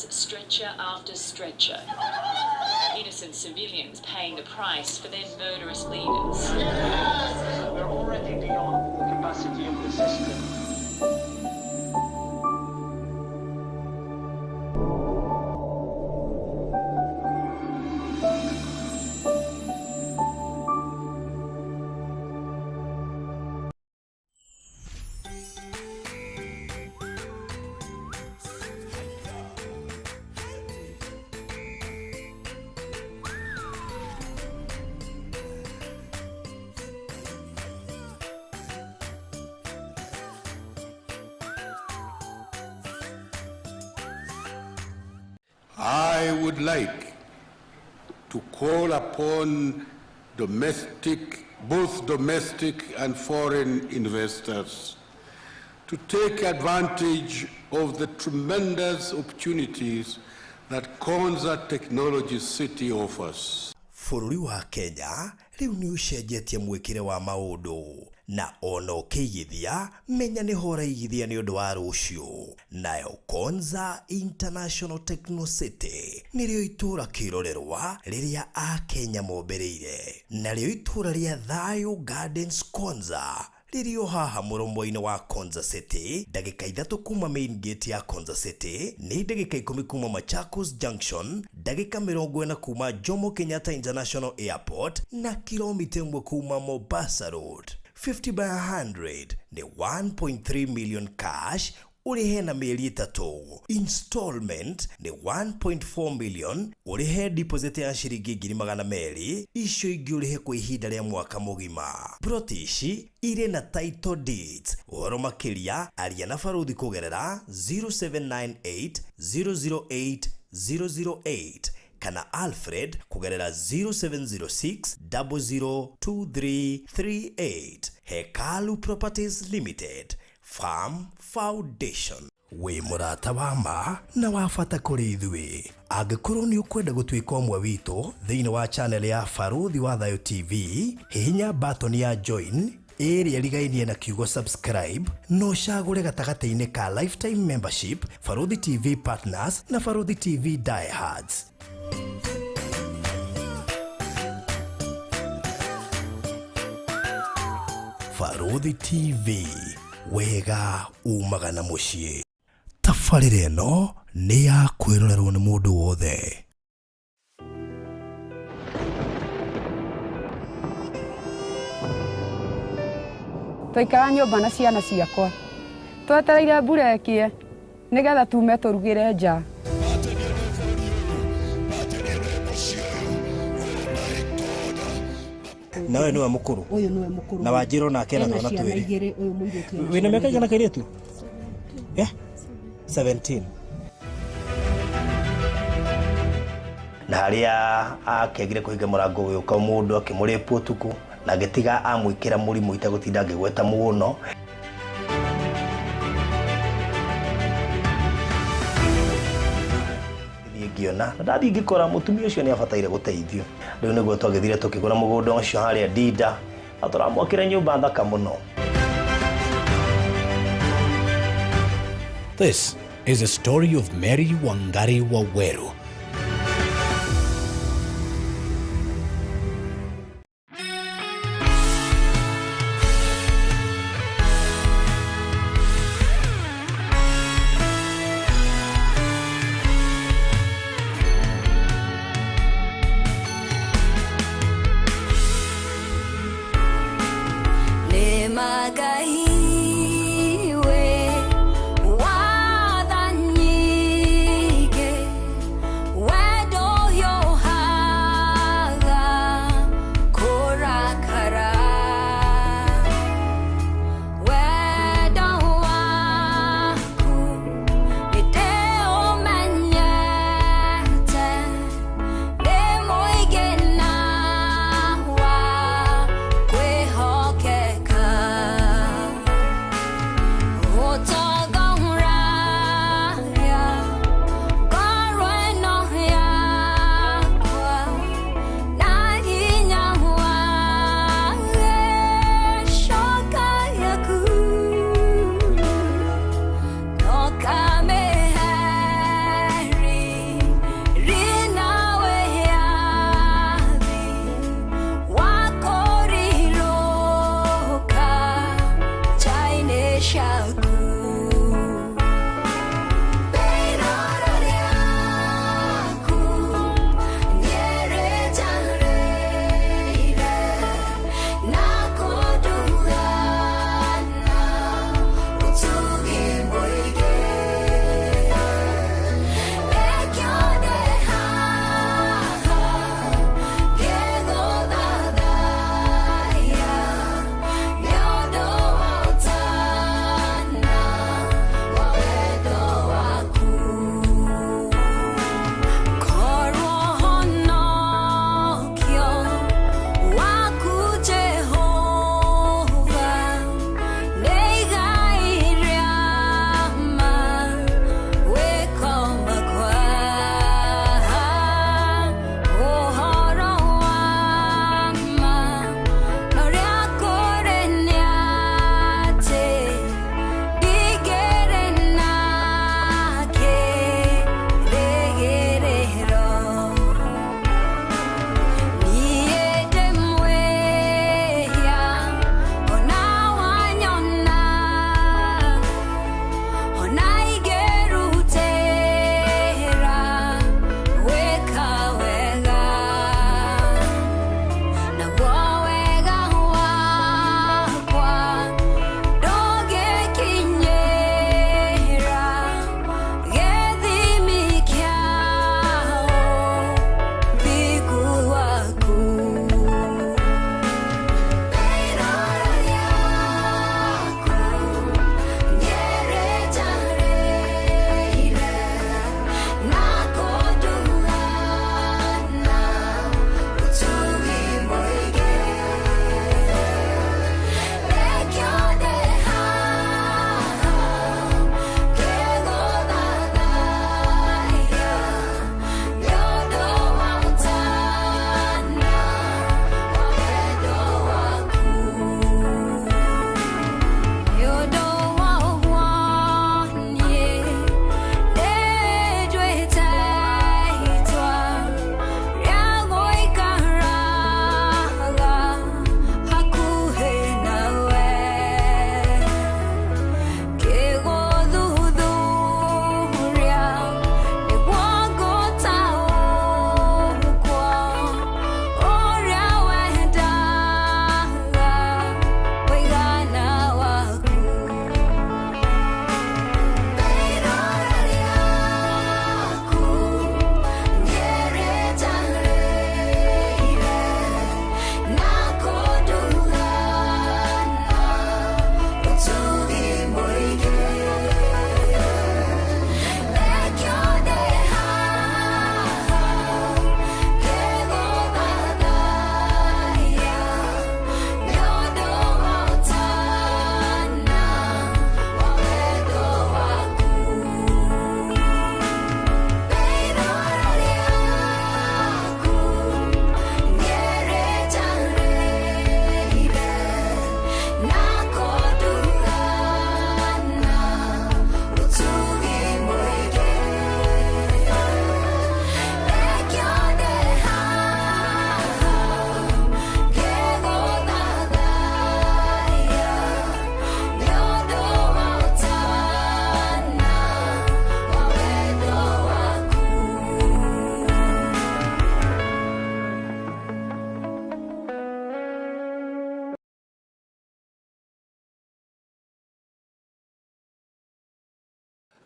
Lands stretcher after stretcher. Innocent civilians paying the price for their murderous leaders. We're already beyond the capacity of the system. I would like to call upon domestic, both domestic and foreign investors to take advantage of the tremendous opportunities that Konza Technology City offers. Bũrũri wa Kenya rĩu nĩ ũcenjetie mwĩkĩre wa maũndũ na ona ũkĩigithia menya nĩho ũraigithia nĩ ũndũ wa rũciũ. Nayo Konza International Techno City nĩrĩo itũũra kĩrorerwa rĩrĩa Akenya mombĩrĩire, narĩo itũũra rĩa Thayo Gardens Konza rĩrĩ o haha mũromo-inĩ wa Konza City, ndagĩka 3 kuma main gate ya Konza City, nĩ ndagĩka 10 kuma Machakos Junction, ndagĩka 40 kuma Jomo Kenyatta International Airport na kilomita 1 kuma Mombasa Road. 50 by 100 nĩ 1.3 million cash ũrĩhe na mĩeri 3. Installment nĩ 1.4 million ũrĩhe deposit ya ciringi 200,000, icio ingĩ ũrĩhe kwa ihinda rĩa mwaka mũgima. Plot ici irĩ na title deeds. Ũhoro makĩria aria na Baruthi kũgerera 0798 008 008 kana Alfred kũgerera 0706 002338. Hekalu Properties Limited, Farm Foundation. Wĩ mũrata wa ma na wa bata kũrĩ ithuĩ. Angĩkorwo nĩ ũkwenda gũtuĩka ũmwe witũ thĩinĩ wa channel ya Baruthi wa Thayo TV, hihinya button ya join ĩrĩa ĩrigainie na kiugo subscribe na ũcagũre gatagatĩ-inĩ ka lifetime membership, Baruthi TV Partners na Baruthi TV Diehards. Baruthi TV, wega umaga na mũciĩ. Tabarĩra ĩno nĩ ya kwĩrorerwo nĩ mũndũ wothe. Twaikara nyũmba na ciana ciakwa twetereire mbura ĩkĩe nĩgetha tume tũrugĩre nja. Na ũyũ nĩwe mũkũrũ? Ũyũ nĩwe mũkũrũ. Na wanjĩra onake ena Ena twana ciana twĩrĩ. igĩrĩ, ũyũ mũirĩtu ena Wĩna ciana mĩaka igana igĩrĩ. kairĩtu? Yeah? 17. Na harĩa akĩagire kũhinga mũrango ũgĩũka mũndũ akĩmũrĩpwo ũtukũ na agĩtiga amwĩkĩra mũrimũ itegũtinda ngĩgweta mũno. Thiĩ ngĩona na ndathiĩ ngĩkora mũtumia ũcio nĩ abataire gũteithio. Rĩu nĩguo twagĩthire tũkĩgũra mũgũnda ũcio harĩa Ndinda na tũramwakĩra nyũmba thaka mũno. This is a story of Mary Wangari Waweru. Nemagaiwe wathanyige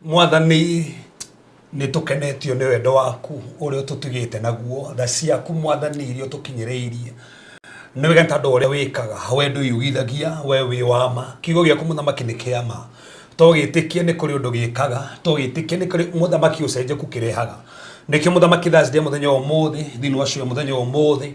Mwathani, nĩ tũkenetio nĩ wendo waku ũrĩa ũtũtugĩte naguo, tha ciaku Mwathani iria ũtũkinyĩrĩirie. Nĩ wega tondũ ũrĩa wĩkaga, we ndũiyugithagia, we wĩ wa ma. Kiugo gĩaku mũthamaki nĩ kĩa ma. Twagĩtĩkia nĩ kũrĩ ũndũ gĩkaga, twagĩtĩkia nĩ kũrĩ mũthamaki ũcenjeku kĩrehaga. Nĩkĩo mũthamaki Thursday mũthenya wa ũmũthĩ, thĩinĩ wa show ya mũthenya wa ũmũthĩ,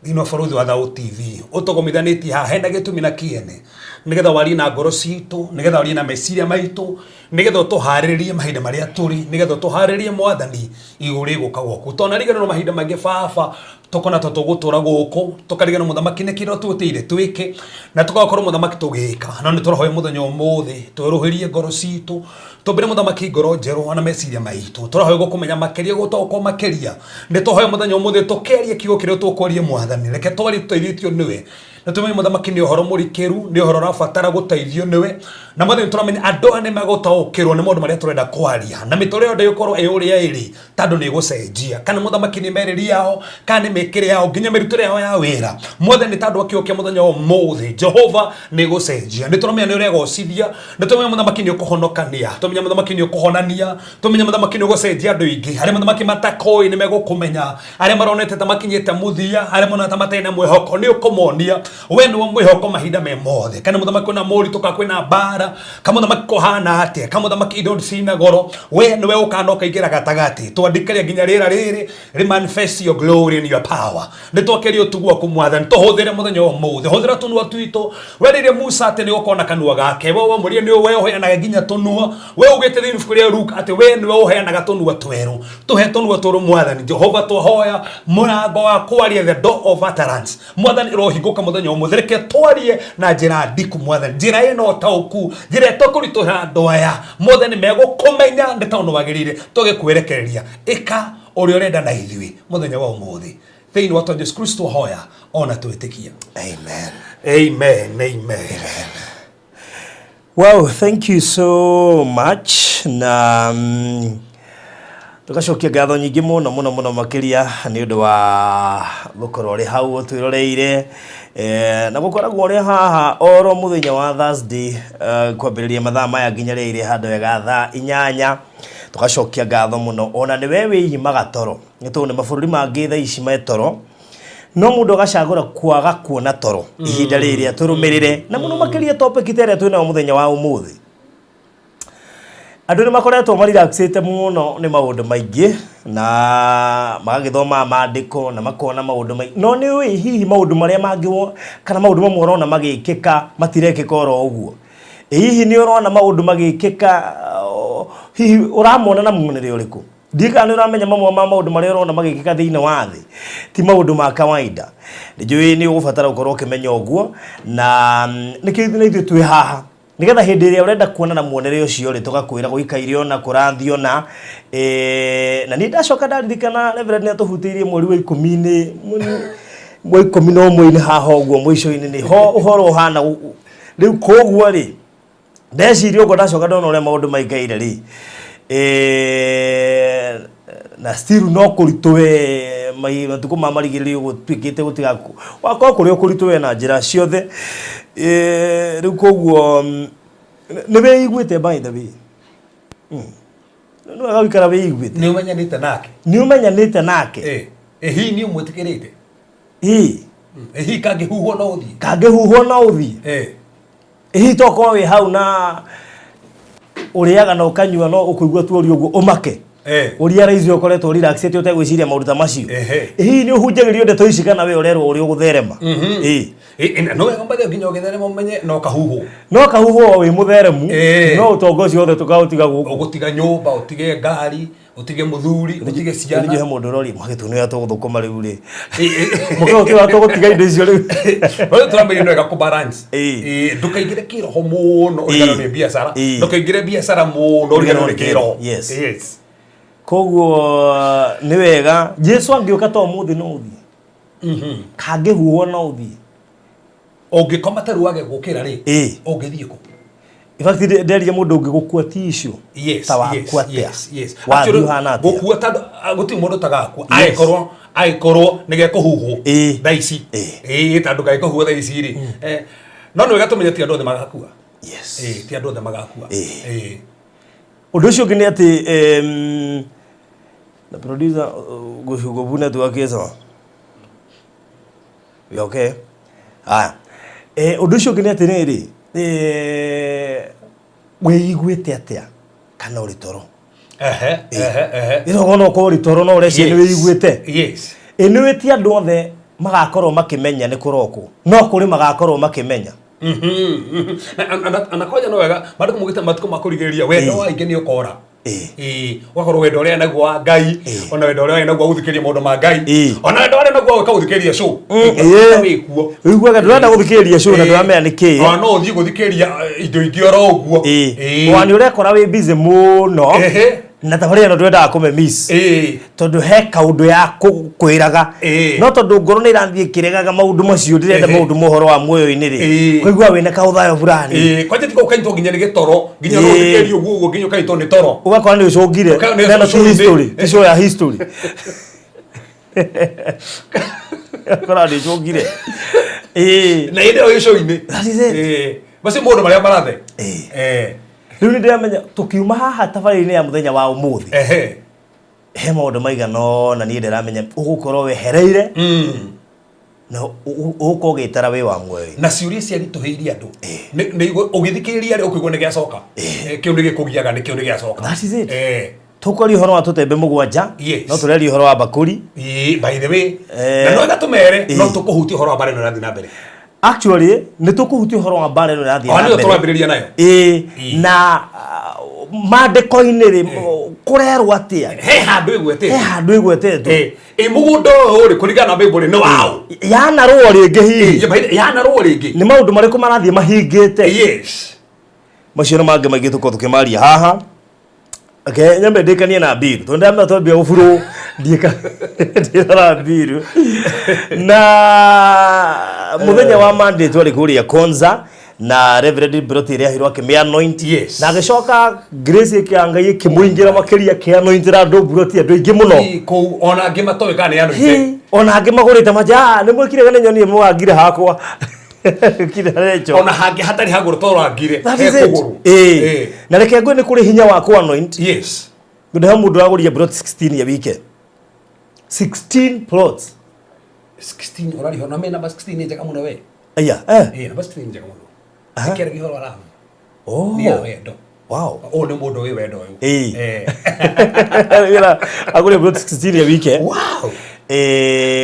thĩinĩ wa bũrũri wa Thao TV, ũtũgomithanĩtie haha hena gĩtũmi na kĩene, nĩgetha warie na ngoro citũ, nĩgetha warie na meciria maitũ, nĩgetha ũtũharĩrĩrie mahinda marĩa tũrĩ, nĩgetha ũtũharĩrĩrie Mwathani igũrũ rĩgũka gwaku. Twanariganĩrwo mahinda maingĩ baba, tũkona ta tũgũtũra gũkũ, tũkariganĩrwo mũthamaki nĩ kĩrĩa ũtwĩtĩire twĩke, na tũgakorwo mũthamaki tũgĩka. No nĩ tũrahoya mũthenya ũmũthĩ, twerũhĩrie ngoro citũ, tũmbĩre mũthamaki ngoro njerũ ona meciria maitũ. Tũrahoya gũkũmenya makĩria, gũtaũkwo makĩria. Nĩ tũhoya mũthenya ũmũthĩ tũkĩaria kiugo kĩrĩa tũkwaria Mwathani. Reke twarie tũteithĩtio nĩwe. Nĩ tũmenye mũthamaki nĩ ũhoro mũrikĩru, nĩ ũhoro ũrabatara gũteithio nĩwe. Na Mwathani tũramenya andũ aya nĩ megũtaũkĩrwo nĩ maũndũ marĩa tũrenda kwaria. Na mĩtũrĩre yao ndĩgũkorwo ĩ ũrĩa ĩrĩ, tondũ nĩ ĩgũcenjia. Kana mũthamaki nĩ merĩrie yao, kana nĩ mĩkĩre yao, nginya mĩrutĩre yao ya wĩra. Mwathani tondũ akĩo kĩa mũthenya wa ũmũthĩ, Jehova nĩ ĩgũcenjia. Nĩ tũramenya nĩ ũregocithia, nĩ tũramenya mũthamaki nĩ ũkũhonokania, tũramenya mũthamaki nĩ ũkũhonania, tũramenya mũthamaki nĩ ũgũcenjia andũ aingĩ. Arĩa mũthamaki matakoĩ nĩ megũkũmenya, arĩa maronete ta makinyĩte mũthia, arĩa monete ta matarĩ na mwĩhoko, nĩ ũkũmonia we nĩwe mwĩhoko mahinda me mothe. Kana mũthamaki kwĩna moritũ, kana kwĩna mbara, kana mũthamaki kũhana atĩa, kana mũthamaki indo cina goro, we nĩwe ũkaga na ũkaingĩra gatagatĩ. Twandĩkĩre nginya rĩera rĩrĩ rĩ manifest your glory and your power. Nĩ twakeria ũtugu waku Mwathani, tũhũthĩre mũthenya wa ũmũthĩ, hũthĩra tũnua twitũ. Werĩire Musa atĩ nĩ ũgũkorwo na kanua gake, we wamwĩrire nĩ we ũheanaga nginya tũnua. We ugĩte thĩinĩ ibuku rĩa Luke atĩ we nĩwe ũheanaga tũnua twerũ. Tũhe tũnua twerũ Mwathani Jehova, twahoya mũrango wa kwaria, the door of utterance. Mwathani ĩrohingũka mũthenya ũmũthĩ, reke twarie na njĩra ndiku Mwathani, njĩra ĩna ũtaũku, njĩra ĩtekũritũhĩra andũ aya. Mwathani megũkũmenya nĩ tondũ nĩwagĩrĩire tũgĩkwerekereria. Ĩka ũrĩa ũrenda na ithuĩ mũthenya wa ũmũthĩ, thĩinĩ wa Jesu Kristo hoya ona twĩtĩkia. Amen. Amen, amen. Well, thank you so much. Na tugacokia ngatho nyingĩ mũno mũno mũno makĩria nĩ ũndũ wa gũkorwo ũrĩ hau ũtwĩroreire, na gũkoragwo ũrĩ haha oro mũthenya wa Thursday, kwambĩrĩria mathaa maya nginya rĩrĩ handũ wega thaa 8. Tugacokia ngatho mũno ona nĩwe wĩimaga toro, nĩ tondũ nĩ mabũrũri mangĩ thaa ici me toro, no mũndũ agacagũra kwaga kuona toro ihinda rĩrĩ atũrũmĩrĩre, na mũno makĩria topic ta ĩrĩa twĩnayo mũthenya wa ũmũthĩ. Andũ nĩ makoretwo marelaxĩte mũno nĩ maũndũ maingĩ, na magagĩthoma maandĩko na makona maũndũ maingĩ, no nĩ ũĩ hihi maũndũ marĩa mangĩ kana maũndũ mamwe ũrona magĩkĩka matirekĩka oro ũguo. Hihi nĩ ũrona maũndũ magĩkĩka, hihi ũramona na muonere ũrĩkũ? Ndiũĩ kana nĩ ũramenya mamwe ma maũndũ marĩa ũrona magĩkĩka thĩinĩ wa thĩ ti maũndũ ma kawaida. Nĩ njũĩ nĩ ũgũbatara gũkorwo ũkĩmenya ũguo, na nĩkĩo ithuĩ na ithuĩ twĩ haha, nĩgetha hĩndĩ ĩrĩa ũrenda kuona na muonere ũcio rĩ, tũgakwĩra gũikaire ũna, kũrathiĩ ũna. Na niĩ ndacoka ndaririkana Reverend nĩ atũhutĩirie mweri wa ikũmi-inĩ, wa 11 haha ũguo mũico-inĩ nĩho ũhoro ũhana rĩu. Koguo rĩ, ndeciria ũguo, ndacoka ndona ũrĩa maũndũ maikaire rĩ, na still no kũritũhe, matukũ ma marigĩrĩrio gũtuĩkĩte gũtiga wakorwo kũrĩ o kũritũhe na njĩra ciothe. Rĩu koguo nĩ wĩiguĩte, by the way, nĩ wega gũikara wĩiguĩte. Nĩ ũmenyanĩte nake. Nĩ ũmenyanĩte nake. Hihi nĩ ũmwĩtĩkĩrĩte? Ĩ. Hihi kangĩhuhwo no ũthiĩ? Kangĩhuhwo no ũthiĩ? Hihi tokorwo wĩ hau na ũrĩaga na ũkanyua, no ũkũigua tu ũrĩ ũguo ũmake, ũrealize ũkoretwo relaxĩte ũtegwĩciria maũndũ ta macio. Hihi nĩ ũhunjagĩrio ndeto ici kana we ũrerwo ũrĩa ũgũtherema? Ĩ no wega mbathe nginya ũgĩtherema ũmenye no kahuhwo. No kahuhwo wĩ mũtheremu, no ũtonga ũcio wothe tũkaũtiga gũkũ. Ũgũtiga nyũmba, ũtige ngari, ũtige mũthuri, ũtige ciana. Rĩu he mũndũ ũroria mwagĩtũ nĩ tũgũthũkũma rĩu rĩ, mũkĩgũtũ wa tũgũtiga indo icio rĩu. Rĩu tũramenya nĩ wega kũbalance. Ndũkaingĩre kĩroho mũno ũriganĩrwo nĩ biacara, ndũkaingĩre biacara mũno ũriganĩrwo nĩ kĩroho. Yes. Yes. Koguo nĩ wega Jesu angĩũka ta ũmũthĩ no ũthiĩ, kangĩhuhwo no ũthiĩ. Ũngĩkoma ta rĩu wage gũkĩra rĩ, ũngĩthiĩ kũ? In fact, nderire mũndũ ũngĩ gũkua ti issue. Ta wakua atĩa? Wathiĩ ũhana atĩa? Gũkua tondũ gũtirĩ mũndũ ũtagakua, angĩkorwo nĩ gekũhuhwo thaa ici. Tondũ gagĩkũhuhwo thaa ici rĩ, no nĩ wega tũmenye ti andũ othe magakua. Ti andũ othe magakua. Ũndũ ũcio ũngĩ nĩ atĩ na producer gũbuna network sawa. We okay? Haya. Ũndũ ũcio ũngĩ nĩ atĩrĩrĩ, wĩiguĩte atĩa kana ũrĩ toro? Ehe, ehe, ehe. Ĩno no ũkorwo ũrĩ toro no ũreciria nĩ wĩiguĩte. Yes. Ĩ nĩ wĩtie andũ othe magakorwo makĩmenya nĩ kũrokwo. No kũrĩ magakorwo makĩmenya. Na kwanja no wega matukũ mugĩte matukũ ma kũrigĩrĩria wendo wa aingĩ nĩ ũkora. Ĩĩ, ũgakorwo wendo ũrĩa naguo wa Ngai, ona wendo ũrĩa naguo wa gũthikĩrĩria maũndũ ma Ngai, ona wendo ũrĩa naguo wa gwĩka gũthikĩrĩria show. Wĩkuo. Ũiguaga ndũrenda gũthikĩrĩria show na ndũramenya nĩ kĩĩ. Ona no ũthiĩ gũthikĩrĩria indo ingĩ oro ũguo. Ĩĩ. Ona nĩ ũrekora wĩ busy mũno. Na thabarĩ ĩno ndwendaga kũmĩ miss. Tondũ he kaũndũ ya kwĩraga. No tondũ ngoro nĩ ĩrathiĩ ĩkĩregaga maũndũ macio ndĩrenda maũndũ ma ũhoro wa muoyo-inĩ rĩ. Kũigua wĩna kaũthayo fulani. Kwanja tiga ũkanyitwo nginya nĩ gĩtoro, nginya no ũthikĩrĩrie ũguo ũguo nginya ũkanyitwo nĩ toro. Ũgakora nĩ ũcũngire. Na ĩno ti history, ti show ya history. Ũgakora nĩ ũcũngire. Na hĩndĩ ĩyo wĩ show-inĩ. That is it. Macio maũndũ marĩa marathe. Rĩu nĩ ndĩramenya tũkiuma haha tabarĩra-inĩ ya mũthenya wa ũmũthĩ. He maũndũ maigana ũna niĩ ndĩramenya ũgũkorwo wehereire na ũgũkorwo ũgĩtara wĩ wa muoyo. Na ciũria ciaritũhĩirie andũ. Ũgĩthikĩrĩria rĩ ũkĩigua nĩ gĩacoka. Kĩu nĩ gĩkũgiaga nĩ kĩu nĩ gĩacoka. That is it. Tũkwaria ũhoro wa tũtembe mũgwanja. No tũreria ũhoro wa mbakũri. By the way, na no gatũmere no tũkũhutia ũhoro wa mbara ĩno ĩrathiĩ na mbere. Actually, nĩ tũkũhutia ũhoro wa mbara ĩno ĩrathiĩ na mbere. Nĩyo tũrambĩrĩria nayo. Na maandĩko-inĩ rĩ, kũrerwo atĩa? He handũ ĩgwetetwo. He handũ ĩgwetetwo. Ĩ mũgũnda ũyũ rĩ, kũringana na Bible nĩ waũ? Yanarũo rĩngĩ hihi? Yanarũo rĩngĩ. Nĩ maũndũ marĩkũ marathiĩ mahingĩte? Yes. Macio na mangĩ maingĩ tũkorwo tũkĩmaria haha. Okay, nyambe ndĩkanie na mbiru tondũ ndamenya twambia gũburwo ndiĩkara mbiru na mũthenya wa Monday twarĩ kũrĩa Konza na Reverend Broti ĩrĩa aheirwo akĩmĩ anoint. Yes. Na agĩcoka grace ya Ngai ĩkĩmũingĩra makĩria akĩanointĩra andũ Broti andũ aingĩ mũno kũu ona angĩ matoĩ kana nĩ anointe. Ona angĩ magũrĩte manja nĩ mwĩkire kana nyoni mwangire hakwa. Ona hangĩ hatarĩ hagũrũ tondũ That is it. Ĩĩ. Na reke ngwĩre nĩ kũrĩ hinya wa kũ anoint. Yes. Tondũ he mũndũ wagũrire plot 16 ya wike. 16 plots. 16 ũrarĩha na me namba 16 nĩ njega mũno we. Aya, Ĩĩ, namba 16 nĩ njega mũno. Ĩkĩaragia ũhoro wa love. Oh. Nĩ ya wendo. Wow. Ũyũ nĩ mũndũ wĩ wendo ũyũ. Ĩĩ. Agũrire plot 16 ya wike. Wow.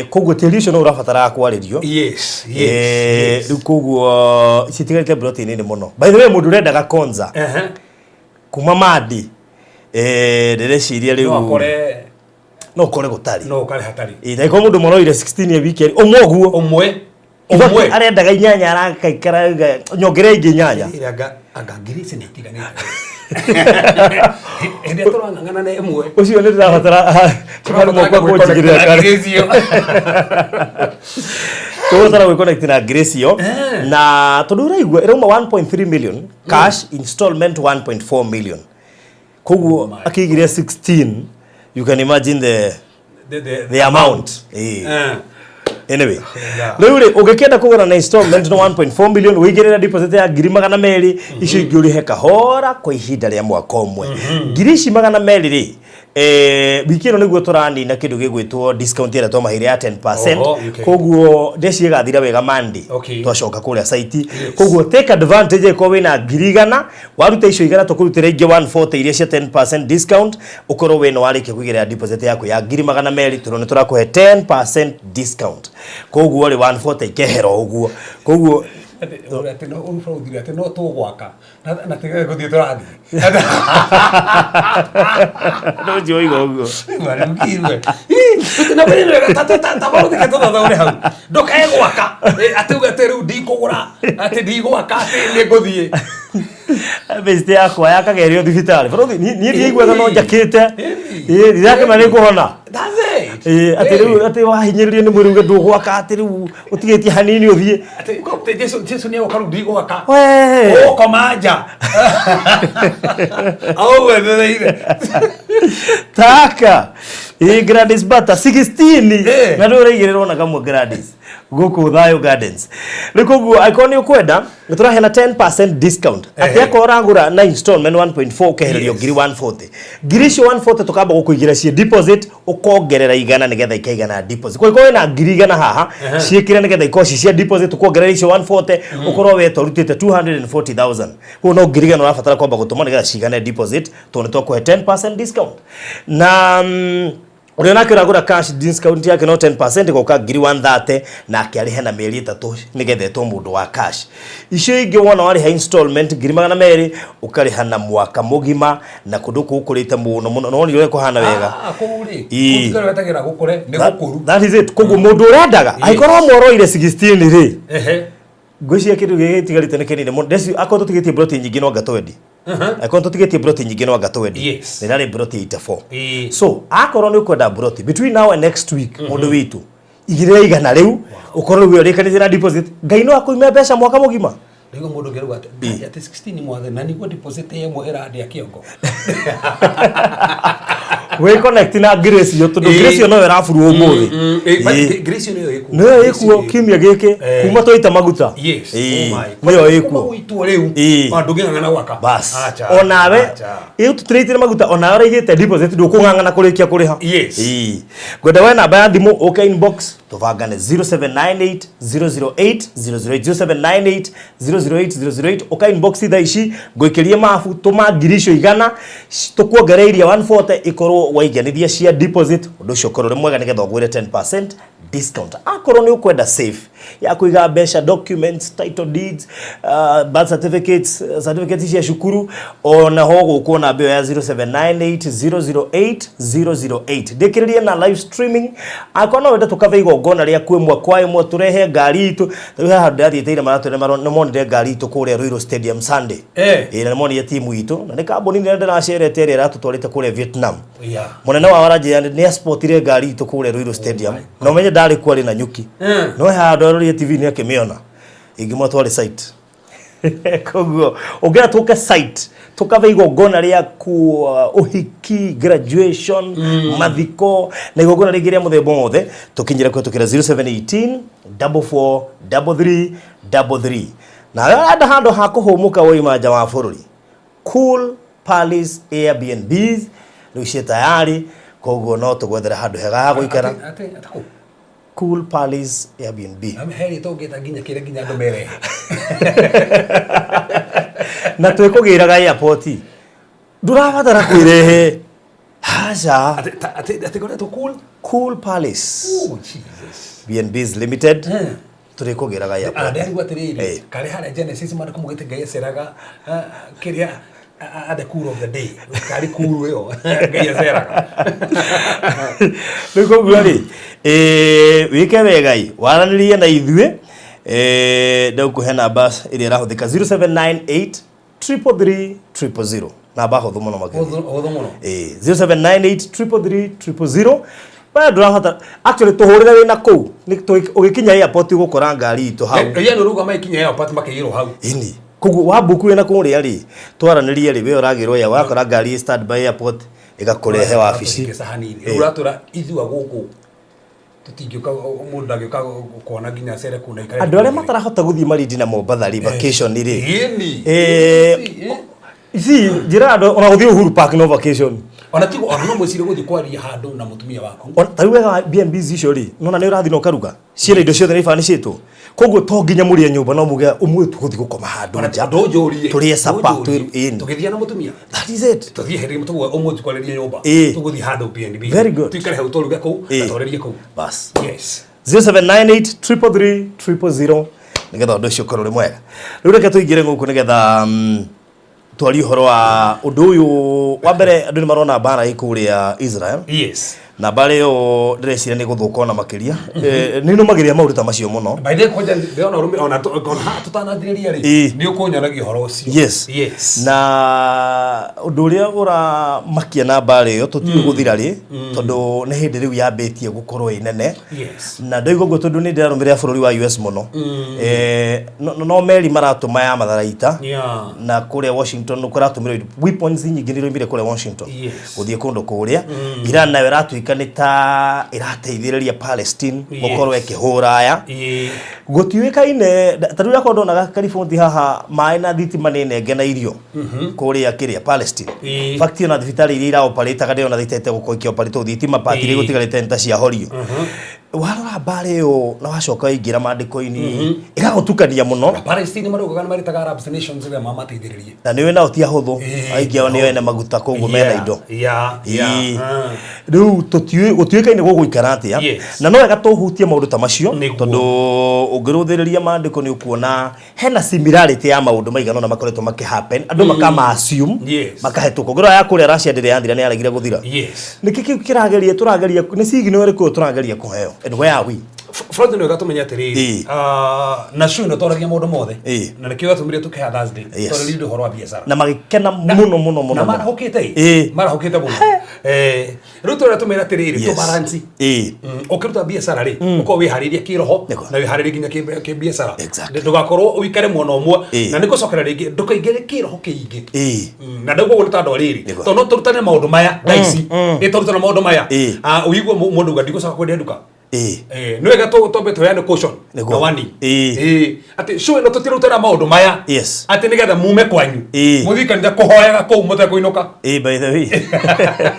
Koguo tĩri ũcio no ũrabataraga kwarĩrio. Yes, yes. Rĩu koguo citigarĩte plot nini mũno. By the way mũndũ ũrendaga Konza. Kuma Madi. Ndĩreciria rĩu. No akore no ũkore gũtarĩ. No ũkore hatarĩ. Ĩĩ, na ĩkorwo mũndũ mũroire 16 ya wiki ũmwe ũguo. Ũmwe. Ũmwe. Arendaga inyanya arakaikara nyongerera ingĩ inyanya. Anga ngiri ici nĩ itiganĩte. Hĩndĩ ĩrĩa tũrang'ang'ana na ĩmwe. Ũcio nĩ ndĩrabatara kĩbarũa kũnjigĩrĩra kare. Tũgũbatara gwĩconnect na Grace ĩyo na tondũ ũraigua ĩrauma 1.3 million cash installment 1.4 million. Koguo akĩigire 16 you can imagine the amount. Anyway, rĩu rĩ ũngĩkĩenda kũgũra na installment no 1.4 million ũigĩrĩra deposit ya 200,000 icio ingĩ ũrĩhe kahora kwa ihinda rĩa mwaka ũmwe. Ngiri ici 200 rĩ wiki ĩno nĩguo tũranina kĩndũ gĩgwĩtwo discount ĩrĩa twamaheire ya 10%. Koguo ndeci ĩgathira wega Monday twacoka kũrĩa site. Koguo take advantage ĩkorwo wĩna 100,000 waruta icio 100 tũkũrutĩra ingĩ 140 iria cia 10% discount ũkorwo wĩna warĩkia kũigĩrĩra deposit yaku ya 200,000 tondũ nĩ tũrakũhe 10% discount. Koguo rĩ 140 ikehera ũguo. Koguo atĩ no ũrũthire atĩ no tũgwaka na tiga gũthiĩ tũrathiĩ. No njũĩ iga ũguo. Na mbere wega ta barũthike tũthathaũre hau. Ndũkae gwaka atĩ uge atĩ rĩu ndikũgũra atĩ ndigwaka atĩ nĩngũthiĩ. Bĩcite yakwa yakagerio thibitarĩ. Barũthi niĩ ndiaiguaga no njakĩte. Ĩĩ ndirakĩmenya nĩ ngũhona. Atĩ rĩu atĩ wahinyĩrĩrio nĩ mwĩrĩ uge ndũgwaka atĩ rĩu ũtigĩtie hanini ũthiĩ. Atĩ Jesu nĩ egũka rĩu ndigwaka. Wee. Ũgũkoma nja. Aũgwethereire. Taka. Ĩĩ Gladys Bata 16. Na ndũraigĩrĩrwo na kamwe Gladys. Gũkũ Thayo Gardens. Rĩu koguo angĩkorwo nĩ ũkwenda, nĩ tũraheana 10% discount. Atĩ akorwo ũragũra na installment 1.4, ũkehererio ngiri 140. Ngiri icio 140 tũkamba gũkũigĩra ciĩ deposit, ũkongerera 100 nĩgetha ikaigana deposit. Koguo wĩna ngiri 100 haha, ciĩkĩre nĩgetha ikorwo ci cia deposit, ũkongerera icio 140, ũkorwo wetwo ũrutĩte 240,000. Koguo no ngiri 100 ũrabatara kwamba gũtũma nĩgetha cigane deposit, tondũ nĩ twakũhe 10% discount. Na ũrĩa nake ũragũra cash, discount yake no 10%, ĩgoka ngiri 130, nake arĩhe na mĩeri 3 nĩgetha etwo mũndũ wa cash. Icio ingĩ wona warĩha installment ngiri 200, ũkarĩha na mwaka mũgima. Na kũndũ kũu kũrĩte mũno mũno, no nĩ ũrĩa kũhana wega. Ah, kũu rĩ, Ii. kũu wetagĩra gũkũre nĩ gũkũru. That is it. Koguo mũndũ ũrendaga, angĩkorwo mworoire 16 rĩ, Ehe. ngwĩciria kĩndũ gĩkĩ gĩtigarĩte nĩ kĩnini mũno. Ndeci akorwo tũtigĩtie broti nyingĩ no anga twendi, akorwo tũtigĩtie broti nyingĩ no anga twendi. Nĩ rarĩ broti 84. So akorwo nĩ ũkwenda broti between now and next week, mũndũ witũ, igĩrĩra 100 rĩu, ũkorwo rĩu ũrĩkanĩtie na deposit, Ngai no akũime mbeca mwaka mũgima. Rĩu mũndũ ũngĩruga atĩ Ngai, atĩ 16 mwathe na niguo deposit ĩmwe ĩrandĩa kĩongo. Wĩ connect na Grace yo, tondũ Grace yo noyo ĩraburwo ũmũthĩ. Ĩĩ. Grace nĩyo ĩkuo. Nĩyo ĩkuo kiumia gĩkĩ kuma twaita maguta. Yes. Ĩĩ. Oh my. Nĩyo Kuma ĩkuo. gũitwo rĩu. Ĩĩ. Ona ndũngĩng'ang'ana gwaka. Bas. Acha, Onawe acha. ĩyo tũtirĩitire maguta, onawe ũraigĩte deposit, ndũkũng'ang'ana kũrĩkia kũrĩha. Yes. Ĩĩ. Ngwenda we namba ya thimũ ũke inbox tũbangane, 0798 008 008, 0798 008 008. Ũka inbox thaa ici, ngũikĩrie mabu, tũma ngiri icio 100, tũkuongereirie 140, ikorwo waiganithia cia deposit. Ũndũ ũcio ũkorwo ũrĩ mwega nĩgetha ũgwĩre 10% discount. Akorwo nĩ ũkwenda safe ya kũiga mbeca, documents, title deeds, birth certificates, certificates cia cukuru, ona ho gũkũ namba ĩyo ya 0798 008 008. Ndĩkĩrĩrie na live streaming. Akorwo no wende tũkave igongona rĩaku ĩmwe kwa ĩmwe, tũrehe ngari itũ. Rĩu haha ndĩrathiĩte ira, maratwĩra nĩ monire ngari itũ kũrĩa Ruiru Stadium Sunday. Ĩĩ, na nĩ monire timu itũ, na nĩ kambuni nene ndĩracerete ĩrĩa ĩratũtwarĩte kũrĩa Vietnam. Mũnene wao aranjĩra nĩ aspotire ngari itũ kũrĩa Ruiru Stadium, na ũmenye ndarĩ kuo, arĩ na nyuki, no he handũ arorie TV nĩ akĩmĩona ingĩmwe twarĩ site. Koguo ũngĩenda tũke site tũkave igongona rĩaku, ũhiki, graduation, mathiko na igongona rĩngĩ rĩa mũthemba wothe, tũkinyĩre kũhetũkĩra 0718 44 33 33. Na ũrenda handũ ha kũhũmũka woima nja wa bũrũri, Cool Palace Airbnbs rĩu ciĩ tayari, koguo no tũgwethere handũ hega ha gũikara. Atĩ kũ? Cool Palace Airbnb. He rĩtwa ũngĩta nginya kĩrĩa nginya andũ merehe. Na twĩkũgĩraga airport, ndũrabatara kwĩrehe, haca. Atĩ koretwo cool. Cool Palace Oh, Jesus. B&Bs Limited, tũrĩkũgĩraga airport. Ndĩrarigwo atĩrĩrĩ, karĩ harĩa Genesis mandĩko maugĩte Ngai aceraga, kĩrĩa at the cool of the day, karĩ cool ĩyo Ngai aceraga. Rĩu koguo rĩ, wĩke wegai waranĩrie na ithuĩ. Ndagũkũhe namba ĩrĩa ĩrahũthĩka, 0798 333 000, namba hũthũ mũno makĩria. Hũthũ mũno. 0798 333 000. Baya ndũrabatara actually tũhũrĩre wĩna kũu. Ũgĩkinya airport ũgũkora ngari itũ hau. Ya nĩ ũrauga magĩkinya airport makĩgĩrwo hau. Ĩni, koguo wabuku wĩna kũrĩa rĩ, twaranĩrie rĩ, we ũragĩrwo ya wakora ngari ĩ stand by airport ĩgakũrehe wabici. Tũhingĩca hanini. Rĩu ũratwĩra ithuĩ a gũkũ tũtingĩũka, mũndũ ndangĩũka kuona nginya acere kũu na aikare Andũ arĩa kũu. matarahota gũthiĩ Malindi na Mombatha rĩ, vacation rĩ. Ĩni. Ici njĩra andũ ona gũthiĩ Uhuru Park no vacation. Ona tigo ona no mwĩcirie gũthiĩ kwaria handũ na mũtumia waku. Ona ta rĩu wega wa B&Bs icio rĩ, nona nĩ ũrathiĩ na ũkaruga, ciĩna indo ciothe nĩ ibanicĩtwo, koguo to nginya mũrĩe nyũmba, no muge ũmũthĩ tũgũthiĩ gũkoma handũ Ona nja, ndũnjũrie. tũrĩe sapa. Ndũnjũrie. Ĩni. Tũgĩthiĩ na mũtumia, That is it. tũthiĩ hĩndĩ tũguo ũmũthĩ twarĩrie nyũmba, tũgũthiĩ handũ B&B, Very good. tuikare hau, tũruge kũu na twarĩrie kũu. Bas. Yes. 0798 333 000, nĩgetha ũndũ ũcio ũkorwo ũrĩ mwega. Rĩu reke tũingĩre gũkũ nĩgetha twarie ũhoro wa ũndũ ũyũ. Wa mbere, andũ nĩ marona mbara ĩ kũrĩa Israel. Na mbara ĩyo ndĩreciria nĩ gũthũka ona makĩria. Nĩ nũmagĩrĩria maũndũ ta macio mũno. By the way, kwanja ndĩrona ũrũme ona ona haha tũtanathirĩria rĩ, nĩ ũkũnyonagia ũhoro ũcio. Yes. Na ũndũ ũrĩa ũramakia na mbara ĩyo, tũtiũĩ gũthira rĩ, tondũ nĩ hĩndĩ rĩu yambĩtie gũkorwo ĩ nene. Na ndoiga ũguo tondũ nĩ ndĩrarũmĩrĩra bũrũri wa US mũno. No meri maratũma ya matharaita na kũrĩa Washington kũratũmĩrwo weapons nyingĩ nĩ iraumire kũrĩa Washington gũthiĩ kũndũ kũrĩa. Iran nayo ĩratuĩka America nĩ ta ĩrateithĩrĩria Palestine Yes. gũkorwo ĩkĩhũra aya. Ĩĩ. Gũtiũĩkaine ta rĩu akorwo ndonaga kariboti haha maĩ na thitima nĩ nenge na irio kũrĩa kĩrĩa Palestine. Ĩĩ. Fact ona thibitarĩ iria iraoparĩtaga ndĩrona thitete gũkorwo ikĩoparĩtwo thitima pati iria Ĩĩ. gũtigarĩte nĩ ta ciahorio. Warora mbara ĩyo na wacoka waingĩra maandĩko-inĩ ĩgagũtukania mũno. Na Palestine maraugaga nĩ marĩtaga Arab nations rĩrĩa mamateithĩrĩrie. Na nĩ nao ti ahũthũ. Ĩĩ. Aingĩ ao nĩo ene maguta koguo mena indo. Yeah. Ĩĩ. Rĩu gũtiũĩkaine gũgũikara atĩa. Yes. Na no wega tũhutie maũndũ ta macio Nĩguo. tondũ ũngĩrũthĩrĩria maandĩko nĩ ũkuona hena similarity ya maũndũ maigana ũna makoretwo makĩ happen andũ makama assume Yes. makahetũka. Ũngĩrora ya kũrĩa Russia ndĩrĩ yathira nĩ yaregire gũthira. Yes. Nĩkĩ kĩu kĩrageria tũrageria nĩ signal ĩrĩkũ tũrageria kũheo and where are we? Floyd nĩ wega tũmenye atĩrĩrĩ. Ĩĩ. Ah, na show ĩno twaragia maũndũ mothe. Ĩĩ. Na nĩkĩo gatũmire tũkĩha Thursday. Yes. Twarĩrĩirie ũhoro wa biacara. Na magĩkena mũno mũno mũno. Na Mũno. marahũkĩte ĩ. Ĩĩ. Marahũkĩte mũno. Eh, rĩu tũrĩa tũmera atĩrĩrĩ Yes. tũ balance. Ĩĩ. Ũkĩruta biacara rĩ, ũkorwo wĩharĩirie kĩroho Nĩguo. na wĩharĩrie nginya kĩbiacara. Exactly. Ndũgakorwo ũikare mwena ũmwe Ĩĩ. na nĩngũcokera rĩngĩ ndũkaingĩre kĩroho kĩingĩ. Ĩĩ. Na ndauga ũguo nĩ tondũ rĩrĩ Nĩguo. tondũ no tũrutane maũndũ maya thaa ici ĩ tũrutane maũndũ maya. Ĩĩ. Ah, ũigue mũndũ uga ndigũcoka kwendia nduka. Ĩĩ. Eh, nĩ wega twambe tũheane caution Nĩguo. na warning. Ĩĩ. Ĩĩ. Atĩ show ĩno tũtirutana maũndũ maya Yes. atĩ nĩgetha mume kwanyu Ĩĩ. mũthiĩ kanitha kũhoyaga kũu mũtekũinũka. Ĩĩ, by the way.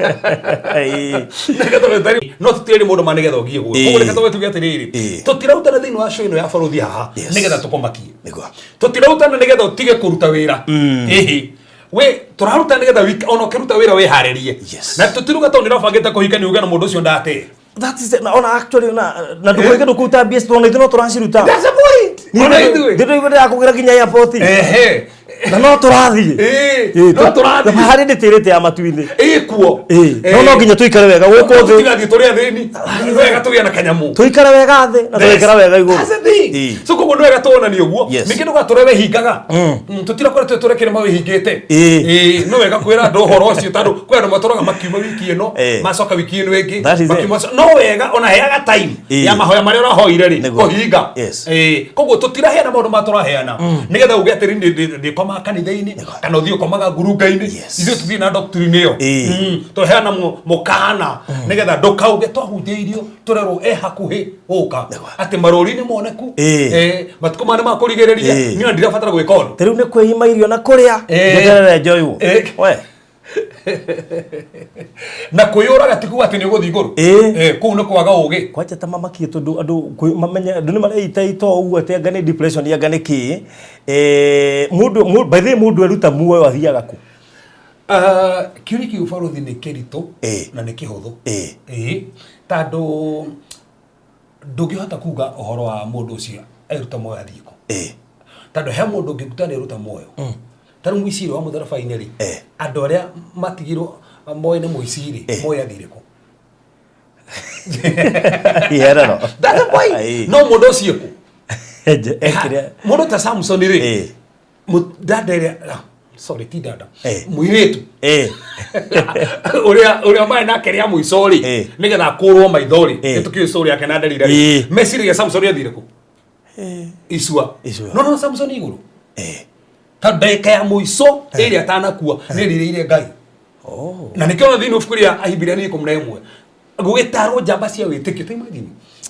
Ĩĩ. Nĩgetha tũrutane- no tũtirĩ mũndũ ma nĩgetha ũgiĩ guo Ĩĩ. koguo reke twambe tuge atĩrĩrĩ Ĩĩ. tũtirautana thĩinĩ wa show ĩno ya barũthi haha Yes. nĩgetha tũkũmakie. Nĩguo. Tũtirautana nĩgetha ũtige kũruta wĩra. Ĩhĩ. We tũraruta nĩgetha ona ũkĩruta wĩra wĩharĩrie. Yes. Na tũtiruga tondũ nĩũrabangĩte kũhikania uge na mũndũ ũcio ndatĩ. That is it. Na ona actually na na ndũkũige ndũkũruta mbia tondũ ithuĩ no tũraciruta. That's the point. Ona ithuĩ. Ndĩraigua ndĩrakũgĩra nginya airport. Ehe. Na no tũrathiĩ. Ĩĩ, Ĩĩ, no tũrathiĩ. Thabarĩ ndĩtĩrĩte ya matu-inĩ. Ĩĩ kuo. Ĩĩ. No no nginya tũikare wega gũkũ thĩ. Tũtigathiĩ tũrĩ athĩni. Nĩ wega tũgĩe na kanyamũ. Tũikare wega thĩ na tũgaikara wega igũrũ. That's the thing. Ĩĩ. So koguo nĩ wega tuonanie ũguo. Yes. Ningĩ ndũgatũre wĩhingaga. Tũtirakoretwo tũrekere mawĩhingĩte. Ĩĩ. Ĩĩ, nĩ wega kwĩra andũ ũhoro ũcio tondũ kwĩ andũ matũraga makiuma wiki ĩno, Ĩĩ. macoka wiki ĩno ĩngĩ, That is it. makiuma no wega ona heaga time Ĩĩ. ya mahoya marĩa ũrahoire rĩ Nĩguo. kũhinga. Yes. Ĩĩ, koguo tũtiraheana maũndũ ma tũraheana nĩgetha uge atĩrĩ ndĩkomaga kanitha-inĩ kana ũthiĩ ũkomaga ngurunga-inĩ. Yes. Ithuĩ tũthiĩ na doctrine ĩyo. Ĩĩ. Tũheana mũkana nĩgetha ndũkauge twahunjĩirio tũrerwo e hakuhĩ gũka atĩ marũri nĩ moneku. Ĩĩ. Eh, matukũ maya nĩ makũrigĩrĩria. Ĩĩ. Niĩ ona ndirabatara gwĩka ũndũ. Ta rĩu nĩ kwĩima irio na kũrĩa. Ĩĩ. Njeterere njoywo. Ĩĩ. We. Na kwĩyũraga ti kuga atĩ nĩ ũgũthiĩ igũrũ. Ĩĩ. Eh, kũu nĩ kwaga ũgĩ. Kwanja ta mamakie tondũ andũ mamenye andũ nĩ mareita ito ũguo atĩ anga nĩ depression anga nĩ kĩ. Eh, mũndũ by the way mũndũ eruta muoyo athiaga kũ? Ah, kĩũria kĩu barũthi nĩ kĩritũ Ĩĩ. na nĩ kĩhũthũ. Ĩĩ. Ĩĩ, tondũ ndũngĩhota kuga ũhoro wa mũndũ ũcio eruta muoyo athiĩ kũ. Ĩĩ. Tondũ he mũndũ ũngĩruta nĩ eruta muoyo. Ta rĩu mũici ũrĩa wa mũtharaba-inĩ rĩ, Ĩĩ. andũ arĩa matigirwo moĩ nĩ mũici rĩ, Ĩĩ. moĩ athire kũ. Iherero. That's the point. Ĩĩ. No mũndũ ũcio kũ? Ekire. Mũndũ ta Samson rĩ, Ĩĩ. dada ĩrĩa, ah, sorry ti dada, Ĩĩ. mũirĩtu Ĩĩ. ũrĩa ũrĩa marĩ nake rĩa mũico rĩ, Ĩĩ. nĩgetha akũrwo maitho rĩ, Ĩĩ. nĩtũkĩũĩ story yake na Delila rĩ, Ĩĩ. meciragia Samson athire kũ? Icua. Icua. No no Samson igũrũ. Ĩĩ. Ta ndagĩka ya mũico ĩrĩa atanakua nĩ erirĩire Ngai. Oh. Na nĩkĩo ona thĩinĩ wa ibuku rĩa Ahibirania 11 gũgĩtarwo njamba cia wĩtĩkio. Ta imagine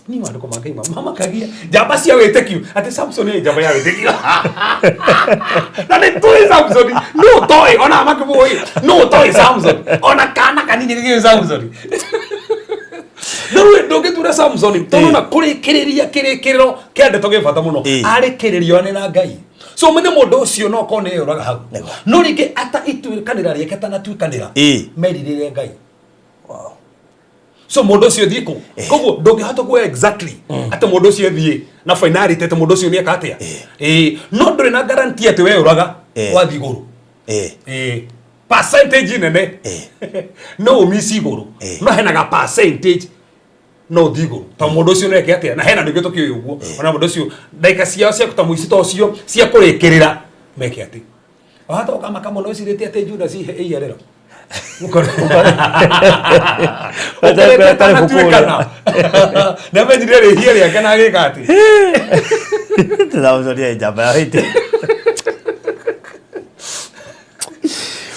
ni maandĩko ma Ngai mamakagia njamba cia wĩtĩkio atĩ Samson nĩ njamba ya wĩtĩkio. Na nĩ tũĩ Samson nũ ũtoĩ ona makĩmũĩ nũ ũtoĩ Samson ona kana kanini gĩkĩũĩ Samson. Rĩu ndũngĩtura Samson tondũ na kũrĩkĩrĩria kĩrĩkĩrĩro kĩa ndeto gĩ bata mũno. Ĩĩ. Arĩkĩrĩrio nĩ na Ngai. So ũmenye mũndũ ũcio no akorwo nĩ eyũraga hau. Nĩguo. No rĩngĩ ata ituĩkanĩra rĩake atanatuĩkanĩra Ĩĩ. merirĩre Ngai. So mũndũ ũcio thiĩ kũ? Koguo ndũngĩhota kuoya exactly atĩ mũndũ ũcio thiĩ na finality atĩ mũndũ ũcio nĩeka atĩa. Ĩĩ. No ndũrĩ na guarantee atĩ weyũraga Ĩĩ. wathiĩ igũrũ. Ĩĩ. Ĩĩ. Percentage nene Ĩĩ. no ũmici igũrũ. Ĩĩ. No hena ga percentage no ũthiĩ igũrũ tondũ mũndũ ũcio nĩeke atĩa na hena andũ aingĩ tũkĩũĩ ũguo ona mũndũ ũcio ndagĩka ciao cia ta mũici ta ũcio cia kũrĩkĩrĩra meke atĩ wahota ũkamaka mũno wĩcirĩtie atĩ Judas iherero Ũkorete atanatuĩkana. Nĩamenyire rĩhia rĩake na agĩka atĩ Samson nĩ njamba ya wĩtĩkio.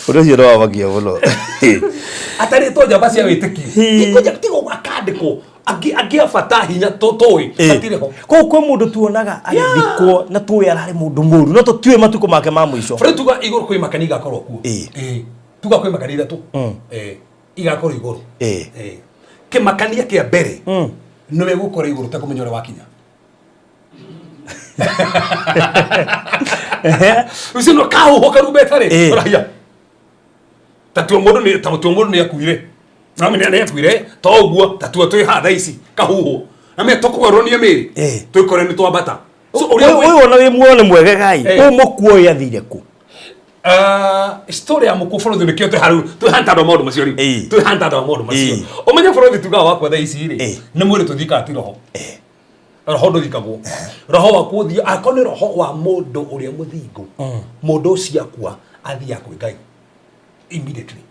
Ũndũ ũcio nĩ wamakia mũno. Atarĩtwo njamba cia wĩtĩkio. Tiga Andĩkwo angĩ a bata hinya tũĩ matirĩ ho. Koguo kwĩ mũndũ tuonaga agĩthikwo na tũĩ ararĩ mũndũ mũru, no tũtiũĩ matukũ make ma mũico. Fred, tuga igũrũ kwĩ makani igakorwo kuo. Ĩĩ. Tuga kwĩ makani ithatũ. Ĩĩ. Igakorwo igũrũ. Ĩĩ. Kĩmakania kĩa mbere nĩwe gũkora igũrũ ũtekũmenya ũrĩa wakinya. Ũcio no kahuho karumbeta rĩ. Ũrahia. Ta tua mũndũ nĩ ta tua mũndũ nĩ akuire. Na mene nĩ akuire to ũguo ta tua twĩ haha thaa ici kahuho. Na mene tũkũgarũrania mĩĩrĩ. Twĩkore nĩ twambata. So ũrĩa Ũyũ ona wĩ muoyo nĩ mwege gai. Ũyũ mũkuo ũyũ athire kũ? Story ya mũkuo bũrũri nĩkĩo twĩ haru twĩ hantanda wa maũndũ macio rĩu. Twĩ hantanda wa maũndũ macio. Ũmenye bũrũri tugaga wakwa thaa ici rĩ nĩ mwĩrĩ tũthikaga ti roho. Roho ndũthikagwo. Roho waku ũthiĩ akorwo nĩ roho wa mũndũ ũrĩa mũthingu. Mũndũ ũcio akua athiaga kwĩ Ngai immediately.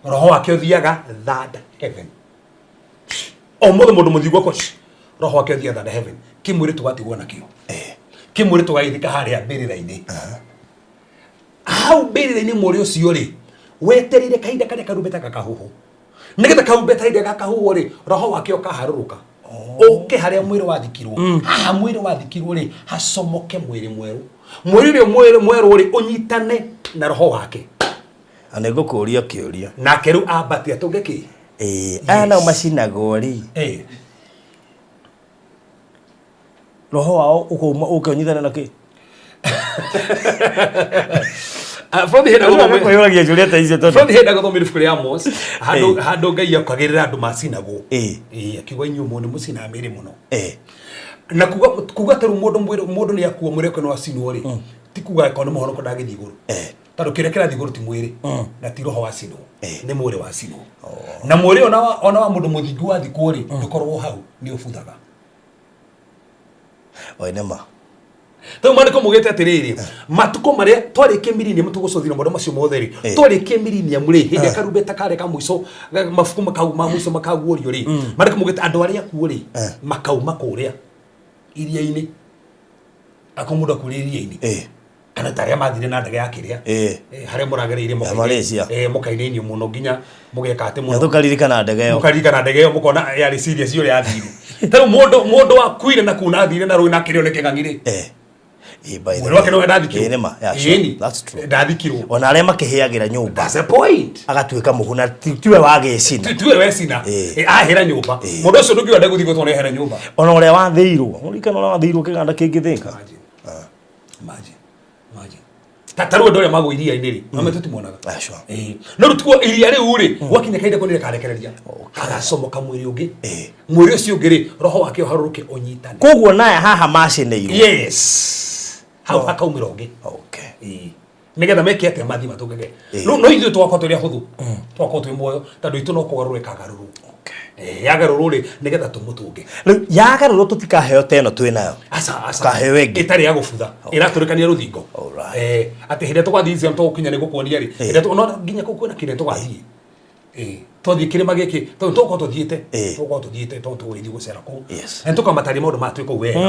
Roho wake ũthiaga third heaven. O mũthĩ mũndũ mũthingu akua roho wake ũthiaga third heaven. Kĩmwĩrĩ tũgatigwo nakĩo. Kĩmwĩrĩ tũgagĩthika harĩa mbĩrĩra-inĩ. Hau mbĩrĩra-inĩ mwĩrĩ ũcio rĩ wetereire kahinda karĩa karumbeta gakahuhwo. Nĩgetha karumbeta hĩndĩ ĩrĩa gakahuhwo rĩ roho wake ũkaharũrũka ũke harĩa mwĩrĩ wathikirwo. Haha mwĩrĩ wathikirwo rĩ hacomoke mwĩrĩ mwerũ. Mwĩrĩ ũrĩa mwĩrĩ mwerũ rĩ ũnyitane na roho wake. Na nĩ ngũkũria kĩũria. Nake rĩu ambate atũnge kĩ? Ĩĩ, aya nao macinagwo rĩ. Roho wao ũkauma ũke ũnyitane na kĩ? Bũrũri hĩndĩ gũthoma Kwĩyũragia ciũria ta icio tondũ Bũrũri hĩndĩ gũthoma ibuku rĩa Amos handũ handũ Ngai okagĩrĩra andũ macinagwo. Ĩĩ, akiuga inyuĩ mũndũ mũcinaga mĩĩrĩ mũno. Na kuga kuga ta rĩu mũndũ mwĩrĩ mũndũ nĩ akua mwĩrĩ wake no acinwo rĩ ti kuga angĩkorwo nĩ mũhonoko ndangĩthiĩ igũrũ. Tondũ kĩrĩa kĩrathiĩ igũrũ ti mwĩrĩ na ti roho wacinwo nĩ mwĩrĩ wacinwo. Na mwĩrĩ ona wa mũndũ mũthingu wathikwo rĩ ndũkoragwo hau nĩ ũbuthaga. Oi nĩ ma. Rĩu maandĩko maugĩte atĩrĩrĩ, matukũ marĩa twarĩkia millennium tũgũcũthĩra maũndũ macio mothe rĩ, twarĩkia millennium rĩ, hĩndĩ ĩrĩa karumbeta karĩa ka mũico, mabuku makau ma mũico makaguũrio rĩ, maandĩko maugĩte andũ arĩa akuũ rĩ, makauma kũrĩa iria-inĩ. Akorwo mũndũ akuĩrĩire iria-inĩ. Kana ta arĩa mathire na ndege ya kĩrĩa. Harĩa mũragereire Ya Malaysia. Mũkainainio mũno nginya mũgeka atĩ mũno. Na tũkaririkana ndege ĩyo. Mũkaririkana ndege ĩyo mũkona yarĩ serious ũrĩa yathire. Ta rĩu mũndũ mũndũ wakuire na kuu na athire na rũĩ na akĩrĩo nĩ kĩng'ang'i rĩ. By the Mwĩrĩ wake way. nĩwe ndathikirwo. Nĩ ma. Yeah, sure. Ĩni. That's true. Ndathikirwo. Ona arĩa makĩhĩagĩra nyũmba. That's the point. Agatuĩka mũhu na tiwe wagĩcina. Tiwe wecina. Ahĩra nyũmba. Mũndũ ũcio ndũngiuga ndegũthiĩ gwetwo nĩ ahĩra nyũmba. Ona ũrĩa wathĩirwo. Ũririkana ũrĩa wathĩirwo kĩganda kĩngĩthĩka. Imagine. Imagine. Imagine. Ta ta rĩu andũ arĩa magwo iria-inĩ rĩ, no metũ timonaga. Ah, sure. No rĩu tiguo iria rĩu rĩ, gwakinya kahinda kau nĩrĩkarekereria. Hagacomoka mwĩrĩ ũngĩ. Mwĩrĩ ũcio ũngĩ rĩ, roho wake ũharũrũke ũnyitane. Koguo naya haha macinĩirwo. Yes. Hau hakaumĩra ũngĩ. Okay. Nĩgetha meke atĩa mathiĩ matũngage. No no ithuĩ twakorwo tũrĩ ahũthũ. Twakorwo twĩ muoyo tondũ itũ no kũgarũrwo ĩkagarũrwo. Yagarũrwo rĩ, nĩgetha tũmũtũnge. Rĩu yagarũrwo tũtikaheo ta ĩno twĩ nayo. Aca, aca. Tũkaheo ĩngĩ. Ĩtarĩ ya gũbutha. Ĩratũrĩkania rũthingo. Alright. Atĩ hĩndĩ ĩrĩa tũgathiĩ Israel tũgũkinya nĩ gũkuonia rĩ. Hĩndĩ ĩrĩa no nginya kũu kwĩna kĩrĩa tũgathiĩ. Twathiĩ kĩrĩma gĩkĩ, tondũ tũgũkorwo tũthiĩte. Tũgũkorwo tũthiĩte tondũ tũgũgĩthiĩ gũcera kũu. Na nĩtũkamataria maũndũ maya twĩ kũu wega.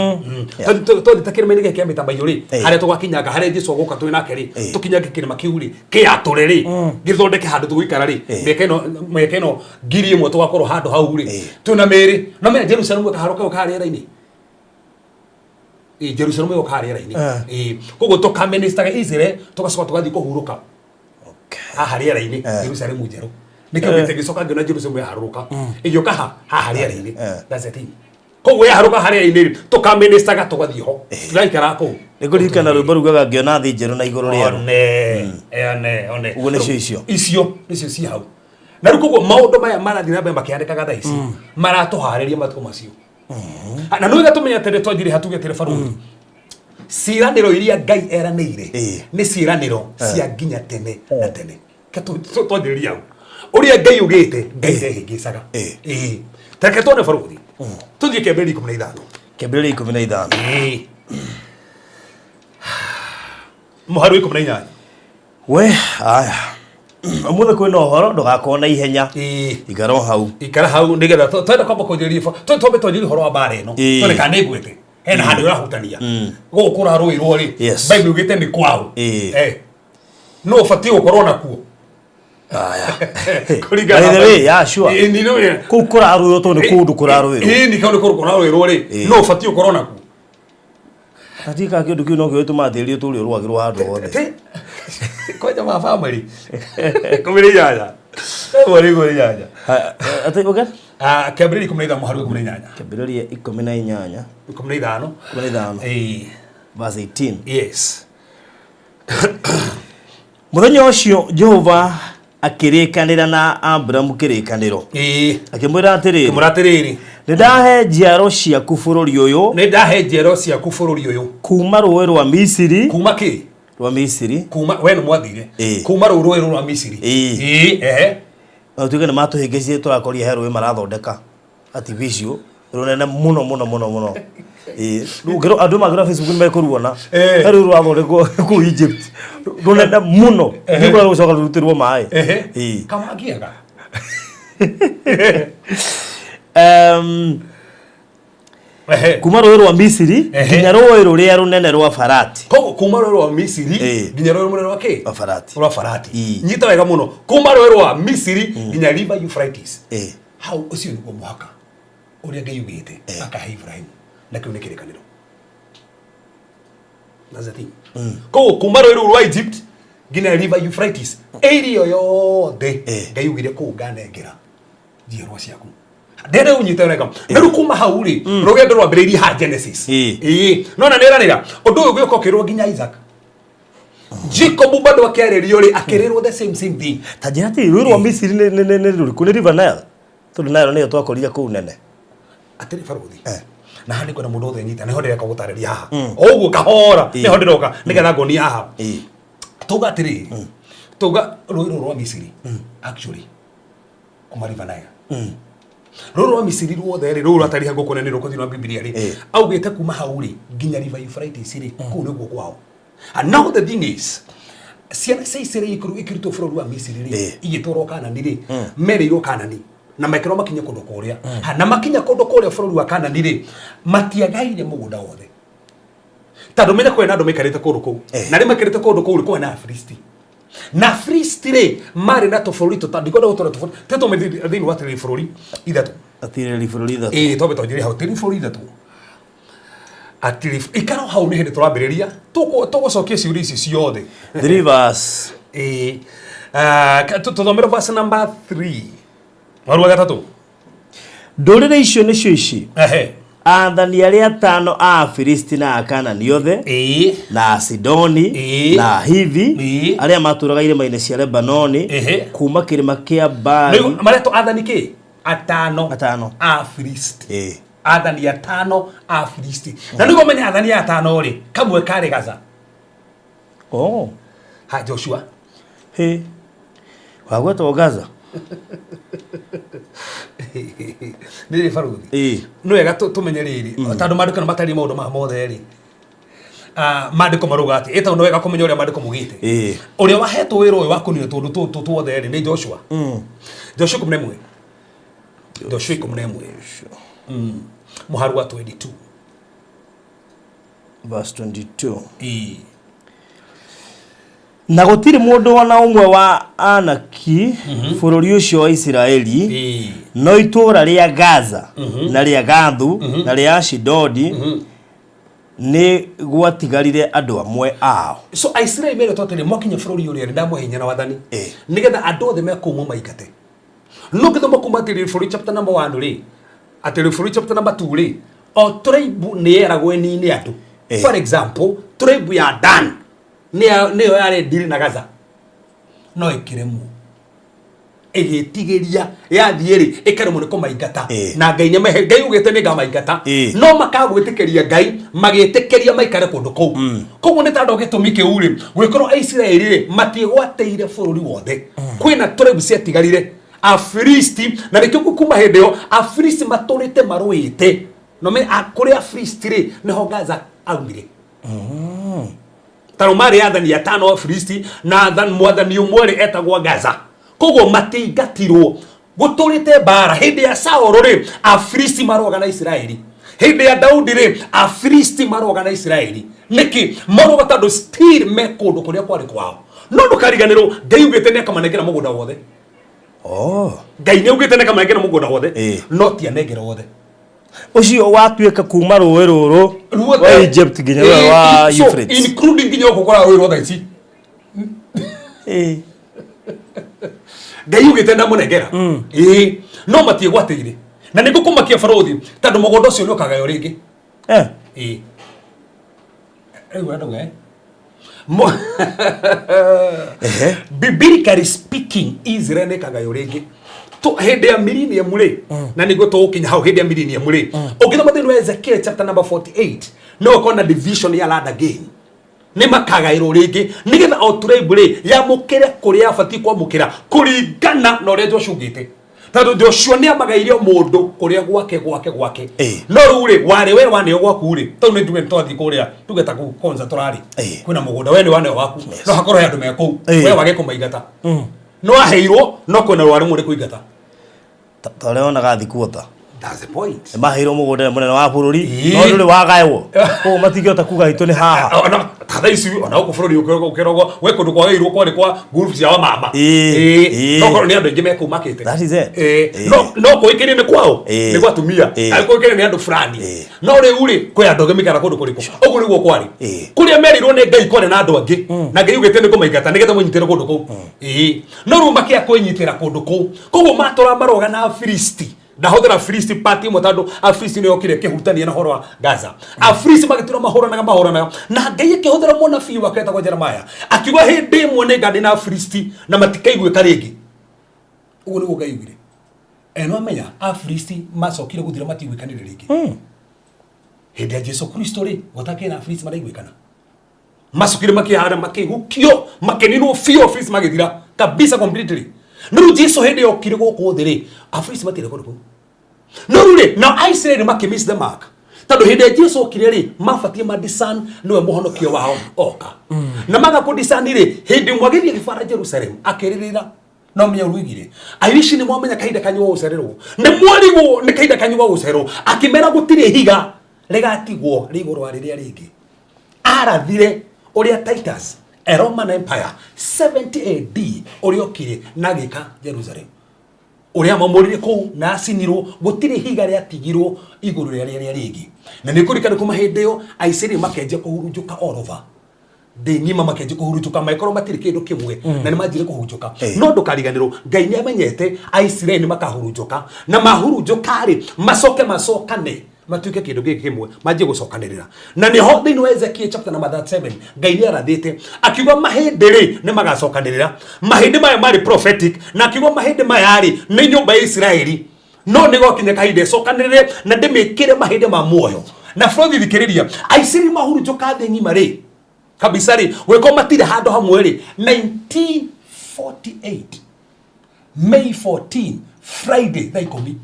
Twathiĩ ta kĩrĩma-inĩ gĩkĩ kĩa mĩtamaiyũ rĩ, harĩa tũgakinyanga, harĩa Jesũ agũka twĩ nake rĩ, tũkinyange kĩrĩma kĩu rĩ, kĩatũre rĩ, gĩthondeke handũ tũgũikara rĩ, mĩaka ĩno, mĩaka ĩno 1000 tũgakorwo handũ hau rĩ, twĩna mĩĩrĩ. No menya Jerusalemu ĩkaharũka ĩgoka rĩera-inĩ. Jerusalemu ĩgoka rĩera-inĩ. Koguo tũkaministaga Israel, tũgacoka tũgathiĩ kũhurũka haha rĩera-inĩ, Jerusalemu njerũ. Nĩkĩo ngĩte ngĩcoka ngĩona Jerusalemu yaharũrũka. Ĩgĩũka ha? Haha rĩera-inĩ. That's the thing. Koguo yaharũka haha rĩera-inĩ rĩ, tũkaministaga tũgathiĩ ho. Tũraikara kũu. Nĩ kũririkana rwĩmbo rugaga ngĩona thĩ njerũ na igũrũ rĩerũ. One, one, one. Ũguo nĩcio icio. Icio nĩcio ci hau. Na rĩu koguo maũndũ maya marathiĩ na mbere makĩandĩkaga thaa ici, maratũharĩria matukũ macio. Na nĩ wega tũmenye atĩrĩ, twanjire hatuge atĩrĩ barũthi. Ciĩranĩro iria Ngai eranĩire nĩ ciĩranĩro cia nginya tene na tene. Ke twanjĩrĩria hau. Ũrĩa Ngai ugĩte, Ngai ndehĩngĩcaga. Ta reke tuone barũthi. Tũthiĩ kĩambĩrĩria 15. Kĩambĩrĩria 15. Mũhari wa 18. We, aya. Ũmũthĩ kwĩna ũhoro ndũgakorwo na ihenya. Ikara o hau. Ikara hau nĩgetha twenda kwamba kwanjĩrĩria twambe twanjĩrĩrie ũhoro wa mbara ĩno. Tuone kana nĩ ĩgwĩte. Hena handũ ĩrahutania. Gũkũ kũrarũĩrwo rĩ, Bible yugĩte nĩ kwao. No ũbatiĩ gũkorwo nakuo. Aya. Kũringana By the na way, yeah, sure. Ĩĩ, nĩ nĩ- Kũu kũrarũĩrwo tondũ nĩ kũndũ kũrarũĩrwo. Ĩĩ, nĩ kũndũ kũrarũĩrwo rĩ, Ĩĩ. no ũbatiĩ ũkorwo nakuo. Hatika kĩndũ kĩu no kĩo gĩtũmaga tĩri ũtũre ũrũagĩrwo handũ hothe. Te- kwanja ma family 18 mweri 18. Atĩ ũge? Ah, kĩambĩrĩria 15 mũhari wa 18. Kĩambĩrĩria 18. 15. 15. Ĩĩ. Verse 18. Yes. Mũthenya ũcio Jehova akĩrĩkanĩra na Aburamu kĩrĩkanĩro. Ĩĩ. Akĩmwĩra atĩrĩrĩ. Akĩmwĩra atĩrĩrĩ. Nĩ ndahe njiaro ciaku bũrũri ũyũ. Nĩ ndahe njiaro ciaku bũrũri ũyũ. Kuma rũĩ rwa Misiri. Kuma kĩ? Rwa Misiri. Kuma we nĩ mwathire. Ĩĩ. Kuma rũĩ rũĩ rwa Misiri. Ĩĩ. Ĩĩ, ehe. Na tuge nĩ matũhĩngĩcire tũrakorire he rũĩ marathondeka artificial rũnene mũno mũno mũno mũno. Ĩĩ. Rĩu ũngĩro- andũ mangĩrora Facebook nĩ mekũruona. Ĩĩ. He rũĩ rũrathondekwo kũu Egypt rũnene mũno. Ehe. Nĩ kũrĩa rũgũcoka rũrutĩrwo maĩ. Ehe. Ĩĩ. Kamangiaga. Ehe. Kuma rũĩ rwa Misiri Ehe. nginya rũĩ rũrĩa rũnene rwa Farati. Koguo kuma rũĩ rwa Misiri Ĩĩ. nginya rũĩ rũnene rwa kĩ? Rwa Farati. Rwa Farati. Ĩĩ. Nyita wega mũno. Kuma rũĩ rwa Misiri nginya River Euphrates. Ĩĩ. Hau ũcio nĩguo mũhaka ũrĩa Ngai augĩte akahe Ibrahim na kĩu nĩ kĩrĩkanĩro. That's the thing. Koguo kuma rũĩ rũu rwa Egypt nginya River Euphrates area ĩyo yothe Ĩĩ. Ngai augire kũu nganengera njiarwa ciaku. Ndere ũnyite wega. Na rĩu kuma hau rĩ rũgendo rwambĩrĩirie ha Genesis. Ĩĩ. Ĩĩ. No na nĩranĩra ũndũ ũyũ ũgĩũka ũkĩrwo nginya Isaac. Jacob bado akĩarĩrio rĩ akĩrĩrwo the same same thing. Ta njĩra atĩrĩ rũĩ rwa Misiri nĩ rũrĩkũ? Nĩ River Nile. Tondũ Nile nĩyo twakorire kũu nene. Atĩrĩ barũthi. Na haha nĩngwenda mũndũ wothe nyita nĩho ndĩreka gũtarĩria haha. O ũguo kahora Ĩĩ. nĩho ndĩroka nĩgetha ngonie haha. Ĩĩ. Tuga atĩrĩ tuga rũĩ rũrũ rwa Misiri actually kuma River Nile. Rũĩ rwa Misiri ruothe rĩ rũu rwatariha gũkũ nĩ rũkũ thĩinĩ wa Bibilia rĩ Ĩĩ. augĩte kuma hau rĩ nginya River Euphrates rĩ kũu nĩguo kwao. And now the thing is ciana cia Isiraeli ikĩrutwo bũrũri wa Misiri rĩ Ĩĩ. igĩtwarwo Kanani rĩ merĩirwo Kanani na mekĩrwo makinye kũndũ kũrĩa. Ha, na makinya kũndũ kũrĩa bũrũri wa Kanani rĩ matiagaire mũgũnda wothe tondũ menya kwĩna andũ maikarĩte kũndũ kũu Eh. na arĩa maikarĩte kũndũ kũu rĩ kwĩna na Afilisti na Afilisti rĩ marĩ na tũbũrũri tũta ndikwenda gũtwara tũbũrũri tũtũme thĩinĩ wa tĩrĩ bũrũri ithatũ. Atirĩrĩri bũrũri ithatũ. Ĩĩ twambe twanjĩrĩrie hau tĩrĩ bũrũri ithatũ. Atĩrĩ ikara o hau nĩ hĩndĩ tũrambĩrĩria tũgũcokia ciũria ici ciothe. Three verse. Ĩĩ. Ah, tũthomere verse number 3. Mũhari wa gatatũ. Ndũrĩrĩ icio nĩcio ici. Ehe. Athani arĩa atano a Afilisti na Akanani othe Ĩĩ. na Asidoni Ĩĩ. na Ahivi Ĩĩ. arĩa matũũraga irĩma-inĩ cia Lebanoni Ehe. kuma kĩrĩma kĩa Baali. Rĩu maretwo athani kĩ? Atano. Atano. Afilisti. Ĩĩ. Athani atano a Afilisti. Na nĩguo ũmenye athani aya atano rĩ, kamwe karĩ Gaza. Oh. Ha Joshua. Hĩ. Wagwetwo Gaza. Nĩ rĩ barũthi. Ĩĩ. Nĩ wega tũmenye rĩrĩ, tondũ maandĩko nĩ matariĩ maũndũ maya mothe rĩ. Ah, maandĩko marauga atĩ, ĩ tondũ nĩ wega kũmenya ũrĩa maandĩko maugĩte. Ĩĩ. Ũrĩa wahetwo wĩra ũyũ wa kũnina tũndũ tũtũ tuothe rĩ nĩ Joshua. Joshua 11. Joshua 11. Mũhari wa 22. Verse 22. Ĩĩ. Na gũtirĩ mũndũ ona ũmwe wa Anaki bũrũri ũcio wa Isiraeli Ĩĩ. no itũũra rĩa Gaza na rĩa Gathu na rĩa Ashidodi nĩ gwatigarire andũ amwe ao. So Aisiraeli meretwo atĩrĩ mwakinya bũrũri ũrĩa ndamũhe hinya na wathani Ĩĩ. nĩgetha andũ othe me kũu mũmaingate. No ngĩthoma kuma atĩrĩ bũrũri chapter number 1 rĩ atĩrĩ bũrũri chapter number 2 rĩ o tribe nĩ yeragwo ĩnine andũ. Ĩĩ. For example tribe ya Dan nĩyo yarĩ ndiri na Gaza no ĩkĩremwo ĩgĩtigĩria yathiĩ rĩ ĩkaremwo nĩ kũmaingata Ĩĩ. na Ngai nĩamahe Ngai ugĩte nĩ ngamaingata Ĩĩ. no makagwĩtĩkĩria Ngai magĩtĩkĩria maikare kũndũ kũu koguo nĩ tondũ gĩtũmi kĩu rĩ gwĩkorwo Aisiraeli rĩ matiĩgwatĩire bũrũri wothe kwĩna tribe ciatigarire Afilisti na nĩkĩo kuma hĩndĩ ĩyo Afilisti matũrĩte marũĩte no me kũrĩ Afilisti rĩ nĩho Gaza aumire tarå marä athani atano Afilisti na mwathani ũmwe rĩ etagwo Gaza koguo matiingatirwo gũtũrĩte mbara hĩndĩ ya Saũlũ rĩ Afilisti marũaga na Isiraeli hĩndĩ ya Daudi rĩ Afilisti marũaga na Isiraeli nĩkĩ marũaga tondũ still me kũndũ kũrĩa kwarĩ kwao No ndũkariganĩrwo Ngai augĩte nĩ akamanengera mũgũnda wothe. Oh. Ngai nĩ augĩte nĩ akamanengera mũgũnda wothe. Ĩĩ. No ti anengera wothe. Ũcio watuĩka kuma rũĩ rũrũ Ruothe. rwa Egypt nginya rũĩ rwa Ĩĩ, so, Euphrates. including nginya gũkũ kũrarũĩrwo thaa ici. Ĩĩ. Ngai augĩte ndamũnengera. Ĩĩ, no matiĩgwatĩire. Na nĩ ngũkũmakia barũthi tondũ mũgũnda ũcio nĩ ũkagaywo rĩngĩ. Eh. Ĩĩ. Rĩu andũ eh. Ehe. Biblically speaking, Israel nĩ ĩkagaywo rĩngĩ. Hĩndĩ ya millennium rĩ, na nĩguo tũgũkinya hau hĩndĩ ya millennium rĩ, ũngĩthoma thĩinĩ wa Ezekiel chapter number 48, no ũkona division ya land again. Nĩ makagaĩrwo rĩngĩ nĩgetha o tribe rĩ yamũkĩre kũrĩa yabatiĩ kwamũkĩra kũringana na ũrĩa Joshua augĩte. Tondũ Joshua nĩ amagaĩire o mũndũ kũrĩa gwake gwake gwake. Ĩĩ. No rĩu rĩ, warĩ we waneo gwaku rĩ, tondũ nĩ tuge nĩ twathiĩ kũrĩa tuge ta kũu Konza tũrarĩ. Ĩĩ. Kwĩna mũgũnda we nĩ waneo waku. No hakorwo he andũ me kũu. Ĩĩ. We wage kũmaingata. No aheirwo no kwĩna rwarĩ mũrĩ kũingata. Ta ũrĩa wonaga thikuota. That's the point. Nĩ maheirwo mũgũnda nĩ mũnene wa bũrũri Ĩĩ. No ndũrĩ wagaĩrwo. Koguo matingĩhota kuga itũ nĩ haha. Ona ta thaa ici ona gũkũ bũrũri ũkĩrogwo we kũndũ kwagĩirwo kwarĩ kwa group cia wamama. Ĩĩ. Ĩĩ. Ĩĩ. No korwo nĩ andũ aingĩ mekũu makĩte. That is it. Ĩĩ. Ĩĩ. No no kũĩkĩrie nĩ kwao. Ĩĩ. Nĩ gwa atumia. Ĩĩ. Angĩkorwo kũĩkĩrie nĩ andũ fulani. Ĩĩ. No rĩu rĩ kwĩ andũ angĩ maikaraga kũndũ kũrĩkũ. Ũguo nĩguo kwarĩ. Ĩĩ. Kũrĩa merirwo nĩ Ngai kwarĩ na andũ angĩ. Na Ngai augĩte nĩ kũmaingata nĩgetha mwĩnyitĩre kũndũ kũu. Ĩĩ. No rĩu makĩaga kwĩnyitĩra kũndũ kũu. Koguo matũra maroga na Afilisti. Ndahũthĩra Afilisti part ĩmwe tondũ Afilisti nĩyo yokire ĩkĩhutania na ũhoro wa Gaza. Afilisti magĩtũra mahũranaga mahũranaga na Ngai akĩhũthĩra mũnabii wake wetagwo Jeremiah akiuga hĩndĩ ĩmwe nĩ nganina Afilisti na matikaiguĩka rĩngĩ. Ũguo nĩguo Ngai augire. E no amenya Afilisti macokire gũthira matiguĩkanire rĩngĩ. Hĩndĩ ya Jesu Kristo rĩ gũtakĩrĩ na Afilisti maraiguĩkana. Macokire makĩhara makĩhukio makĩninwo biũ Afilisti magĩthira kabisa completely. No rĩu Jesu hĩndĩ yokire gũkũ thĩ rĩ Afilisti matirĩ kũndũ kũu. No rĩu rĩ na Aisiraeli makĩ miss the mark. Tondũ hĩndĩ ya Jesu okire rĩ mabatiĩ ma discern nĩwe mũhonokio wao oka. Na maga kũ discern rĩ hĩndĩ ĩmwe agĩthiĩ agĩbara Jerusalem akĩrĩrĩra no menya ũruigire aici nĩ mwamenya kahinda kanyu ga gũcererwo nĩ mwarigwo nĩ kahinda kanyu ga gũcererwo akĩmera gũtirĩ ihiga rĩgatigwo rĩ igũrũ wa rĩrĩa rĩngĩ. Arathire ũrĩa Titus a Roman Empire 70 AD ũrĩa okire na agĩka Jerusalem ũrĩa mamũrire kũu na acinirwo gũtirĩ ihiga rĩatigirwo igũrũ rĩa rĩrĩa rĩngĩ. Na nĩ kũrikana kuma hĩndĩ ĩyo Aisiraeli makenjia kũhurunjũka all over thĩ ng'ima makenjia kũhurunjũka mangĩkorwo matirĩ kĩndũ kĩmwe na nĩ manjire kũhurunjũka. No ndũkariganĩrwo Ngai nĩ amenyete Aisiraeli makahurunjũka na mahurunjũka rĩ macoke macokane matuĩke kĩndũ gĩkĩ kĩmwe manjie gũcokanĩrĩra. Na nĩho thĩinĩ wa Ezekiel chapter number 37 Ngai nĩ arathĩte akiuga mahĩndĩ rĩ nĩ magacokanĩrĩra. Mahĩndĩ maya marĩ prophetic na akiuga mahĩndĩ maya rĩ nĩ nyũmba ya Isiraeli. No nĩ gwakinya kahinda ĩcokanĩrĩre na ndĩmĩkĩre mahĩndĩ ma muoyo. Na bũrũri thikĩrĩria Aisiraeli mahurunjũka thĩ ng'ima rĩ kabisa rĩ gwĩko matirĩ handũ hamwe rĩ 1948 May 14 Friday thaa ikũmi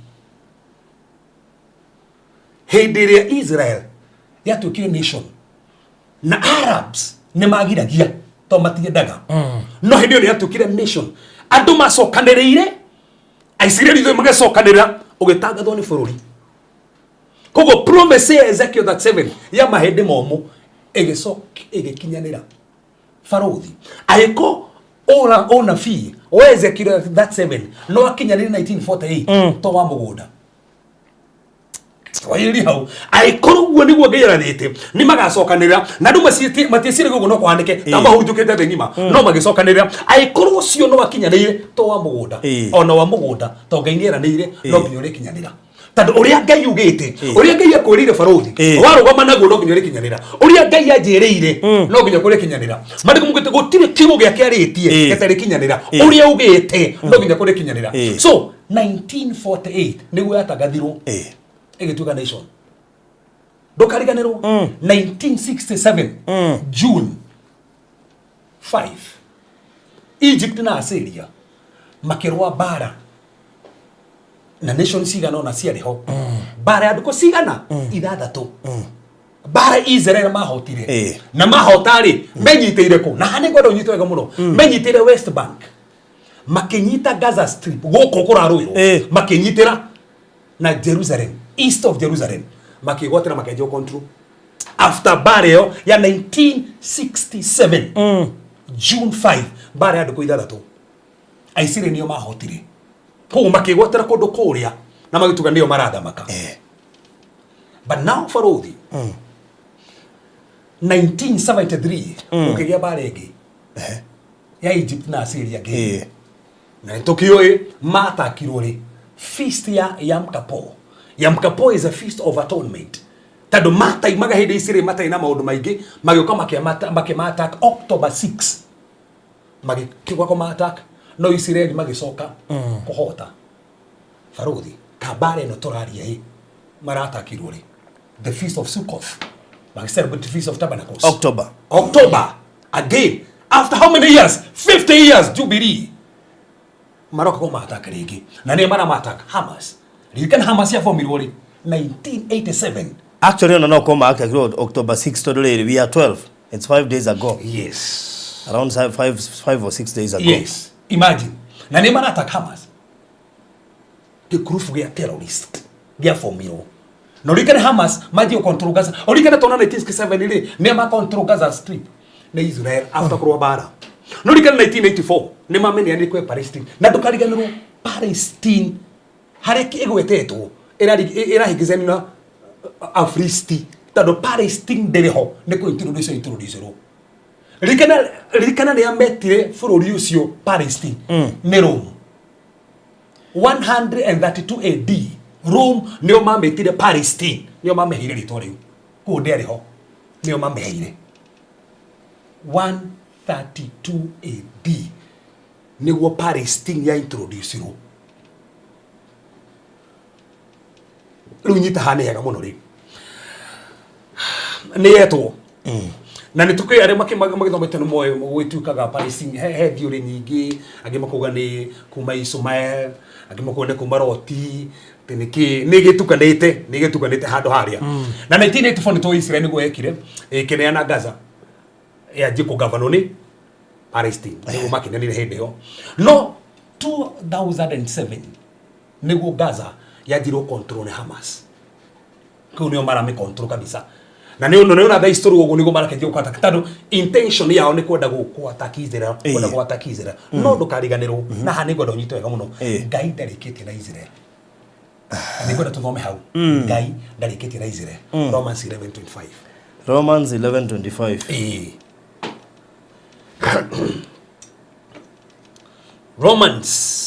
hĩndĩ ĩrĩa Israel yatuĩkire nation na Arabs nĩ magiragia tondũ matiendaga. No hĩndĩ ĩyo nĩ yatuĩkire nation andũ macokanĩrĩire Aisiraeli ithuĩ magĩcokanĩrĩra ũgĩtangathwo nĩ bũrũri. Koguo promise ya Ezekiel 37 ya mahĩndĩ momũ ĩgĩkinyanĩra. Barũthi angĩkorwo ora ũnabii wa Ezekiel 37 no akinyanĩre 1948 to wa mũgũnda Swahili hau angĩkorwo ũguo nĩguo Ngai arathĩte nĩ magacokanĩrĩra na andũ matieciragia ũguo no kũhanĩke ta mahurunjũkĩte thĩ ng'ima no magĩcokanĩrĩra angĩkorwo ũcio no akinyanĩire to wa mũgũnda ona wa mũgũnda to Ngai nĩ eranĩire no nginya ũrĩkinyanĩra tondũ ũrĩa Ngai ugĩte ũrĩa Ngai akwĩrĩire barũthi warũgama naguo no nginya ũrĩkinyanĩra ũrĩa Ngai anjĩrĩire no nginya kũrĩkinyanĩra mandĩko mugĩte gũtirĩ kiugo gĩake arĩtie gĩtarĩkinyanĩra ũrĩa ugĩte no nginya kũrĩkinyanĩra. So 1948 nĩguo yatangathirwo ĩgĩtuĩka nation. Ndũkariganĩrwo 1967 June 5 Egypt na Assyria makĩrũa mbara na nation cigana ona ciarĩ ho mbara ya ndukũ cigana ithathatũ mbara Israel mahotire na mahota rĩ menyitĩire kũ na haha nĩngwenda ũnyite wega mũno menyitĩire West Bank makĩnyita Gaza Strip gũkũ kũrarũĩrwo makĩnyitĩra na Jerusalem east of Jerusalem makĩgwatĩra makenjia control after mbara ĩyo ya 1967 June 5 mbara ya ndukũ ithathatũ Aisiraeli nĩo mahotire koguo makĩgwatĩra kũndũ kũrĩa na magĩtuga nĩo marathamaka. But now barothi, 1973 ũkĩgĩa mbara ĩngĩ ya Egypt na Syria ngĩ na nĩtũkĩũĩ matakirwo rĩ feast ya Yom Kippur. Yom Kippur is a feast of atonement tondũ mataimaga hĩndĩ Isiraeli matarĩ na maũndũ maingĩ magĩũka makĩma-attack October 6 magĩkĩgwa kũma-attack no Isiraeli magĩcoka kũhota. Barothi, kambara ĩno tũraria ĩ maratakirwo rĩ the feast of Sukkoth, magĩ celebrate the feast of tabernacles. October. October again, after how many years? 50 years jubilee, maroka kũmataka rĩngĩ na nĩo maramataka Hamas. Ririkana Hamas yabomirwo rĩ 1987. Actually ona no koma akirwo October 6 tondũ rĩrĩ we are 12, it's 5 days ago. Around 5 or 6 days ago. Yes, imagine, na nĩ marataka Hamas, gĩkurubu gĩa terrorist gĩabomirwo na ũririkane Hamas manjie control Gaza. Ũririkane tona 1967 rĩ nĩ ma control Gaza Strip nĩ Israel after kũrũa mbara. No ũririkane 1984 nĩ mameneanire kwĩ Palestine na ndũkariganĩrwo Palestine harĩa ĩgwetetwo ĩrahĩngĩcania na Afilisti tondũ Palestine ndĩrĩ ho nĩ kũ introduce introduce. Ririkana, ririkana nĩ ametire bũrũri ũcio Palestine nĩ Rome 132 AD. Rome nĩo mamĩtire Palestine, nĩo mameheire rĩtwa rĩu kũu ndĩarĩ ho, nĩo mameheire 132 AD nĩguo Palestine ya introducirwo. Rĩu nyita haha nĩ hega mũno rĩu nĩ yetwo na nĩ tũkĩ arĩa magĩthomete nĩ moĩ gwĩtuĩkaga Palestine he theory nyingĩ, angĩ makauga nĩ kuma Ismael, angĩ makauga nĩ kuma Loti, atĩ nĩkĩ nĩ gĩtukanĩte handũ harĩa. Na 1984 nĩ tũĩ Israel nĩguo yekire ĩkĩneana Gaza yanjie kũgavanwo nĩ Palestine nĩguo makĩneanire hĩndĩ ĩyo. No 2007 nĩguo Gaza yanjirwo control nĩ Hamas, kũu nĩo maramĩ control kabisa na nĩ ũndũ nĩ ũratha history ũguo nĩguo marakĩnjia gũkata tondũ intention yao nĩ kwenda gũattack Israel, kwenda gũattack Israel. No ndũkariganĩrwo na haha nĩ ngwenda ũnyite wega mũno. Ngai ndarĩkĩtie na Israel na nĩ ngwenda tũthome hau. Ngai ndarĩkĩtie na Israel, Romans 11:25. Romans 11:25. Ĩĩ. Romans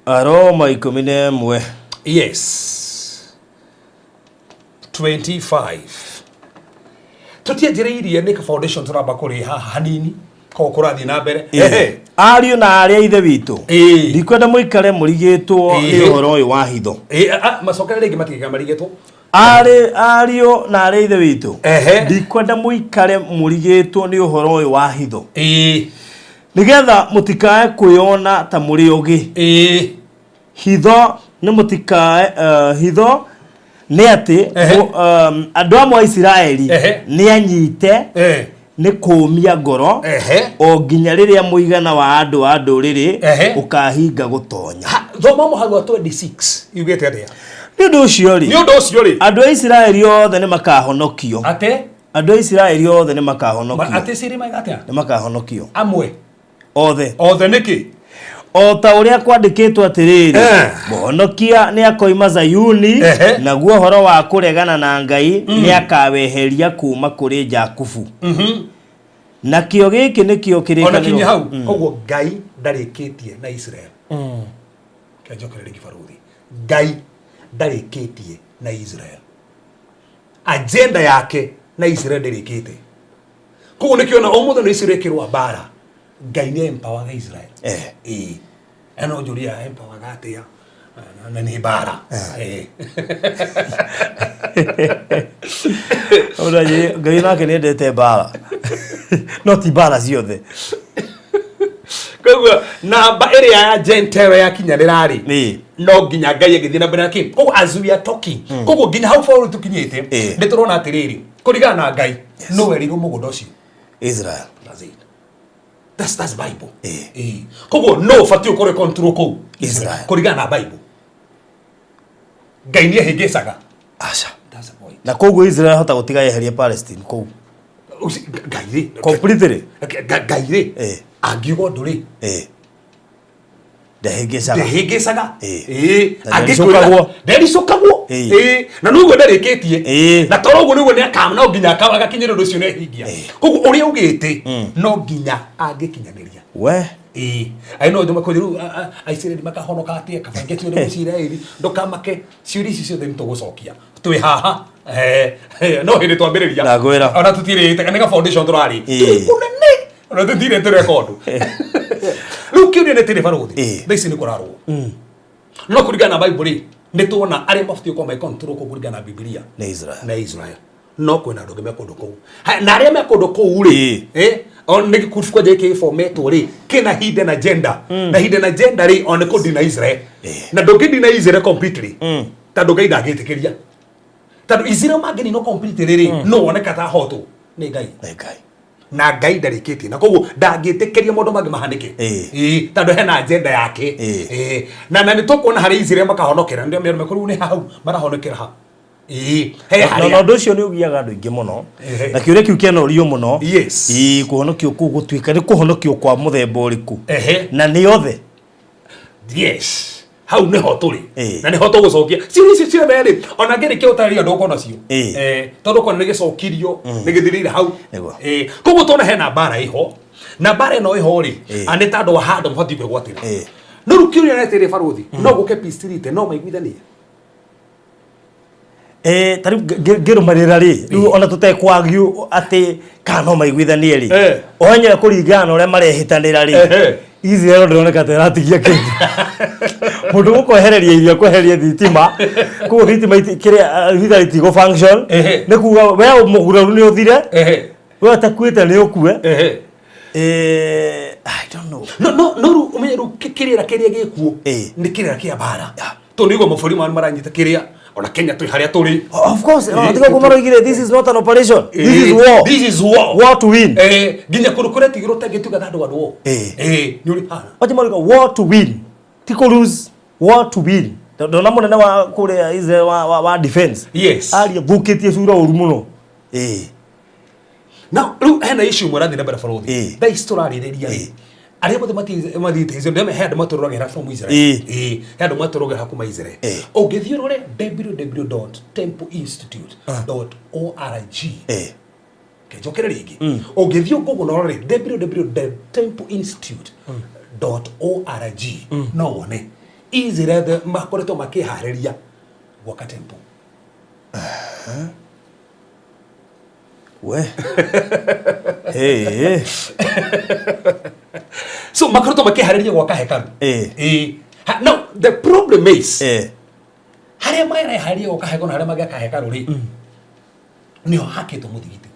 Aroma 11. Yes, 25. Tũtianjĩrĩirie nĩ foundation tũramba kũrĩ haha hanini koguo kũrathiĩ na mbere. Ehe. Ariũ na arĩa ithe witũ, ndikwenda mũikare mũrigĩtwo nĩ ũhoro ũyũ wa hitho. Ĩĩ, macokere rĩngĩ matigĩka marigĩtwo. Arĩ ariũ na arĩa ithe witũ, ndikwenda mũikare mũrigĩtwo nĩ ũhoro ũyũ wa hitho, nĩgetha mũtikae kwĩona ta mũrĩ ũgĩ. Hitho nĩ mũtikae hitho nĩ atĩ andũ amwe a Isiraeli nĩ anyite nĩ kũũmia ngoro o nginya rĩrĩa mũigana wa andũ a ndũrĩrĩ ũkahinga gũtonya. Thoma mũhari wa 26 yugĩte atĩa? Nĩ ũndũ ũcio rĩ, Nĩ ũndũ ũcio rĩ, andũ a Isiraeli othe nĩ makahonokio. Atĩ andũ a Isiraeli othe nĩ makahonokio. Atĩ ciri maiga atĩa? Nĩ makahonokio. Amwe. Othe. Othe nĩkĩ? O ta ũrĩa kwandĩkĩtwo atĩrĩrĩ, mũhonokia nĩ akoima Zayuni, naguo ũhoro wa kũregana na Ngai nĩ akaweheria kuma kũrĩ Jakubu. Nakĩo gĩkĩ nĩkĩo Ona kinya hau. kĩrĩkanĩro. Koguo Ngai ndarĩkĩtie na Israel. Kĩanjokere rĩngĩ baruthi, Ngai ndarĩkĩtie na Israel, agenda yake na Israel ndĩrĩkĩte. Koguo nĩkĩona ũmũthĩ nĩ Israel ĩkĩrũa mbara, Ngai nĩ empowerga Israel. Ĩĩ, no njũria empowerga atĩa na nĩ mbara? Ona Ngai nake nĩ endete mbara no ti mbara ciothe. Koguo namba ĩrĩa ya Gentile yakinyanĩra rĩ, no nginya Ngai agĩthiĩ na mbere na kĩ. Koguo as we are talking, koguo nginya hau bũrũri tũkinyĩte nĩ tũrona atĩrĩrĩ, kũringana na Ngai no werirwo mũgũnda ũcio Israel. That's it. That's Bible. Ĩĩ. Koguo no ũbatiĩ ũkorwo control kũu Israel. Kũringana na Bible Ngai nĩ ehĩngĩcaga. Aca. That's the point. Na koguo Israel hota gũtiga yeherie Palestine kũu. Ngai rĩ. Completely. Ngai rĩ, angiuga ũndũ rĩ, ndahĩngĩcaga. Ndĩhĩngĩcaga. Ĩĩ. Na Angĩkwĩra ndericũkagwo. Ndericũkagwo. Ĩĩ. Na nĩguo ndarĩkĩtie. Ĩĩ. Na toro ũguo nĩguo nĩakama, no nginya agakinyĩra ũndũ ũcio nĩahingia. Koguo ũrĩa augĩte no nginya angĩkinyanĩria. We. Ĩĩ. Aĩ no njũma kũrĩ rĩu Aisiraeli makahonoka atĩa, kaba ngĩtue nĩ Mũisiraeli, ndũkamake, ciũria ici ciothe nĩtũgũcokia. Twĩ haha. No hĩndĩ twambĩrĩria. Ndakwĩra. Ona tũtirĩte, nĩ ga foundation tũrarĩ. Ĩĩ. Kũnene. Ona tũtirĩ tũreka ũndũ. Rĩu kĩũria nĩ atĩrĩ barũthi. Thaa ici nĩ kũrarwo. No kũringana na Bible rĩ, nĩ tuona arĩa mabatiĩ gũkorwo me control kũu kũringana na Bibilia. Nĩ Israel. Na Israel. No kwĩna andũ angĩ me kũndũ kũu. Ha, na arĩa me kũndũ kũu rĩ, o nĩ gĩkundi kwanja gĩkĩ gĩbometwo rĩ, kĩna hidden agenda. Na hidden agenda rĩ, o nĩ kũndina Israel. Na ndũngĩndina Israel completely. Tondũ Ngai ndangĩtĩkĩria. Tondũ Israel mangĩninwo completely rĩ, no woneka ta ahotwo nĩ Ngai. Nĩ Ngai. Na Ngai ndarĩkĩtie, na koguo ndangĩtĩkĩria maũndũ mangĩ mahanĩke. Ĩĩ, tondũ hena agenda yake. Ĩĩ. Na nĩ tũkuona harĩa Israel makahonokera, ndio mĩarũme kũrĩu nĩ hau marahonokera ha. Ĩĩ, he Na harĩa. ũndũ ũcio nĩ ũgiaga andũ aingĩ mũno. Na kĩũria kĩu kĩanorio mũno. Yes. Ĩĩ, kũhonokio kũu gũtuĩka nĩ kũhonokio kwa mũthemba ũrĩkũ? Na nĩ othe. Yes. Hau nĩho tũrĩ. Na nĩho tũgũcokia ciũria icio ciothe rĩ, ona ngĩrĩkia ũtarĩria ndũkorwo nacio. Tondũ kona nĩ gĩcokirio, nĩ gĩthirĩire hau. Koguo tũona hena mbara ĩho, na mbara ĩno ĩho rĩ, nĩ ta andũ a handũ mabatiĩ kwĩgwatĩra. No rĩu kĩũria nĩ atĩrĩ barũthi, no gũke peace treaty, no maiguithanie? Ta rĩu ngĩrũmanĩrĩra rĩ, rĩu ona tũtekwagio atĩ kana no maiguithanie rĩ, o enyewe kũringana na ũrĩa marehĩtanĩra rĩ, Israel ndĩroneka ta ĩratigia kĩndũ. Mũndũ gũkwehereria irio, kweheria thitima, koguo thitima kĩrĩa thibitarĩ itigũ function, nĩ kuga we mũguraru nĩ ũthire, we ũtakuĩte nĩ ũkue. I don't know. No, no, no, rĩu ũmenye rĩu kĩrĩra kĩrĩa gĩkuo nĩ kĩrĩra kĩa mbara. Tondũ nĩguo mabũrũri maya maranyita kĩrĩa, ona Kenya twĩ harĩa tũrĩ. Of course, tiga ũguo maroigire, this is not an operation. This is war. This is war. War to win. Nginya kũndũ kũretigĩrwo tangĩtuga handũ andũ o. Nĩ ũrĩ hana. Wacha maruga war to win. Ti kũ lose, war to win. Ndona mũnene wa kũrĩa Israel wa defense. Yes. Aria thũkĩtie cura ũru mũno. Now, rĩu hena issue ĩmwe ĩrathiĩ na mbere barũthi. Thaa ici tũrarĩrĩria rĩ, arĩa mothe mathiĩte Israel, ndĩrona he andũ matũrũragĩra from Israel. He andũ matũrũragĩra kuma Israel. Ũngĩthiĩ ũrore www.templeinstitute.org. Njokere rĩngĩ. Ũngĩthiĩ Google na ũrore www.templeinstitute.org, no wone Israel makoretwo makĩharĩria gwaka temple. We. Hey. So makoretwo makĩharĩria gwaka hekaru. Now the problem is, harĩa mareharĩria gwaka hekaru na harĩa mangĩaka hekaru rĩ, nĩho hakĩtwo mũthigiti.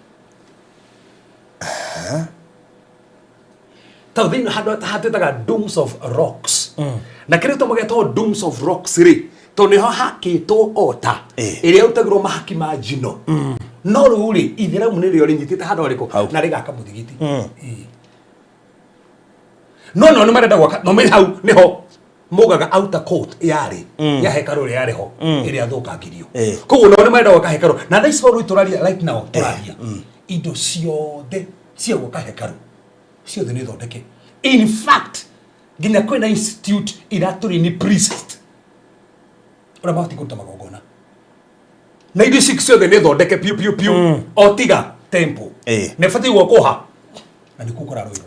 Tondũ thĩinĩ handũ hatwĩtaga Domes of Rocks. Na kĩrĩa gĩtũmaga gĩtwo Domes of Rocks rĩ, tondũ nĩho hakĩtwo ota ĩrĩa ĩrutagĩrwo mahaki ma njino. No rĩu rĩ, ithĩramu nĩrĩo rĩnyitĩte handũ harĩkũ na rĩgaka mũthigiti. No no nĩ marenda gwaka, no me hau nĩho mugaga outer court yarĩ ya hekarũ ĩrĩa yarĩ ho, ĩrĩa thũkangirio. Koguo nao nĩ marenda gwaka hekarũ, na thaa ici rĩu tũraria, right now tũraria, indo ciothe cia gwaka hekarũ ciothe nĩ thondeke. In fact, nginya kwĩna institute iratũrĩ nĩ priest ũrĩa mabatiĩ kũruta magongona, na indo ici ciothe nĩ thondeke piũ piũ piũ, o tiga temple nĩ ĩbatiĩ gwakwo ha, na nĩkuo kũrarũĩrwo.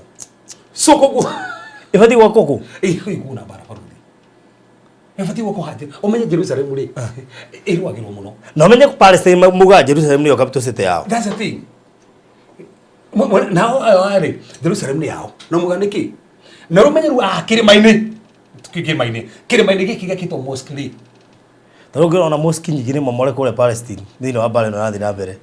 So koguo Ĩbatiĩ gwakwo kũ? Ĩĩ, kwĩ kuna mbara barũthi. Ĩbatiĩ gwakwo ha? Ũmenye Jerusalem rĩ, ĩrũagĩrwo mũno. Na ũmenye Palestine mugaga Jerusalem nĩyo capital city yao. That's the thing. Nao aya rĩ, Jerusalem nĩ yao. Na muga nĩkĩ? Na ũmenye rĩu kĩrĩma-inĩ, kĩrĩma-inĩ, kĩrĩma-inĩ gĩkĩ gĩakĩtwo mosque rĩ. Ta rĩu ũngĩrora mosque nyingĩ nĩ momore kũrĩa Palestine thĩinĩ wa mbara ĩno ĩrathiĩ na mbere.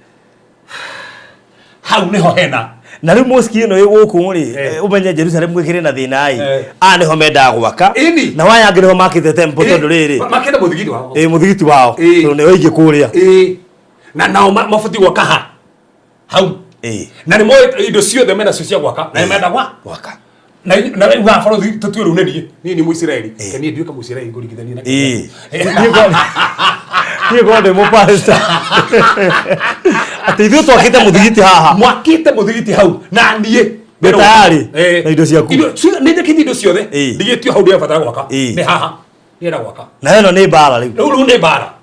Hau nĩho hena. Na rĩu mosque ĩno ĩ gũkũ rĩ, ũmenye Jerusalem gwĩkĩrĩ na thĩna ĩ. Aya nĩho mendaga gwaka. Na waya angĩ nĩho makĩte temple tondũ rĩrĩ. Makĩte mũthigiti wao. Ĩ, mũthigiti wao. Tondũ nĩo aingĩ kũrĩa. Na nao mabatiĩ gwaka ha? Hau. Na nĩ moĩ indo ciothe mena cio cia gwaka, na nĩ menda gwaka. Na na rĩu haha barũthi tũtue rĩu nĩ niĩ, niĩ nĩ Mũisiraeli. Ke niĩ nduĩke Mũisiraeli ngũringithanie na Niĩ korwo ndĩ mũpasta. Atĩ ithuĩ twakĩte mũthigiti haha. Mwakĩte mũthigiti hau na niĩ. Wĩ tayarĩ na indo ciaku? Nĩ njĩkĩte indo ciothe. Ndigĩtio hau ndĩrabatara gwaka. Nĩ haha ndĩrenda gwaka. Na ĩno nĩ mbara rĩu. Rĩu nĩ mbara.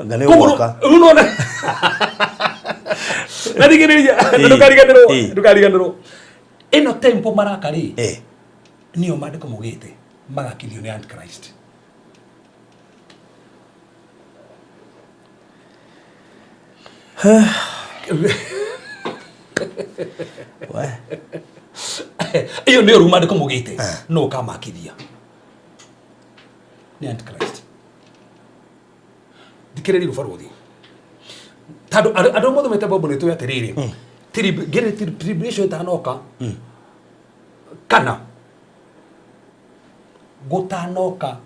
Anga nĩ ũgwaka. Rĩu nona na thikĩrĩria, ndũkariganĩrwo, ndũkariganĩrwo ĩno temple maraka rĩ, nĩyo maandĩko maugĩte magakithio nĩ Antichrist. Ĩyo nĩyo rĩu maandĩko maugĩte no ũkamakithia nĩ Antichrist. Thikĩrĩria rũbarũthi, tondũ andũ mathomete Bible nĩ tũĩ atĩrĩrĩ, tribulation ĩtanoka kana gũtanoka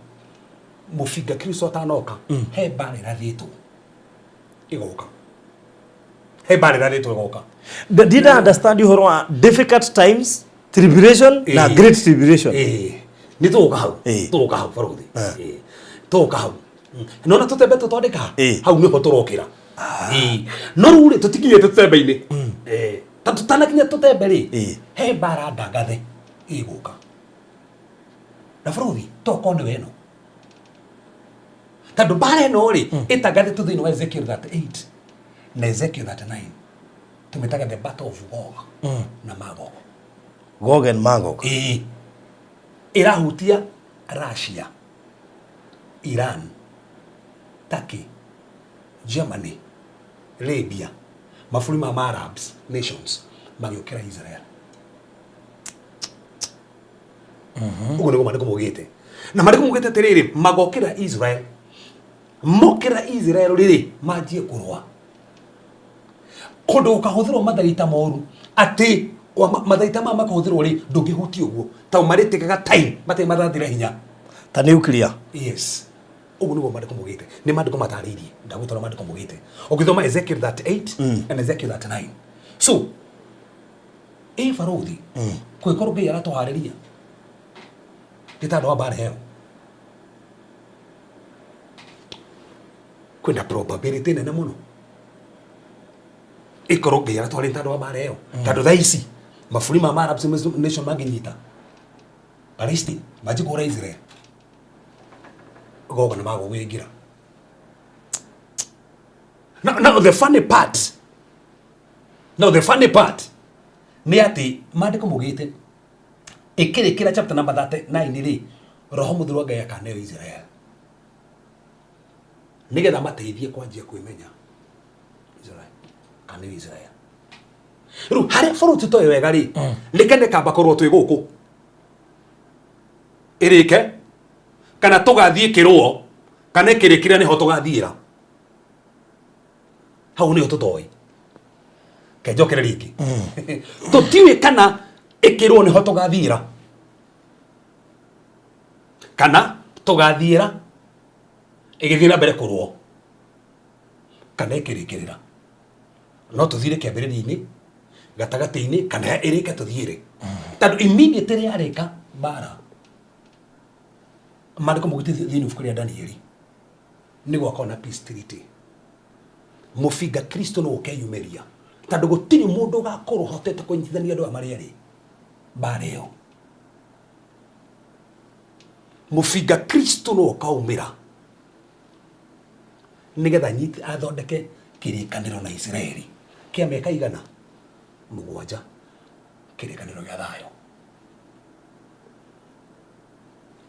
mũbinga Kristo atanoka, he mbara ĩrathĩtwo ĩgoka, he mbara ĩrathĩtwo ĩgoka. Did I understand ũhoro wa difficult times, tribulation na great tribulation? Nĩ tũgũka hau, tũgũka hau barũthi, tũgũka hau. Nona tũtembe tũtwandĩka hau nĩho tũrokĩra. No rĩu rĩ, tũtikinyĩte tũtembe-inĩ. Ta tũtanakinya tũtembe rĩ, he mbara ndangathe ĩgũka na barũthi tokorwo nĩwe ĩno, tondũ mbara ĩno rĩ ĩtangathĩtwo thĩinĩ wa Ezekiel 38 na Ezekiel 39, tũmĩtaga the battle of Gog na Magog. Gog and Magog. Ĩĩ, ĩrahutia Russia, Iran, Turkey, Germany, Libya, mabũrũri ma Arabs nations magĩũkĩra Israel. Ũguo nĩguo maandĩko maugĩte, na maandĩko maugĩte atĩrĩrĩ, magokĩra Israel, mokĩra Israel rĩrĩ manjie kũrũa kũndũ gũkahũthĩrwo matharaita moru, atĩ matharaita maya makahũthĩrwo rĩ, ndũngĩhutia ũguo tondũ marĩtĩkaga time matarĩ marathira hinya. Ta nuclear. Yes, ũguo nĩguo maandĩko maugĩte, nĩ maandĩko matarĩirie ndagũtwara maandĩko maugĩte ũgĩthoma Ezekiel 38 and Ezekiel 39. So ĩ barũthi, kwĩkorwo Ngai aratũharĩria nĩ tondũ wa mbara ĩyo, kwĩna probability nene mũno ĩkorwo Ngai aratũharĩria tondũ wa mbara ĩyo, tondũ thaa ici mabũrũri ma Arab nation mangĩnyita Palestine manjie kũhũra Israel, Gog na Magog ĩngĩra. Now the funny part, now the funny part nĩ atĩ maandĩko maugĩte ĩkĩrĩkĩra chapter number 39 rĩ, roho mũtheru wa Ngai akaneo Israel nĩgetha mateithie kwanjia kwĩmenya. Israel kaneo Israel rĩu harĩa bũrũri tũtoĩ wega rĩ, nĩ kene kamba korwo twĩ gũkũ ĩrĩke kana tũgathiĩ kĩrũo kana ĩkĩrĩkĩra nĩho tũgathiĩra, hau nĩho tũtoĩ. Kenjokere rĩngĩ, tũtiũĩ kana ĩkĩrwo nĩho tũgathiĩra kana tũgathiĩra ĩgĩthiĩ na mbere kũrũo kana ĩkĩrĩkĩrĩra, no tũthire kĩambĩrĩria-inĩ, gatagatĩ-inĩ, kana ĩrĩke tũthiĩre, tondũ immediately yarĩka mbara, maandĩko maugĩte thĩinĩ ibuku rĩa Danieli nĩ gwakorwo na peace treaty. Mũbinga Kristo no ũkeyumĩria, tondũ gũtirĩ mũndũ ũgakorwo ũhotete kũnyitithania andũ aya marĩ erĩ mbara ĩyo. Mũbinga Kristo no ũkaumĩra nĩgetha anyite athondeke kĩrĩkanĩro na Isiraeli kĩa mĩaka 700, kĩrĩkanĩro gĩa thayũ.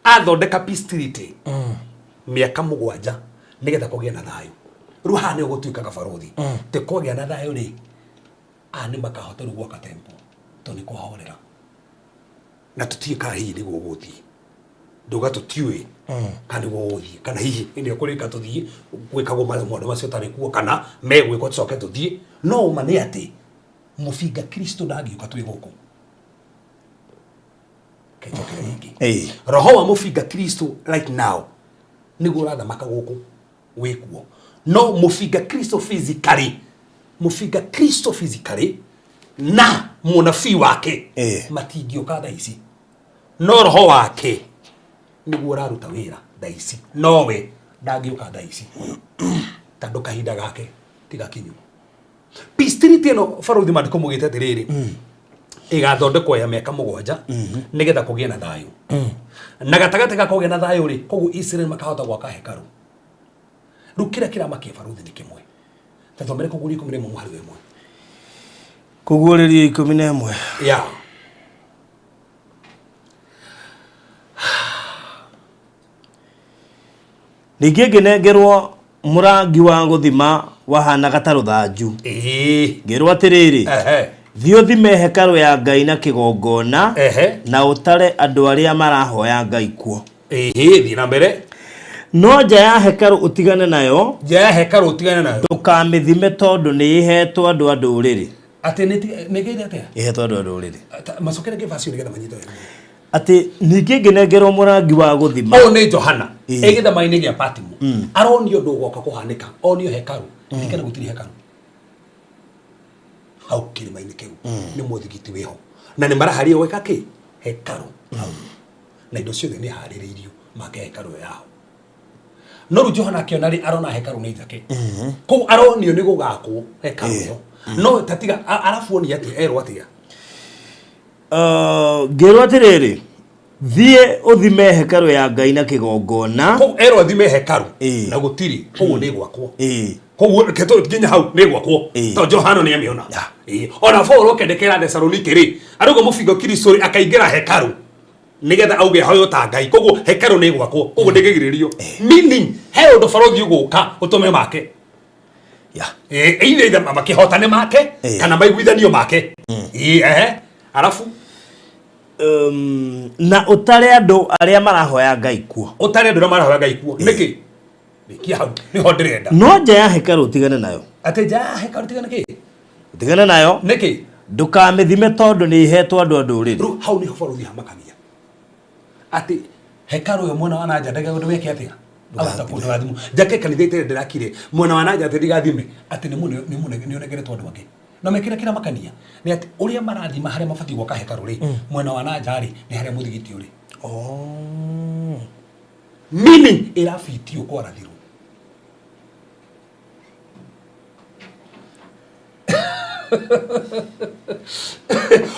Athondeka peace treaty mĩaka 7 nĩgetha kũgĩe na thayũ. Rĩu haha nĩho gũtuĩkaga barũthi tĩ kwagĩa na thayũ rĩ, aya nĩ makahota rĩu gwaka temple tondũ nĩ kwahorera, na tũtiũĩ kana hihi nĩguo gũgũthiĩ, nduga tũtiũĩ kana nĩguo gũgũthiĩ, kana hihi nĩ kũrĩka tũthiĩ gwĩkagwo maũndũ macio tarĩ kuo, kana megwĩkwo tũcoke tũthiĩ. No ũma nĩ atĩ mũbinga Kristo ndangĩũka twĩ gũkũ. Kenjokere rĩngĩ, roho wa mũbinga Kristo right now nĩguo ũrathamaka gũkũ wĩkuo, no mũbinga Kristo physically, mũbinga Kristo physically na mũnabii wake matingĩũka thaa ici, no roho wake nĩguo ũraruta wĩra thaa ici, nowe ndangĩũka thaa ici tondũ kahinda gake ti gakinyu. Peace treaty ĩno barũthi maandĩko maugĩte atĩrĩrĩ, ĩgathondekwo ya mĩaka 7 nĩgetha kũgĩe na thayũ. Na gatagatĩ ga kũgĩa na thayũ rĩ, koguo Israel makahota gwaka hekarũ. Rĩu kĩrĩa kĩramakia barũthi nĩ kĩmwe. Ta thomere kũguũria 11 mũhari wa 1. Kũguũrĩrio 11. Yeah. Ningĩ ngĩnengerwo mũrangi wa gũthima wahanaga ta rũthanju. Ngĩrwo atĩrĩrĩ, thiĩ ũthime hekarũ ya Ngai na kĩgongona, na ũtare andũ arĩa marahoya Ngai kuo. Thiĩ na mbere. No nja ya hekarũ ũtigane nayo. Nja ya hekarũ ũtigane nayo. Ndũkamĩthime tondũ nĩ ĩheetwo andũ a ndũrĩrĩ. Atĩ nĩ ĩgĩire atĩa? Ĩheetwo andũ a ndũrĩrĩ. Macokere ngĩ verse nĩgetha manyite wega. Atĩ ningĩ ngĩnengerwo mũrangi wa gũthima. Ũyũ nĩ Johana ĩ gĩthama-inĩ gĩa Patimo. Aronio ũndũ ũgoka kũhanĩka, onio hekarũ. Ririkana gũtirĩ hekarũ hau kĩrĩma-inĩ kĩu, nĩ mũthigiti wĩho na nĩ maraharĩria gwĩka kĩ hekarũ hau, na indo ciothe nĩ harĩrĩirio make hekarũ ĩyo yao. No rĩu Johana akĩona rĩ, arona hekarũ nĩ njake, kũu aronio nĩ gũgakwo hekarũ ĩyo. No tatiga arabu onia atĩa, erwo atĩa? Ngĩrwo atĩrĩrĩ, thiĩ ũthime hekarũ ya Ngai na kĩgongona. Kũu erwo athime hekarũ na gũtirĩ, koguo nĩ gwakwo. Koguo reke nginya hau nĩ gwakwo, tondũ Johana nĩ amĩona. Ona Paul okendekera Thesalonike rĩ, arauga mũbingo Kristo rĩ akaingĩra hekarũ nĩgetha auge ahoywo ta Ngai, koguo hekarũ nĩ gwakwo, koguo ndĩngĩgirĩrĩrio. Meaning he ũndũ barũthi ũgũka ũtũme make. Either makĩhotane make kana maiguithanio make. Arabu Na ũtare andũ arĩa marahoya Ngai kuo. Ũtare andũ arĩa marahoya Ngai kuo. Nĩkĩ? Nĩkĩ hau? Nĩho ndĩrenda. No nja ya hekarũ ũtigane nayo. Atĩ nja ya hekarũ ũtigane kĩ? Ũtigane nayo. Nĩkĩ? Ndũkamĩthime tondũ nĩ ĩhetwo andũ a ndũrĩrĩ. Rĩu hau nĩho barũthi hamakagia. Atĩ hekarũ ĩyo mwena wa nanja ndũgeke atĩa? Ndũgathimwo. Njake kanitha ĩtarĩ ndĩrakire mwena wa nanja atĩ ndigathime, atĩ nĩ ũnengeretwo andũ angĩ. Na mekĩra kĩra makania nĩ atĩ ũrĩa marathima harĩa mabatiĩ gwaka hekarũ rĩ, mwena wa nanja rĩ, nĩ harĩa mũthigiti ũrĩ. Meaning ĩrabitio kwarathirwo.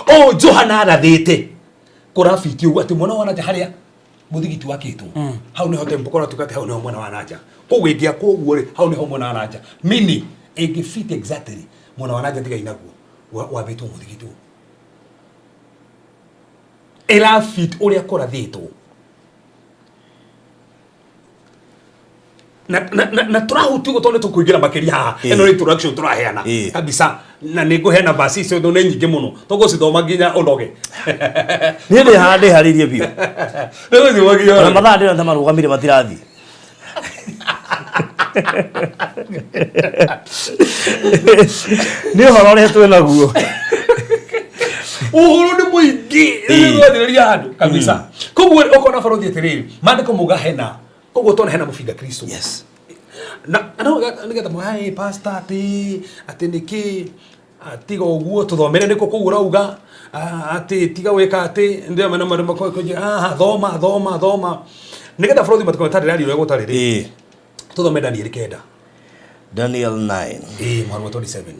Oh, Johana arathĩte kũrabitio ũguo atĩ mwena wa nanja harĩa mũthigiti wakĩtwo, hau nĩho temple kũratuĩka atĩ hau nĩho mwena wa nanja. Koguo ĩngĩakwo ũguo rĩ, hau nĩho mwena wa nanja. Meaning ĩngĩfit exactly mwena wa nanja tigai naguo wambĩtwo mũthigiti ũũ. Ĩrafit ũrĩa kũrathĩtwo. Na tũrahutia ũguo tondũ nĩtũkũingĩra makĩria haha. Ĩno nĩ introduction tũraheana kabisa, na nĩ ngũheana verse icio tondũ nĩ nyingĩ mũno, tũgũcithoma nginya ũnoge. Niĩ ndĩ haha ndĩharĩirie biũ. Nĩgũcithoma nginya Ona ũnoge. mathaa ndĩrona ta marũgamire matirathiĩ. Nĩ ũhoro ũrĩa twĩ naguo. Ũhoro nĩ mũingĩ, rĩu twanjĩrĩria handũ kabisa. Koguo ũkona barũthi atĩrĩrĩ, maandĩko mauga hena, koguo tona hena mũbinga Kristo. Na no nĩgetha mwae pastor atĩ atĩ nĩkĩ tiga ũguo tũthomere nĩkũ kũu ũrauga atĩ tiga gwĩka atĩ ndĩramena maũndũ makwa kũnjĩra, aha, thoma thoma thoma nĩgetha bũrũri matikone ta ndĩraria ũrĩa gũtarĩ rĩ. Tũthome Daniel 9. Daniel 9. Mũhari wa 27.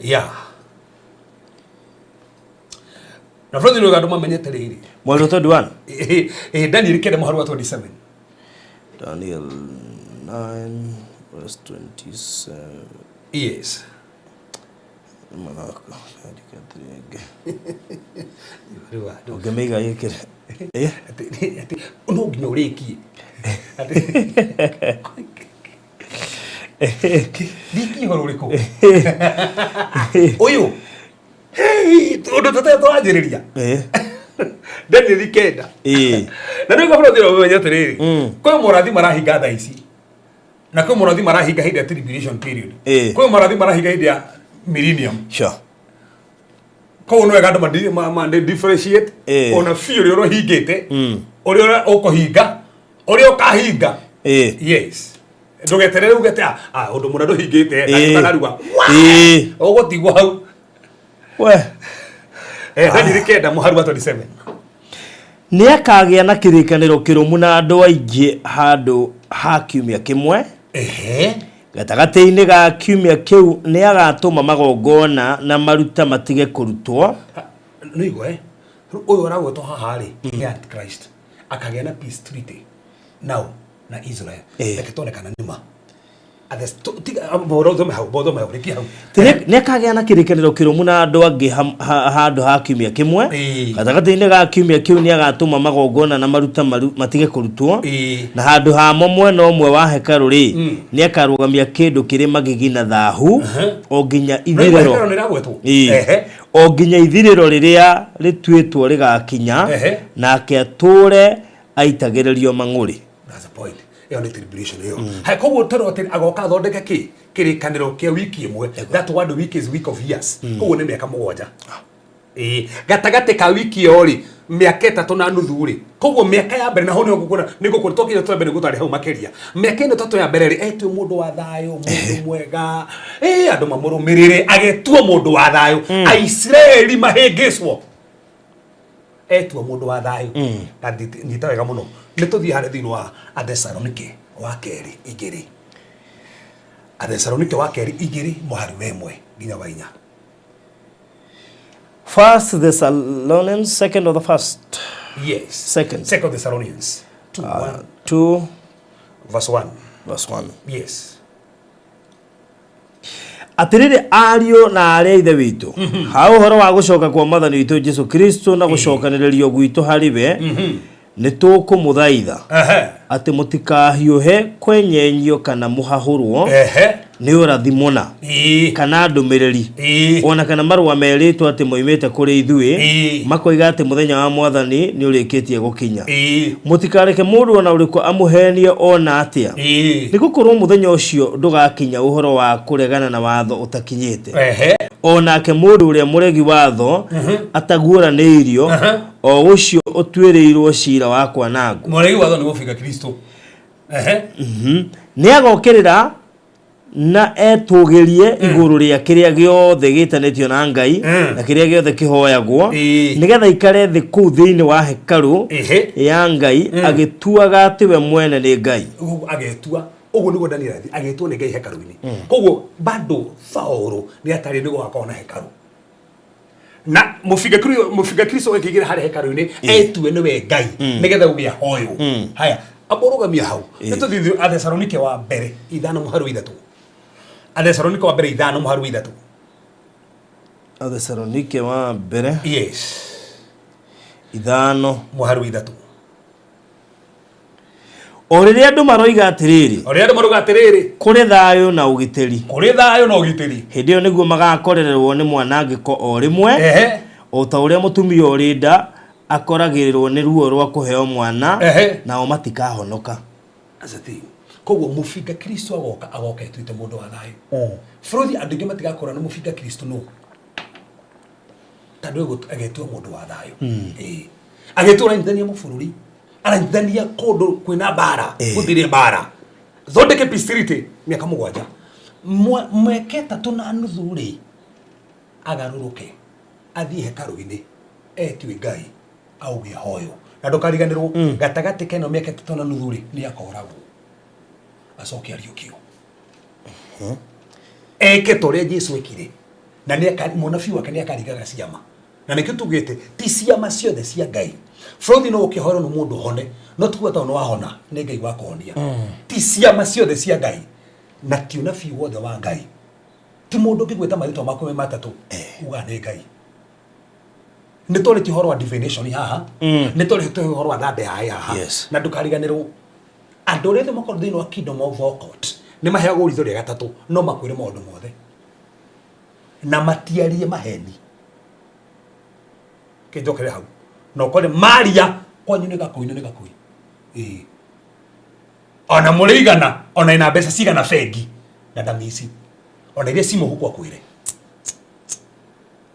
Yeah. Na bũrũri nĩ andũ mamenyete rĩrĩ. Mweri wa 21. Daniel 9 mũhari wa 27. Daniel 9 verse 27. Yes. Mathako, andĩka atĩrĩ. Ũngĩmĩiga ĩkĩre. Atĩ no nginya ũrĩkie. Ndĩkie ũhoro ũrĩkũ? Ũyũ. Hey, ũndũ tũtarĩ tũranjĩrĩria. Daniel 9. Na nĩ ngabora thĩna ũmenye atĩrĩrĩ. Kwĩ morathi marahinga thaa ici. Na kwĩ morathi marahinga hĩndĩ ya tribulation period. Kwĩ morathi marahinga hĩndĩ ya millennium. Koguo nĩ wega andũ ma differentiate ona biũ ũrĩa ũrahingĩte, ũrĩa ũkũhinga, ũrĩa ũkahinga. Yes. Ndũgeterere uge atĩ, ũndũ mũna ndũhingĩte, na ũtanarua. Ũgũtigwo hau. We. Danieli 9 mũhari wa 27. Nĩ akagĩa na kĩrĩkanĩro kĩrũmu na andũ aingĩ handũ ha kiumia kĩmwe. Gatagatĩ-inĩ ga kiumia kĩu nĩ agatũma magongona na maruta matige kũrutwo. Nĩ igwe rĩu ũyũ ũragwetwo haha rĩ nĩ Antichrist akagĩa na peace treaty now na Israel. Reke tuone kana nĩ ma. Thome hau, thome hau, rĩkia hau. Nĩ akagĩa na kĩrĩkanĩro kĩrũmu na andũ angĩ handũ ha kiumia kĩmwe. Gatagatĩ-inĩ ga kiumia kĩu nĩ agatũma magongona na maruta matige kũrutwo. Na handũ hamo mwena ũmwe wa hekarũ rĩ, nĩ akarũgamia kĩndũ kĩrĩ magigi na thahu o nginya ithirĩro. Hekarũ nĩ ĩragwetwo. O nginya ithirĩro rĩrĩa rĩtuĩtwo rĩgakinya, nake atũũre aitagĩrĩrio mang'ũrĩ. That's the point. Ĩyo nĩ tribulation ĩyo. Hai, koguo tondũ atĩ agoka athondeke kĩ kĩrĩkanĩro kĩa wiki ĩmwe. That one week is week of years. Koguo nĩ mĩaka 7. Gatagatĩ ka wiki ĩyo rĩ, mĩaka 3.5 rĩ. Koguo mĩaka ya mbere, na ho nĩho ngũkwĩra, nĩ ngũkwĩra, twakinya twa mbere nĩngũtarĩria hau makĩria. Mĩaka ĩno 3 ya mbere rĩ, etue mũndũ wa thayũ, mũndũ mwega, andũ mamũrũmĩrĩre, agetua mũndũ wa thayũ. Aisiraeli mahĩngĩcwo. Etua mũndũ wa thayũ. Na nyita wega mũno. Nĩ tũthiĩ harĩa thĩinĩ wa Athesalonike wa kerĩ igĩrĩ. Athesalonike wa kerĩ igĩrĩ mũhari wa 1 nginya wa 4. First Thessalonians, second or the first? Yes. Second. Second Thessalonians. 2, 1. 2. Verse 1. Verse 1. Yes. Atĩrĩrĩ ariũ na arĩa ithe witũ, ha ũhoro wa gũcoka kwa Mwathani witũ Jesu Kristo na gũcokanĩrĩrio gwitũ harĩ we, nĩ tũkũmũthaitha atĩ mũtikahiũhe kwenyenyio kana mũhahũrwo nĩ ũrathi mũna kana ndũmĩrĩri ona kana marũa merĩtwo atĩ moimĩte kũrĩ ithuĩ, makoiga atĩ mũthenya wa Mwathani nĩ ũrĩkĩtie gũkinya. Mũtikareke mũndũ ona ũrĩkũ amũhenie ona atĩa, nĩ gũkorwo mũthenya ũcio ndũgakinya ũhoro wa kũregana na watho ũtakinyĩte. Onake mũndũ ũrĩa mũregi watho ataguũranĩirio, o ũcio ũtuĩrĩirwo cira wa kwanangwo. Mũregi watho nĩ mũbinga Kristo. Nĩ agokĩrĩra na etũgĩrie igũrũ rĩa kĩrĩa gĩothe gĩtanĩtio na Ngai na kĩrĩa gĩothe kĩhoyagwo, nĩgetha ikare thĩ kũu thĩinĩ wa hekarũ ya Ngai, agĩtuaga atĩ we mwene nĩ Ngai. Agetua ũguo nĩguo Daniel athi, agetua nĩ Ngai hekarũ-inĩ. Koguo bado Saũlũ nĩ atarĩ nĩguo agakorwo na hekarũ. Na mũbinga Kristo akĩingĩra harĩa hekarũ-inĩ, etue nĩwe Ngai nĩgetha ũgĩe hoywo. Haya, amũrũgamia hau. Nĩ tũthiĩ Athesalonike wa mbere 5 mũhari wa 3. Athesalonike wa mbere 5 mũhari wa 3. Athesalonike wa mbere. Yes. 5 mũhari wa 3. O rĩrĩa andũ maroiga atĩrĩrĩ, o rĩrĩa andũ maroiga atĩrĩrĩ, kũrĩ thayũ na ũgitĩri, kũrĩ thayũ na ũgitĩri, hĩndĩ ĩyo nĩguo magakorererwo nĩ mwanangĩko o rĩmwe, o ta ũrĩa mũtumia ũrĩ nda akoragĩrĩrwo nĩ ruo rwa kũheo mwana, nao matikahonoka. That's the thing. Koguo mũbinga Kristo agoka, agoka etuĩte mũndũ wa thayũ. Bũrũri andũ aingĩ matigakora nĩ mũbinga Kristo nũ, tondũ agetua mũndũ wa thayũ. Agetua aranyitithania mũbũrũri, aranyitithania kũndũ kwĩna mbara, gũtirĩ mbara. Thondeke peace treaty mĩaka 7. Mĩaka 3.5 rĩ, agarũrũke athiĩ hekarũ-inĩ etue Ngai auge hoyo. Na ndũkariganĩrwo, gatagatĩ ka ĩno mĩaka 3.5 rĩ, nĩ akoragwo acoke ariũkio. Eke ta ũrĩa Jesu ekire, na mũnabii wake nĩ akaringaga ciama. Na nĩkĩo tugĩte ti ciama ciothe cia Ngai. Bũrũri no ũkĩhorwo nĩ mũndũ hone, no ti kuga tondũ nĩ wahona nĩ Ngai wakũhonia. Ti ciama ciothe cia Ngai, na ti ũnabii wothe wa Ngai. Ti mũndũ ũngĩgwĩta marĩtwa maku me matatũ uga nĩ Ngai. Nĩ twarĩtie ũhoro wa divination haha, nĩ twarĩtie ũhoro wa thande haĩ haha. Na ndũkariganĩrwo, andũ arĩa othe makoragwo thĩinĩ wa kingdom of occult nĩ maheagwo ritho rĩa gatatũ, no makwĩre maũndũ mothe na matiarie maheni. Kĩnjokere hau na ũkore maria kwanyu nĩ gakũi, nĩ gakũi. Ona mũrĩ igana, ona ina mbeca cigana bengi na ndamici, ona iria ci mũhuko akwĩre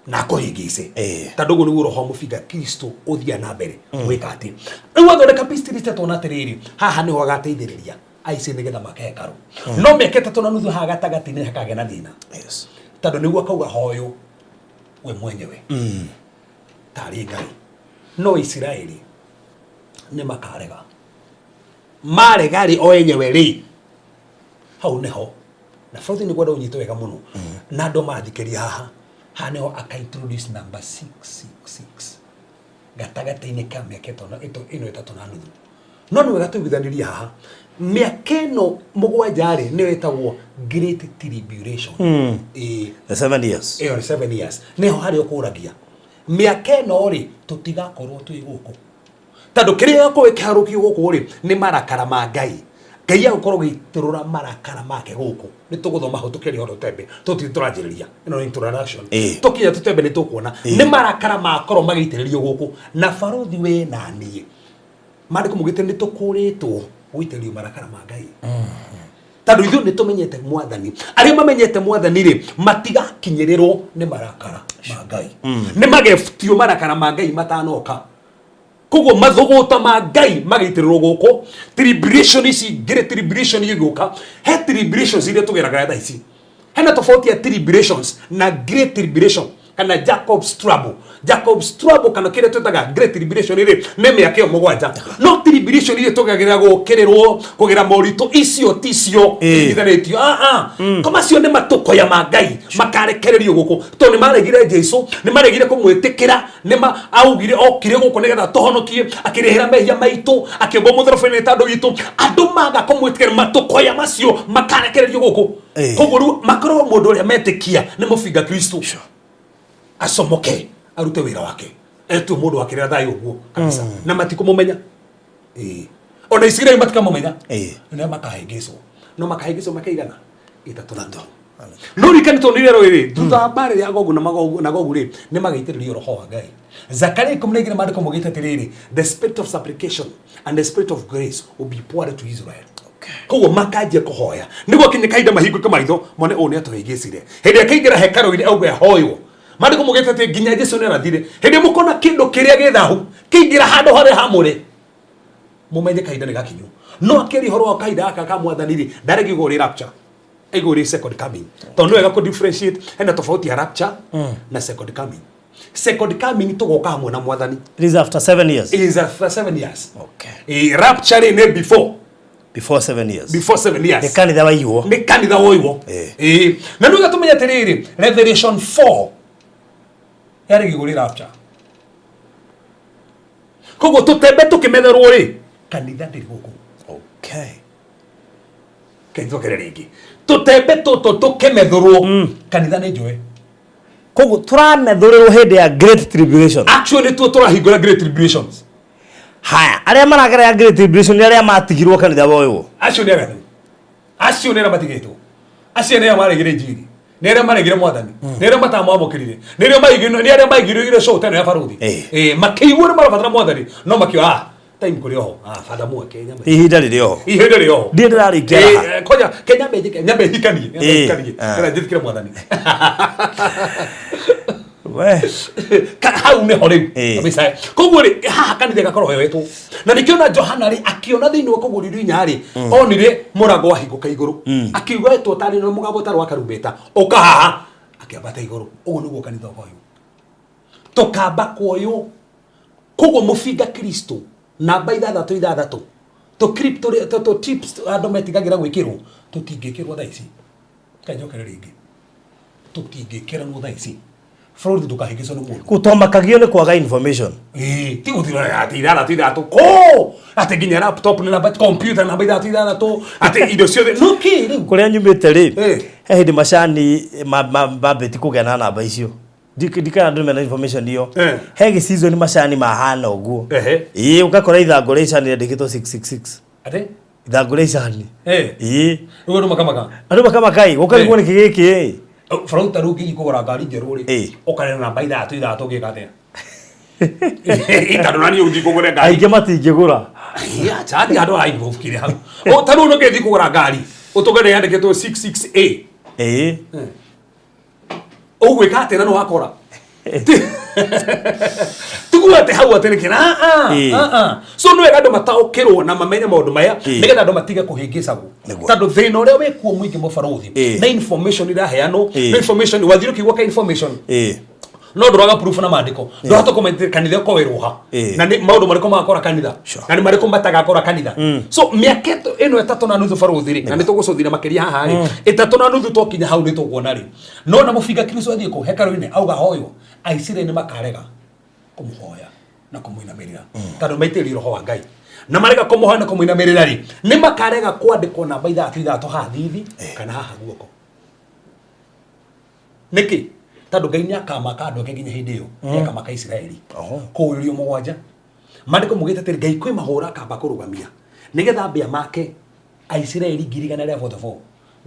na akũhĩngĩce. Tondũ ũguo nĩguo roho wa mũbinga Kristo ũthiaga na mbere gwĩka atĩ. Rĩu athondeka peace treaty tuona atĩrĩrĩ, haha nĩho agateithĩrĩria aici nĩgetha make hekarũ. No mĩaka 3.5 haha gatagatĩ-inĩ hakagĩa na thĩna. Tondũ nĩguo akauga hoyũ. We mwenyewe tarĩ Ngai. No Isiraeli nĩ makarega. Marega rĩ, o enyewe rĩ, hau nĩho na bũrũri nĩ kwenda ũnyite wega mũno na andũ mathikĩria haha. Haha nĩho aka introduce number 666 gatagatĩ-inĩ ka mĩaka ĩno 3.5. No nĩ wega tũiguithanĩrie haha, mĩaka ĩno 7 rĩ, nĩyo ĩtagwo Great Tribulation. Ĩĩ. The 7 years. Ĩyo nĩ 7 years, nĩho harĩa ũkũragia mĩaka ĩno rĩ, tũtigakorwo twĩ gũkũ, tondũ kĩrĩa gĩgakorwo kĩharũkio gũkũ rĩ, nĩ marakara ma Ngai. Ngai agũkorwo gĩitũrũra marakara make gũkũ. Nĩ tũgũthoma hau tũkĩaria ũhoro tũtembe tũtiri tũranjĩrĩria. Ĩno nĩ introduction. Tũkinya tũtembe nĩ tũkuona nĩ marakara makorwo magĩitĩrĩrio gũkũ. Na barothi, we na niĩ, maandĩko maugĩte nĩ tũkũrĩtwo gũitĩrĩrio marakara ma Ngai, tondũ ithuĩ nĩ tũmenyete Mwathani. Arĩa mamenyete Mwathani rĩ, matigakinyĩrĩrwo nĩ marakara ma Ngai. Nĩ magebutio marakara ma Ngai matanoka. Koguo mathũgũta ma Ngai magĩitĩrĩrwo gũkũ, tribulation ici, great tribulation igĩũka. He tribulations iria tũgeraga thaa ici. Hena tofauti ya tribulations na great tribulation kana Jacob's trouble. Jacob's trouble kana kĩrĩa twĩtaga great tribulation rĩ, nĩ mĩaka ĩyo 7. No tribulation iria tũgeragĩra, gũkĩrĩrwo, kũgera moritũ, icio ticio iringithanĩtio. Ah ah, ko macio nĩ matũkoya ma Ngai makarekererio gũkũ, tondũ nĩ maregire Jesu, nĩ maregire kũmwĩtĩkĩra. Nĩ ma augire okire gũkũ nĩgetha tũhonokie, akĩrĩhĩra mehia maitũ, akĩũmbwo mũtharaba-inĩ nĩ tondũ witũ. Andũ maga kũmwĩtĩkĩra, matũkoya macio makarekererio gũkũ. Koguo rĩu makorwo mũndũ ũrĩa metĩkia nĩ mũbinga Kristo acomoke arute wĩra wake, etwo mũndũ wa kĩrĩa thayũ ũguo kabisa, na matikũmũmenya. Ĩĩ. Ona Isiraeli matikamũmenya. Nĩ makahĩngĩcwo, no makahĩngĩcwo makaigana 3.5. No rikani tondũ rĩero rĩrĩ thutha wa mbarĩ ya Gogu na Magogu na Gogu rĩ, nĩ magaitĩrĩrio roho wa Ngai. Zakaria 12, maandĩko maugĩte atĩrĩrĩ, "The spirit of supplication and the spirit of grace will be poured to Israel." Koguo makanjia kũhoya nĩguo kinye kahinda mahingũke maitho mone ũũ nĩ atũhĩngĩcire. Hĩndĩ ĩrĩa akaingĩra hekarũ-inĩ auge ahoywo, maandĩko maugĩte atĩ nginya Jesu nĩ arathire, hĩndĩ ĩrĩa mũkona kĩndũ kĩrĩa gĩ thahu kĩingĩra handũ harĩa hamũre, mũmenye kahinda nĩ gakinyu. No akĩaria ũhoro wa kahinda gaka ka Mwathani rĩ, ndarĩ igũrũ rĩ rapture, igũrũ rĩ second coming, tondũ nĩ wega kũ differentiate. Hena tofauti ya rapture na second coming. Second coming tũgoka hamwe na Mwathani. It is after 7 years. It is after 7 years. Rapture rĩ, nĩ before. Before 7 years. Before 7 years. Nĩ kanitha waigwo. Nĩ kanitha woiwo. Ĩĩ, na nĩ tũmenye atĩrĩrĩ, Revelation 4 yarĩ gĩgũrĩ rapture. Koguo tũtembe tũkĩmetherwo rĩ, kanitha ndĩrĩ gũkũ. Kethokere rĩngĩ, tũtembe tũtũ tũkĩmethũrwo, kanitha nĩ njũĩ. Koguo tũramethũrĩrwo hĩndĩ ya great tribulation. Actually tuo tũrahingũra great tribulations. Haya, arĩa maragerera great tribulation nĩ arĩa matigirwo kanitha woywo. Acio nĩ aganu, acio nĩ arĩa matigĩtwo, acio nĩ arĩa maregire injiri, nĩ arĩa maregire Mwathani, nĩ arĩa matamwamũkĩrire, nĩ arĩa maigire, nĩ arĩa maigire show teno ya baruthi. Makĩigua nĩ marabatara Mwathani, no makiuga, "Ah, time kũrĩ oho, ah, fada mweke nyambe." Ihinda rĩrĩ oho. Ihinda rĩ oho. Ndiĩ ndĩrarĩkia raha. Koja ke nyambe njĩke, nyambe hikanie, nyambe hikanie, kana njĩtĩkĩre Mwathani. We. Hau nĩho rĩu kabisa. Koguo rĩ, haha kanitha ĩgakorwo yoetwo, na nĩkĩo na Johana rĩ, akĩona thĩinĩ wa kũgũrĩrio inya rĩ, onire mũrango wahingũka igũrũ, akiuga etwo tarĩ na mũgambo tarĩ wa karumbeta, "Ũka haha." Akĩambata igũrũ. Ũguo nĩguo kanitha ũkoywo, tũkamba kuoywo. Koguo mũbinga Kristo namba 666, tũ clip tũrĩ tũ tips andũ metigagĩra gwĩkĩrwo, tũtingĩkĩrwo thaa ici. Kanjokere rĩngĩ, tũtingĩkĩranwo thaa ici. Bũrũri ndũkahĩngĩcwo nĩ mũndũ. Gũtomakagio nĩ kwaga information. Ĩĩ, ti gũthira atĩ 66 kũ, atĩ nginya laptop nĩ namba, computer namba 66, atĩ indo ciothe no kĩ rĩu. Kũrĩa nyumĩte rĩ, he hĩndĩ macani mambĩti kũgĩa na namba icio. Ndikana andũ mena information iyo. He gĩ season macani mahana ũguo. Ĩĩ, ũgakora ithangũ rĩa icani rĩandĩkĩtwo 666. Atĩ? Ithangũ rĩa icani. Ĩĩ. Rĩu andũ makamaka. Andũ makamaka ĩ, ũkarigwo nĩkĩ gĩkĩ ĩ. Bũrũri ta rĩu ũngĩthiĩ kũgũra ngari njerũ rĩ, ũkarera namba 66, ũngĩka atĩa? Tondũ nani ũgũthiĩ kũgũra ngari? Aingĩ matingĩgũra. Acha, athiĩ handũ ha ibũkire hau. O ta rĩu ũngĩthiĩ kũgũra ngari, ũtũngane yandĩkĩtwo 66A. Ũgwĩka atĩa na nĩ wakora? Tiguo atĩ hau atĩ nĩkĩ na so nĩ wega andũ mataũkĩrwo na mamenye maũndũ maya, nĩgetha andũ matige kũhĩngĩcagwo. Tondũ thĩna ũrĩa wĩkuo mũingĩ, mũbarũthi, na information iraheanwo, na information wathire ũkĩigua ka information. No ndũraga proof na maandĩko. Ndũhota kũmenya kanitha ũkoĩrwo ha. Na nĩ maũndũ marĩkũ magakora kanitha. Na nĩ marĩkũ matagakora kanitha. So mĩaka ĩno 3.5 barũthi rĩ, na nĩ tũgũcũthira makĩria haha rĩ, 3.5 twakinya hau nĩ tũkuona rĩ. No na mũbinga Kristo athiĩ kũ hekarũ-inĩ auga hoywo, Aisiraeli nĩ makarega kũmũhoya na kũmũinamĩrĩra tondũ maitĩrĩirio roho wa Ngai. Na marega kũmũhoya na kũmũinamĩrĩra rĩ, nĩ makarega kwandĩkwo namba ithathatũ ithathatũ haha thithi kana haha guoko. Nĩkĩ? Tondũ Ngai nĩ akamaka andũ ake nginya hĩndĩ ĩyo. Nĩ akamaka Isiraeli. Kũũrĩrio mũgwanja. Maandĩko maugĩte atĩrĩ, Ngai kwĩ mahũra akamba kũrũgamia nĩgetha ambia make Aisiraeli ngiri igana rĩa 44,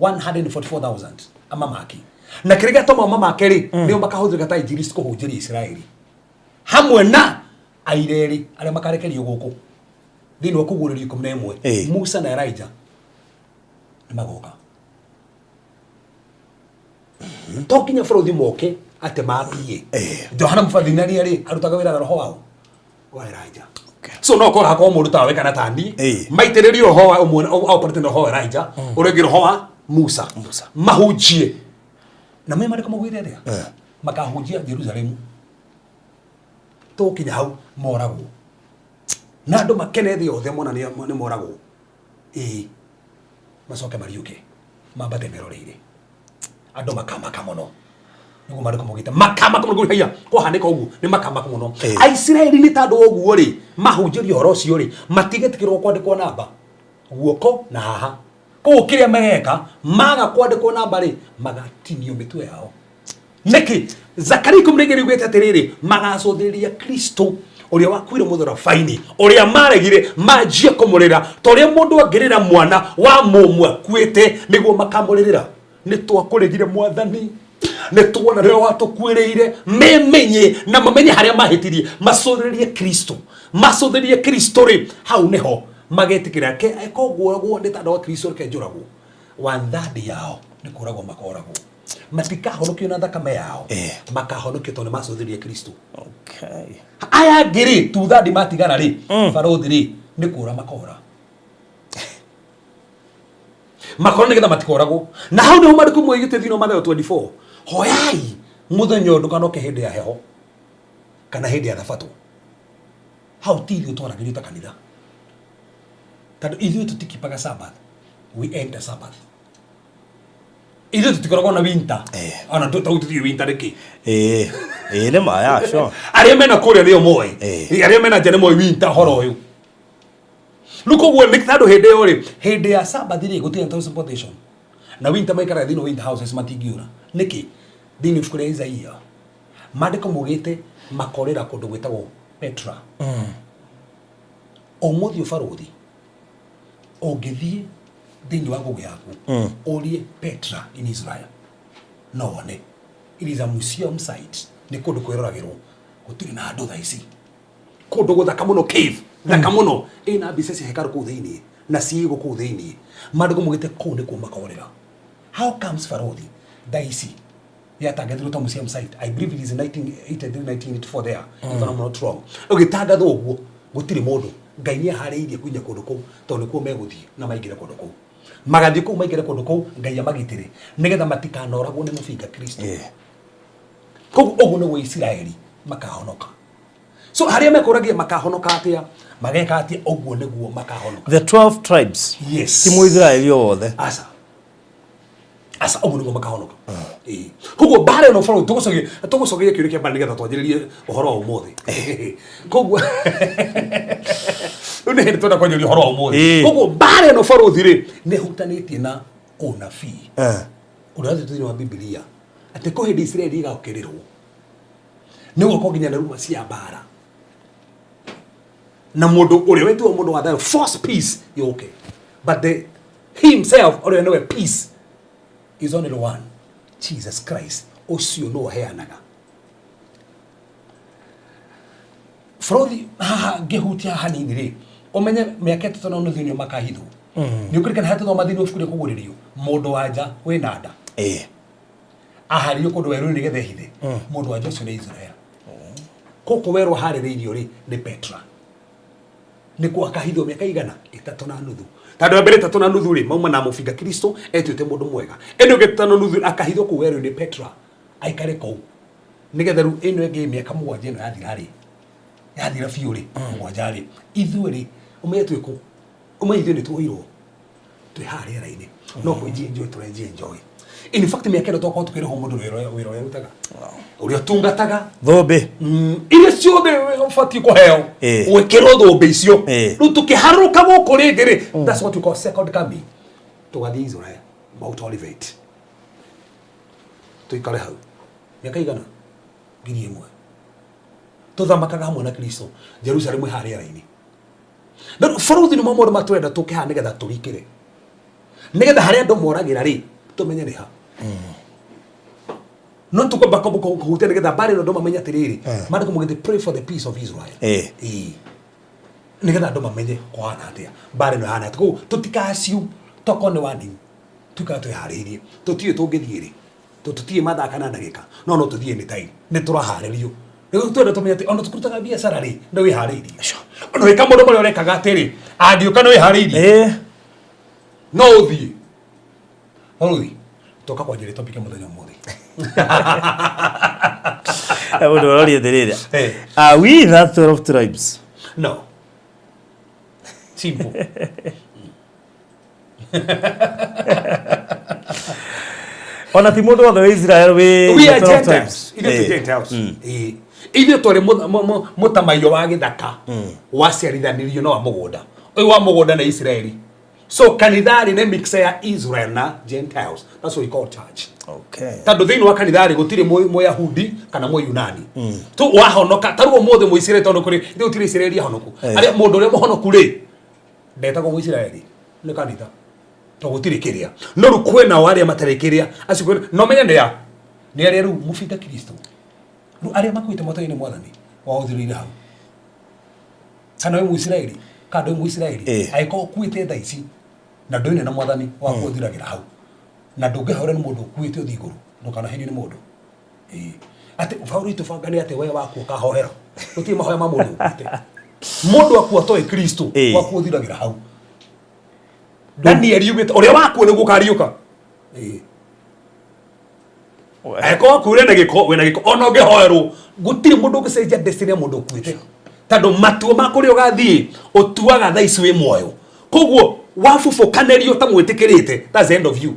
144,000 amamaki. Na kĩrĩa gĩatũma mamake rĩ, nĩo makahũthĩka ta injilisti kũhunjĩria Isiraeli. Hamwe na aira erĩ arĩa makarekerio gũkũ thĩinĩ wa kũguũrĩrio 11, Musa na Elijah nĩ magoka. To nginya bũrũthi moke atĩ mambie. Johana Mũbatithania rĩ, arutaga wĩra na roho wao wa Elijah. So no korwo hakorwo mũndũ tawe kana ta niĩ maitĩrĩrio roho wa ũmwe operate na roho wa Elijah, ũrĩa ũngĩ roho wa Musa, mahunjie na me marĩkũ maugĩte atĩa? Makahunjia Jerusalemu tũkinya hau moragwo na andũ makene thĩ yothe mona nĩ moragwo, ĩĩ macoke mariũke mambate meroreire andũ makamaka mũno. Nĩguo maandĩko maugĩte makamaka mũno haiya kwahanĩka ũguo nĩ makamaka mũno. Aisiraeli nĩ tondũ ũguo rĩ mahunjĩrio ũhoro ũcio rĩ matigetĩkĩrwo kwandĩkwo namba guoko na haha. Koguo kĩrĩa mageka maga kwandĩkwo namba rĩ magatinio mĩtwe yao. Nĩkĩ? Zakaria 12 yugĩte atĩrĩrĩ, magacũthĩrĩria Kristo ũrĩa wakuire mũtharaba-inĩ, ũrĩa maregire manjie kũmũrĩra ta ũrĩa mũndũ angĩrĩra mwana wa mũmwe akuĩte, nĩguo makamũrĩrĩra. Nĩ twakũrĩgire Mwathani, nĩ tuona rĩrĩa watũkuĩrĩire. Memenye na mamenye harĩa mahĩtirie, macũthĩrĩrie Kristo, macũthĩrĩrie Kristo rĩ, hau nĩho magetĩkĩra ke koguo nĩ tondũ wa Kristo reke njũragwo. One third yao nĩ kũragwo makoragwo, matikahonokio na thakame yao, makahonokio tondũ nĩ macũthĩrĩrie Kristo. Aya angĩ rĩ, two third matigara rĩ, barũthi rĩ, nĩ kũra makora makora nĩgetha matikoragwo. Na hau nĩho maandĩko moigĩte thĩinĩ wa Mathayo 24, hoyai mũthenya ũyũ ndũkanoke hĩndĩ ya heho kana hĩndĩ ya thabatũ. Hau ti ithuĩ twaragĩrio ta kanitha, tondũ ithuĩ tũtikipaga Sabbath, we enter Sabbath. Ithuĩ tũtikoragwo na winter, ona tau tũthiĩ winter nĩkĩ? Ĩĩ ĩĩ nĩ ma ya sure. Arĩa mena kũrĩa nĩo moĩ, arĩa mena nja nĩ moĩ winter ũhoro ũyũ. Rĩu koguo nĩ tondũ hĩndĩ ĩyo rĩ, hĩndĩ ya Sabbath rĩ, gũtirĩ transportation na winter, maikaraga thĩinĩ wa winter houses, matingĩũra. Nĩkĩ? Thĩinĩ ibuku rĩa Isaia maandĩko maugĩte makorĩra kũndũ gwĩtagwo Petra. Ũmũthĩ ũbarũthi ũngĩthiĩ thĩinĩ wa Google yaku ũrie Petra in Israel, no wone it is a museum site. Nĩ kũndũ kwĩroragĩrwo, gũtirĩ na andũ thaa ici, kũndũ gũthaka mũno, cave thaka mũno ĩna mbica cia hekarũ kũu thĩinĩ na ciĩgo kũu thĩinĩ. Maandĩko maugĩte kũu nĩkuo makorĩra. How comes barũthi thaa ici yatangathirwo ta museum site? I believe it is 1983, 1984 there, if I'm not wrong. Ũgĩtangathwo ũguo gũtirĩ mũndũ. Ngai nĩ aharĩirie kunya kũndũ kũu tondũ nĩkuo megũthiĩ na maingĩre kũndũ kũu. Magathiĩ kũu maingĩre kũndũ kũu, Ngai amagitĩre nĩgetha matikanoragwo nĩ mũbinga Kristo. Koguo ũguo nĩguo Isiraeli makahonoka. So harĩa mekũragia makahonoka atĩa, mageka atĩa, ũguo nĩguo makahonoka. The 12 tribes. Yes. Ti Mũisiraeli o wothe. Aca aca, ũguo nĩguo makahonoka. Ĩĩ. Koguo mbara ĩno bũrũri tũgũcogeria kĩũria kĩa mbara nĩgetha twanjĩrĩrie ũhoro wa ũmũthĩ. Koguo rĩu nĩ hĩndĩ twenda kwanjĩrĩria ũhoro wa ũmũthĩ. Koguo mbara ĩno barũthi rĩ, nĩ ĩhutanĩtie na ũnabii ũrĩa wathĩtwo thĩinĩ wa Bibilia atĩ kwĩ hĩndĩ Isiraeli ĩgokĩrĩrwo, nĩ gũkorwo nginya na ruma cia mbara na mũndũ ũrĩa wetwo mũndũ wa thayũ, force peace yũke, but the he himself ũrĩa nĩwe peace is only one, Jesus Christ. Ũcio nĩwe ũheanaga bũrũri. Haha ngĩhutia haha hanini rĩ, ũmenye mĩaka 3.5 nĩo makahithwo. Nĩ ũkũririkana harĩa tũthoma thĩinĩ wa ibuku rĩa kũguũrĩrio, mũndũ wa nja wĩna nda aharĩrio kũndũ werũ-inĩ nĩgetha ehithe. Mũndũ wa nja ũcio nĩ Israel. Gũkũ werũ aharĩrĩirio rĩ, nĩ Petra, nĩkuo akahithwo mĩaka 3.5, tondũ ya mbere 3.5 rĩ, mauma na mũbinga Kristo etuĩte mũndũ mwega, ĩno ĩngĩ 3.5 akahithwo kũu werũ-inĩ Petra, aikare kũu. Nĩgetha rĩu ĩno ĩngĩ mĩaka 7 ĩno yathira rĩ, yathira biũ rĩ, 7 rĩ, ithuĩ rĩ, ũmenye twĩ kũ? Ũmenye ithuĩ nĩ tuoirwo twĩ haha rĩera-inĩ, no kwĩnji enjoy tũrenji enjoy. In fact, mĩaka ĩno twakorwo tũkĩrĩhwo mũndũ wĩra ũrĩa ũrutaga, ũrĩa ũtungataga. Thũmbĩ. Iria ciothe ũbatiĩ kũheo, gwĩkĩrwo thũmbĩ icio. Rĩu tũkĩharũrũka gũkũ rĩngĩ rĩ, that's what we call second coming. Tũgathiĩ Israel, Mount Olivet, tũikare hau mĩaka igana 1000, tũthamakaga hamwe na Kristo Jerusalem ĩ haha rĩera-inĩ. Na rĩu bũrũri nĩ maũndũ matwenda tũke haha nĩgetha tũrikĩre, nĩgetha harĩa andũ moragĩra rĩ, tũmenye nĩ ha. No tũkwamba kũhutia nĩgetha mbarĩ ĩno andũ mamenye atĩrĩrĩ, maandĩko maugĩte, "Pray for the peace of Israel." Ĩĩ. Nĩgetha andũ mamenye kũhana atĩa, mbarĩ ĩno ĩhana atĩa. Koguo tũtikaciu tokorwo nĩ warning, tuikare twĩharĩirie. Tũtiũĩ tũngĩthiĩ rĩ, tũtiũĩ mathaa kana ndagĩka, no no tũthiĩ anytime. Nĩ tũraharĩrio. Rĩu twenda tũmenye atĩ ona tũkĩrutaga biacara rĩ, nĩ wĩharĩirie. Ona wĩka maũndũ marĩa ũrekaga atĩrĩ, angĩũka nĩ wĩharĩirie. No ũthiĩ. Bũrũri toka kwanjĩrĩria topic ya mũthenya ũmũthĩ. Mũndũ ũroria atĩrĩrĩ, are we that 12 tribes? No, simple. Ona ti mũndũ wothe wĩ Israel wĩ We are 12 Gentiles. tribes. Ithuĩ twĩ Gentiles. Ĩĩ. Ithuĩ twarĩ mũtamaiyũ wa gĩthaka waciarithanirio na wa mũgũnda. Ũyũ wa mũgũnda nĩ Isiraeli. So kanitha-rĩ nĩ mixture ya Israel na Gentiles. That's what we call church. Tondũ thĩinĩ wa kanitha-rĩ gũtirĩ Mũyahudi kana Mũyunani. Tu wahonoka ta rĩu ũmũthĩ Mũisiraeli, tondũ kũrĩ ithuĩ gũtirĩ Isiraeli ahonoku. Arĩa mũndũ ũrĩa mũhonoku rĩ ndetagwo Mũisiraeli nĩ kanitha, tondũ gũtirĩ kĩrĩa. No rĩu kwĩnao arĩa matarĩ kĩrĩa acio kwĩna, no menye nĩ a nĩ arĩa rĩu mũbinga Kristo, rĩu arĩa makuĩte motoinĩ Mwathani waũthirĩire hau. Kana wĩ Mũisiraeli kana ndũrĩ Mũisiraeli, angĩkorwo ũkuĩte thaa ici na ndũine na Mwathani waku, ũthiragĩra hau. Na ndũngĩhoera nĩ mũndũ ũkuĩte ũthiĩ igũrũ, ndũkanahenio nĩ mũndũ. Ĩĩ. Atĩ Paũlũ itũbanga nĩ atĩ we waku ũkahoera, gũtirĩ mahoya ma mũndũ ũkuĩte. Mũndũ akua atoĩ Kristo, waku ũthiragĩra hau. Daniel yugĩte ũrĩa wakuo nĩguo ũkariũka. Ĩĩ. Angĩkorwo wakuire na gĩko, wĩna gĩko. Ona ũngĩhoerwo, gũtirĩ mũndũ ũngĩcenjia destiny ya mũndũ ũkuĩte, tondũ matua ma kũrĩa ũgathiĩ ũtuaga thaa ici wĩ muoyo. Koguo wabubũkanĩrio ta mwĩtĩkĩrĩte, that's the end of you.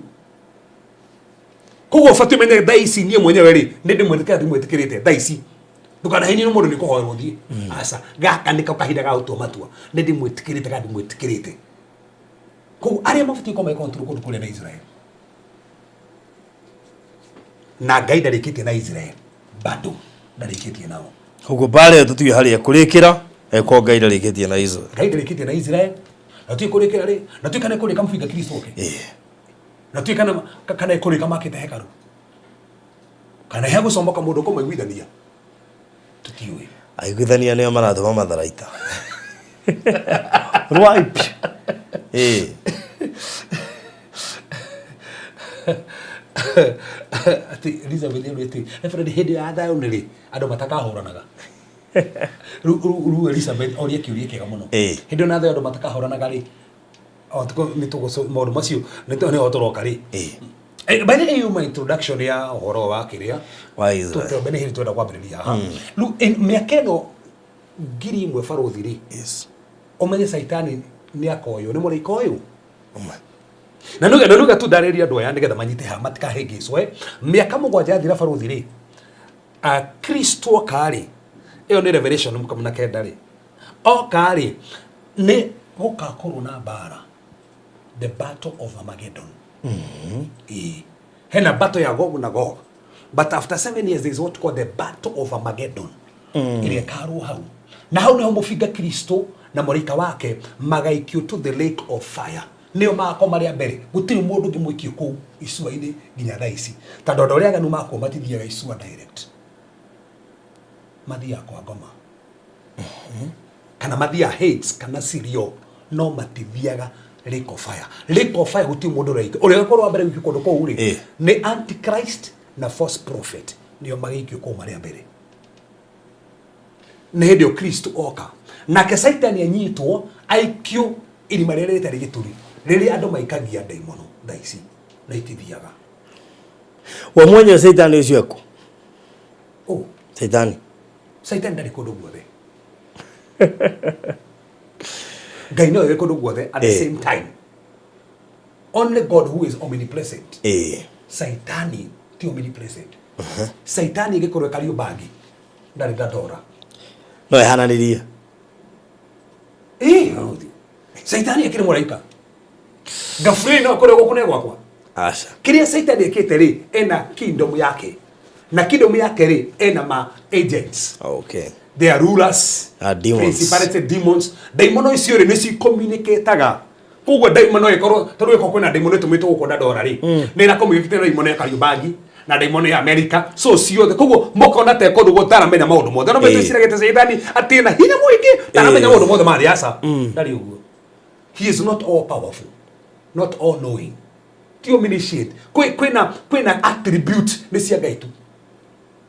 Koguo ũbatiĩ ũmenye thaa ici, niĩ mwenyewe rĩ, nĩ ndĩmwĩtĩkĩra, ndimwĩtĩkĩrĩte thaa ici. Ndũkanahenio nĩ mũndũ nĩ kũhoerwo ũthiĩ. Aca, gaka nĩko kahinda ga gũtua matua, nĩ ndĩmwĩtĩkĩrĩte kana ndimwĩtĩkĩrĩte. Koguo arĩa mabatiĩ gũkorwo magĩ control kũndũ kũrĩa na Israel, na Ngai ndarĩkĩtie na Israel, bado ndarĩkĩtie nao. Koguo mbara ĩyo tũtiũĩ harĩa kũrĩkĩra eko Ngai ndarĩkĩtie na Israel. Ngai ndarĩkĩtie na Israel, na tuĩ kũrĩkĩra rĩ, na tuĩ kana kũrĩka mũbinga Kristo oke, na tuĩ kana kũrĩka makĩte hekarũ, kana he gũcomoka mũndũ kũmaiguithania, tũtiũĩ. Aiguithania nĩo maratũma matharaita rwaipi. Atĩ Elizabeth nĩ atĩ Reverend, hĩndĩ ya thayũ nĩ rĩ andũ matakahũranaga? Rĩu Elizabeth oria kĩũria kĩega mũno. Hĩndĩ ĩyo na thayũ andũ matakahũranaga rĩ, o nĩ tũgũco maũndũ macio nĩ nĩho tũroka rĩ. By the way, yuma introduction ya ũhoro wa kĩrĩa wa Israel. Tũtembe nĩ hĩndĩ twenda kwambĩrĩria haha. Rĩu mĩaka ĩno 1000 barũthi rĩ, ũmenye Caitani nĩ akoywo nĩ mũraika ũyũ. Ũmwe. Na nĩgetha tu ndarĩrie andũ aya nĩgetha manyite haha matikahĩngĩcwo. Mĩaka 7 yathira barũthi rĩ, Kristo oka rĩ, ĩyo nĩ Revelation 19 rĩ, oka rĩ, nĩ gũgakorwo na mbara, the battle of Armageddon. Ĩĩ. Hena battle ya Gog na Gog, but after 7 years there is what called the battle of Armageddon, ĩrĩa ĩkarwo hau, na hau nĩho mũbinga Kristo na mũraika wake magaikio to the lake of fire. Nĩo magakorwo marĩ a mbere. Gũtirĩ mũndũ ũngĩ mũikio kũu icua-inĩ nginya thaa ici, tondũ andũ arĩa aganu makua matithiaga icua direct, mathiaga kwa ngoma kana mathiaga Hades kana Sirio, no matithiaga lake of fire. Lake of fire gũtirĩ mũndũ ũraikio. Ũrĩa ũgakorwo wa mbere gũikio kũndũ kũu rĩ, nĩ Antichrist na false prophet, nĩo magaikio kũu marĩ a mbere. Nĩ hĩndĩ ĩyo Kristo oka nake Caitani anyitwo aikio irima rĩrĩa rĩtarĩ gĩturi, rĩrĩa andũ maikagia ndaimono thaa ici na itithiaga. We mwenyewe Caitani ũcio eku? Oh. Caitani. Caitani ndarĩ kũndũ guothe. Ngai nowe wĩ kũndũ guothe at the same time. Only God who is omnipresent. Saitani ti omnipresent. Saitani ĩgĩkorwo ĩ Kariũmbangi ndarĩ Dandora. No ĩhananĩrie. Ĩĩ, Saitani akĩrĩ mũraika. Gaburĩri no akorwo gũkũ nĩ gwakwa. Aca. Kĩrĩa Saitani ekĩte rĩ, ena kingdom yake. Na kingdom yake rĩ, ena ma agents. Okay. They are rulers. Ah, demons. Principality demons. Daimono icio rĩ nĩ cicommunicataga. Koguo daimono ĩkorwo tondũ ĩkorwo kwĩna daimono ĩtũmĩtwo gũkũ Dandora rĩ, nĩ ĩra communicate na daimono ya Kariũmbangi na daimono ya America. So ciothe koguo mũkona ta kũndũ gũtaramenya maũndũ mothe. No metwĩciragia atĩ Shaitani atĩ ena hinya mũingĩ taramenya maũndũ mothe ma thĩ aca. Ndarĩ ũguo. He is not all powerful, not all knowing. Ti omniscient. Kwĩna attribute nĩ cia Ngai tu.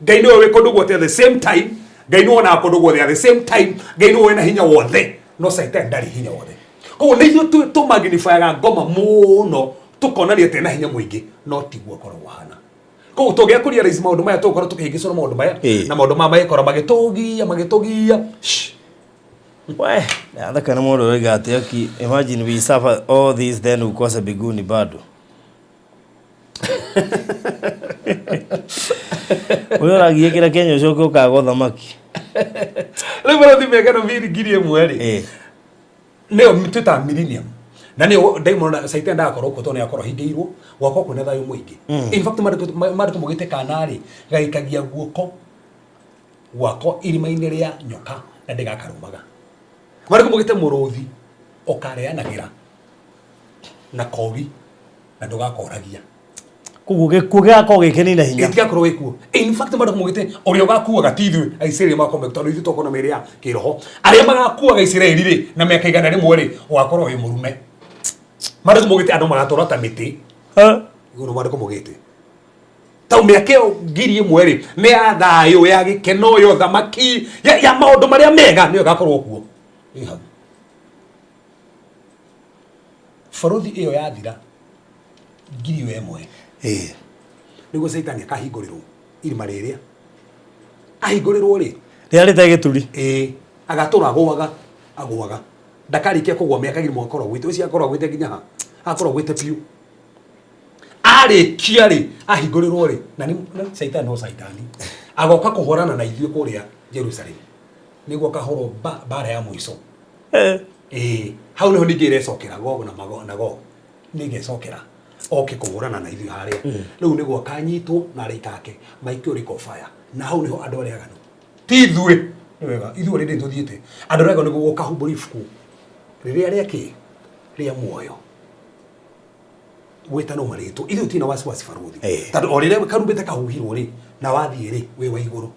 Ngai nĩwe wĩ kũndũ guothe at the same time. Ngai nĩwe wonaga kũndũ guothe at the same time. Ngai nĩwe wĩna hinya wothe. No Satan ndarĩ hinya wothe. Koguo nĩ ithuĩ tũ magnifyaga ngoma mũno tũkonania atĩ ena hinya mũingĩ, no tiguo akoragwo ahana. Koguo tũngĩaga kũ realize maũndũ maya tũgũkorwo tũkĩhĩngĩcwo nĩ maũndũ maya na maũndũ maya magĩkorwo magĩtũgia magĩtũgia. Shh. We, nathaka na mũndũ ũroiga atĩ aki imagine we suffer all this then ukose mbinguni bado. Ũrĩa ũragiĩkĩra Kenya ũcoke ũkaga ũthamaki. Rĩu barothi mĩaka ĩno 1,000 rĩ, nĩyo twĩtaga millennium. Na nĩyo ndaimono na Satan ndagakorwo kuo tondũ nĩakorwo ahingĩirwo gwakorwo kwĩna thayũ mũingĩ. In fact maandĩko maugĩte kana rĩ gaikagia guoko gwako irima-inĩ rĩa nyoka na ndĩgakarumaga. Maandĩko maugĩte mũrũthi ũkarĩanagĩra na kori na ndũgakoragia. Koguo gĩkuũ gĩgakorwo gĩkĩnina hinya. Gĩtigakorwo gĩkuũ. In fact maandĩko maugĩte ũrĩa ũgakuaga ti ithuĩ Aisiraeli magakorwo tondũ ithuĩ tũkorwo na mĩĩrĩ ya kĩroho. Arĩa magakuaga Isiraeli rĩ na mĩaka 100 rĩ ũgakorwo wĩ mũrume. Maandĩko maugĩte andũ magatũra ta mĩtĩ. Ũguo maandĩko maugĩte. Tau mĩaka ĩyo 1,000 rĩ nĩ ya thayũ, ya gĩkeno, ya ũthamaki, ya maũndũ marĩa mega nĩyo ĩgakorwo kuo. Ĩ hau. Barothi ĩyo yathira 1,000. Nĩguo Caitani akahingũrĩrwo irima rĩrĩa. Ahingũrĩrwo rĩ, Rĩrĩa rĩtarĩ gĩturi. Agatũra agũaga, agũaga. Ndakarĩkia kũgũa mĩaka 1,000 akorwo agwĩte. Ũcio akorwo agwĩte nginya ha? Akorwo agwĩte biũ. Arĩkia rĩ, ahingũrĩrwo rĩ, na nĩ Caitani no Caitani. Agoka kũhũrana na ithuĩ kũrĩa Jerusalem. Nĩguo akahũrwo mbara ya mũico. Hau nĩho ningĩ ĩrecokera Gogu na Magogu na Gogu. Nĩ ĩgecokera. Oke kũhũrana na ithuĩ harĩa. Rĩu nĩguo akanyitwo na araika ake maikio lake of fire. Na hau nĩho andũ arĩa aganu. Ti ithuĩ. Nĩ wega, ithuĩ already nĩtũthiĩte. Andũ arĩa aganu nĩguo gũkahumbũria ibuku rĩrĩa rĩa kĩ? Rĩa muoyo. Gwĩtanwo marĩtwa. Ithuĩ tũtirĩ na wasiwasi barothi. Tondũ o rĩrĩa karumbete kahuhirwo rĩ, na wathiĩ rĩ, wĩ wa igũrũ.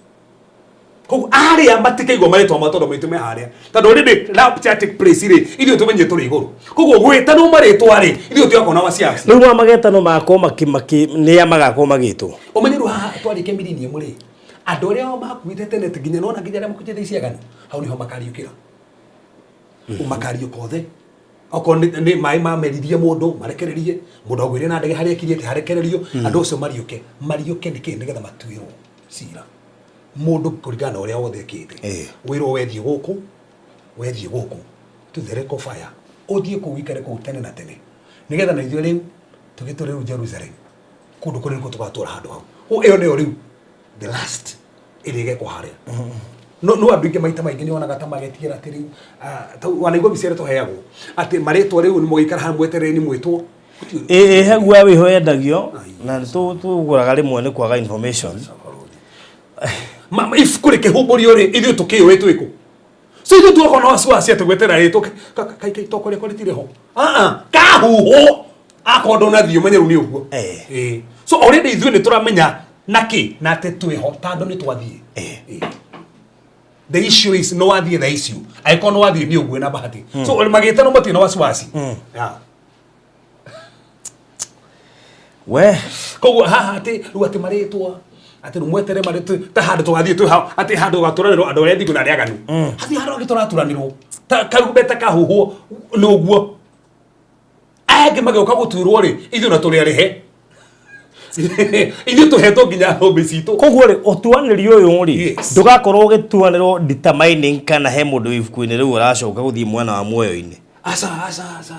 Koguo arĩa matikaigua marĩtwa mao tondũ maitũ me harĩa. Tondũ already rapture take place rĩ, ithuĩ tũmenye tũrĩ igũrũ. Koguo gwĩtanwo marĩtwa rĩ, ithuĩ tũtigakorwo na wasiwasi. Rĩu maya magetano magakorwo nĩa magakorwo magĩtwo. Ũmenye rĩu haha twarĩkia millennium rĩ, andũ arĩa makuĩte tene nginya nona nginya arĩa makuĩte ici aganu, hau nĩho makariũkĩra. Makariũka othe. Okorwo nĩ maĩ mameririe mũndũ, marekererie. Mũndũ agwĩre na ndege harĩa ekirie harekererio. Andũ acio mariũke. Mariũke nĩkĩ? Nĩgetha matuĩrwo cira. Mũndũ kũringana na ũrĩa wothe ekĩte. Wĩrwo wethiĩ gũkũ, wethiĩ gũkũ. To the lake of fire. Ũthiĩ kũu ũikare kũu tene na tene. Nĩgetha na ithuĩ rĩu tũgĩtũre rĩu Jerusalem. Kũndũ kũrĩa nĩkuo tũgatũra handũ hau. Ĩyo nĩyo rĩu the last ĩrĩa ĩgekwo harĩa. No no andũ aingĩ maita maingĩ nĩ wonaga ta magetigĩra atĩ rĩu, wanaigua mbica ĩrĩa tũheagwo atĩ marĩtwa rĩu nĩ mũgĩikara haha mweterere nĩ mwĩtwo. Ĩ he guoya wĩho yendagio na nĩ tũgũraga rĩmwe nĩ kwaga information. Ibuku rĩkĩhumbũrio rĩ, ithuĩ tũkĩũĩ twĩkũ. So ithuĩ tuoka na wasiwasi atĩ gweterera rĩtwo kai tokorĩa kwa rĩtirĩ ho. Kahuhwo akorwo ndũnathiĩ ũmenye rĩu nĩ ũguo. So already ithuĩ nĩ tũramenya nakĩ na atĩ twĩho tondũ nĩ twathiĩ. The issue is no wathiĩ the issue. Angĩkorwo no wathiĩ nĩ ũguo na bahati. So magĩtano matirĩ na wasiwasi. We. Koguo haha atĩ rĩu atĩ marĩtwa atĩ rĩu mwetere marĩtwa ta handũ tũgathiĩ twĩ hau atĩ handũ tũgaturanĩrwo andũ arĩa thingu na arĩa aganu. Hatirĩ handũ hangĩ tũraturanĩrwo. Ta karumbeta kahuhwo nĩ ũguo. Aya angĩ magĩũka gũtuĩrwo rĩ, ithuĩ na tũrĩ arĩhe. Ithuĩ tũhetwo nginya thũmbĩ citũ. Koguo rĩ, ũtuanĩri ũyũ rĩ, Yes. ndũgakorwo ũgĩtuanĩrwo determining kana he mũndũ wĩ ibuku-inĩ rĩu ũracoka gũthiĩ mwena wa muoyo-inĩ. Aca, aca, aca.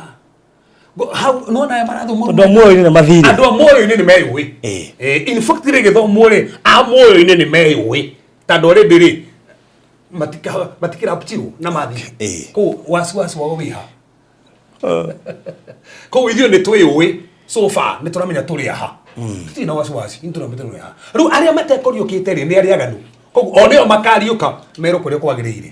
Hau nona aya marathomwo. Tondũ a muoyo-inĩ nĩ mathire. Andũ a muoyo-inĩ nĩ meyũĩ. In fact rĩ gĩthomwo rĩ, a muoyo-inĩ nĩ meyũĩ. Tondũ already rĩ, matikĩraptirwo na mathiĩ. Kũu wasiwasi wao wĩ ha? Kũu ithuĩ nĩ twĩyũĩ so far nĩ tũramenya tũrĩ aha. Tũtirĩ na wasiwasi, nĩ tũramenya tũrĩ aha. Rĩu arĩa matekũriũkĩte rĩ, nĩ arĩa aganu. Koguo o nĩo makariũka merwo kũrĩa kwagĩrĩire.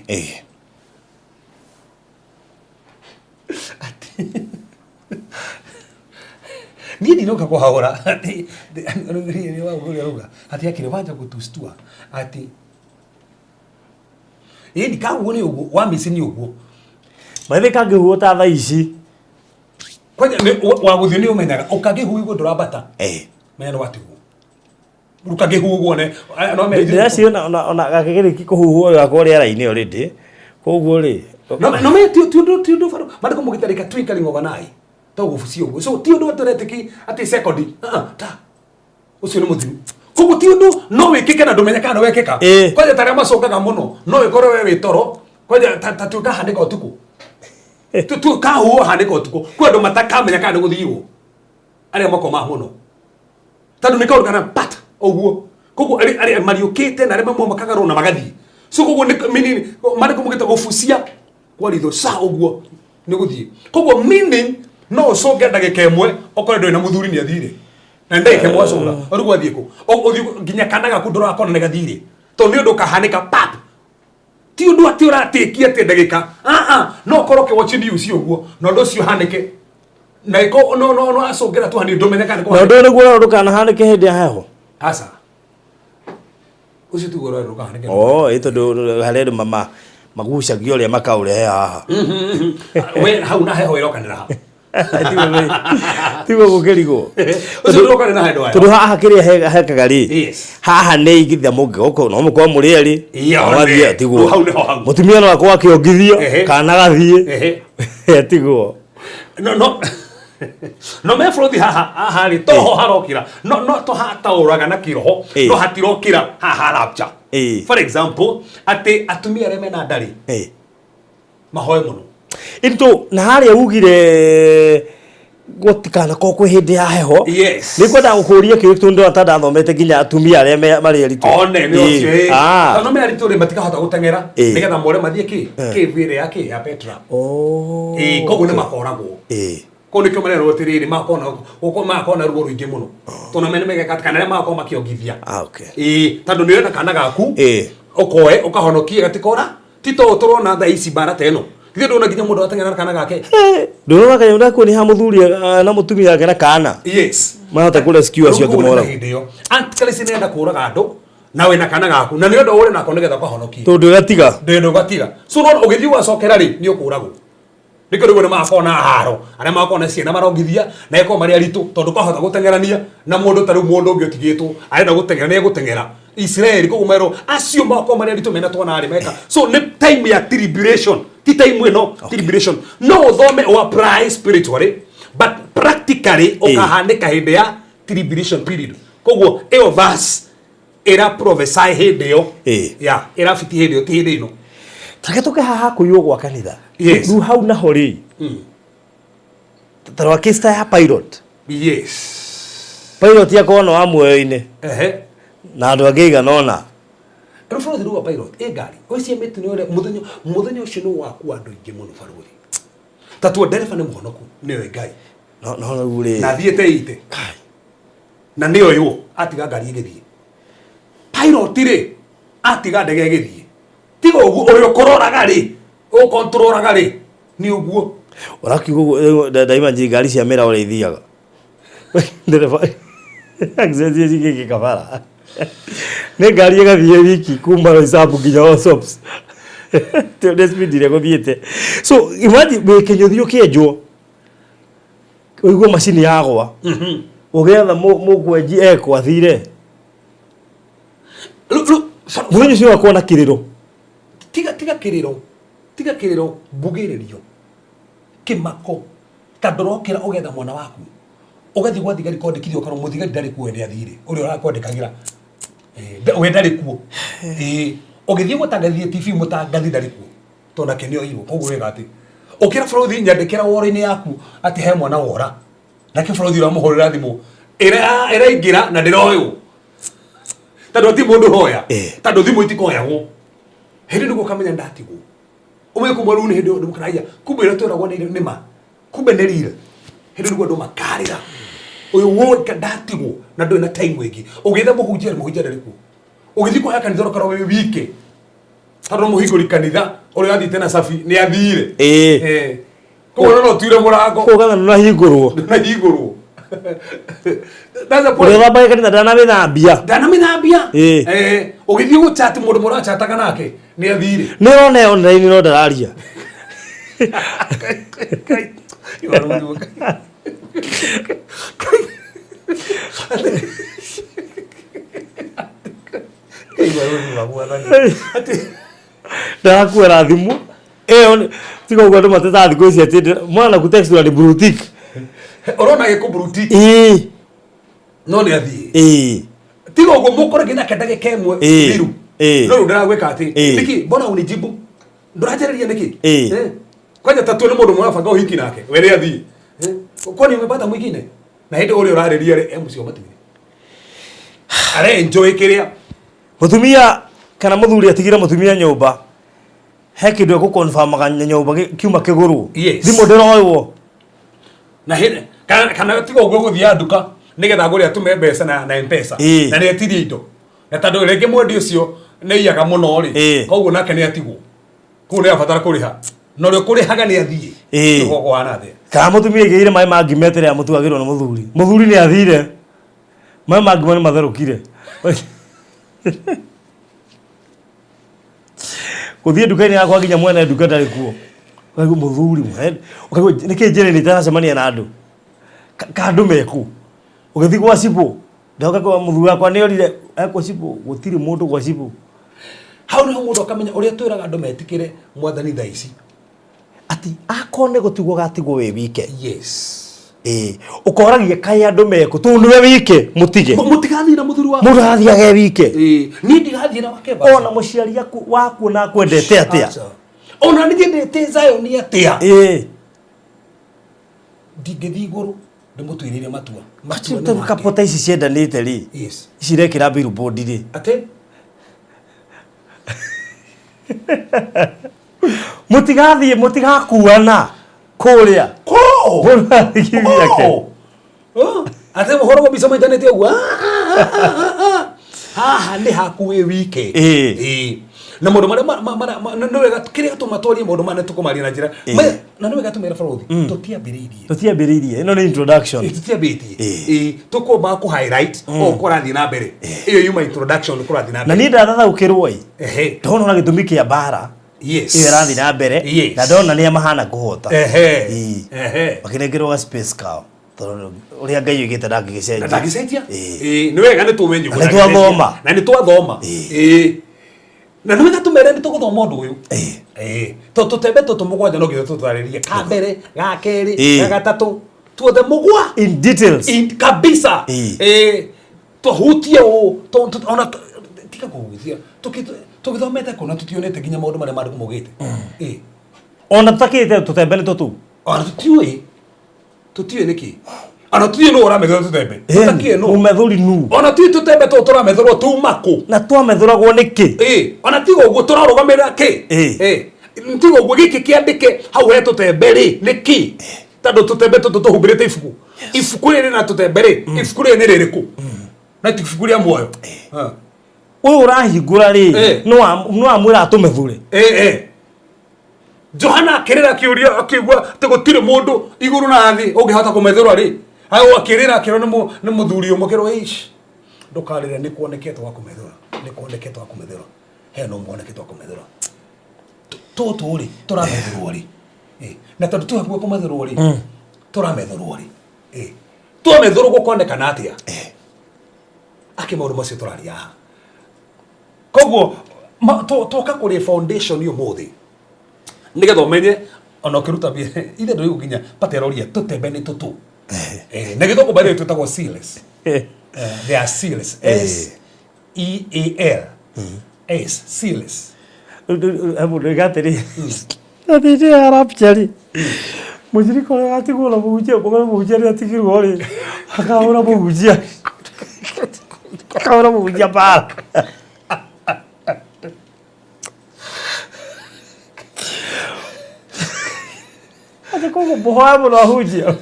Niĩ ndinoka kũhahũra atĩ akĩrĩ wanja gũtustua atĩ ĩni kaguo nĩ ũguo wa mĩci nĩ ũguo. Maithe kangĩhuhwo ta thaa ici. Kwanja wa gũthiĩ nĩ ũmenyaga ũkangĩhuhwo ndũrambata. Menya nĩ watigwo. Rukangĩhuhwo ne no me Ndĩreciria ona gakĩgĩrĩki kũhuhwo gakorwo rĩera-inĩ already. Koguo rĩ. No no me ti ti ũndũ ti ũndũ baro mandĩko mũgĩtarĩka twinkling of an eye. To gũbucio ũguo. So ti ũndũ atũretĩki atĩ second. Ta. Ũcio nĩ mũthiru. Koguo ti ũndũ no wĩkĩke na ndũmenye kana wekĩka. Kwanja ta arĩa macokaga mũno no ĩkorwo we wĩ toro kwanja ta tuĩka handĩka ũtukũ. Kahuo handĩka ũtukũ. Kwĩ andũ matakamenya kana nĩ gũthirwo. Arĩa makoma mũno. Tondũ nĩ kaũndũ kana pat ũguo. Koguo arĩa mariũkĩte na arĩa mamwe makagarũrwo na magathiĩ. So koguo nĩ meaning marĩkũ mũgĩte gũbucia kwa ritho sa ũguo nĩ gũthiĩ. Koguo meaning no ũcũnge ndagĩka ĩmwe ũkore ndũrĩ na mũthuri nĩ athire. Na ndagĩka ĩmwe wacũnga ũrĩ gwathiĩ kũ? Ũthiĩ nginya kana gaku ndũrakona nĩ gathire. Tondũ nĩ ũndũ ũkahanĩka pap. Ti ũndũ atĩ ũratĩkia atĩ ndagĩka. No ũkorwo ũkĩwatch news ũguo na ũndũ ũcio ũhanĩke. Na ĩko no no no acũngĩra tu hanini ndũmenye kana nĩ Na ũndũ ũyũ nĩguo ndũkanahanĩke hĩndĩ ya heho. Aca. Ũcio tiguo ũrĩa ndũkahanĩke. Oh, ĩ tondũ harĩ andũ magucagia ũrĩa makaũrehe haha. We hau na heho ĩrokanĩra ha. Tiguo gũkĩrigwo. Ũcio ndũrokanĩra na heho. Tondũ haha kĩrĩa hekaga rĩ. Yes. Haha nĩ igithia mũngĩgokorwo no mũkorwo mũrĩ erĩ. Iya, No athiĩ one. atigwo. Hau nĩho hau. Mũtumia no akorwo akĩongithio kana agathiĩ. Atigwo. No no. No me bũrũthi haha haha rĩ toho harokĩra no no tũhataũraga na kĩroho no hatirokĩra haha rapture. For example atĩ atumia arĩa mena nda rĩ mahoe mũno. Into na harĩa ugire gũtikanakorwo kwĩ hĩndĩ ya heho. Yes. Nĩ ngwenda gũkũria kĩũria tondũ ndona ta ndathomete nginya atumia arĩa marĩ aritũ. One nĩ ũcio. Tondũ me aritũ rĩ matikahota gũteng'era nĩgetha more mathiĩ kĩ kĩvu ĩrĩa ya kĩ ya Petra. Koguo nĩ makoragwo. Koguo nĩkĩo marerwo atĩrĩrĩ magakorwo na ruo rũingĩ mũno. Tondũ mene megeka kana arĩa magakorwo makĩongithia. Tondũ nĩ ũrenda kana gaku ũkoe ũkahonokie gatikora ti to tũrona thaa ici mbara ta ĩno. Githĩ ndũrona nginya mũndũ ateng'era na kana gake? Ndũrona kanyamũ gakuo nĩ ha mũthuri na mũtumia wake na kana. Yes. Mahota kũ rescue acio angĩ Rĩu moragwo. hĩndĩ ĩyo. Antichrist nĩ enda kũraga andũ na wĩna kana gaku na nĩ ũndũ ũrĩ nako nĩgetha ũkahonokie. Tondũ ũgatiga. Ndũrĩ ũgatiga. So no ũgĩthiĩ ũgacokera rĩ nĩ ũkũragwo. Nĩkĩo rĩu nĩ magakorwo na haro arĩa magakorwo na ciana marongithia na ĩkorwo marĩ aritũ tondũ kwahota gũteng'erania na mũndũ ta rĩu mũndũ ũngĩ ũtigĩtwo arenda gũteng'era nĩ egũteng'era Israeli koguo merwo acio magakorwo marĩ aritũ mena twana rĩ meka so nĩ time ya tribulation ti time ĩno tribulation no ũthome o apply spiritually but practically ũkahanĩka hĩndĩ ya tribulation period koguo ĩyo verse ĩra prophesy hĩndĩ ĩyo ya ĩrabiti hĩndĩ ĩyo ti hĩndĩ ĩno. Take tũke haha kũiywo gwa kanitha. Yes. Rĩu hau naho rĩ ta rwa kĩsta ya pilot. Yes. Pilot akorwo no wa muoyo-inĩ. Na andũ angĩ aigana ũna. Rĩu bũrũri rĩu wa pilot ĩ ngari ũicie mĩtino ĩrĩa mũthenya mũthenya ũcio nĩ wakua andũ aingĩ mũno barũthi. Ta tuo ndereba nĩ mũhonoku nĩoĩ Ngai. No no rĩu rĩ. Na athiĩte ite. Na nĩ oywo atiga ngari ĩgĩthiĩ. Pilot rĩ atiga ndege ĩgĩthiĩ. Tiga ũguo ũrĩa ũkũroraga rĩ ũkontrolaga rĩ nĩ ũguo. Ũrakiuga ũguo ndaimagine ngari cia mĩra ũrĩa ithiaga. Ndereba accident iria cingĩkĩka bara. Nĩ ngari ĩgathiĩ wiki kuma Roysambu nginya Allsops. Nĩ speed ĩrĩa gũthiĩte. So imagine wĩ kĩnyũthi ũkĩenjwo ũigue macini yagwa. Ũgĩetha mũkwenji ekwo athire. Mũthenya ũcio ũgakorwo na kĩrĩro. Tiga tiga kĩrĩro tiga kĩrĩro mbugĩrĩrio kĩmako ta ndũrokĩra ũgetha mwana waku Ũgathiĩ gwa thigari kwandĩkithio ũkarwo mũthigari ndarĩ kuo we nĩ athire ũrĩa ũrakwandĩkagĩra. We ndarĩ kuo. Ũgĩthiĩ gũtangathia TV mũtangathi ndarĩ kuo tondũ nake nĩ oirwo koguo wega atĩ ũkĩra bũrũthi nyandĩkĩra woro-inĩ yaku atĩ he mwana wora nake bũrũthi ũramũhũrĩra thimũ ĩraingĩra na ndĩroywo tondũ ti mũndũ hoya tondũ thimũ itikoyagwo hĩndĩ nĩguo ũkamenya ndatigwo ũmenye kuma rĩu nĩ hĩndĩ andũ makaragia kumbe ĩrĩa twĩragwo nĩ ma kumbe nĩ real hĩndĩ nĩguo andũ makarĩra ũyũ wonka ndatigwo na ndũrĩ na time ĩngĩ ũgĩtha mũhunjia mũhunjia ndarĩ kuo ũgĩthiĩ kũhoya kanitha ũgakorwo wĩ wike tondũ mũhingũri kanitha ũrĩa athiĩte na cabi nĩ athire koguo no tuire mũrango koguo ndũnahingũrwo ndũnahingũrwo That's the point. Ũrĩa ũthambagia kanitha ndanamĩthambia ndanamĩthambia ũgĩthiĩ gũchat mũndũ mũrachataga nake nĩ athire nĩ ũrona online no ndararia ndarakuera thimũ ĩyo tiga ũguo andũ matetaga thikũ ici atĩ mwana ku text ni blue tick ũrona gĩkũ blue tick no nĩ athiĩ tiga ũguo mũkore nginya nake ndagĩka ĩmwe thiru no rĩu ndĩragwĩka atĩ nĩkĩ mbona unijibu ndũranjarĩria nĩkĩ kwanja tatue nĩ mũndũ mũrabanga ũhiki nake we nĩ athiĩ kwani umepata mwingine na hĩndĩ ũrĩa ũrarĩria rĩ e mũciĩ wa matuire are enjoy kĩrĩa mũtumia kana mũthuri atigire mũtumia nyũmba he kĩndũ egũconfirmaga nyũmba kiuma kĩgũrwo thimũ ndĩroywo na hĩndĩ kana tiga ũguo gũthiĩ nduka nĩgetha agũre atũme mbeca na M-Pesa na nĩ etirie indo na tondũ rĩngĩ mwendia ũcio nĩ aiyaga mũno rĩ koguo nake nĩ atigwo koguo nĩ abatara kũrĩha na ũrĩa ũkũrĩhaga nĩ athiĩ nĩguo kũhana atĩa kana mũtumia aigĩire maĩ ma ngima eterera mũtuagĩrwo nĩ mũthuri mũthuri nĩ athire maĩ ma ngima nĩ matherũkire gũthiĩ nduka-inĩ yakwa nginya mwene nduka ndarĩ kuo ũkaigua mũthuri ũkaigua nĩkĩ njĩra-inĩ itaracemania na andũ ka andũ meku ũgĩthiĩ gwa cibũ ndoka kwa mũthuri wakwa nĩ orire ekwo cibũ gũtirĩ mũndũ gwa cibũ hau nĩho mũndũ akamenya ũrĩa twĩraga andũ metĩkĩre mwathani thaa ici atĩ akorwo nĩ gũtigwo gatigwo wĩ wike yes ũkoragia kaĩ andũ meku tondũ nĩwe wike mũtige mũtigathiĩ na mũthuri waku mũndũ arathiaga e wike niĩ ndigathiĩ na wake ona mũciari waku na akwendete atĩa ona niĩ nyendete Zion atĩa ndingĩthiĩ igũrũ ndĩmũtuĩrĩire matua couple ta ici ciendanĩte rĩ ici irekĩra billboard rĩ atĩ mũtigathiĩ mũtigakuana kũrĩa atĩ ũhoro wa mbica maitanĩte ũguo haha nĩ haku wĩ wike na maũndũ marĩa nĩ wega kĩrĩa gĩtũma twarie maũndũ maya nĩtũkũmaria na njĩra na nĩ wega tũmere bũrũri tũtiambĩrĩirie ĩno nĩ introduction tũtiambĩtie tũkwamba kũ highlight o kũrathiĩ na mbere ĩyo yuma introduction kũrathiĩ na mbere na niĩ ndathathaũkĩrwo ĩ ndona ona gĩtũmi kĩa mbara ĩyo ĩrathiĩ na mbere na ndona nĩa mahana kũhota makĩnengerwo ga space kao tondũ ũrĩa Ngai oigĩte ndangĩgĩcenjia ndangĩcenjia nĩ wega nĩ tũmenye na nĩ twathoma na nĩ twathoma na nĩ wega tũmere nĩ tũgũthoma ũndũ ũyũ tondũ tũtembe tũtũ mũgwanja no nginya tũtarĩrie ka mbere ga kerĩ ga gatatũ tuothe mũgwa in details in kabisa twahutie ũũ ona tiga kũhutia tũgĩthomete kũ na tũtionete nginya maũndũ marĩa maandĩko maugĩte ona tũtakĩte tũtembe nĩ tũtũ ona tũtiũĩ tũtiũĩ nĩkĩ ona tũtiũĩ nũ ũramethũra tũtembe tũtakĩũĩ nũ mũmethũri nũ ona tiũĩ tũtembe tũtũ tũramethũrwo tuma kũ na twamethũragwo nĩkĩ ona tiga ũguo tũrarũgamĩrĩra kĩ tiga ũguo gĩkĩ kĩandĩke hau he tũtembe rĩ nĩkĩ tondũ tũtembe tũtũ tũhumbĩrĩte ibuku ibuku rĩrĩ na tũtembe rĩ ibuku rĩrĩ nĩ rĩrĩkũ na ti ibuku rĩa muoyo ũyũ ũrahingũra rĩ no amwĩra atũmethũre Johana akĩrĩra akĩũria akĩigua atĩ gũtirĩ mũndũ igũrũ na thĩ ũngĩhota kũmethũra rĩ hau akĩrĩra akĩrwo nĩ mũthuri ũmwe akĩrwo ish ndũkarĩre nĩ kuonekete wa kũmethũra nĩ kuonekete wa kũmethũra he no muonekete wa kũmethũra tũtũ rĩ tũramethũrwo rĩ na tondũ twĩ hakuhĩ kũmethũrwo rĩ tũramethũrwo rĩ twamethũrwo gũkonekana atĩa akĩ maũndũ macio tũraria haha koguo twoka kũrĩ foundation ũmũthĩ nĩgetha ũmenye ona ũkĩruta mbia ithe ndũrĩ nginya pateroria tũtembe nĩ tũtũ Na gĩthũngũ by the way twĩtagwo seals. They are seals. S E A L S, seals. Mũndũ oiga atĩrĩ, na thĩinĩ ya rapture rĩ, mũcirika ũrĩa ũgatigwo na mũhunjia, ũkore mũhunjia nĩ atigirwo rĩ, akahũra mũhunjia, akahũra mũhunjia mbara. Atĩ koguo mũhoya mũno ahunjia.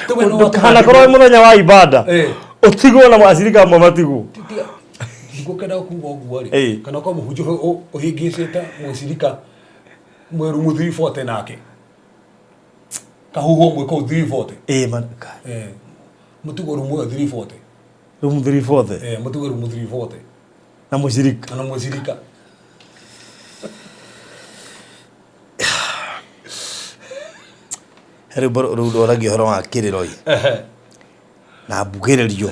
Ndũkanakorwo wĩ mũthenya wa ibada ũtigwo na acirika amwe matigwo. Ndigũkenda kuga ũguo rĩ, kana ũkorwo mũhunjia ũhĩngĩcĩte mũcirika mwĩ rumu 340 nake kahuhwo mwĩ kũu 340. Mũtigwo rumu ĩyo 340. Rumu 340. Mũtigwo rumu 340. Na mũcirika. Na mũcirika. He rwĩmbo rũu rwaragia ũhoro wa kĩrĩro ĩ na mbugĩrĩrio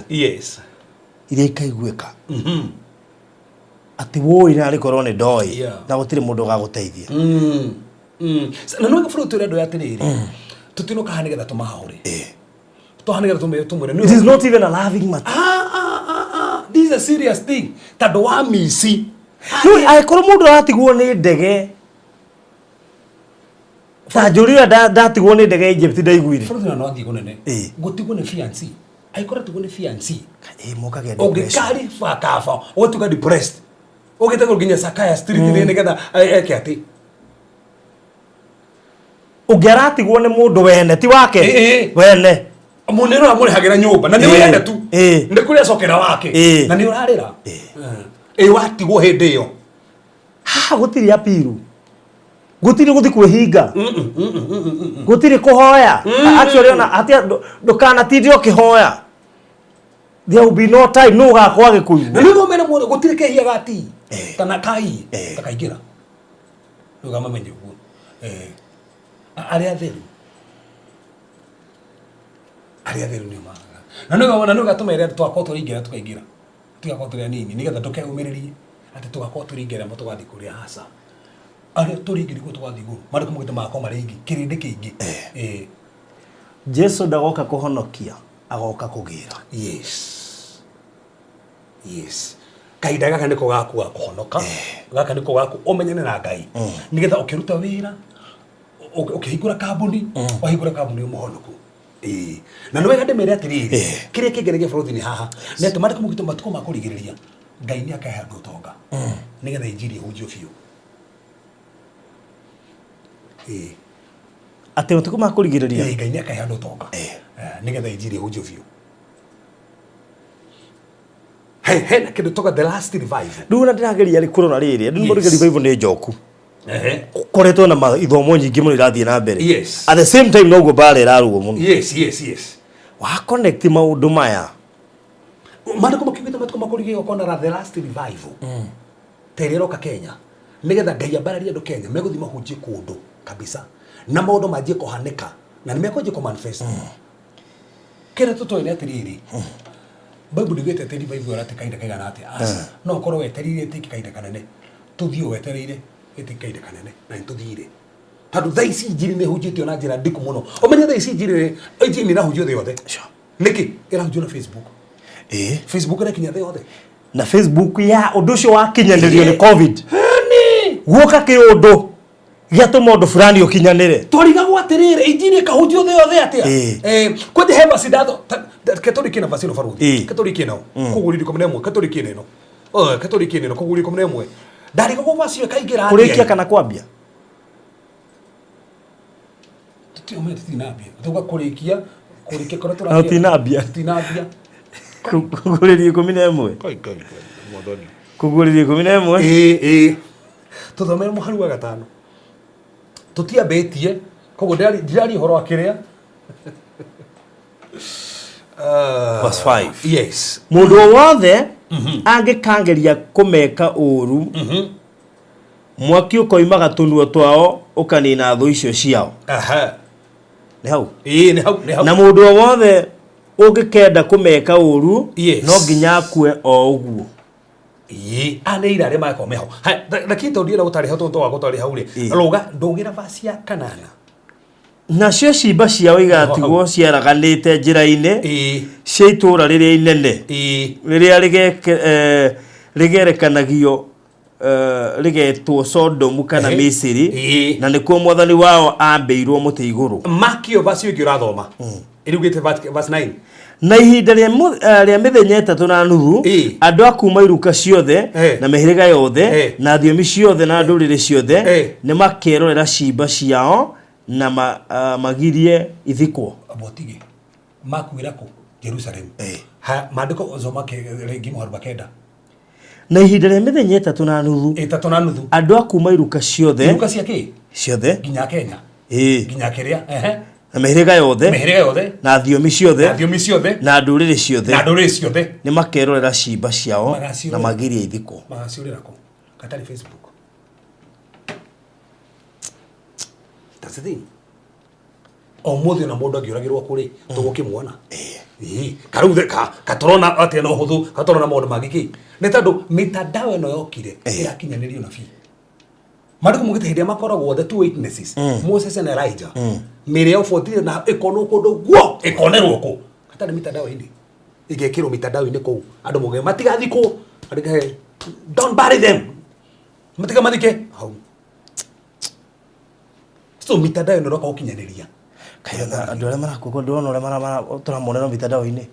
iria ikaiguĩka atĩ wũi na rĩkorwo nĩ ndoĩ na gũtirĩ mũndũ ũgagũteithia. Na nĩ bũrũri tũrĩ andũ atĩrĩrĩ, tũtinoka haha nĩgetha tũmahahũre, tũhaha nĩgetha tũmwĩre. It is not even a laughing matter. This is a serious thing tondũ wa mici. No angĩkorwo mũndũ aratigwo nĩ ndege ta njũri ũrĩa ndatigwo nĩ ndege Egypt ndaiguire. Bũrũri no athiĩ kũnene gũtigwo nĩ fiancé, angĩkorwo atigwo nĩ fiancé mokagĩa depression, ũngĩkari kaba ũgatuĩka depressed, ũgĩtagwo nginya Sakaya Street nĩgetha eke atĩ ũngĩ aratigwo nĩ mũndũ wene ti wake wene mũnene ũramũrĩhagĩra nyũmba na nĩ wende tu nĩ kũrĩa acokera wake na nĩ ũrarĩra ĩ watigwo hĩndĩ ĩyo. Haha gũtirĩ apiru, gũtirĩ gũthi kwĩhinga, gũtirĩ kũhoya. Actually ona hatia ndũkanatinde ũkĩhoya, there will be no time no ũgakorwo agĩkũigua. Na nĩguo mene mũndũ gũtirĩ kehia ga ti kana kai gakaingĩra ndũgamamenye ũguo. Arĩa atheru, arĩa atheru nĩo magaga. Na nĩguo na nĩguo gatũmere twakorwo tũrĩ aingĩ tũkaingĩra, tũgakorwo tũrĩ anini nĩgetha ndũkeyũmĩrĩrie atĩ tũgakorwo tũrĩ aingĩ arĩa tũgathiĩ kũrĩa aca. Arĩa tũrĩ aingĩ nĩguo tũgathiĩ igũrũ, maandĩko maugĩte magakorwo marĩ aingĩ, kĩrĩndĩ kĩingĩ. Jesu ndagoka kũhonokia, agoka kũgĩra. Yes. Yes. Kahinda gaka nĩko gaku ga kũhonoka, gaka nĩko gaku ũmenyane na Ngai nĩgetha ũkĩruta wĩra, ũkĩhingũra kambuni, wahingũra kambuni ũmũhonoku. Na nĩ wega ndĩmere atĩrĩrĩ, kĩrĩa kĩngenagia bũrũri-inĩ haha nĩ atĩ maandĩko maugĩte matukũ ma kũrigĩrĩria Ngai nĩ akahe andũ ũtonga nĩgetha injiri ĩhunjio biũ. Atĩ matukũ ma kũrigĩrĩria Ngai nĩ akahe andũ ũtonga nĩgetha injiri ĩhunjio biũ. Hena kĩndũ toka the last revival. Rĩu ona ndĩrageria rĩ kũrora rĩrĩ, andũ nĩ marauga revival nĩ njoku. Koretwo na ithomo nyingĩ mũno irathiĩ na mbere. At the same time noguo mbara ĩrarũo mũno. Yes, yes, yes. Wa connect maũndũ maya. Maandĩko makiugĩte matukũ ma kũrigĩrĩria gũkona the last revival. Ta ĩrĩa ĩroka Kenya. Nĩgetha Ngai ambararie andũ Kenya megũthiĩ mahunjie kũndũ kabisa. Na maũndũ manjie kũhanĩka na nĩ mekwanjia kũ manifest. Kĩrĩa tũtoĩ nĩ atĩrĩrĩ, Bible ndĩugĩte atĩ revival ĩrate kahinda kaigana atĩa. Aca, no ũkorwo wetereire ĩtĩke kahinda kanene. Tũthiĩ wetereire ĩtĩke kahinda kanene na nĩ tũthire. Tondũ thaa ici injiri nĩ ĩhunjĩtio na njĩra ndiku mũno. Ũmenye thaa ici injiri nĩ ĩrahunjio thĩ yothe. Nĩkĩ? Ĩrahunjio na Facebook. Facebook ĩrakinya thĩ yothe. Na Facebook ya ũndũ ũcio wakinyanĩrio nĩ COVID. Guoka kĩũndũ gĩatũma ũndũ fulani ũkinyanĩre. Twarigagwo atĩrĩrĩ, injiri ĩkahunjio thĩ yothe atĩa? Kwanja he vaci ndatho, Katoliki ĩna vaci ĩno barũthi. Katoliki ĩno, kũguũrĩrio 11, Katoliki ĩno. Katoliki ĩno, kũguũrĩrio 11. Ndarigagwo vaci ĩyo ĩkaingĩra atĩa? Kũrĩkia kana kwambia? Tũtinambia. Tuga kũrĩkia, kũrĩkia kũrĩa tũrathiĩ. Tũtinambia. Tũtinambia. Kũguũrĩrio 11. Kũguũrĩrio 11. Tũthomere mũhari wa 5. Tũtiambĩtie, koguo ndiraria ũhoro wa kĩrĩa. Verse 5. Yes. Mũndũ o wothe angĩkangeria kũmeka ũũru, mwaki ũkoimaga tũnua twao ũkanina thũ icio ciao. Nĩ hau. Ĩĩ, nĩ hau, nĩ hau. Na mũndũ o wothe ũngĩkenda kũmeka ũũru, no nginya akue o ũguo. Ĩĩ, aya nĩ aira arĩa magakorwo me hau. Haya, lakini tondũ ndienda gũtarĩ hau, tondũ twaga gũtarĩ hau rĩ, rũga ndũgĩra verse ya 8. Nacio ciimba ciao igatigwo ciaraganĩte njĩra-inĩ cia itũũra rĩrĩa inene, rĩrĩa rĩgerekanagio rĩgetwo Sodomu kana Misiri, na nĩkuo Mwathani wao aambĩirwo mũtĩ igũrũ. Makio verse ĩngĩ ũrathoma ĩrugĩte verse 9. Na ihinda rĩa mĩthenya 3.5, andũ a kuma iruka ciothe na mĩhĩrĩga yothe na thiomi ciothe na ndũrĩrĩ ciothe nĩ makerorera ciimba ciao na magirie ithikwo. Abotige makuira kũ? Jerusalem. Ha maandĩko thoma rĩngĩ mũharu wa 9. Na ihinda rĩa mĩthenya 3.5, 3.5, andũ a kuma iruka ciothe, iruka cia kĩ? Ciothe. Nginya Kenya. Nginya kĩrĩa, ehe. Na mĩhĩrĩga yothe, mĩhĩrĩga yothe, na thiomi ciothe, na thiomi ciothe, na ndũrĩrĩ ciothe, na ndũrĩrĩ ciothe, nĩ makerorera ciimba ciao Magaciũrĩra. na magirie ithikwo. Magaciũrĩra kũ gatarĩ Facebook? That's the thing. O mũthĩ ona mũndũ angĩũragĩrwo kũrĩ tũgũkĩmuona. Ĩĩ, karĩu katũrona atĩ na ũhũthũ, katũrona maũndũ mangĩ kĩ nĩ tondũ mitandao ĩno yokire ĩrakinyanĩrio na biũ. Maandĩko mugĩte hĩndĩ ĩrĩa makoragwo the two witnesses, Moses and Elijah, mĩrĩ yao 40 na ĩkonwo kũndũ guo ĩkonerwo kũ hatarĩ mitandao-inĩ, ĩgekĩrwo mitandao-inĩ kũu andũ moge matigathikwo, andĩke "Don't bury them", matiga mathike hau. So mitandao ĩno ĩroka gũkinyanĩria. Kaĩ andũ arĩa marakua ndĩrona ũrĩa tũramonera mitandao-inĩ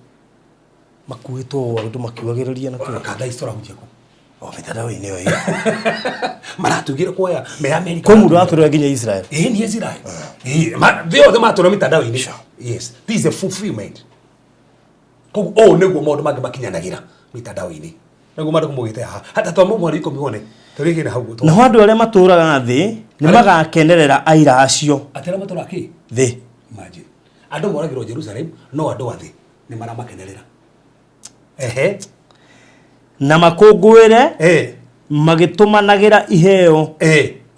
makuĩtwo ũũ, andũ makiugagĩrĩria na kĩo. Kanda ici tũrahunjia kũ? O mitandao-inĩ ĩyo ĩyo. Maratugire kuoya me America. Kwĩ mũndũ ũratũrĩra nginya Israel. Ĩĩ, nĩ Israel. Ĩĩ, thĩ yothe matũra mitandao-inĩ. Yes, this is a fulfillment. Koguo ũũ nĩguo maũndũ mangĩ makinyanagĩra mitandao-inĩ, nĩguo maandĩko maugĩte haha hata twa mweri 10 wone tũrĩgĩre hau. Naho andũ arĩa matũũraga thĩ nĩ magakenerera aira acio. Atĩ arĩa matũraga kĩ? Thĩ. Imagine, andũ moragĩrwo Jerusalem, no andũ a thĩ nĩ maramakenerera. Ehe. Na makũngũĩre magĩtũmanagĩra iheo,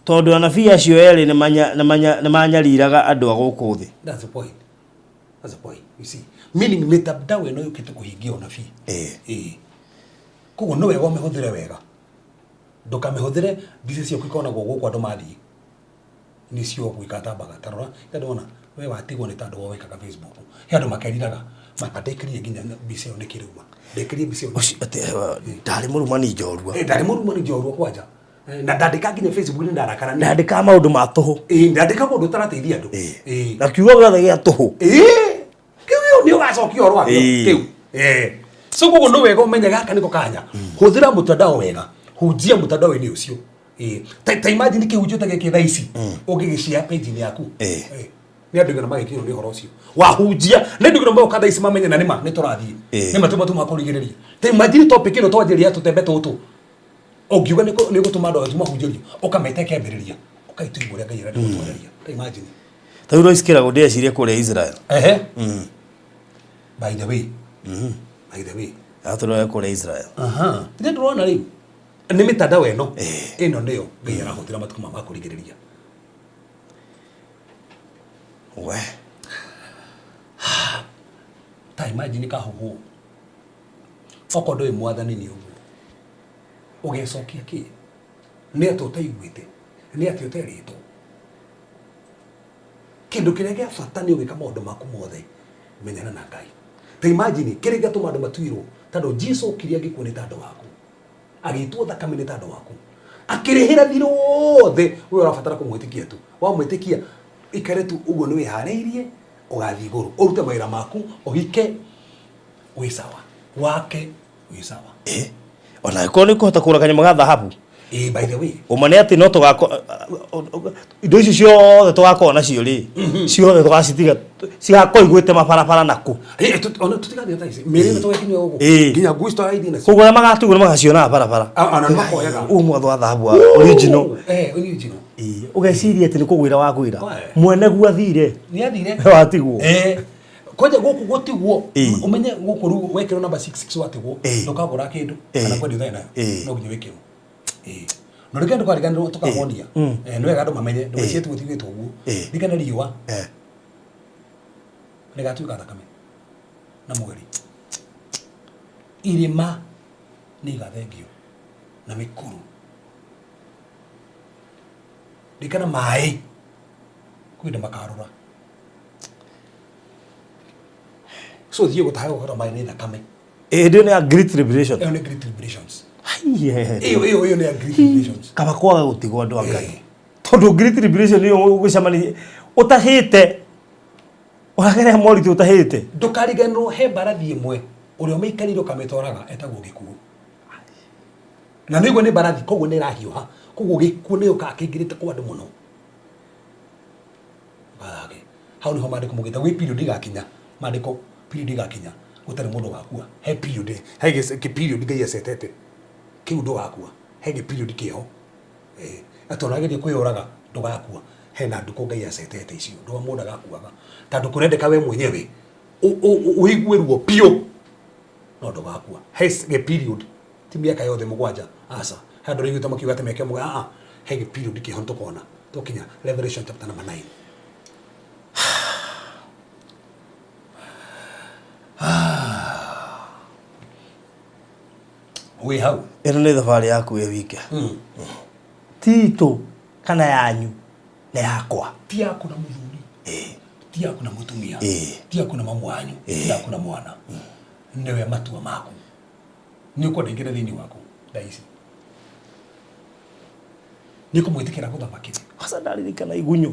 tondũ anabii acio erĩ nĩ manyariraga andũ a gũkũ thĩ. That's the point. That's the point. You see, meaning mitandao ĩno yũkĩte kũhingia ũnabii. Ĩĩ. Koguo nĩ wega ũmĩhũthĩre wega. Ndũkamĩhũthĩre mbica ciaku ikonagwo gũkũ andũ mathiĩ. Nĩcio gwĩka tambaga. Ta rora, ita ndona we watigwo nĩ tondũ wa wekaga Facebook. He andũ makeriraga, maka ndekĩrire nginya mbica ĩyo nĩkĩ rĩu? Ndekĩrire mbica ĩyo. Ũcio atĩ ndarĩ mũrumani njorua. Eh, ndarĩ mũrumani njorua kwanja. Na ndandĩka nginya Facebook nĩ ndarakara nĩ. Ndandĩkaga maũndũ ma tũhũ. Ĩĩ, ndandĩka ũndũ ũtarateithia andũ. Ĩĩ. Na kiugo gĩothe gĩa tũhũ. Ĩĩ. Kĩu nĩ ũgacokia ũhoro wakĩo. Kĩu. So koguo nĩ wega ũmenye gaka nĩko kanya. Hũthĩra mũtandao wega. Hunjia mũtandao-inĩ ũcio. Ĩĩ. Ta imagine kĩhunjio ta gĩkĩ thaa ici ũngĩgĩshare page-inĩ yaku. Nĩ andũ igana magĩkinyĩrwo nĩ ũhoro ũcio. Wahunjia nĩ andũ igana moka thaa ici mamenye na nĩma nĩ tũrathiĩ. Nĩma tuma tuma kũrigĩrĩria. Ta imagine topic ĩno twanjĩrĩria tũtembe tũtũ. Ũngiuga nĩ gũtũma andũ atũ mahunjĩrio ũkameta ĩkĩambĩrĩria ũkaitũigua ũrĩa Ngai arenda gũtwarĩria. Ta imagine. Ta rĩu Lois Kĩrago ndĩreciria kũrĩa Israel. Ehe. By the way. By the way. Atũrore kũrĩa Israel. Aha. Nĩ ndĩrona rĩu nĩ mĩtandao ĩno ĩno nĩyo Ngai arahũthĩra matukũ ma kũrigĩrĩria. We. Ta imagine kahuhũ. Okorwo ndũĩ Mwathani nĩ ũguo ũgecokia kĩ? Nĩ atĩ ũtaiguĩte? Nĩ atĩ ũterĩtwo? Kĩndũ kĩrĩa gĩa bata nĩ ũgĩka maũndũ maku mothe menyana na Ngai. Ta imagine kĩrĩa gĩatũma andũ matuirwo, tondũ Jesu okire agĩkua nĩ tondũ waku, agĩitwo thakame nĩ tondũ waku, akĩrĩhĩra thirĩ wothe. We ũrabatara kũmwĩtĩkia tu. Wamwĩtĩkia ikare tu ũguo nĩ wĩharĩirie ũgathiĩ igũrũ, ũrute mawĩra maku, ũhike wĩ sawa, wake wĩ sawa. Ona angĩkorwo nĩ ũkũhota kũgũra kanyamũ ga thahabu. Ĩĩ, by the way. Ũma nĩ atĩ no tũgako indo icio ciothe tũgakorwo nacio rĩ, ciothe tũgacitiga cigakorwo igwĩte mabarabara nakũ. Ĩĩ, ona tũtigathiĩ thaa ici mĩrĩ ĩno tũgakinya gũkũ. Nginya nguo ici tũrathiĩ nacio. Koguo arĩa magatigwo nĩ magacionaga barabara. Ona nĩ makoyaga. Ũyũ mwatho wa thahabu wa original. Original. Ĩĩ, ũgeciria atĩ nĩ kũgwĩra wagwĩra. Oe. Mwene guo athire. Nĩ athire. Watigwo. Kwanja gũkũ gũtigwo, ũmenye gũkũ rĩu wekĩrwo namba 66 watigwo, ndũkagũra kĩndũ kana kwendia ũtarĩ nayo, no nginya wĩkĩrwo. No rĩngĩ ndũkariganĩrwo tũkamonia. Nĩ wega andũ mamenye, ndũgecirie tu gũtigĩtwo ũguo. Ririkana riũa rĩgatuĩka thakame na mweri. Irĩma nĩ igathengio na mĩkuru. Ririkana maĩ kwĩ hĩndĩ makarũra. So thiĩ gũtaha gũkorwo maĩ nĩ thakame. Ĩndĩ nĩ ya Great Tribulation. Ĩyo nĩ Great Tribulations. Haiye. Ĩyo nĩ ya Great Tribulations. Kaba kwaga gũtigwo andũ a Ngai. Tondũ Great Tribulation ĩyo ũgũcemania ũtahĩte, ũragerera moritũ ũtahĩte. Ndũkariganĩrwo he mbarathi ĩmwe ũrĩa ũmĩikarĩire ũkamĩtwaraga etagwo gĩkuũ. Na nĩguo nĩ mbarathi, koguo nĩ ĩrahiũha, koguo gĩkuũ nĩ gĩũkaga kĩingĩrĩte kwa andũ mũno. Gathake. Hau nĩho maandĩko maugĩte gwĩ period igakinya, maandĩko period igakinya gũtarĩ mũndũ ũgakua. He period, he gĩ period Ngai acetete kĩu ndũgakua. He gĩ period kĩho. Atĩ ona wageria kwĩyũraga ndũgakua. Hena ndukũ Ngai acetete icio, ndũga mũndũ agakuaga. Tondũ kũrendeka we mwenyewe ũigue ruo biũ no ndũgakua. He gĩ period, ti mĩaka yothe mũgwanja, aca. He andũ raiguĩte makiuga atĩ mĩaka mũgwanja, aa, he gĩ period kĩho nĩtũkona tũkinya Revelation chapter number 9. Wĩ hau. Ĩno nĩ thabarĩ yaku wĩ wike. Ti itũ kana yanyu, nĩ yakwa. Ti yaku na mũthuri. Ti yaku na mũtumia. Ti yaku na mamu wanyu. Ti yaku na mwana. Nĩwe matua maku. Nĩ ũkwenda ingĩre thĩinĩ waku thaa ici. Nĩ ũkũmwĩtĩkĩra gũthamakĩre. Aca ndaririkana igunyũ.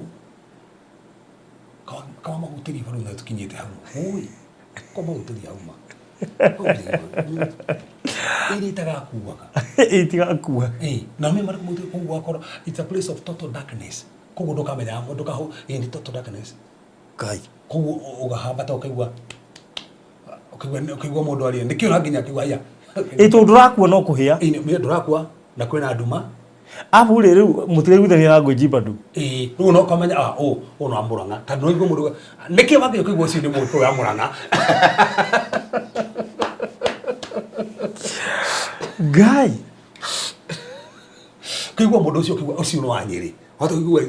Kawa mahutĩrie barũ na tũkinyĩte hau. Oi. Kawa mahutĩrie hau ma. Ĩrĩa itagakuaga. Itigakuaga. Na mimi marĩ kũmũtĩ koguo wakorwo it's a place of total darkness. Koguo ndũkamenya ndũkaho ĩ total darkness. Ngai. Koguo ũgahambata ũkaigua ũkaigua mũndũ aria. Nĩkĩo ũranginya akĩigua haya. Ĩ tondũ ndũrakua no kũhĩa. Ĩ nĩ ndũrakua na kwĩna nduma. Abu rĩ rĩu mũtiraiguithania na ngũnji bado. Ĩ rĩu no ũkamenya ũ ũ no Murang'a. Tondũ no ũigue mũndũ nĩkĩo wambia kũigua ũcio nĩ mũndũ wa Murang'a. Ngai. Kũigua mũndũ ũcio ũkĩigua ũcio nĩ wa Nyĩrĩ. Wahota kũigua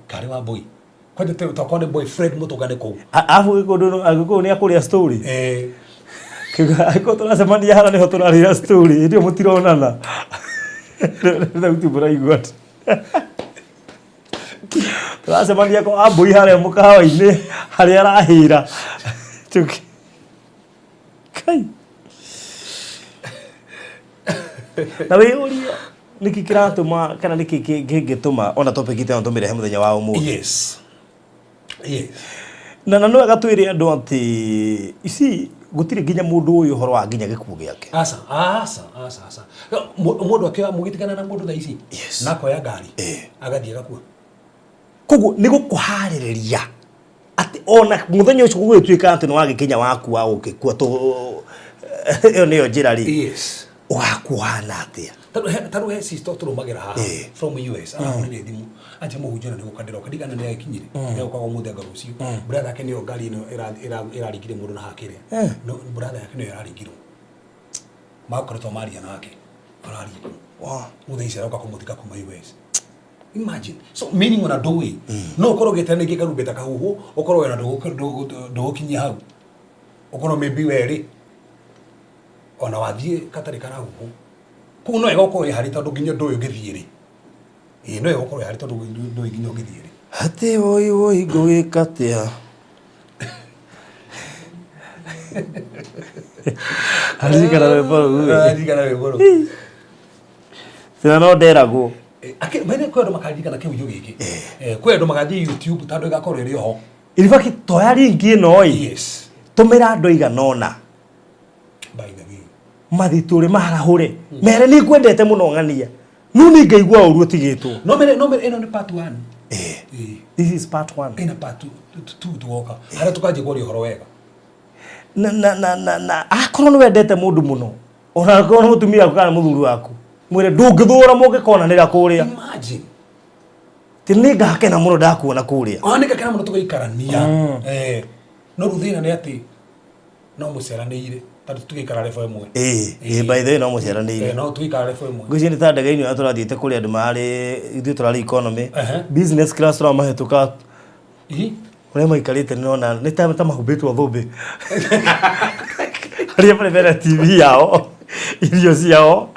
karĩ wa Mbui. Kwanja tokorwo nĩ boyfriend mũtũngane kũu. Abu Gĩkũyũ nĩ akũrĩa story. Angĩkorwo tũracemania haha nĩho tũrarĩra story, hĩndĩ ĩyo mũtironana. Thauti mũraigua atĩ. Tũracemania kwa Ambũi harĩa mũkawa-inĩ harĩa arahĩra. Kai. Na wĩyũrie nĩkĩ kĩratũma kana nĩkĩ kĩngĩtũma ona topic ĩno tũmĩrehe mũthenya wa ũmũthĩ. Yes. Yes. Na no wega twĩre andũ atĩ ici gũtirĩ nginya mũndũ ũyũ ũhoro wa nginya gĩkuũ gĩake. Aca, aca, aca, aca. Mũndũ akĩoya mũgĩtigana na mũndũ thaa ici. Yes. Na akoya ngari. Agathiĩ agakua. Koguo nĩ gũkũharĩrĩria atĩ ona mũthenya ũcio gũgĩtuĩka atĩ nĩ wagĩkinya wakua ũgĩkua tũ ĩyo nĩyo njĩra rĩ. Yes. Ũgakuhana atĩa? Tarũ he sister tũrũmagĩra haha from US arahũrire thimũ anja mũhunjia na nĩgũka ndĩroka ndigana nĩ agĩkinyire nĩgũkaga ũmũthĩ anga rũciũ brother yake nĩyo ngari ĩno ĩraringire mũndũ na hakĩrĩa no brother yake nĩyo ĩraringirwo makoretwo maria nake araringwo mũthenya ici aroka kũmũthika kuma US. Imagine. So meaning ona ndũĩ no ũkorwo ũgĩte nĩngĩ karumbeta kahuhwo ũkorwo wena ndũgũkinyia hau ũkorwo maybe werĩ ona wathiĩ katarĩ karahuhwo koguo no wega ũkorwo wĩ harĩ tondũ nginya ndũĩ ũngĩthiĩ rĩ. Ĩĩ no wega ũkorwo wĩ harĩ tondũ ndũĩ nginya ũngĩthiĩ rĩ. Atĩ woi woi ngũgĩka atĩa? Aririkana rwĩmbo rũu ĩ. Aririkana rwĩmbo rũu. Tena no nderagwo. Mene kwĩ andũ makaririkana kĩhujo gĩkĩ. Kwĩ andũ magathiĩ YouTube tondũ ĩgakorwo ĩrĩ oho. In fact toya link ĩno ĩ. Yes. Tũmĩra andũ aigana ũna. By the way. Mathitũre maharahũre. Mere nĩ ngwendete mũno ng'ania. No nĩ ngaigua ũru ũtigĩtwo. No mere ĩno nĩ part 1. This is part 1. Ĩna part 2 tugoka. Harĩa tũkanjia kwaria ũhoro wega. Na akorwo nĩ wendete mũndũ mũno. Ona akorwo nĩ mũtumia waku kana mũthuri waku. Mwĩre ndũngĩthũra mũngĩkonanĩra kũrĩa. Imagine. Ti nĩ ngakena mũno ndakuona kũrĩa. Ona nĩ ngakena mũno tũgĩikarania. No rĩu thĩna nĩ atĩ no mũciaranĩire tondũ tũgĩikara level ĩmwe. By the way no mũciaranĩire. No tũgĩikara level ĩmwe. Ngwĩciria nĩ ta ndege-inĩ ũrĩa tũrathiĩte kũrĩa andũ marĩ ithuĩ tũrarĩ economy. Business class tũramahĩtũka. Ũrĩa maikarĩte nĩrona nĩ ta mahumbĩtwo thũmbĩ. Arĩa marĩ mbere ya TV yao, irio ciao.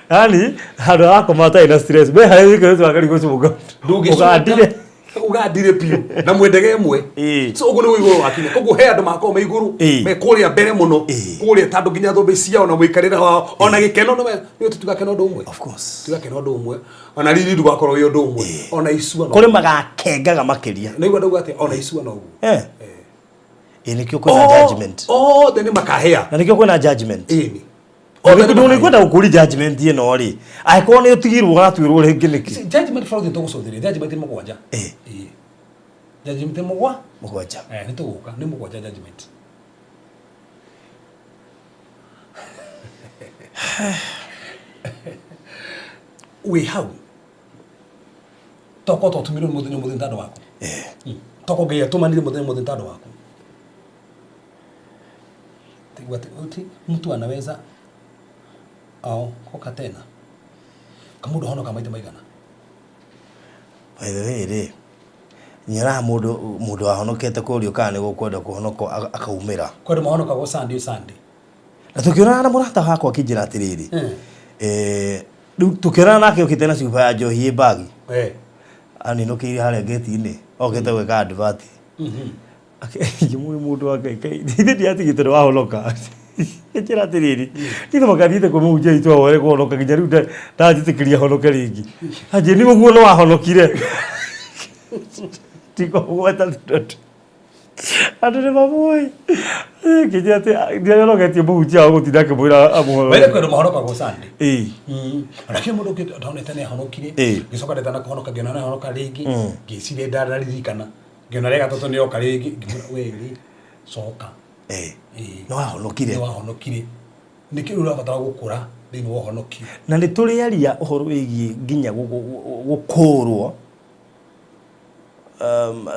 Yaani handũ ha gũkoma hatarĩ na stress. We harĩa wĩikarĩte wakaria gũcũnga. Ndũngĩcũnga. Ũgandire. Ugandire biũ na mwendege ĩmwe. So ũguo nĩguo igũrũ wakinya. Koguo he andũ makorwo me igũrũ, me kũrĩa mbere mũno, kũrĩa tondũ nginya thũmbĩ ciao na mũikarĩre wao ona gĩkeno nĩ nĩ tũtigakena ũndũ ũmwe. Of course. Tũtigakena ũndũ ũmwe. Ona riri ndũgakorwo wĩ ũndũ ũmwe. Ona icua no. Kũrĩ magakengaga makĩria. Nĩguo ndauga atĩ ona icua no ũguo. Ĩ nĩkĩo kwĩna judgment. Othe nĩ makahĩa. Na nĩkĩo kwĩna judgment. Ĩni. Ndũkwenda gũkũria judgment ĩno rĩ, angĩkorwo nĩ ũtigirwo ũgatuĩrwo rĩngĩ nĩkĩ? Judgment bũrũri tũgũcũthĩrĩria judgment nĩ mũgwanja. Ĩĩ. Judgment nĩ mũgwa? Mũgwanja. Eh, nĩ tũgũka nĩ mũgwanja judgment. Wĩ hau toko twatũmirwo nĩ mũthenya mũthenya tandũ waku. Toko Ngai atũmanire mũthenya mũthenya tandũ waku. Ati mtu anaweza aokoka tena kamundu honoka maita maigana. By the way rĩ, nyonaga mũndũ mũndũ wahonokete kũrio kana nĩ gũkwenda kũhonoka akaumĩra. Kwĩ andũ mahonokagwo Sunday Sunday. Na tũkĩonana na mũrata wakwa akĩnjĩra atĩrĩrĩ, rĩu tũkĩonana nake okĩte na cuba ya njohi ĩ mbagi. Aninũkĩire harĩa gate-inĩ okĩte gwĩka advert. Ngĩmũria mũndũ wa Ngai, Ngai, ithe ndiatigĩte nĩ wahonoka. Njĩra atĩrĩrĩ, niĩ no mũhaka thiĩte kwĩ mũhunjia witũ ahoere kũhonoka nginya rĩu ndanjĩtĩkĩria honoke rĩngĩ. Anjĩra nĩ ũguo no wahonokire. Ndikũgweta tondũ andũ nĩ mamũĩ. Ngĩnjĩra atĩ ndiahonoketie mũhunjia wa gũtinda akĩmwĩra amũhoere. Wene kwĩ andũ mahonokagwo Sunday. Ĩĩ. Lakini mũndũ ũngĩ ndonete nĩ ahonokire. Ngĩcoka ndetana kũhonoka ngĩona nĩ ahonoka rĩngĩ. Ngĩciria ndaririkana. Ngĩona rĩa gatatũ nĩ oka rĩngĩ. Ngĩmwĩra we rĩ coka. Nĩ wahonokire. Nĩ wahonokire. Nĩkĩ rĩu ũrabatara gũkũra thĩinĩ wa ũhonokio? Na nĩ tũrĩaria ũhoro wĩgiĩ nginya gũkũrwo,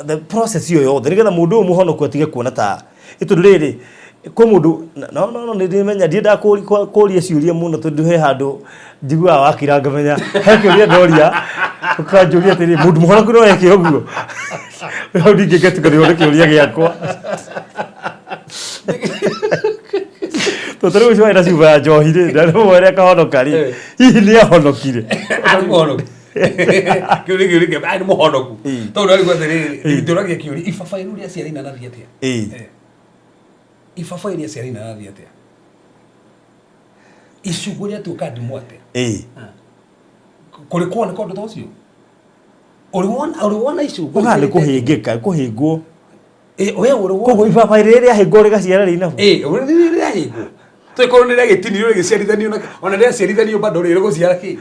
the process ĩyo yothe nĩgetha mũndũ ũyũ mũhonoku atige kuona ta tondũ rĩrĩ kwĩ mũndũ no no no nĩndĩmenya ndiendaga kũria ciũria mũno tondũ he handũ njiguaga wakira ngamenya he kĩũria ndoria ũkanjũria atĩrĩ mũndũ mũhonoku no eke ũguo. Hau ndingĩngetukanĩrwo nĩ kĩũria gĩakwa. Tondũ rĩu ũcio warĩ na cuba ya njohi rĩ, na rĩmwe ũrĩa akahonoka rĩ, hihi nĩ ahonokire? Arĩ mũhonoku. Kĩu nĩ kĩũria kĩega, arĩ mũhonoku. Tondũ arĩ atĩrĩrĩ, ndũragia kĩũria, ibabaĩ rĩu rĩaciara inanathi atĩa? Ibabaĩ rĩaciara inanathi atĩa? Icungwa rĩatuĩka ndimũ atĩa? Kũrĩ kuoneka ũndũ ta ũcio? Ũrĩ wona icungwa? Ũkaga nĩ kũhĩngĩka, kũhĩngwo. We ũrĩ wona? Koguo ibabaĩ rĩrĩa rĩahĩngwo rĩgaciara rĩinabu? Rĩrĩa rĩahĩngwo. Tũgĩkorwo nĩ rĩagĩtinirio rĩgĩciarithanio na ona rĩaciarithanio bado rĩgũciara kĩ?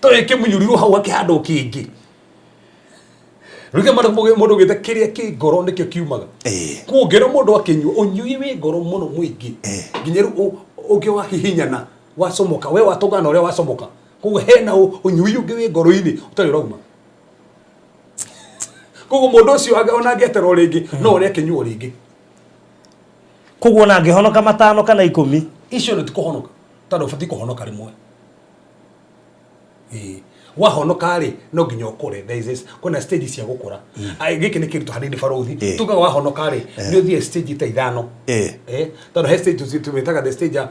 Tondũ rĩkĩmunyũrirwo hau hakĩhandwo kĩngĩ. Rĩu kĩ mũndũ ũgĩte kĩrĩa kĩ ngoro nĩkĩo kiumaga. Koguo ũngĩona mũndũ akĩnyua, ũnyui wĩ ngoro mũno mũingĩ. Nginya rĩu ũngĩ wahihinyana, wacomoka, we watũngana na ũrĩa wacomoka. Koguo hena ũnyui ũngĩ wĩ ngoro-inĩ ũtarĩ ũrauma. Koguo mũndũ ũcio ona angĩeterwo rĩngĩ, no ũrĩa akĩnyuo rĩngĩ. Koguo ona angĩhonoka matano kana 10. Icio nĩ ti kũhonoka, tondũ ũbatiĩ kũhonoka rĩmwe. Wahonoka rĩ, no nginya ũkũre. There is this, kwĩna stage cia gũkũra. Gĩkĩ nĩ kĩritũ hanini barũthi. Tugaga wahonoka rĩ, nĩ ũthiĩ stage ta 5. Tondũ he stage tũmĩtaga the stage ya,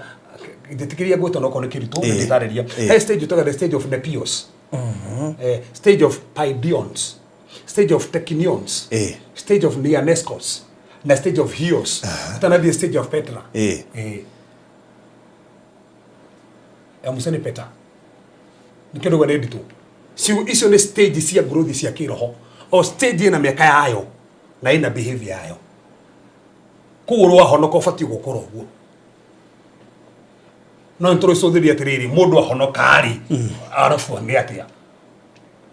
njĩtĩkĩria ngwĩtwo no okorwo nĩ kĩritũ, nĩ ndĩtarĩria. He stage tũtaga the stage of nepios. Stage of paidions, stage of teknions, stage of neanescos, na stage of hios. Ũtanathiĩ stage of Petra. Ya mũico nĩ Petra. Nĩkĩo ndauga nĩ nditũ. Icio nĩ stage cia growth cia kĩroho. O stage ĩna mĩaka yayo na ĩna behavior yayo. Koguo ũrĩa wahonoka ũbatiĩ gũkũra ũguo. No nĩ tũrĩcũthĩrĩria atĩrĩrĩ, mũndũ ahonoka rĩ, arabu nĩ atĩa?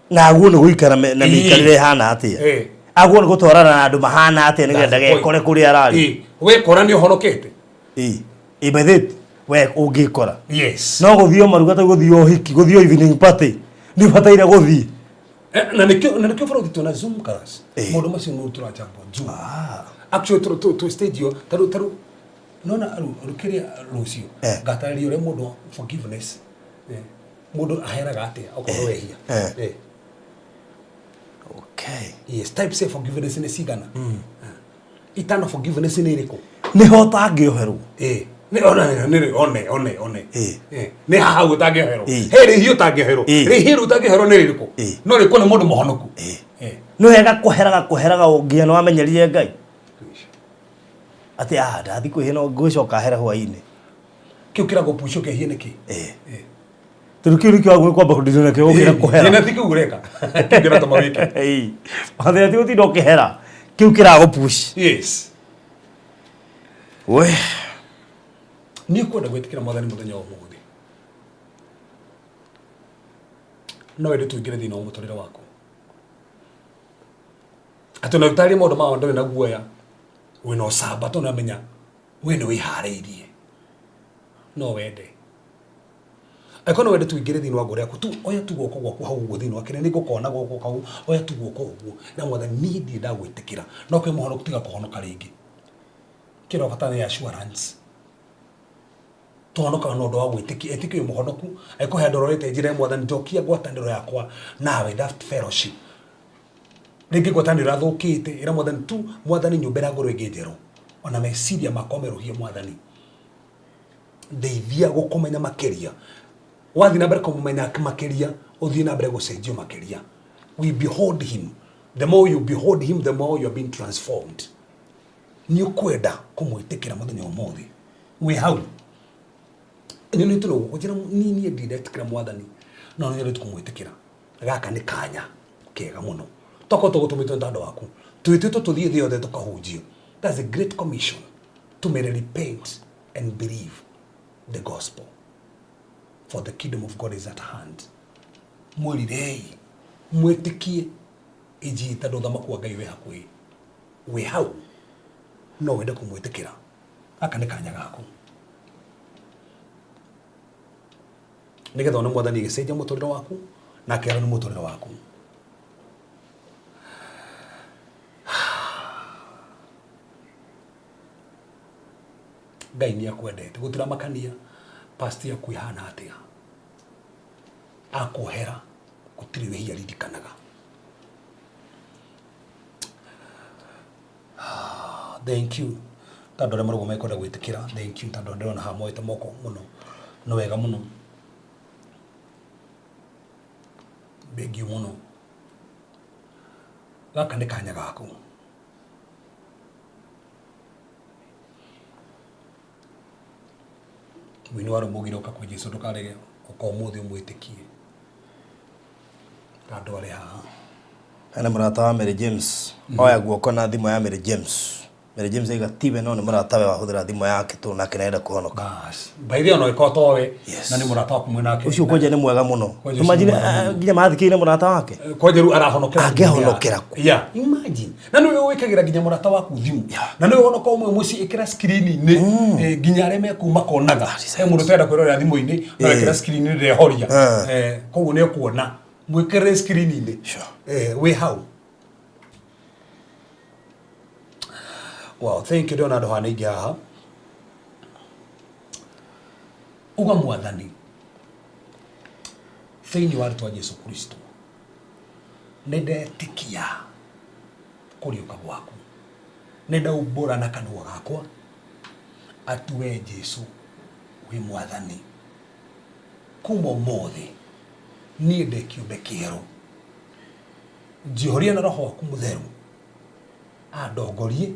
Na aguo nĩ gũikara na mĩikarĩre ĩhana atĩa? Aguo nĩ gũtwarana na andũ mahana atĩa nĩgetha ndagekore kũrĩa ararĩ? Wekora nĩ ũhonokete? By the way, we ũngĩkora. Yes. No gũthiĩ o maruga ta gũthiĩ o ũhiki, gũthiĩ o evening party, nĩ ũbataire gũthiĩ. Na nĩkĩo na nĩkĩo bũrũri twĩna Zoom class. Maũndũ macio nĩ tũrachambua Zoom. Actually tũ stage ĩyo, tarĩu nona rĩu kĩrĩa rũciũ, ngatarĩria ũrĩa mũndũ forgiveness, mũndũ aheraga atĩa okorwo wehia. Okay. Yes, types of forgiveness nĩ cigana? Itano forgiveness nĩ ĩrĩkũ? Nĩho ũtangĩoherwo. Nĩ one nĩ one one one. Ĩĩ. Nĩ haha ũguo ũtangĩoherwo. Ĩĩ. He rĩhia ũtangĩoherwo. Ĩĩ. Rĩhia rĩu ũtangĩoherwo nĩ rĩrĩkũ? Ĩĩ. No rĩkwo nĩ mũndũ mũhonoku. Ĩĩ. Eh. Nĩ wega kũheraga kũheraga nginya nĩ wamenyerire Ngai atĩ ah ndathi kwĩhia no ngwĩcoka here hwainĩ. Kĩu kĩragũpush ũkehie nĩkĩ? Ĩĩ. Eh. Tondũ kĩu nĩkĩo wagĩrĩirwo kwamba kũndindana nakĩo gũkĩra kũhera. Ĩĩ, na ti kĩu ũreka. Kĩu kĩratũma wĩke. Ĩĩ. Mathĩna ti gũtinda ũkĩhera kĩu kĩragũpush. Yes. We. Nĩ ũkwenda gwĩtĩkĩra mwathani mũthenya wa ũmũthĩ. No wende tũingĩre thĩinĩ wa mũtũrĩre waku. Atĩ ona ũtarĩrie maũndũ ma ndũrĩ na guoya, wĩna ũcamba tondũ nĩũramenya we nĩ wĩharĩirie. No wende. Angĩkorwo no wende tũingĩre thĩinĩ wa ngoro yaku tu oya tu guoko gwaku hau ũguo thĩinĩ wa kĩrĩa nĩ ngũkona guoko kau oya tu guoko ũguo na mwathani niĩ ndirĩ ndagwĩtĩkĩra no kwĩ mũhonoku tiga kũhonoka rĩngĩ. Kĩrĩa ũrabatara nĩ assurance. Tũhonokaga na ũndũ wa gwĩtĩkia ĩtĩkia wĩ mũhonoku angĩkorwo he handũ ũrorete njĩra ya mwathani njokia ngwatanĩro yakwa nawe that fellowship. Rĩngĩ ngwatanĩro ĩrathũkĩte ĩra mwathani tu mwathani nyũmbĩra ngoro ĩngĩ njerũ ona meciria makwa merũhie mwathani ndeithia gũkũmenya makĩria wathiĩ na mbere kũmũmenya makĩria ũthiĩ na mbere gũcenjio makĩria. We behold him, the more you behold him the more you are being transformed. Nĩ ũkwenda kũmwĩtĩkĩra mũthenya ũmũthĩ wĩ hau nyonete no guoko njĩra niĩ niĩ ndirĩ ndetĩkĩra mwathani no nĩ nyendete kũmwĩtĩkĩra. Gaka nĩ kanya kega mũno tokorwo tũgũtũmĩtwo nĩ tondũ waku twĩtĩtwo tũthiĩ thĩ yothe tũkahunjie. That's a great commission to may repent and believe the gospel for the kingdom of God is at hand. Mwĩrirei mwĩtĩkie injiri tondũ ũthamaki wa Ngai wĩ hakuhĩ. Wĩ hau no wende kũmwĩtĩkĩra. Gaka nĩ kanya gaku nĩgetha one mwathani agĩcenjia mũtũrĩre waku na akĩarania mũtũrĩre waku. Ngai nĩ akwendete gũtiramakania past yaku ĩhana atĩa akuohera gũtirĩ wĩhia ririkanaga. Thank you tondũ arĩa marauga mekwenda gwĩtĩkĩra. Thank you tondũ ndĩrona haha moete moko mũno nĩ wega mũno thank you mũno. Gaka nĩ kanya gaku. Mũini wa rwĩmbo augire ũka kwĩ Jesũ ndũkarege ũka ũmũthĩ ũmwĩtĩkie. Andũ arĩa haha. Hena mũrata wa Mary James oya guoko na thimũ ya Mary James. Mary James aiga tiwe no nĩ mũratawe wahũthĩra thimũ yake tondũ nake nĩarenda kũhonoka. Bas. By the way ona ĩkorwo towe Yes. na nĩ mũrata waku mwĩ nake. Ũcio kwanja nĩ mwega mũno. Kwanja ũcio Imagine nĩ mwega mũno. nginya mathikĩire mũrata wake. Kwanja rĩu arahonokera Angĩhonokera kũ? Yeah, imagine. Na nĩwe wĩkagĩra nginya mũrata waku thimũ. Na nĩwe wonoka ũmwe mũciĩ ĩkĩra screen-inĩ nginya arĩa me kũu makonaga. He mũndũ ũtarenda kwĩrorera thimũ-inĩ no ĩkĩra screen-inĩ ndehoria. Koguo nĩ ekuona. Mwĩkĩrĩre screen-inĩ. Sure. Wĩ hau. Wow, thank you ndĩrona andũ haha nĩ aingĩ haha. Uga mwathani thĩinĩ wa rĩtwa Jesu Kristo nĩ ndetĩkia kũriũka gwaku nĩ ndaumbũra na kanua gakwa atĩ we Jesu wĩ mwathani kuma ũmũthĩ niĩ ndĩ kĩũmbe kĩerũ njihũrie na roho waku mũtheru andongorie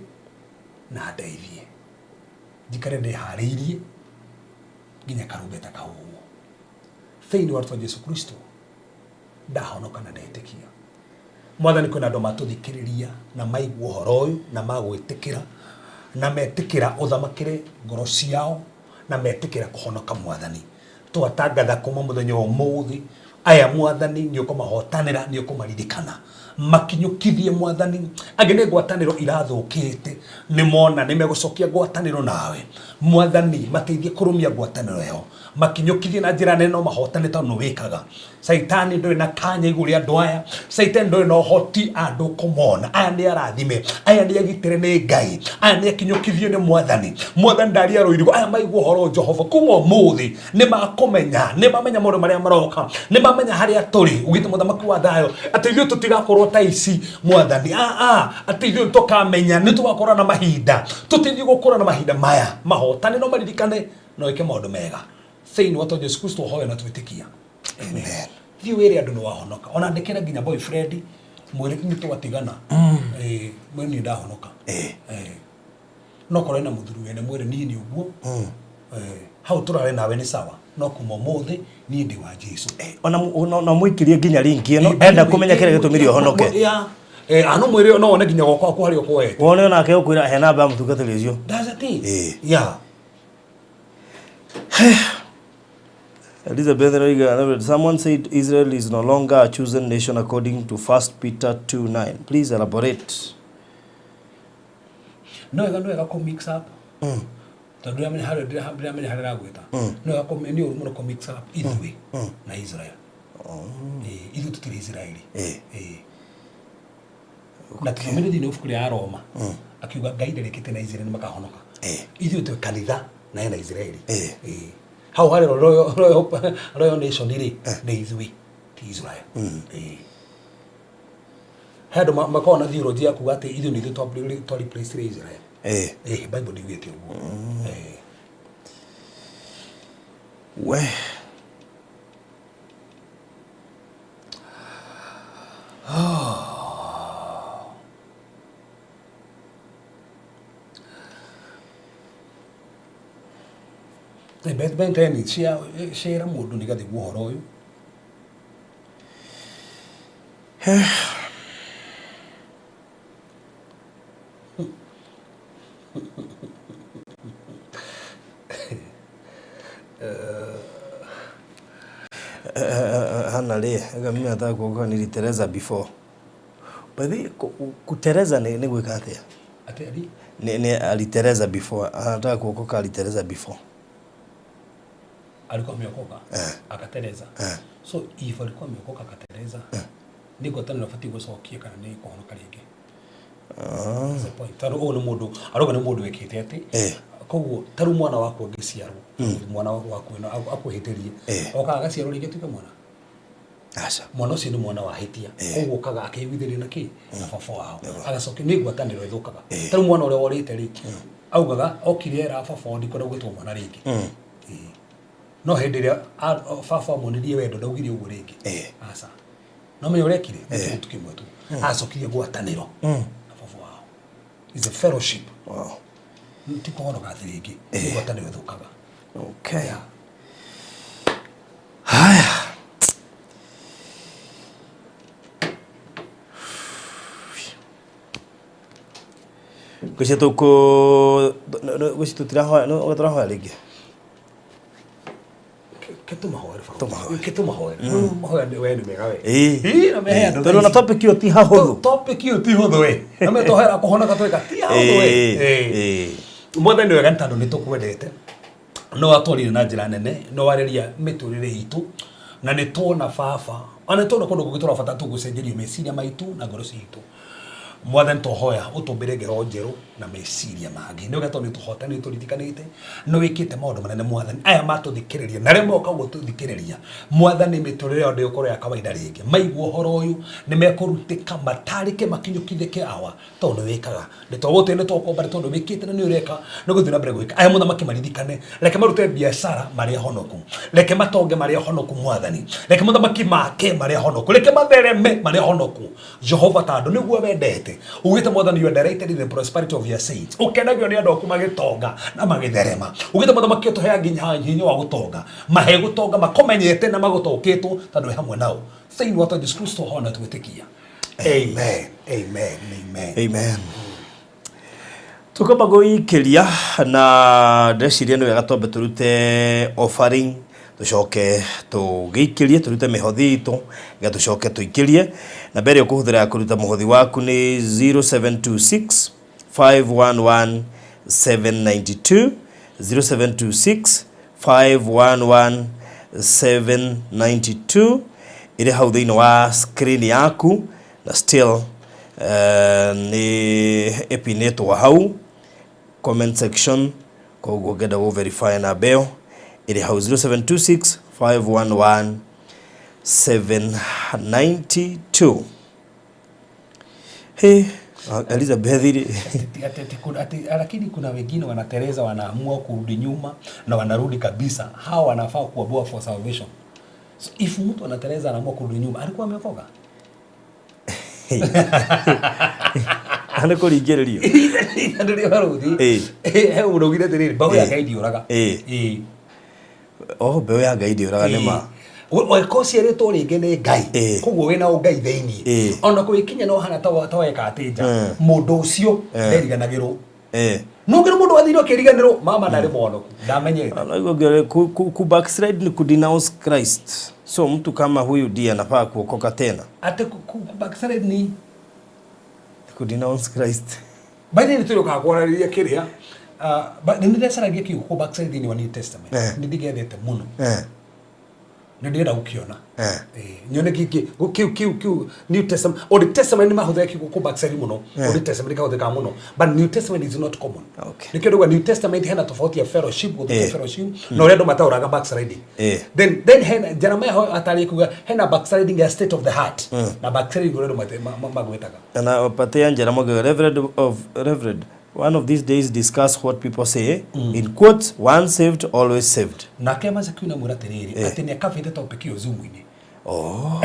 na andeithie njikare ndĩharĩirie nginya karumbeta kahuhwo thĩinĩ wa rĩtwa Jesu Kristo ndahonoka na ndetĩkia. Mwathani kwĩna andũ matũthikĩrĩria na maigua ũhoro ũyũ na magwĩtĩkĩra na metĩkĩra ũthamakĩre ngoro ciao na metĩkĩra kũhonoka mwathani. Twatangatha kuma mũthenya wa ũmũthĩ aya mwathani nĩ ũkũmahotanĩra nĩ ũkũmaririkana makinyũkithie mwathani. Angĩ nĩ ngwatanĩro irathũkĩte nĩ mona nĩ megũcokia ngwatanĩro nawe mwathani mateithie kũrũmia ngwatanĩro ĩyo makinyũkithie na njĩra nene no mahotane tondũ nĩ wĩkaga. Caitani ndũrĩ na kanya igũrũ rĩa andũ aya. Caitani ndũrĩ na ũhoti andũ kũmona. Aya nĩ arathime, aya nĩ agitĩre nĩ Ngai, aya nĩ akinyũkithio nĩ mwathani. Mwathani ndaria rũirigo, aya maigua ũhoro Jehova kuma ũmũthĩ nĩ makũmenya, nĩ mamenya maũndũ marĩa maroka, nĩ mamenya Tũkamenya harĩa tũrĩ ugĩte mũthamaki wa thayũ atĩ ithuĩ tũtigakorwo ta ici mwathani aa atĩ ithuĩ tũkamenya nĩ tũgakorwo na mahinda tũtithiĩ gũkũra na mahinda maya mahotane no maririkane no ĩke maũndũ mega thĩinĩ wa to Jesu Kristo hoya na twĩtĩkia amen thiĩ wĩre andũ nĩ wahonoka ona ndĩkĩra nginya boyfriend mwĩre nĩ twatigana eh mwĩre niĩ ndahonoka eh no korwo ena mũthuri wene mwĩre niĩ nĩ ũguo eh hau tũrare nawe nĩ sawa no kuma ũmũthĩ niĩ ndĩ wa Jesu Ona no mũikĩrie nginya link ĩno enda kũmenya kĩrĩa gĩtũmire ũhonoke. Yeah. Eh, ano mwĩre no one nginya gwakwa harĩa ũkwoete Wone onake ũkwĩra he namba ya mũtungatĩri ũcio. That's the thing. Eh. Yeah. Elizabeth Roiga, someone said Israel is no longer a chosen nation according to 1 Peter 2:9. Please elaborate. No wega no wega kũ mix up. Tondũ ndiramenya harĩa ndiramenya harĩa ndĩragwĩta. No wega kũ nĩ ũru mũno kũ mix up ithuĩ na Israel. Eh, ithuĩ tũtirĩ Israeli. Eh. Eh. Na tũthomire thĩinĩ wa ibuku rĩa Roma. Akiuga Ngai ndarĩkĩte na Israeli makahonoka. Eh. Ithuĩ twĩ kanitha na ena Israeli. Eh. Eh. Hau harĩ Royal Royal Royal Nation rĩ nĩ ithuĩ ti Israel. Eh. He andũ makoragwo na theology ya kuga atĩ ithuĩ nĩ ithuĩ twa replace Israel. Eh. Eh, Bible ndiugĩte ũguo. Eh. We. Ben ten cia share mũndũ nĩgetha igue ũhoro ũyũ. Hana rĩ, ega mimi nataka kuokoka niliteleza before. By the way, kuteleza ni gwĩka atĩa? Atĩ ari Ni aliteleza before. Anataka kuokoka aliteleza before. Alikuwa ameokoka akateleza. So if alikuwa ameokoka akateleza nĩ ngwatanĩro abatiĩ gũcokia kana nĩ kũhonoka rĩngĩ. That's the point. Tondũ ũyũ nĩ mũndũ arauga nĩ mũndũ wĩkĩte atĩ Eh. koguo ta rĩu mwana waku angĩciarwo mwana waku ĩno akwĩhĩtĩrie Eh. okaga agaciarwo rĩngĩ atuĩke mwana Aca. Mwana ũcio nĩ mwana wahĩtia koguo okaga akeiguithĩria na kĩ na baba wao agacokia nĩ ngwatanĩro ĩthũkaga ta rĩu mwana ũrĩa worĩte rĩ augaga okire era baba wao ndikwenda gwĩtwo mwana rĩngĩ. Ĩĩ. No hĩndĩ ĩrĩa baba amuonirie wendo ndaugire ũguo rĩngĩ. Eh. Aca no menya ũrĩa ekire nĩ kĩndũ kĩmwe tu acokirie ngwatanĩro na baba wao is a fellowship. Wow. Ti kũhonoka atĩ rĩngĩ nĩ ngwatanĩro ĩthũkaga. Okay. Yeah. Haya. Ngwĩciria tũkũ ngwĩciria tũtirahoya no tũrahoya rĩngĩ. Ke tũmahoere baba. Tũmahoere. Ke tũmahoere. Mahoya nĩ we nĩ mega we. Ĩĩ. Ĩĩ, na mehe andũ Tondũ na thaa ici. topic ĩyo ti hahũthũ. Topic ĩyo ti hũthũ we. Na me tũhoera kũhonoka tweka ti hahũthũ we. Ĩĩ. Ĩĩ. Ĩĩ. Mwathani wega nĩ tondũ nĩ tũkwendete no watwarire na njĩra nene no warĩria mĩtũrĩre itũ na nĩ tuona baba ona nĩ tuona kũndũ kũngĩ tũrabatara tũgũcenjerio meciria maitũ na ngoro citũ mwathani tũhoya ũtũmbĩre ngero njerũ na meciria mangĩ nĩ ũgetwo nĩ tũhotani nĩ tũririkanĩte nĩ wĩkĩte maũndũ manene mwathani aya matũthikĩrĩria na arĩa moka gũtũthikĩrĩria mwathani mĩtũrĩre yao ndĩgũkorwo ya kawaida rĩngĩ maigua ũhoro ũyũ nĩ mekũrutĩka matarĩke makinyũkithĩke awa tondũ nĩ wĩkaga nĩ twagũtĩ nĩ twakomba nĩ tondũ wĩkĩte na nĩ ũreka nĩ gũthiĩ na mbere gwĩka aya mũthamaki maririkane reke marute biacara marĩ ahonoku reke matonge marĩ ahonoku mwathani reke mũthamaki make marĩ ahonoku reke mathereme marĩ ahonoku Jehova tondũ nĩguo wendete ugĩte mwathani you are directed in the prosperity of your saints ũkenagio nĩ andũ aku magĩtonga na magĩtherema ugĩte mũthamaki ũtũheaga nginya hinya wa gũtonga mahe gũtonga makomenyete na magũtaũkĩtwo tondũ wĩ hamwe nao thĩinĩ wa Jesu Kristo hona twĩtĩkia amen amen amen. Amen. Tukamba gũikĩria na ndĩreciria nĩ wega twambe tũrute offering tũcoke tũgĩikĩrie tũrute mĩhothi itũ nĩgetha tũcoke tũikĩrie na mbere ũkũhũthĩra ya kũruta mũhothi waku nĩ 0726 511 792 0726 511 792 ĩrĩ hau thĩinĩ wa screen yaku na still nĩ ĩpinĩtwo hau comment section koguo ngenda gũ verify namba ĩyo ĩrĩ hau 0726 511 792. Hey, Elizabeth rĩ. Lakini kuna wengine wanatereza, wanaamua kurudi nyuma na wanarudi kabisa. Hawa wanafaa kuambiwa for salvation. So if mtu anatereza anaamua kurudi nyuma, alikuwa ameokoka? Nĩ kũringĩrĩrio. Ndĩrĩ waruthi. He mũndũ augire atĩrĩrĩ, mbeũ ya Ngai ndĩũraga. Oh, mbeũ ya Ngai ndĩũraga nĩ ma. Weka ũciarĩtwo rĩngĩ nĩ Ngai, koguo wĩna ũngai thĩinĩ, ona kũgĩkinya no hana ta weka atĩ nja, mũndũ ũcio nderiganagĩrwo. No ngĩrĩ mũndũ wathire ũkĩriganĩrwo, mama ndarĩ mwonoku, ndamenyete. Ku backslide ni kudenounce Christ. So mtu kama huyu ndiye anafaa kuokoka tena. Ate ku backslide ni kudenounce Christ. By the way, nĩtũrĩũkaga kwarĩrĩria kĩrĩa, nĩ ndĩrecaragia kiugo ku backslide thĩinĩ wa New Testament. Nĩ ndĩgethete mũno. Nĩ ndĩrenda gũkĩona. Nyone kĩkĩ kiu kiu kiu New Testament. Old Testament nĩ mahũthĩra kiugo ku backslide mũno. Old Testament nĩkahũthĩkaga mũno. But New Testament is not common. Nĩkĩo ndauga New Testament hena tofauti ya fellowship, gũthũkia fellowship, na ũrĩa andũ mataũraga backsliding. Then hena Jeremiah atarĩ kuga hena backsliding ya state of the heart. Na backsliding ũrĩa andũ magwĩtaga. Na patia Njaramogi, Reverend, one of these days discuss what people say. In quotes, once saved, always saved. Nake Mazakiu namwĩra atĩrĩrĩ, atĩ nĩakabĩte topic ĩyo Zoom-inĩ. Oh.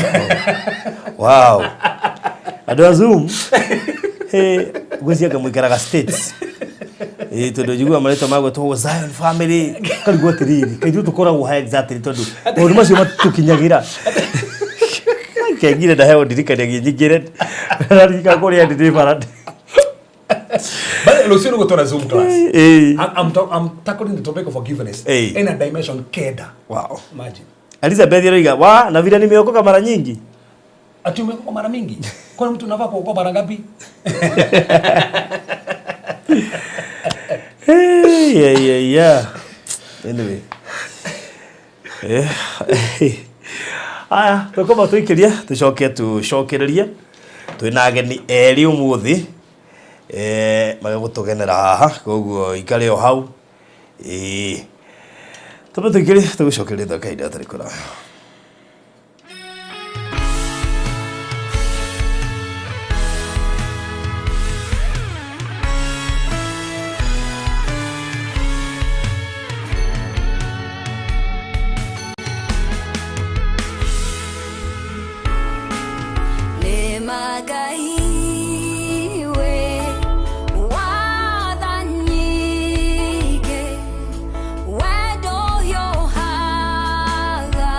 Wow. Andũ a Zoom. Hey, ngwĩciria mũikaraga States. Tondũ njiguaga marĩtwa magwĩtwo Zion Family. Karigwo atĩrĩrĩ, kaĩ ithuĩ tũkoragwo ha exactly tondũ maũndũ macio matitũkinyagĩra. Kengire ndaheo ndirikanagia nyingĩre. Ndaririkana kũrĩa ndĩ bara. But rũciũ nĩ gũtwara Zoom class. I'm tackling the topic of forgiveness in a dimension kenda. Wow. Imagine. Elizabeth aroiga, wa na vile nimeokoka mara nyingi. Ati umeokoka mara mingi? Kwani mtu unafaa kuokoka mara ngapi? Hey, yeah. Anyway. Aya, tũkoma tũikĩrie, tũcoke tũcokererie. Twĩna ageni erĩ ũmũthĩ. Magagũtũgenera haha, koguo ikare o hau. Tũmbe tũikĩrie, tũgũcokereria thutha wa kahinda gatarĩ kũraya. Wendo yo haga.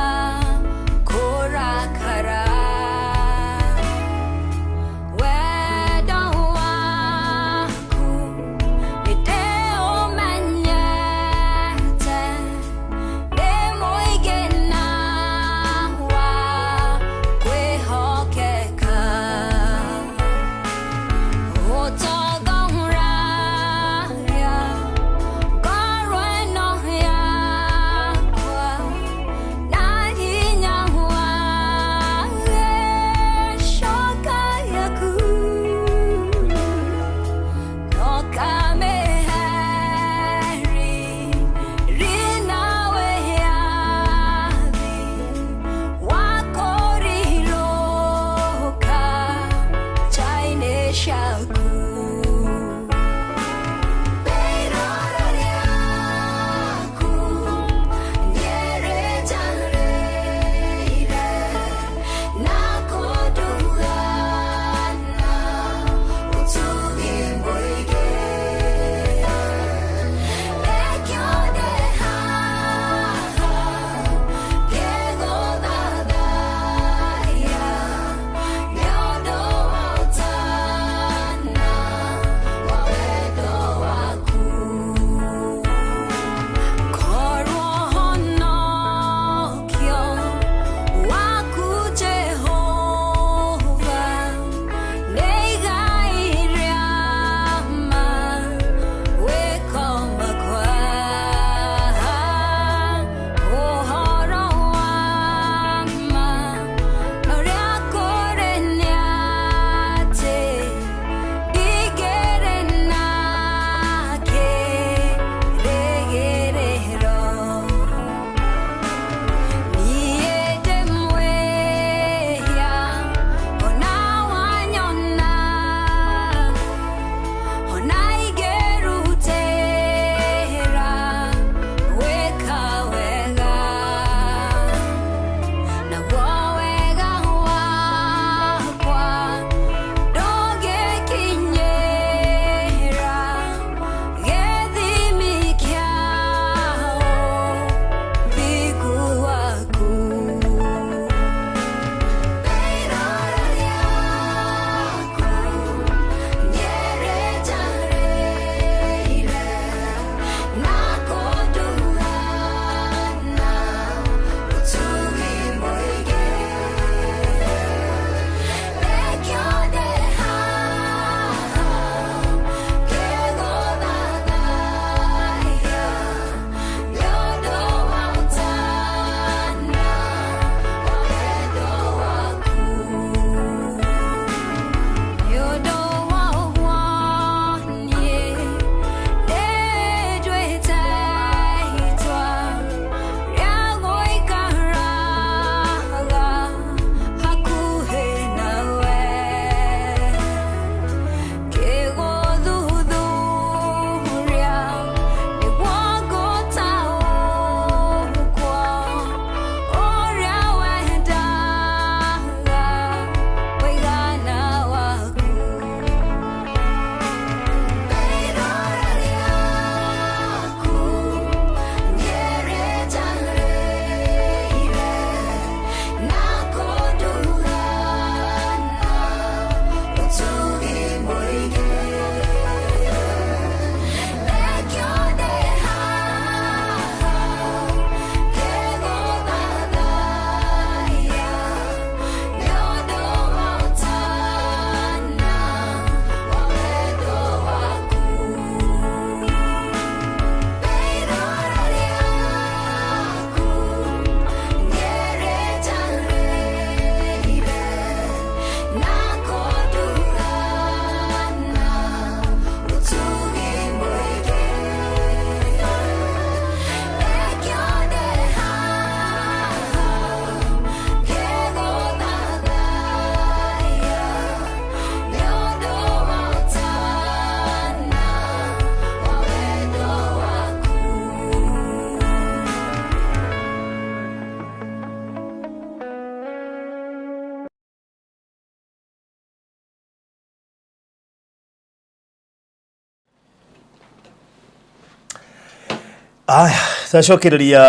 Aya, twacokereria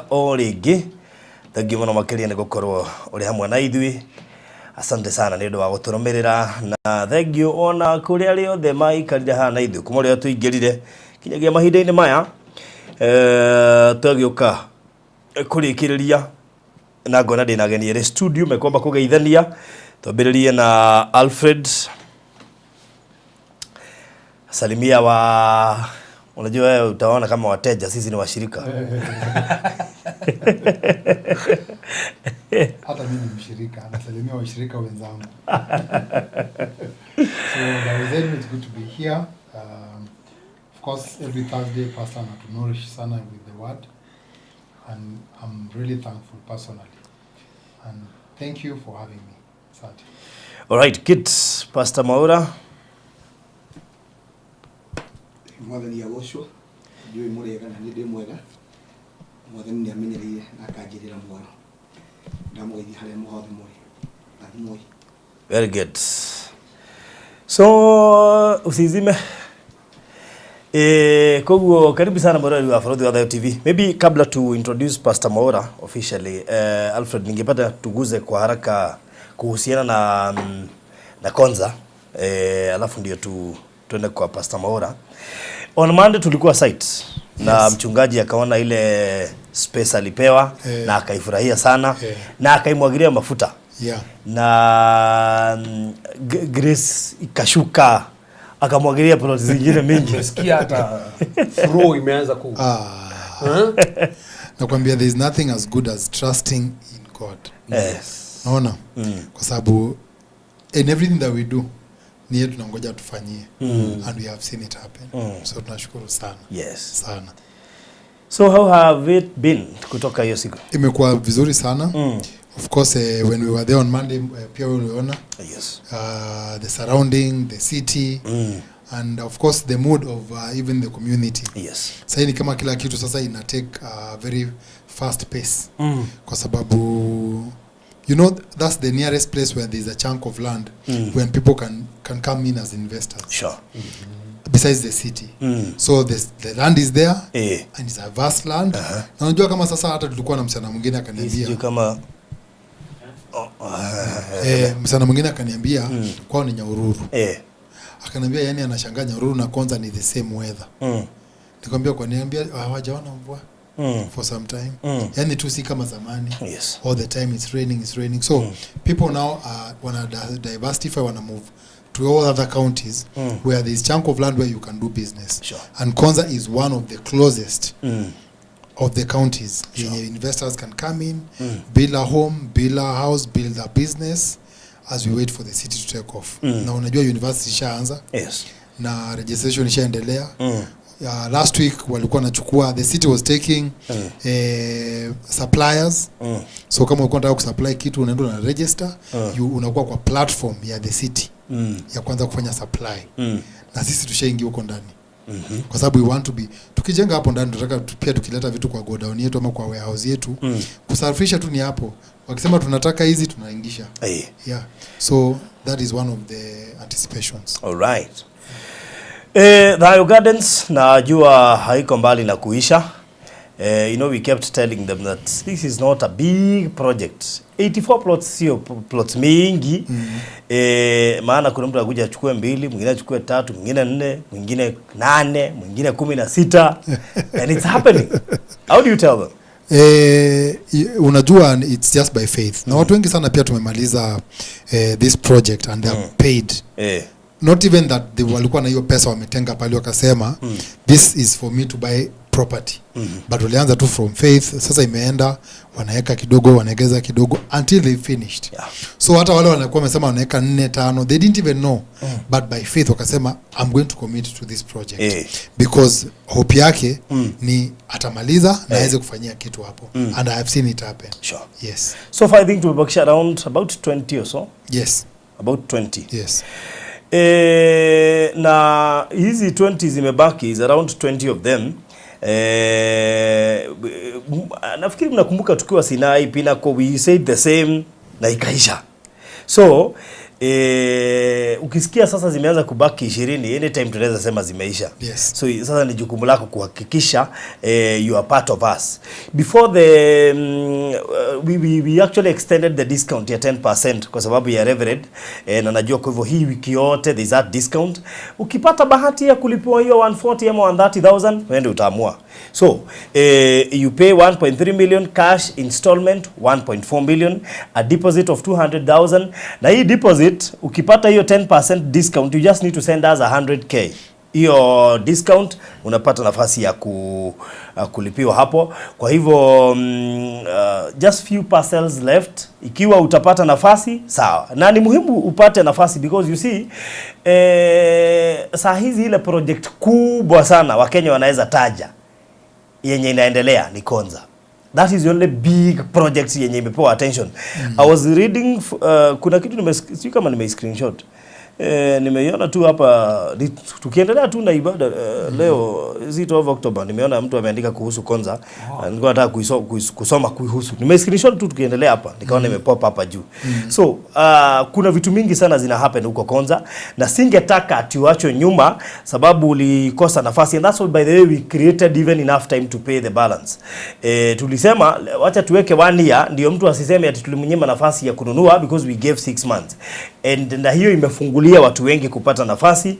o rĩngĩ. Thengiũ mũno makĩria nĩ gũkorwo ũrĩ hamwe na ithuĩ. Asante sana nĩ ũndũ wa gũtũrũmĩrĩra, na thengiũ ona kũrĩ arĩa othe maikarire haha na ithuĩ kuma ũrĩa tũingĩrire kinyagia mahinda-inĩ maya. Twagĩũka kũrĩkĩrĩria na ngona ndĩna ageni erĩ studio mekwamba kũgeithania. Twambĩrĩrie na Alfred. Salimia wa, unajua wewe utaona kama wateja, sisi ni washirika. Hata mimi ni mshirika, nasalimia washirika wenzangu. So guys, it's good to be here. Of course, every Thursday Pastor anatunourish sana with the word, and I'm really thankful personally, and thank you for having me. Asante. All right, kids, Pastor Maura. Mwathani agocwo. Ndiũĩ mũrĩega na niĩ ndĩ mwega. Mwathani nĩ amenyereire na akanjĩrĩra muoyo. Ndamũgeithia harĩa mũhothe mũrĩ. Rathimwoi. Very good. So usizime. Koguo karibu sana mwiroreri wa Barũthi wa Thayo TV. Maybe kabla to introduce Pastor Maura officially, Alfred, ningependa tuguze kwa haraka kuhusiana na Konza, alafu ndio tuende kwa Pastor Maura. On Monday tulikuwa site na mchungaji akaona ile space alipewa na akaifurahia sana na akaimwagilia mafuta na grace ikashuka, akamwagilia plot zingine mingi. Umesikia hata flow imeanza ku Ah. Nakwambia, there is nothing as good as trusting in God. Naona? Kwa sababu in everything that we do, ni yeye tunangoja tufanyie. And we have seen it happen. So tunashukuru sana. Sana. So how have it been kutoka hiyo siku? Imekuwa vizuri sana. Of course, when we were there on Monday, pia wewe uliona the surrounding, the city, and of course the mood of even the community. Sasa ni kama kila kitu sasa ina take a very fast pace kwa sababu that's the nearest place where there's a chunk of land when people can come in as investors besides the city. So the land is there and it's a vast land. Na unajua kama sasa hata tulikuwa na msichana mwingine akaniambia Sijui kama msichana mwingine akaniambia kwao ni Nyahururu. Akaniambia yani anashangaa Nyahururu na Konza ni the same weather. Nikamwambia kwa niambia hawajaona mvua for some time. Yani tu si kama zamani. All the time it's raining, it's raining. So people now wana diversify, wana move to all other counties where there's chunk of land where you can do business. And Konza is one of the closest of the counties yenye investors can come in, build a home, build a house, build a business as we wait for the city to take off. Na unajua university ishaanza na registration ishaendelea. Last week walikuwa wanachukua, the city was taking suppliers. So kama ulikuwa unataka kusupply kitu, unaenda una register, you unakuwa kwa platform ya the city ya kwanza kufanya supply. Na sisi tushaingia huko ndani kwa sababu we want to be, tukijenga hapo ndani tunataka pia tukileta vitu kwa godown yetu ama kwa warehouse yetu, kusafirisha tu ni hapo. Wakisema tunataka hizi, tunaingisha. Yeah, so that is one of the anticipations. All right. Thayo Gardens najua haiko mbali na kuisha. We kept telling them that this is not a big project. 84 plots sio plots mingi. Maana kuna mtu akuja achukue mbili, mwingine achukue tatu, mwingine nne, mwingine nane, mwingine 16. And it's happening. How do you tell them? Unajua it's just by faith na watu wengi sana pia tumemaliza this project and they are paid. Not even that they walikuwa na hiyo pesa wametenga pale wakasema, "This is for me to buy property," but walianza tu from faith. Sasa imeenda, wanaweka kidogo, wanaegeza kidogo until they finished. So hata wale wanakuwa wamesema wanaweka nne, tano, they didn't even know, but by faith wakasema, "I'm going to commit to this project," because hope yake ni atamaliza na aweze kufanyia kitu hapo. And I have seen it happen. Yes. So far I think tumebakisha around about 20 or so. Yes. About 20. Yes. Na hizi 20 zimebaki, is around 20 of them. Nafikiri mnakumbuka tukiwa Sinai Pinnacle, we said the same na ikaisha. So Ukisikia sasa zimeanza kubaki 20, anytime tunaweza sema zimeisha. So sasa ni jukumu lako kuhakikisha you are part of us. Before the we actually extended the discount ya 10% kwa sababu ya Reverend, na najua kwa hivyo hii wiki yote there is that discount. Ukipata bahati ya kulipiwa hiyo 140 ama 130,000, wewe ndio utaamua. So you pay 1.3 million cash, installment 1.4 million, a deposit of 200,000. Na hii deposit, ukipata hiyo 10% discount, you just need to send us 100K. Hiyo discount unapata nafasi ya kulipiwa hapo. Kwa hivyo just few parcels left. Ikiwa utapata nafasi, sawa, na ni muhimu upate nafasi because you see, saa hizi ile project kubwa sana Wakenya wanaweza taja yenye inaendelea ni Konza. That is the only big project yenye imepewa attention. I was reading kuna kitu sijui kama nime screenshot. Nimeiona tu hapa tukiendelea tu na ibada leo is it 12 October, nimeona mtu ameandika kuhusu Konza. Nilikuwa nataka kusoma kuihusu. Nime screenshot tu tukiendelea hapa, nikaona imepop hapa juu. So kuna vitu mingi sana zina happen huko Konza na singetaka ati uachwe nyuma sababu ulikosa nafasi, and that's why, by the way, we created even enough time to pay the balance. Tulisema wacha tuweke one year ndio mtu asiseme ati tulimnyima nafasi ya kununua because we gave 6 months, and na hiyo imefungulia watu wengi kupata nafasi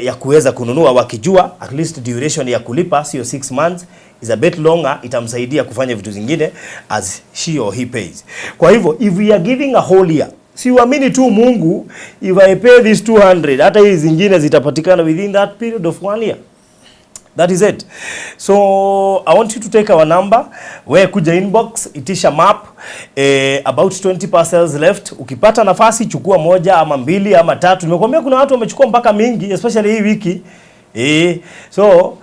ya kuweza kununua wakijua at least duration ya kulipa sio 6 months, is a bit longer, itamsaidia kufanya vitu zingine as she or he pays. Kwa hivyo if we are giving a whole year, si uamini tu Mungu, if I pay this 200, hata hizi zingine zitapatikana within that period of one year. That is it. So I want you to take our number. We kuja inbox, itisha map, about 20 parcels left. Ukipata nafasi chukua moja ama mbili ama tatu. Nimekuambia kuna watu wamechukua mpaka mingi, especially hii wiki. So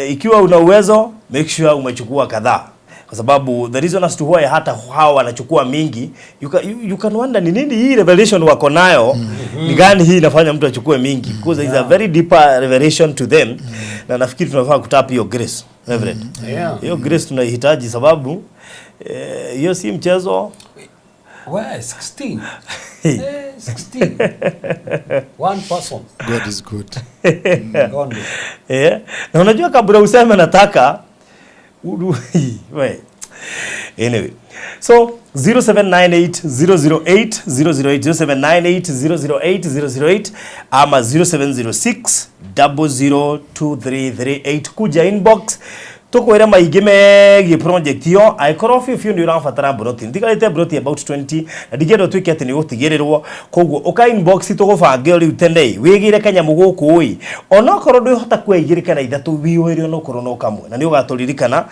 ikiwa una uwezo, make sure umechukua kadhaa, kwa sababu the reason as to why hata hawa wanachukua mingi, you can wonder ni nini hii revelation wako nayo, ni gani hii inafanya mtu achukue mingi, because there is a very deeper revelation to them. Na nafikiri tunafaa kutap hiyo grace, Reverend. Hiyo grace tunaihitaji sababu hiyo si mchezo. Where 16? 16. One person. God is good. Only. Na unajua kabla useme nataka we. Anyway, so 0798 008 008, 0798 008 008 ama 0706 002338, kuja inbox tukwire maingĩ megiĩ project ĩyo. Angĩkorwo biũ biũ nĩ ũrabatara mburoti, ndigarĩte mburoti about 20 na ndingĩenda ũtuĩke atĩ nĩ ũgũtigĩrĩrwo, koguo ũka inbox tũgũbange rĩu tene wĩgĩre kanyamũ gũkũ ĩ, onokorwo ndwĩhota kuoya igĩrĩ kana ithatũ, wĩyũĩre onokorwo no kamwe, na nĩ ũgatũririkana,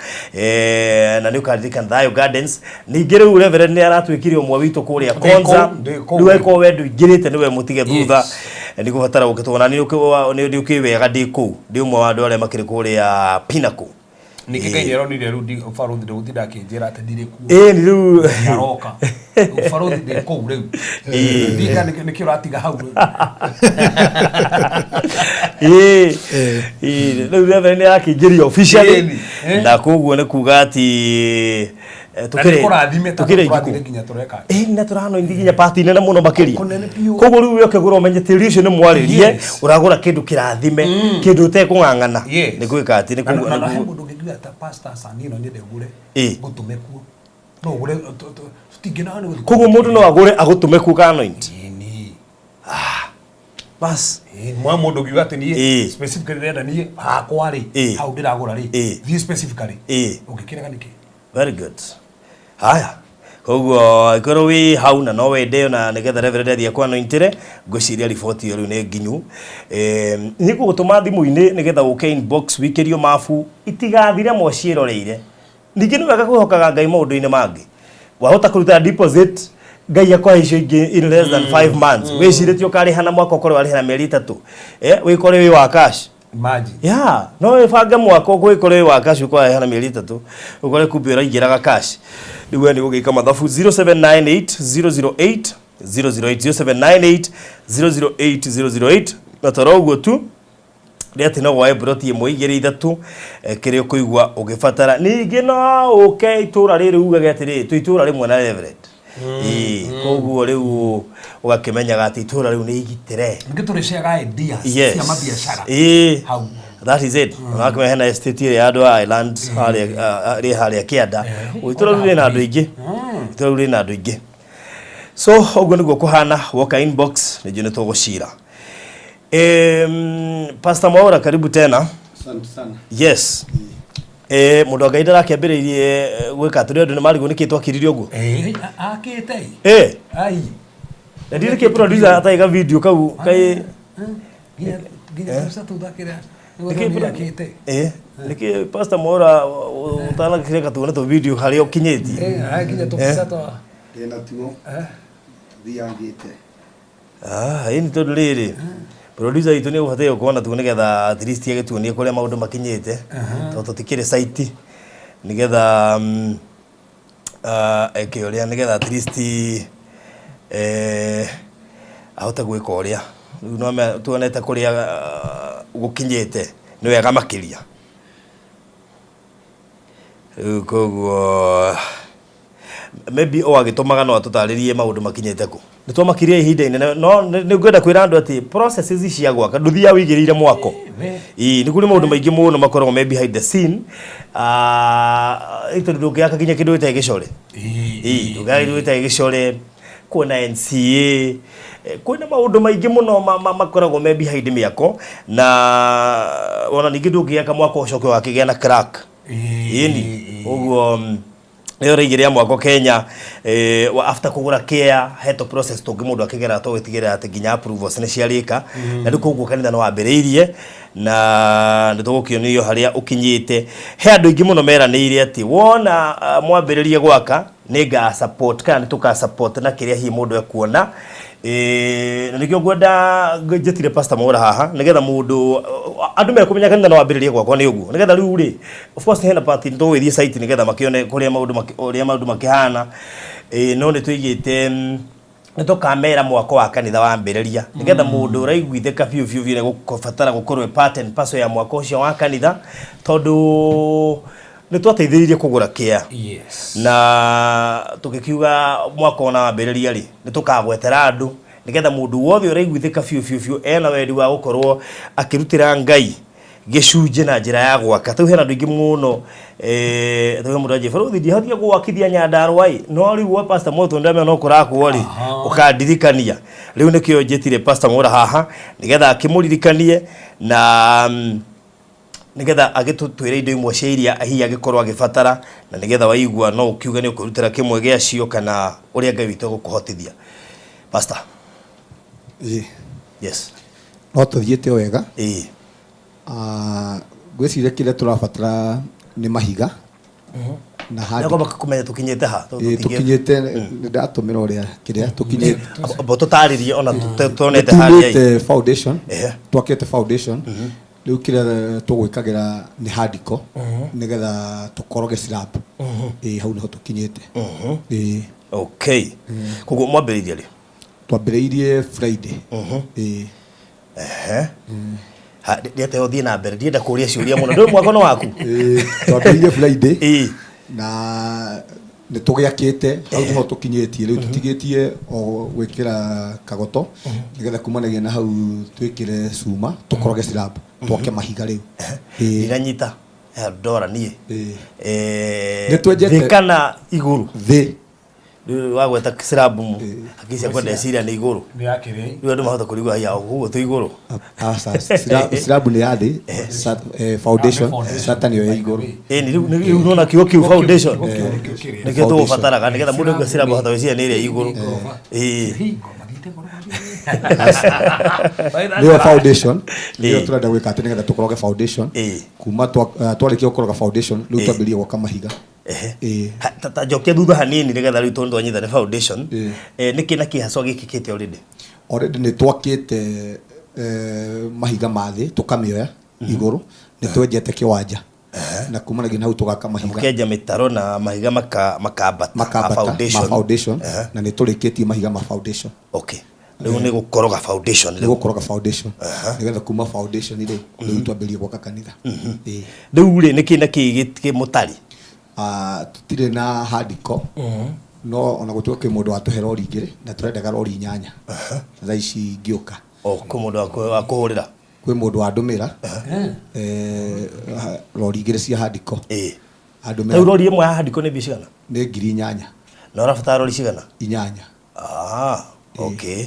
na nĩ ũkaririkana Thayo Gardens. Ningĩ rĩu Reverend nĩ aratuĩkire ũmwe witũ kũrĩa Ndĩ Konza. kũu, ndĩ kũu. Rĩu angĩkorwo we ndũingĩrĩte nĩwe mũtige thutha, nĩ gũbatara gũkĩtwo na nĩ ũkĩ wega ndĩ kũu, ndĩ ũmwe wa andũ arĩa makĩrĩ kũrĩa Pinnacle. Nĩkĩ Ngai nĩaronire rĩu barũthi ndĩgũtinda akĩnjĩra atĩ ndirĩ kuo. Ĩĩ, nĩ rĩu. Nĩaroka. Rĩu barũthi ndĩ kũu rĩu. Ndika nĩkĩ ũratiga hau rĩu. Ĩĩ, rĩu Reverend nĩ arakĩingĩrio officially. Ĩni, eh. Na koguo nĩ kuga atĩ Na tũkĩrĩ nĩ kũrathime tondũ tũkĩrĩ tũrathire ngikũ. nginya tũreka. Ĩĩ, na tũranoithi nginya party nene mũno makĩria. Kũnene biũ. Koguo rĩu we ũkĩgũra ũmenye tĩri ũcio nĩ mwarĩrie, ũragũra kĩndũ kĩrathime, kĩndũ ũtekũng'ang'ana. Nĩ gwĩka atĩ nĩ Na he mũndũ ũngĩngiuga ta pastor Sani no nyende ngũre ngũtũme kuo. No ũgũre tũtingĩnoga nĩ gũthiĩ. Koguo mũndũ no agũre agũtũme kuo ka anoint. Ĩni. Bas. Mwa mũndũ ũngiuga atĩ niĩ specifically ndĩrenda niĩ hakwa rĩ, hau ndĩragũra rĩ, thiĩ specifically, ũngĩkĩrega nĩkĩ? Very good. Haya, koguo angĩkorwo wĩ hau na no wende na nĩgetha Reverend athiĩ akũanointĩre, ngwĩciria riboti ĩyo rĩu nĩ nginyu. Nĩ ngũgũtũma thimũ-inĩ nĩgetha ũke inbox wikĩrio mabu itigathire mwaciĩroreire. Ningĩ nĩ wega kwĩhokaga Ngai maũndũ-inĩ mangĩ. Wahota kũruta deposit, Ngai akwahe icio ingĩ in less than 5 months. Wĩcirĩtie ũkarĩha na mwaka, ũkorwo warĩha na mĩeri 3, wĩkore wĩ wa cash. Imagine. Yeah, no wĩbange mwaka ũgwĩkore wĩ wa cash, ũkwarĩha na mĩeri 3, ũkore kumbe ũraingĩraga cash. Rĩu we nĩ gũgĩka mathabu. 0798 008 008, 0798 008 008. Na toro ũguo tu nĩ atĩ no woe mburoti ĩmwe, igĩrĩ, ithatũ, kĩrĩa ũkũigua ũgĩbatara. Ningĩ no ũke itũra rĩrĩ ugage atĩrĩ, twĩ itũra rĩmwe na Reverend. Ĩĩ, koguo rĩu ũgakĩmenyaga atĩ itũra rĩu nĩ igitĩre. Ningĩ tũrĩceaga ideas Yes. cia mabiacara. Ĩĩ. Hau. That is it. Ona hena estate ĩrĩa ya andũ a Island harĩa rĩ harĩa kĩanda. Itũra rĩu rĩna andũ aingĩ. Itũra rĩu rĩna andũ aingĩ. So ũguo nĩguo kũhana, woka inbox nĩnjũĩ nĩ tũgũcira. Pastor Mwaura, karibu tena. Asante sana. Yes. Mũndũ wa Ngai ndarakĩambĩrĩirie gwĩka atĩrĩ, andũ nĩ marigwo nĩkĩ twakiririe ũguo. Akĩte. Ai. Na ndirĩ kĩ producer ataiga video kau kai Nginya tũca tũthakĩra. Nĩkĩ? Nĩkĩ Pastor Mwaura ũtanakĩreka tuone tũ video harĩa ũkinyĩtie? Nginya tũbica twa. Ndĩna tuo thiangĩte. Ah, ĩni tondũ rĩrĩ producer witũ nĩ ũbataire gũkorwo na tuo nĩgetha at least agĩtuonie kũrĩa maũndũ makinyĩte, tondũ tũtikĩrĩ site, nĩgetha eke ũrĩa, nĩgetha at least ahote gwĩka ũrĩa rĩu no tuonete kũrĩa gũkinyĩte nĩ wega makĩria. Rĩu koguo maybe o agĩtũmaga no atũtarĩrie maũndũ makinyĩte kũ. Nĩ twamakirie ihinda inene, no nĩ ngwenda kwĩra andũ atĩ processes cia gwaka ndũthiaga wĩigĩrĩire mwako. Ĩĩ, nĩ kũrĩ maũndũ maingĩ mũno makoragwo me behind the scene, tondũ ndũngĩaka nginya kĩndũ gĩtarĩ gĩcore. Ĩĩ, ndũngĩaka kĩndũ gĩtarĩ gĩcore, kwĩna NCA, kwĩna maũndũ maingĩ mũno makoragwo me behind mĩako, na ona ningĩ ndũngĩaka mwako ũcoke wakĩgĩa na crack. Ĩni ũguo nĩyo ũraigĩrĩra mwako Kenya, after kũgũra care heto process tũngĩ mũndũ akĩgera tũgĩtigĩrĩra atĩ nginya approvals nĩ ciarĩka. Na rĩu koguo kanitha nĩ wambĩrĩirie na nĩ tũgũkĩonio harĩa ũkinyĩte. He andũ aingĩ mũno meranĩire atĩ wona mwambĩrĩrie gwaka nĩ nga support kana nĩ tũka support na kĩrĩa hihi mũndũ ekuona. Na nĩkĩo ngwenda njĩtire Pastor Mwaura haha nĩgetha mũndũ andũ mekũmenya kanitha no wambĩrĩrie gwakwa nĩ ũguo, nĩgetha rĩu rĩ of course hena part nĩ tũgũgĩthiĩ site nĩgetha makĩone kũrĩa maũndũ ũrĩa maũndũ makĩhana. No nĩ tũigĩte nĩ tũkamera mwako wa kanitha wambĩrĩria nĩgetha mũndũ ũraiguithĩka biũ biũ biũ nĩ gũbatara gũkorwo part and parcel ya mwako ũcio wa kanitha, tondũ nĩ twateithĩrĩirie kũgũra kĩa. Yes. Na tũgĩkiuga mwaka ona wambĩrĩria rĩ nĩ tũkagwetera andũ nĩgetha mũndũ wothe ũraiguithĩka biũ biũ biũ ena wendi wa gũkorwo akĩrutĩra Ngai gĩcunjĩ na njĩra ya gwaka. Tau hena andũ aingĩ mũno, tau mũndũ anjĩra barũthi ndihotire gwakithia Nyandarua ĩ, no rĩu gwa Pastor Mwaura tondũ ndĩramenya no kũrakwo rĩ ũkandirikania. Rĩu nĩkĩo njĩtire Pastor Mwaura haha nĩgetha akĩmũririkanie na nĩgetha agĩtũtwĩre indo imwe cia iria hihi angĩkorwo agĩbatara, na nĩgetha waigua no ũkiuge nĩ ũkwĩrutĩra kĩmwe gĩacio kana ũrĩa Ngai witũ egũkũhotithia. Pastor. Ĩĩ. Yes. No tũthiĩte wega. Ĩĩ. Ngwĩciria kĩrĩa tũrabatara nĩ mahiga. Na handũ Nĩngomba kũmenya tũkinyĩte ha? Ĩĩ, tũkinyĩte nĩ ndatũmĩra ũrĩa kĩrĩa tũkinyĩte. Amba tũtarĩrie ona tuonete harĩa. Nĩtumĩte foundation. Twakĩte foundation. Rĩu kĩrĩa tũgwĩkagĩra nĩ hardcore nĩgetha tũkoroge slab. Ĩĩ, hau nĩho tũkinyĩte. Ĩĩ. Okay. Koguo mwambĩrĩirie rĩ? Twambĩrĩirie Friday. Ĩĩ. Ndĩete ũthiĩ na mbere, ndienda kũria ciũria mũno. Ndũĩ mwako nĩ waku? Ĩĩ, twambĩrĩirie Friday. Na nĩ tũgĩakĩte, hau nĩho tũkinyĩtie. Rĩu tũtigĩtie o gwĩkĩra kagoto nĩgetha kumanagia na hau twĩkĩre cuma, tũkoroge slab, twake mahiga rĩu. Ndinanyita ndora niĩ. Nĩ twenjete thĩ kana igũrũ? Thĩ. Rĩu wagweta slab hakiri ciakwa ndeciria nĩ igũrũ. Nĩ yakĩrĩ. Rĩu andũ mahota kũrigwo haya ũguo tũ igũrũ. Aca, slab nĩ ya thĩ, foundation, sata nĩyo ya igũrũ. Ĩni rĩu nona kiugo kĩu foundation nĩkĩo tũgũbataraga nĩgetha mũndũ aigua slab ahota gwĩciria nĩ ĩrĩa igũrũ. Ĩĩ. Nĩyo foundation, nĩyo tũrenda gwĩka atĩ nĩgetha tũkoroge foundation. Kuma twarĩkia gũkoroga foundation, rĩu twambĩrĩrie gwaka mahiga. Ta njokia thutha hanini nĩgetha rĩu tondũ twanyita nĩ foundation. Nĩkĩ na kĩ haswa gĩkĩkĩte already? Already nĩ twakĩte mahiga ma thĩ tũkamĩoya igũrũ, nĩ twenjete kĩwanja. Na kumanagia na hau tũgaka mahiga. Mũkenja mĩtaro na mahiga makambata ma foundation. Na nĩ tũrĩkĩtie mahiga ma foundation. Okay. Rĩu nĩ gũkoroga foundation. Nĩ gũkoroga foundation. Nĩgetha kuma foundation rĩ, rĩu twambĩrĩrie gwaka kanitha. Rĩu rĩ nĩkĩ na kĩ gĩ mũtari? Tũtirĩ na hardcore. No ona gũtuĩka kwĩ mũndũ watũhe rori igĩrĩ na tũrendaga rori inyanya thaa ici ingĩũka. O kwĩ mũndũ wa kũhũrĩra? Kwĩ mũndũ wandũmĩra rori igĩrĩ cia handiko. Andũmĩra. Rĩu rori ĩmwe ya handiko nĩ mbia cigana? Nĩ 8,000. Na ũrabatara rori cigana? Inyanya. Ah, okay.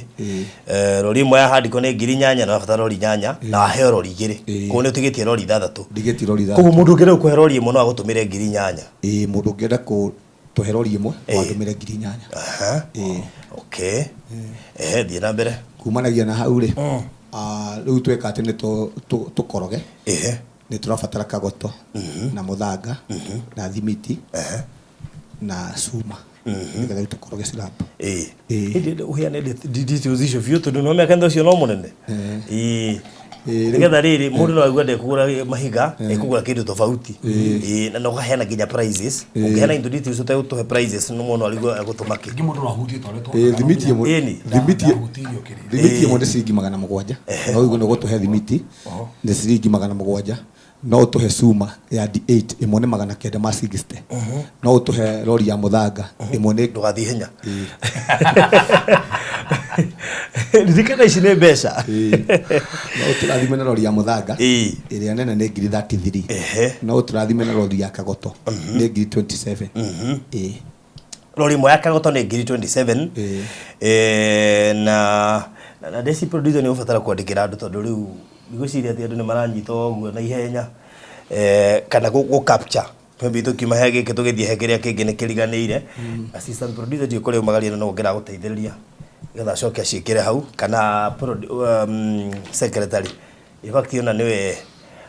Rori ĩmwe ya handiko nĩ 8,000 na ũrabatara rori inyanya na waheo rori igĩrĩ. Koguo nĩ ũtigĩtie rori ithathatũ. Ndigĩtie rori ithathatũ. Koguo mũndũ ũngĩenda gũkũhe rori ĩmwe no agũtũmĩre 8,000. Ĩĩ, mũndũ ũngĩenda kũtũhe rori ĩmwe no andũmĩre 8,000. Ĩĩ. Okay. Thiĩ na mbere. Kumanagia na hau rĩ, rĩu tweka atĩ nĩ tũkoroge. Nĩ tũrabatara kagoto na mũthanga na thimiti na cuma nĩgetha rĩu tũkoroge slab. Ĩĩ. Ũheane details icio biũ tondũ no mĩaka ũcio no mũnene. Ĩĩ. Nĩgetha rĩrĩ mũndũ no aigue ndekũgũra mahiga, ekũgũra kĩndũ tofauti. Ĩĩ, na no ũkaheana nginya prices. Ũngĩheana indo details ũtegũtũhe prices no mũndũ arigwo egũtũma kĩ. Ningĩ mũndũ no ahutie ta ũrĩa Ĩĩ, thimiti ĩmwe. Ĩni. Ndahutirio kĩrĩa. Thimiti ĩmwe nĩ ciringi 700. No ũigue nĩ ũgũtũhe thimiti nĩ ciringi 700. No ũtũhe cuma ya D8 ĩmwe nĩ 960. No ũtũhe rori ya mũthanga ĩmwe nĩ Ndũgathiĩ hinya. Ririkana ici nĩ mbeca. No ũtũrathime na rori ya mũthanga ĩrĩa nene nĩ 33,000. No ũtũrathime na rori ya kagoto nĩ 27,000. Ĩĩ. Rori ĩmwe ya kagoto nĩ 27,000. Na na desi producer nĩ ũbatara kwandĩkĩra andũ tondũ rĩu ndigwĩciria atĩ andũ nĩ maranyita ũguo na ihenya kana gũ capture. Maybe tũkiuma he gĩkĩ tũgĩthiĩ he kĩrĩa kĩngĩ nĩ kĩriganĩire. Assistant producer ndiũĩ kũrĩa umagaria no ũngĩragũteithĩrĩria nĩgetha acoke aciĩkĩre hau kana secretary. In fact ona nĩwe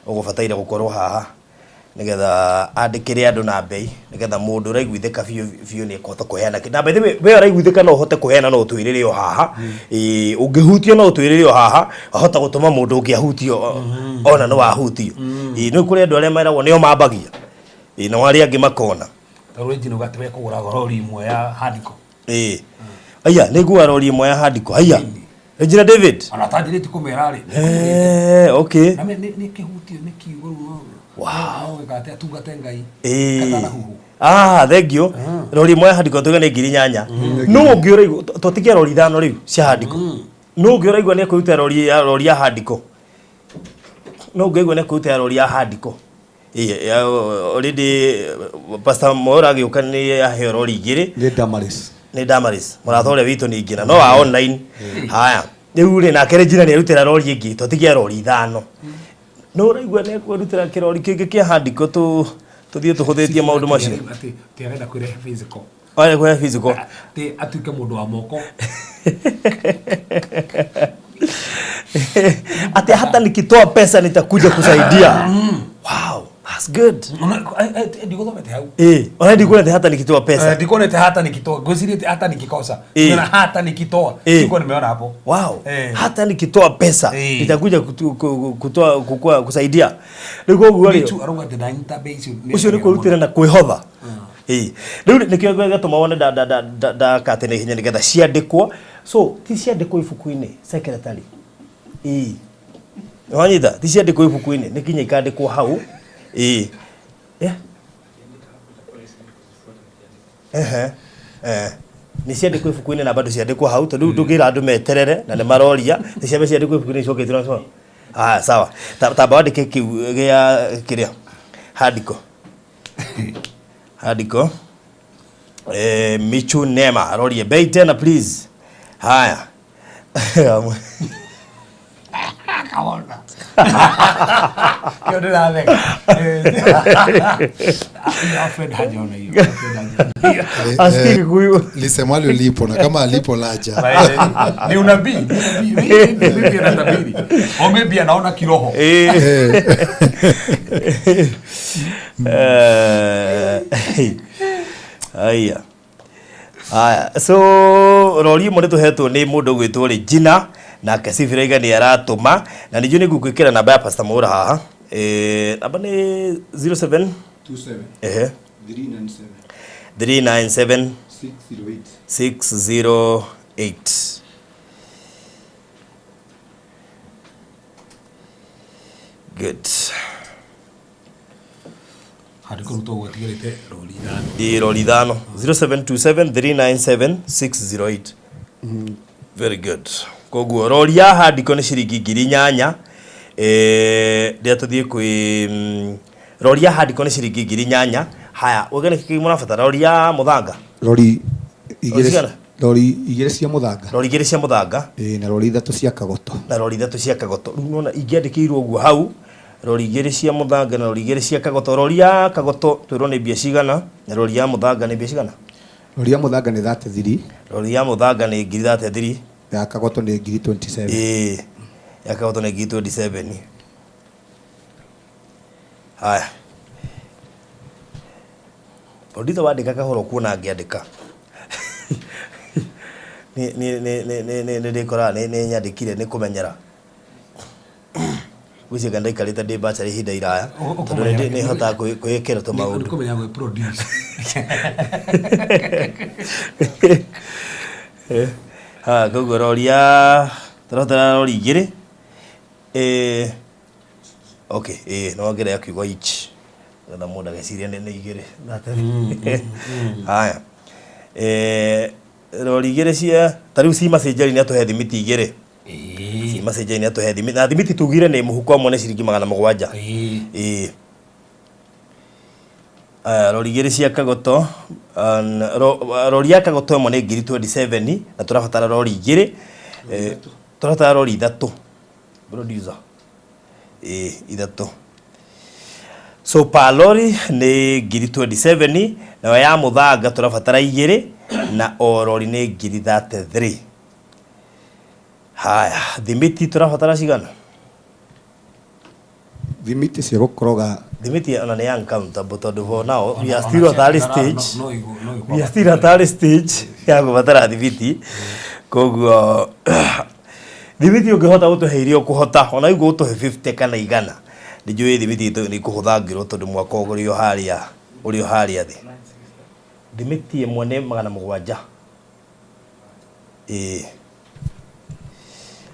ũgũbataire gũkorwo haha nĩgetha andĩkĩre andũ na mbei nĩgetha mũndũ ũraiguithĩka biũ biũ nĩ ekũhota kũheana kĩ- na by the way we ũraiguithĩka no ũhote kũheana no ũtwĩrĩre o haha. Ĩĩ, ũngĩhutio no ũtwĩrĩre o haha wahota gũtũma mũndũ ũngĩ ahutio ona no ahutio. Ĩĩ, nĩ kũrĩ andũ arĩa meragwo nĩo mambagia. Ĩĩ, nao arĩa angĩ makona. Tondũ engine ũgati we kũgũra rori ĩmwe ya handiko. Ĩĩ. Aya, nĩ nguga rori ĩmwe ya handiko. Haiya. Regina David. Ona atanjĩrĩtie kũmera rĩ. Okay. Na nĩ kĩhutio nĩ kiugo rĩu. Wow. No wĩka atĩ atungate Ngai. Ĩĩ. Katanahuhu. Ah, thank you. Rori ĩmwe ya handiko tuge nĩ 8,000. No ũngĩ ũraigua twatigia rori ithano rĩu cia handiko. No ũngĩ ũraigua nĩ ekũruta rori ya handiko. No ũngĩ ũraigua nĩ ekũruta rori ya handiko. Ĩĩ, already Pastor Mwaura agĩũka nĩ aheo rori igĩrĩ. Nĩ Damaris. Nĩ Damaris. Mũrata ũrĩa witũ ningĩ na no wa online. Haya. Rĩu rĩ nake Regina nĩ arutĩra rori ĩngĩ twatigia rori ithano. No ũraigua nĩ ekũrutĩra kĩrori kĩngĩ kĩa handiko tũthiĩ tũhũthĩtie maũndũ macio. Atĩ atĩ arenda kwĩrehe physical. Arenda kwĩrehe physical. Atĩ atuĩke mũndũ wa moko. Ati hata nikitoa pesa nitakuja kusaidia. Wow, that's good. Ndiguthomete hau. Ona ndikuonete hata nikitoa pesa. Ndikuonete hata nikitoa. Ngwĩciria hata nikikosa. Na hata nikitoa. Sikuwa nimeona hapo. Wow. Hata nikitoa pesa nitakuja kutoa kukua kusaidia. Rĩu koguo rĩ. Michu arauga atĩ ndanyita mbei icio. Ũcio nĩ kwĩrutĩra na kwĩhotha. Rĩu nĩkĩo gĩatũma wone ndakate na ihenya nĩgetha ciandĩkwo. So ti ciandĩkwo ibuku-inĩ secretary. Wanyita ti ciandĩkwo ibuku-inĩ nĩ kinya ikandĩkwo hau. Nĩ ciandĩkwo ibuku-inĩ na bado ciandĩkwo hau tondũ rĩu ndũngĩra andũ meterere na nĩ maroria nĩ ciambe ciandĩkwo ibuku-inĩ icoke itirwo. Ah, sawa. Tamba wandĩke kĩu gĩa kĩrĩa handiko. Handiko. Michu Nema arorie bei tena please. Haya. Kaona. Kĩo ndĩratheka. Alfred hajaona hiyo. Alfred hajaona. Lisemwalo lipo na kama alipo laja. Ni unabii. Mimi anatabiri. O maybe anaona kiroho. Haya. Haya. So rori ĩmwe nĩtũhetwo nĩ mũndũ ũgwĩtwo Regina nake Sibiraiga nĩ aratũma na ningĩ nĩ ngũgwĩkĩra namba ya Pastor Mwaura haha. Namba nĩ 07 27 397 397 608 608. Good. Handiko rutwo gwatigarite rori ithano. Ĩ, rori ithano. 0727 397 608. Very good. Koguo rori ya handiko nĩ ciringi 8,000. Rĩrĩa tũthiĩ kwĩ rori ya handiko nĩ ciringi 8,000. Haya, ũgene kĩ mũrabatara rori ya mũthanga? Rori igĩrĩ Cigana? Rori igĩrĩ cia mũthanga. Rori igĩrĩ cia mũthanga. Ĩĩ, na rori ithatũ cia kagoto. Na rori ithatũ cia kagoto. Rĩu nona ingĩandĩkĩirwo ũguo hau, rori igĩrĩ cia mũthanga na rori igĩrĩ cia kagoto. Rori ya kagoto twĩrwo nĩ mbia cigana, na rori ya mũthanga nĩ mbia cigana? Rori ya mũthanga nĩ 33. Rori ya mũthanga nĩ ngiri 33. Ya kagoto nĩ ngiri 27. Ĩĩ, ya kagoto nĩ ngiri 27. Haya. Producer wandĩka kahora ũkuona ngĩandĩka. Nĩ nĩ nĩ nĩ nĩ nĩ nĩ ndĩkoraga nĩ nĩ nyandĩkire nĩ kũmenyera. Gwĩciria ndaikarĩte ndĩ bachelor ihinda iraya tondũ nĩ nĩ hotaga kwĩĩkĩra tũmaũndũ. Nĩ kũmenya gwĩ produce. Ha, koguo rori ya tũrabatara rori igĩrĩ. Okay, no wongerere kiugo each. Nĩgetha mũndũ ageciria nĩ igĩrĩ. Haya. Rori igĩrĩ cia ta rĩu Cima Cenjeri nĩ atũhe thimiti igĩrĩ. Cima Cenjeri nĩ atũhe thimiti. Na thimiti tugire nĩ mũhuko ũmwe nĩ ciringi 700. Ĩĩ. Rori igĩrĩ cia kagoto, rori ya kagoto ĩmwe nĩ ngiri 27 na tũrabatara rori igĩrĩ. Tũrabatara rori ithatũ. Producer. Ĩĩ, ithatũ. So per lori nĩ ngiri 27, nayo ya mũthanga tũrabatara igĩrĩ na o rori nĩ ngiri 33. Haya, thimiti tũrabatara cigana? Thimiti cia gũkoroga. Thimiti ona nĩ uncountable tondũ for now we are still at early stage. We are still at early stage ya kũbatara thimiti. Koguo thimiti ũngĩhota gũtũhe iria ũkũhota, ona ũguo ũtũhe 50 kana 100. Nĩnjũĩ thimiti itũ nĩ ikũhũthangĩrwo tondũ mwaka ũrĩ o harĩa, ũrĩ o harĩa thĩ. Thimiti ĩmwe nĩ 700. Ĩĩ.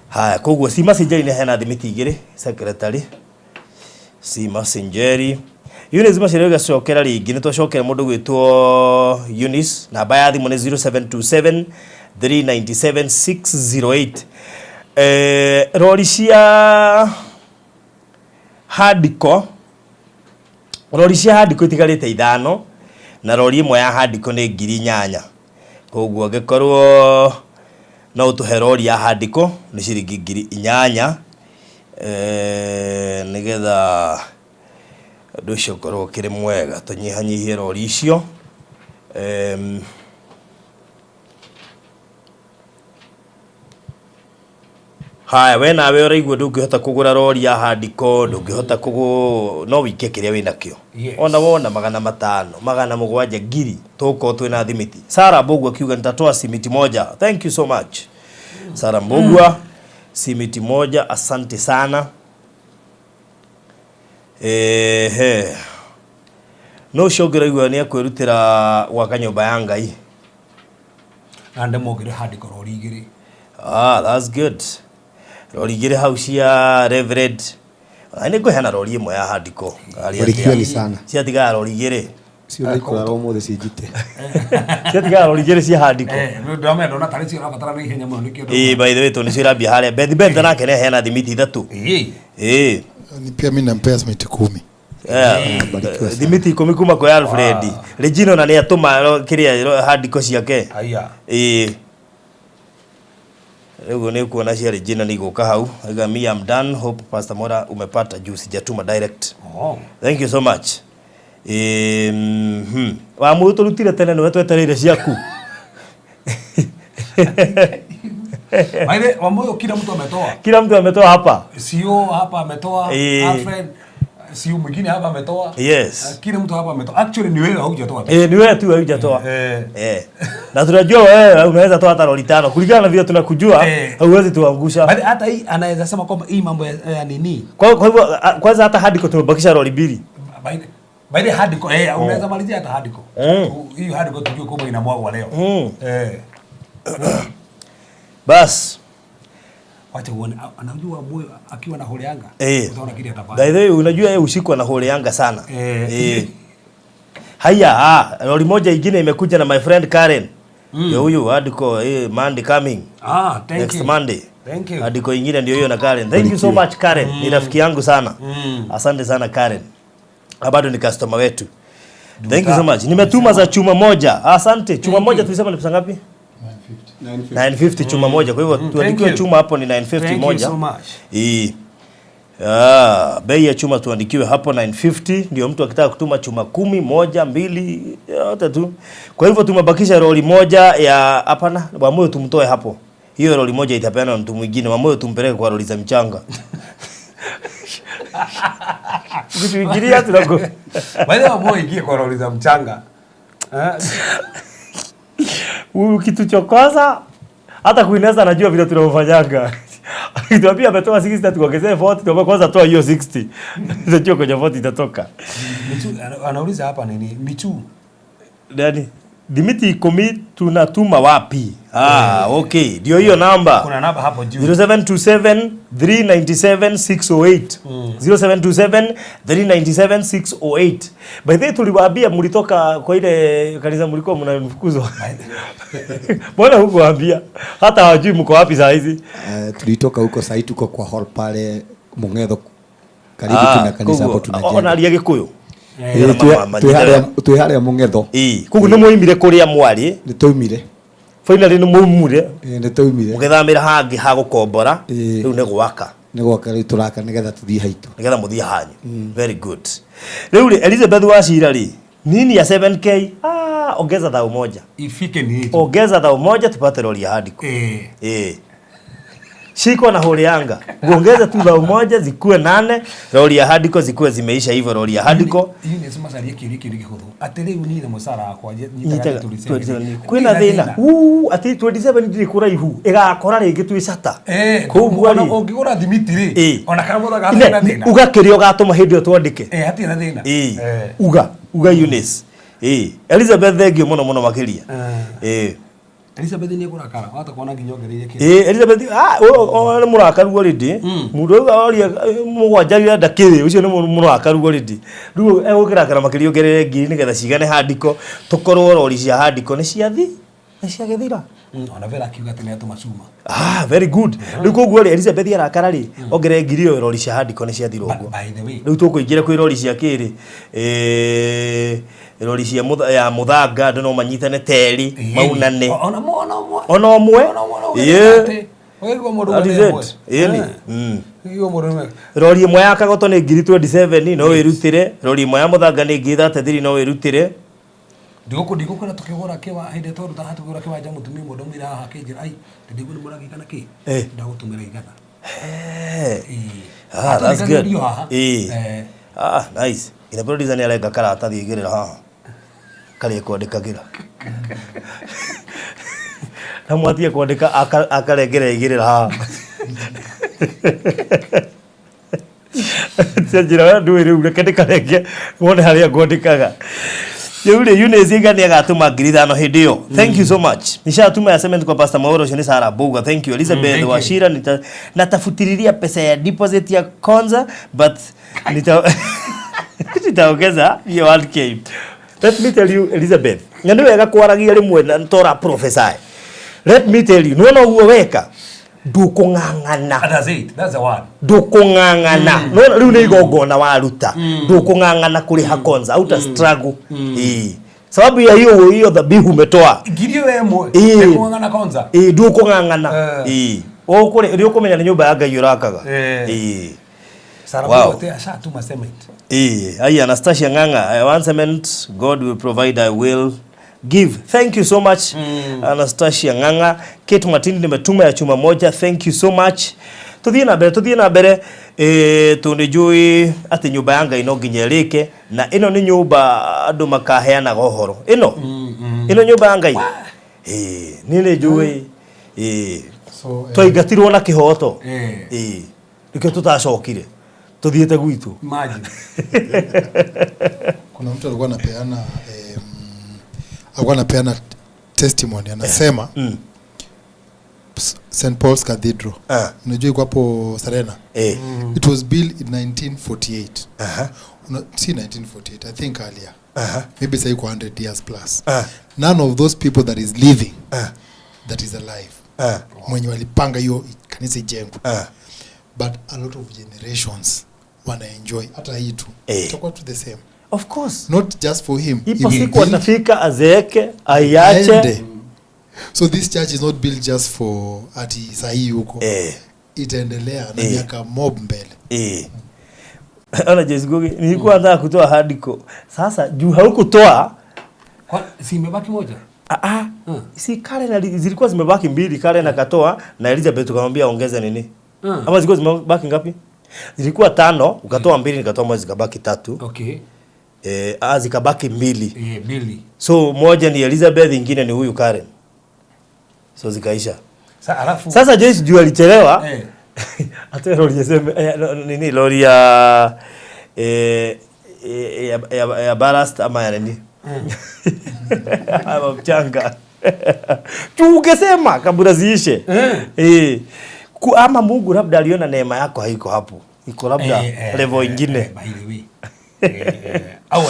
Haya, koguo Cima Cenjeri nĩ heana thimiti igĩrĩ, secretary. Cima Cenjeri. Eunice Macharia ũgacokera rĩngĩ, nĩ twacokera mũndũ gwĩtwo Eunice, namba ya thimũ nĩ 0727 397 608. Rori cia handiko, rori cia handiko itigarĩte ithano, na rori ĩmwe ya handiko nĩ ngiri inyanya. Koguo angĩkorwo no ũtũhe rori ya handiko nĩ ciringi ngiri inyanya, nĩgetha ũndũ ũcio ũkorwo ũkĩrĩ mwega, tũnyihanyihie rori icio. Haya, we nawe ũraigua ndũngĩhota kũgũra rori ya handiko, ndũngĩhota kũgũ, no wike kĩrĩa wĩnakĩo. Ona wona 500, 700, ngiri, tũgũkorwo twĩna thimiti. Sarah Mbugua akiuga nitatoa simiti moja. Thank you so much. Sarah Mbugua, simiti moja, asante sana. Ehe. No ũcio ũngĩ ũraigua nĩ ekwĩrutĩra gwaka nyũmba ya Ngai. Na ndĩmũngĩre handiko rori igĩrĩ. Ah, that's good. Rori igĩrĩ hau cia Reverend. Ai nĩ ngũheana rori ĩmwe ya handiko. Barikiweni sana. Ciatigara rori igĩrĩ. Cio nĩ ikũrara ũmũthĩ cinjite. Ciatigara rori igĩrĩ cia handiko. Nĩ ndĩramenya ndona tarĩ cio ũrabatara na ihenya mũno nĩkĩo Ĩĩ, by the way, tondũ nĩcio irambia harĩa. Beth Beth nake nĩ aheana thimiti ithatũ. Ĩĩ. Ni pia mimi nampea simiti 10. Thimiti 10 kuma kwa Alfred. Regina ona nĩ atũma kĩrĩa handiko ciake. Aya. Ĩĩ. Rĩu nĩ kuona cia Regina nĩ igũka hau. Aiga me I'm done. Hope Pastor Mora umepata juu sijatuma direct. Thank you so much. Wa mũndũ tũrutire tene nĩwe twetereire ciaku. Maire wa moyo kila mtu ametoa. Kila mtu ametoa hapa. Sio hapa ametoa. Alfred sio mwingine hapa ametoa. Yes. Kila mtu hapa ametoa. Actually ni wewe haujatoa. Ni wewe tu haujatoa. Na tunajua wewe unaweza toa hata roli 5 kulingana na vile tunakujua, hauwezi tuangusha. Bali hata hii anaweza sema kwamba hii mambo ya nini? Kwa hivyo kwanza hata hardcore tumebakisha roli 2. By the hardcore, unaweza malizia hata hardcore. Hii hardcore tujue kwamba inamwagwa leo. Bas. Wacha uone, anajua moyo akiwa na hole yanga. Utaona kile atafanya. By the way, unajua yeye usiku ana hole yanga sana. Haya, lori moja ingine imekuja na my friend Karen. Ndio huyu hardcore, Monday coming. Thank Next you. Monday. Thank you. Hardcore ingine ndio hiyo na Karen. Thank you so much Karen. Ni rafiki yangu sana. Asante sana Karen. Bado ni customer wetu. Thank you so much. Nimetuma za chuma moja. Asante. Chuma moja tulisema ni pesa ngapi? 950 chuma moja. Kwa hivyo tuandikiwe chuma hapo ni 950 Thank moja. you so much. Bei ya chuma tuandikiwe hapo 950, ndio mtu akitaka kutuma chuma 10, 1, 2, yote tu. Kwa hivyo tumebakisha roli moja ya hapana, Wamoyo tumtoe hapo. Hiyo roli moja itapeana na mtu mwingine, Wamoyo tumpeleke kwa roli za mchanga. Ukituingilia tunago. Wale Wamoyo ingie kwa roli za mchanga. Ukituchokoza hata kuineza anajua vile tunamfanyaga. Tuambia ametoa 60 tuongezee 40, tuambia kwanza toa hiyo 60. Unajua kwenye 40 itatoka. Michu anauliza hapa nini? Michu. Nani? Dimiti 10 tunatuma wapi? Okay. Ndio hiyo namba. Kuna namba hapo juu. 0727 397 608. 0727 397 608. By the way tuliwaambia mlitoka kwa ile kanisa mlikuwa mnafukuzwa. Mbona hukuambia? Hata hawajui mko wapi saa hizi. Tulitoka huko saa hii tuko kwa hall pale Mungetho karibu tuna kanisa hapo tunajenga. Ona alia Gikuyu. Twi haria Mungetho. Koguo nĩ mwoimire kũrĩa mwarĩ. Nĩ twaumire. Finally nĩ mwaumire. Nĩ twaumire. Mũgĩthamĩra hangĩ ha gũkombora. Rĩu nĩ gwaka. Nĩ gwaka rĩu tũraka nĩgetha tũthiĩ haitũ. Nĩgetha mũthiĩ hanyu. Very good. Rĩu rĩ Elizabeth Wachira rĩ nini ya 7K? Ongeza thao moja. Ifike ni hicho. Ongeza thao moja tupate lori ya hardcore. Shiko na holi yanga. Uongeze tu thao moja zikuwe 8, lori ya hardcore zikuwe zimeisha hivyo lori ya hardcore. Hii ni sema sari kiri kiri kihuthu. Ati riu ni na musara wakwa nyitaga kwina thina. Ati 27 ndiri kuraihu. Igakora ringi twi sata. Koguo ri ungigura thimiti ri ona kana muthaga hatirĩ na thina. Uga kiria ugatuma hindi yo twandike. Hatirĩ na thina. Uga Eunice. Elizabeth thengio muno muno makiria. Elizabeth ni kurakara wata kuona nginya ongereire kĩ. Elizabeth nĩ mũrakaru already. Mũndũ ũyũ aria mũgwanja arenda kĩrĩ ũcio nĩ mũrakaru already. Rĩu egũkĩrakara makĩria ongerere ngiri nĩgetha cigane handiko tũkorwo rori cia handiko nĩ ciathi nĩ ciagĩthira. Ona Vera akiuga atĩ nĩatũma cuma. Very good. Rĩu koguo rĩ Elizabeth arakara rĩ ongerere ngiri ĩyo rori cia handiko nĩ ciathira ũguo. By the way rĩu tũkũingĩra kwĩ rori cia kĩrĩ rori cia ya muthanga andu no manyitane teri maunane ona ona omwe rori imwe ya kagoto ni ngiri 27 no wirutire rori imwe ya muthanga ni ngiri 33 no wirutire ndigukora tukigura kiwa hindi twaruta haha tukigura kiwanja mutumia mundu mwira haha akinjira ai ndigua ni muragikana ki ndagutumira igana. That's good. Nice. Ina producer ni arenga karatathi igirira haha karia kwandikagira na mwatie kwandika akarengera igirira haha njira we ndui riu reke ndikarenge wone haria ngwandikaga. Riu ri Eunice Iga ni agatuma ngiri 5 hindi iyo. Thank you so much. Nishatuma ya cement kwa Pastor Mauro ucio ni Sarah Buga. Thank you Elizabeth Wachira. Natafutiriria pesa ya deposit ya Konza but nitaongeza hiyo 1K. Let me tell you Elizabeth, na nĩ wega kwaragia rĩmwe na tora prophesy. Let me tell you, nĩwona ũguo weka ndũkũng'ang'ana. That's it. That's the one. Ndũkũng'ang'ana. Nĩwona rĩu nĩ igongona waruta. Ndũkũng'ang'ana kũrĩha Konza, auta struggle. Sababu ya hiyo hiyo dhabihu umetoa. Ngiri ĩyo ĩmwe. Ndũkũng'ang'ana Konza. Ndũkũng'ang'ana. Ũkũrĩ ũkũmenya nĩ nyũmba ya Ngai ũrakaga. Sarah wow. Ashatuma cement. Ai Anastasia Ng'ang'a, I want cement, God will provide, I will give. Thank you so much. Anastasia Ng'ang'a. Kate Matindi nimetuma ya chuma moja. Thank you so much. Tuthie na mbere tunijui ati nyumba ya Ngai no nginya ĩrĩke na ĩno nĩ nyumba andu makaheanaga ũhoro. Ĩno ĩno nyumba ya Ngai. Niĩ nĩ njũĩ. Twaingatirwo na kĩhoto. Nĩkĩo tutacokire. Tuthiĩte gwitũ. Imagine. Kuna mtu alikuwa anapeana testimony anasema St Paul's Cathedral. Unajua iko hapo Serena. It was built in 1948. Si 1948, I think earlier. Maybe sahii kwa 100 years plus. None of those people that is living, that is alive, mwenye walipanga hiyo kanisa ijengwe, but a lot of generations wana enjoy. Hata hii tu itakuwa tu the same. Of course. Not just for him. He Ipo will siku build atafika azeeke, aiache. aende. So this church is not built just for ati sahii huko, itaendelea na miaka mob mbele. Ona Joyce Ngugi, nilikuwa nataka kutoa hardcore. Sasa juu haukutoa. Si imebaki moja? Si Karen zilikuwa zimebaki mbili, Karen akatoa na Elizabeth ukamwambia ongeze nini? Ama zilikuwa zimebaki ngapi? Zilikuwa 5, ukatoa 2, nikatoa moja, zikabaki 3. Zikabaki 2. 2. So moja ni Elizabeth, ingine ni huyu Karen. So zikaisha. Alafu Sasa Joyce juu alichelewa. Atoe lori ya seme, nini lori ya, ya ballast ama ya nini? Ama mchanga. Tu ungesema kabla ziishe. Ama Mungu labda aliona neema yako haiko hapo. Iko labda level ingine. By the way. Au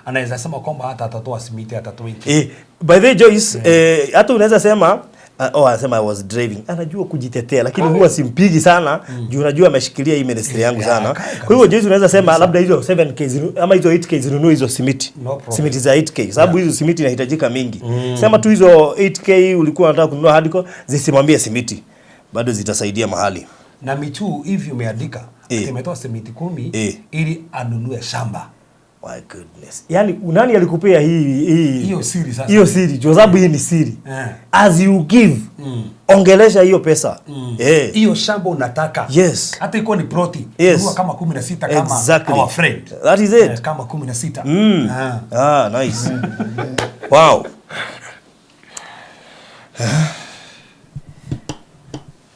anaweza sema kwamba hata atatoa simiti, atatoa hiki. By the way Joyce, hata unaweza sema, oh, anasema I was driving. Anajua kujitetea lakini huwa simpigi sana juu unajua ameshikilia hii ministry yangu sana. Kwa hivyo Joyce unaweza sema labda hizo 7K ama hizo 8K zinunue hizo simiti. No problem. Simiti za 8K sababu hizo simiti inahitajika mingi. Sema tu hizo 8K ulikuwa unataka kununua hardcore zisimamie simiti. Bado zitasaidia mahali. Na michu hivi umeandika, imetoa simiti 10 ili anunue shamba. My goodness. Yaani nani alikupea hii Hiyo siri sasa? Hiyo siri, kwa sababu hii ni siri. As you give, ongelesha hiyo pesa. Hiyo shamba unataka. Hata iko ni ploti. Nunua kama 16 kama our friend. That is it. Kama 16. Nice. Wow.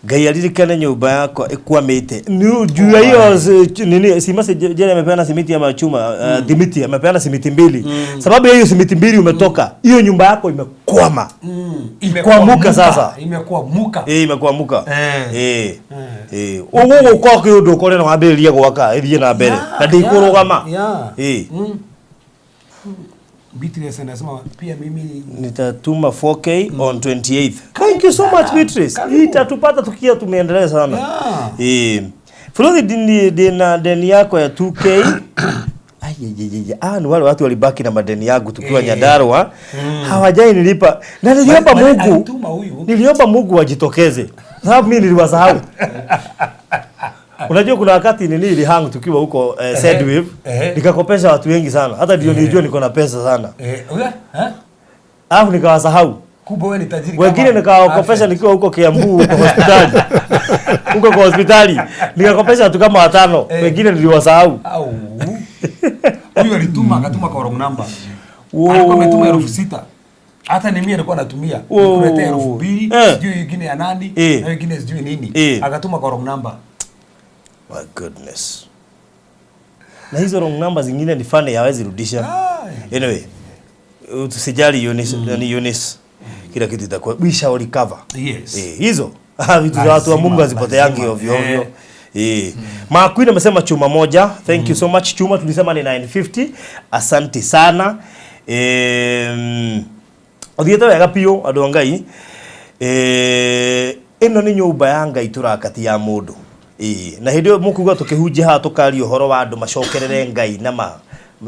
Ngai aririkane nyumba yakwa ikwamite. Ni juu ya hiyo nini, si mase jana amepeana simiti ama chuma, dimiti amepeana simiti 2. Sababu ya hiyo simiti 2 umetoka, hiyo nyumba yako imekwama. Imekwamuka sasa. Imekwamuka. Imekwamuka. Uguo kwa kiundu ukore na wambiririe gwaka ithie na mbere. Na ndikurugama. Beatrice anasema pia mimi nitatuma 4K on 28th. Thank you so much Beatrice. Karibu. Itatupata tukia tumeendelea sana. Fulani deni yako ya 2K. Ai, ai, ai, ai. Ni wale watu walibaki na madeni yangu tukiwa Nyandarua. Hawajai nilipa. Na niliomba Mungu. Alituma huyu. Niliomba Mungu wajitokeze. Sababu mimi niliwasahau. Unajua kuna wakati nini ilihang tukiwa huko Sedwave, nikakopesha watu wengi sana. Hata ndio nilijua niko na pesa sana. Alafu nikawasahau. Kumbe wewe ni tajiri Wengine kama nikawakopesha Alfred. nikiwa huko Kiambu huko hospitali. Huko kwa hospitali nikakopesha watu kama 5. Wengine niliwasahau. Au. Huyu alituma akatuma kwa wrong number. Wow. Alikuwa ametuma 6,000. Hata ni mimi nilikuwa natumia. Wow. Nikuletea 2,000, sijui nyingine ya nani, na nyingine sijui nini. Akatuma kwa wrong number. My goodness. Na hizo wrong number zingine ni funny, hawezi rudisha. Anyway, tusijali Eunice, ni Eunice. Kila kitu itakuwa we shall recover. Hizo. Vitu za watu wa Mungu hazipoteangi ovyo ovyo. Ma Queen amesema chuma moja. Thank you so much. Chuma tulisema ni 950. Asante sana. Othiete wega piũ andũ a Ngai. Ĩno nĩ nyũmba ya Ngai tũrakati ya mũndũ. Na hĩndĩ ĩyo mũkuga tũkĩhunjia haha tũkaria ũhoro wa andũ macokerere Ngai na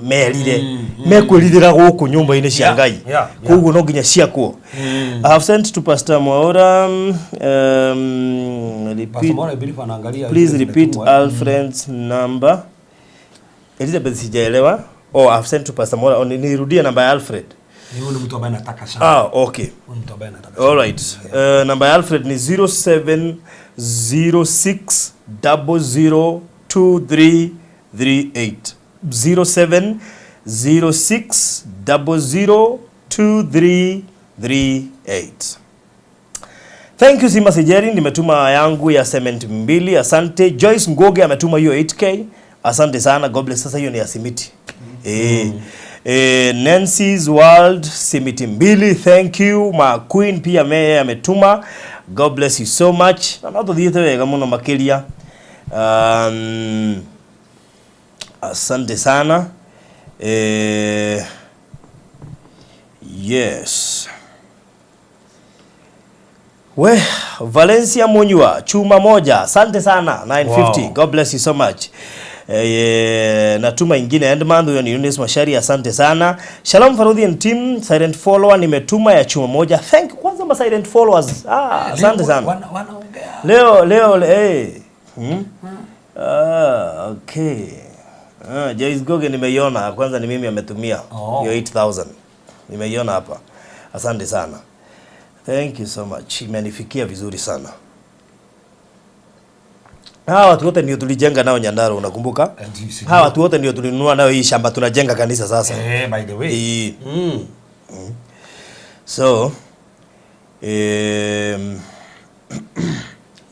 merire. Mekwĩrithĩra gũkũ nyũmba-inĩ cia Ngai. Koguo no nginya ciakwo. I have sent to Pastor Mwaura, repeat, Pastor Mwaura, I believe anaangalia please zile repeat zimetumwa. Alfred's number. Elizabeth sijaelewa. Oh, I have sent to Pastor Mwaura. Oh, nirudie namba ya Alfred. Ni yule mtu ambaye anataka shamba. Okay. Huyu mtu ambaye anataka All shamba. right. Namba ya Alfred ni zero seven zero six double zero two three three eight. Zero seven zero six double zero two three three eight. Thank you Sima Sejeri, nimetuma yangu ya cement 2. Asante. Joyce Ngoge ametuma hiyo 8K. Asante sana. God bless. Sasa hiyo ni ya simiti. Nancy's World simiti 2. Thank you. Ma Queen pia meye ametuma. God bless you so much. Na no tuthiete wega muno makiria. Asante sana. Yes. We, Valencia Munyua, chuma moja. Asante sana, 950. Wow. God bless you so much. Natuma ingine Endman, huyo ni Eunice Mashari, asante sana. Shalom Farodhi and team, silent follower nimetuma ya chuma moja. Thank you kwanza ma silent followers. Asante sana. Wanaongea. Leo eh. Okay. Joyce Goge nimeiona, kwanza ni mimi ametumia. Hiyo 8000. Nimeiona hapa. Asante sana. Thank you so much. Imenifikia vizuri sana. Hawa watu wote ndio tulijenga nao Nyandarua, unakumbuka? Hawa watu wote ndio tulinunua nao hii shamba, tunajenga kanisa sasa. By the way. So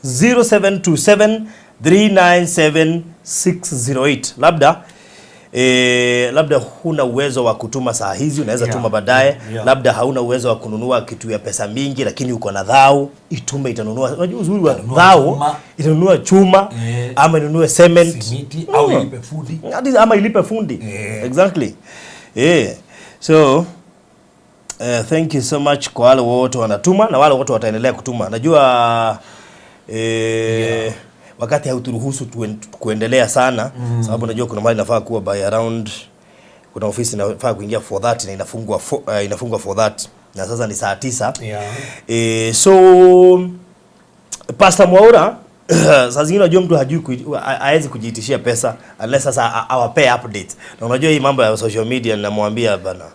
0727 397 608. Labda labda huna uwezo wa kutuma saa hizi, unaweza tuma baadaye. Labda hauna uwezo wa kununua kitu ya pesa mingi, lakini uko na dhao, itume, itanunua. Unajua uzuri wa dhao, itanunua chuma ama inunue cement, simiti, au ilipe fundi. Ama ilipe fundi. Exactly. So thank you so much kwa wale wote wanatuma na wale wote wataendelea kutuma. Najua wakati hauturuhusu kuendelea sana, sababu najua kuna mahali nafaa kuwa by around, kuna ofisi nafaa kuingia 4:30 na inafungwa inafungwa 4:30 na sasa ni saa 9. So Pastor Mwaura saa zingine unajua mtu hajui, haezi kujiitishia pesa unless sasa awapee update. Na unajua hii mambo ya social media, ninamwambia bana.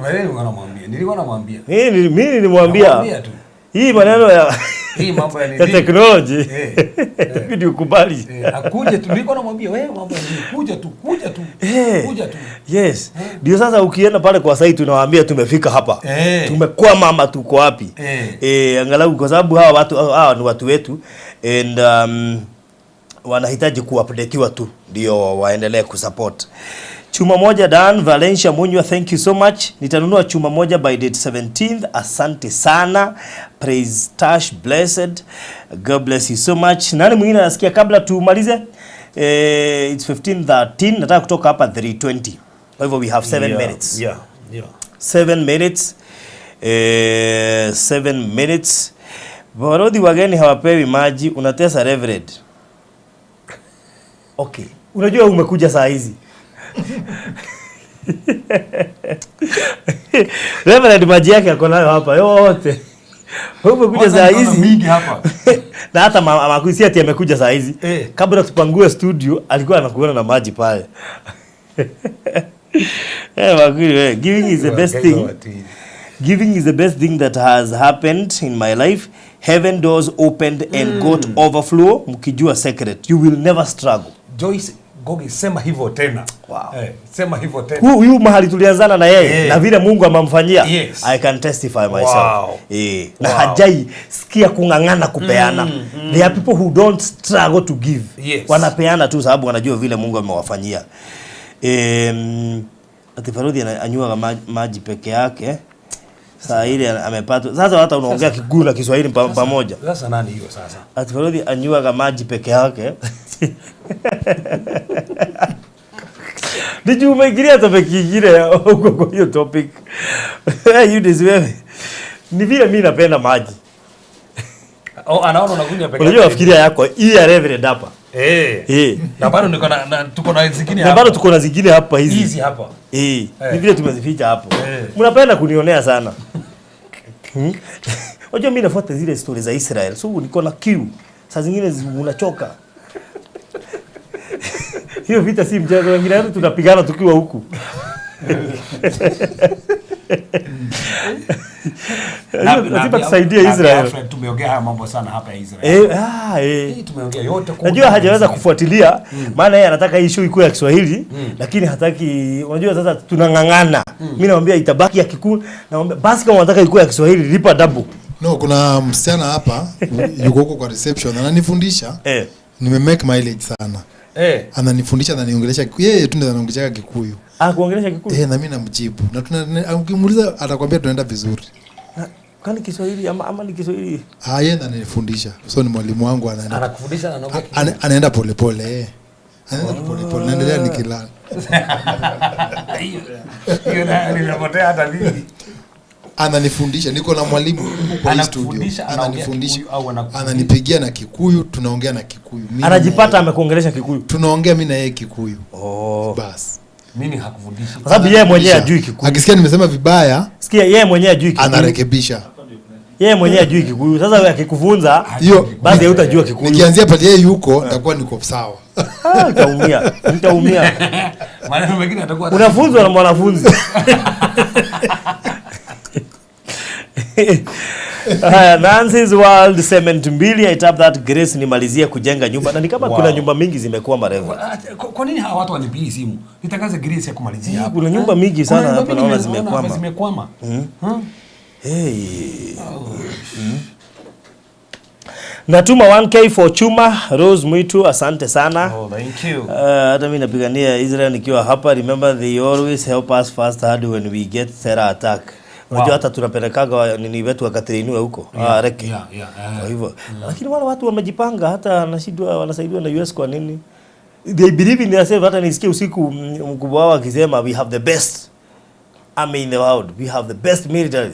Wewe unamwambia? Nilikuwa namwambia. Mimi nilimwambia. Hii maneno ya hii mambo ya ya technology. Itabidi ukubali. Akuje tu, nilikuwa namwambia wewe mambo ya kuja tu, kuja tu. Kuja tu. Yes. Ndio sasa ukienda pale kwa site tunawaambia tumefika hapa. Tumekuwa mama, tuko wapi? Angalau kwa sababu hawa watu hawa ni watu wetu and wanahitaji kuupdateiwa tu ndio waendelee kusupport. Chuma moja Dan Valencia Munywa, thank you so much. Nitanunua chuma moja by date 17th. Asante sana. Praise Tash blessed. God bless you so much. Nani mwingine anasikia kabla tumalize? It's 15:13. Nataka kutoka hapa 3:20. Kwa hivyo we have 7 minutes. Yeah. 7 minutes. 7 minutes. Barodhi wageni hawapewi maji, unatesa Reverend. Okay. Unajua umekuja saa hizi. Reverend maji yake ako nayo hapa yote. Umekuja saa hizi mingi hapa. Na hata makuisi ati amekuja saa hizi. Kabla tupangue studio alikuwa anakuona na maji pale. Makuisi, giving is the best thing. Giving is the best thing that has happened in my life. Heaven doors opened and got overflow. Mkijua secret, you will never struggle. Joyce Gogi, sema hivyo tena. Wow. Sema hivyo tena. Huyu mahali tulianzana na yeye na vile Mungu amemfanyia. Yes. I can testify myself. Wow. Na hajai sikia kungangana kupeana. There are people who don't struggle to give. Yes. Wanapeana tu sababu wanajua vile Mungu amewafanyia. Ati Farodhi anyua maji peke yake. Saa ile amepata. Sasa hata unaongea Kikuyu na Kiswahili pamoja. Sasa nani hiyo sasa? Ati Farodhi anyua maji peke yake. Did you umeingilia topic nyingine huko kwa hiyo topic? You deserve. Ni vile mimi napenda maji. Oh, anaona unakunywa peke yake. Unajua fikiria yako hii ya Reverend hapa. Na bado niko na tuko na zingine hapa. Na bado tuko na zingine hapa hizi. Hizi hapa. Ni vile tumezificha hapo. Mnapenda kunionea sana. Unajua mimi nafuata zile stories za Israel. So niko na kiu. Saa zingine unachoka. Hiyo vita si mchezo, wengine wetu tunapigana tukiwa huku. Lazima tusaidie Israel. Tumeongea haya mambo sana hapa Israel. Tumeongea yote. Najua hajaweza kufuatilia maana yeye anataka hii show ikuwe ya Kiswahili, lakini hataki. Unajua sasa tunang'ang'ana. Mimi naomba itabaki ya Kikuyu, naomba basi kama unataka ikuwe ya Kiswahili lipa double. No, kuna msichana hapa yuko huko kwa reception ananifundisha. Nime make mileage sana. Ananifundisha, ananiongelesha. Yeye tu ndiye anaongelesha Kikuyu. Kuongelesha Kikuyu. Na mimi namjibu. Na ukimuuliza atakwambia tunaenda vizuri. Kwani Kiswahili ama ni Kiswahili? Yeye ndiye ananifundisha. So ni mwalimu wangu anaenda. Anakufundisha na anaongea Kikuyu. Anaenda pole pole. Anaenda pole pole. Naendelea nikilala. Hiyo na nilipotea hata mimi. Ananifundisha, niko na mwalimu huko kwa hii studio. Anakufundisha, anaongea Ananifundisha. Kikuyu au anakufundisha? Ananipigia na Kikuyu, tunaongea na Kikuyu. Mimi na Anajipata yeye. amekuongelesha Kikuyu. Tunaongea mimi na yeye Kikuyu. Oh. Bas. Nini hakufundishi? Kwa sababu yeye mwenyewe hajui Kikuyu. Akisikia nimesema vibaya, Sikia, yeye mwenyewe hajui Kikuyu. anarekebisha. Yeye mwenyewe hajui Kikuyu. Sasa wewe akikufunza Hiyo basi hutajua Kikuyu. Nikianzia pale yeye yuko, nitakuwa niko sawa. Ah, utaumia. Utaumia. Maneno mengine atakuwa Unafunzwa na mwanafunzi. Haya, Nancy's World Cement 2, I tap that grace nimalizie kujenga nyumba. Na ni kama Wow. kuna nyumba mingi zimekuwa marefu. Kwa nini hawa watu wanipigi simu? Nitangaze grace ya kumalizia hapa. Kuna nyumba mingi Kuna sana nyumba hapa mingi naona nimeona zimekwama. hapa zimekwama. Hey. Natuma 1K for chuma. Rose Mwitu, asante sana. Oh, thank you. Hata mimi napigania Israel nikiwa hapa. Remember they always help us fast hard when we get terror attack. Unajua Wow. hata tunapelekaga nini wetu wakatrainiwe huko. Yeah, Ah, reke. yeah. Kwa hivyo. Lakini wale watu wamejipanga, hata nashindwa wanasaidiwa na US kwa nini? They believe in themselves. Hata nisikie usiku mkubwa wao akisema we have the best army in the world. We have the best military.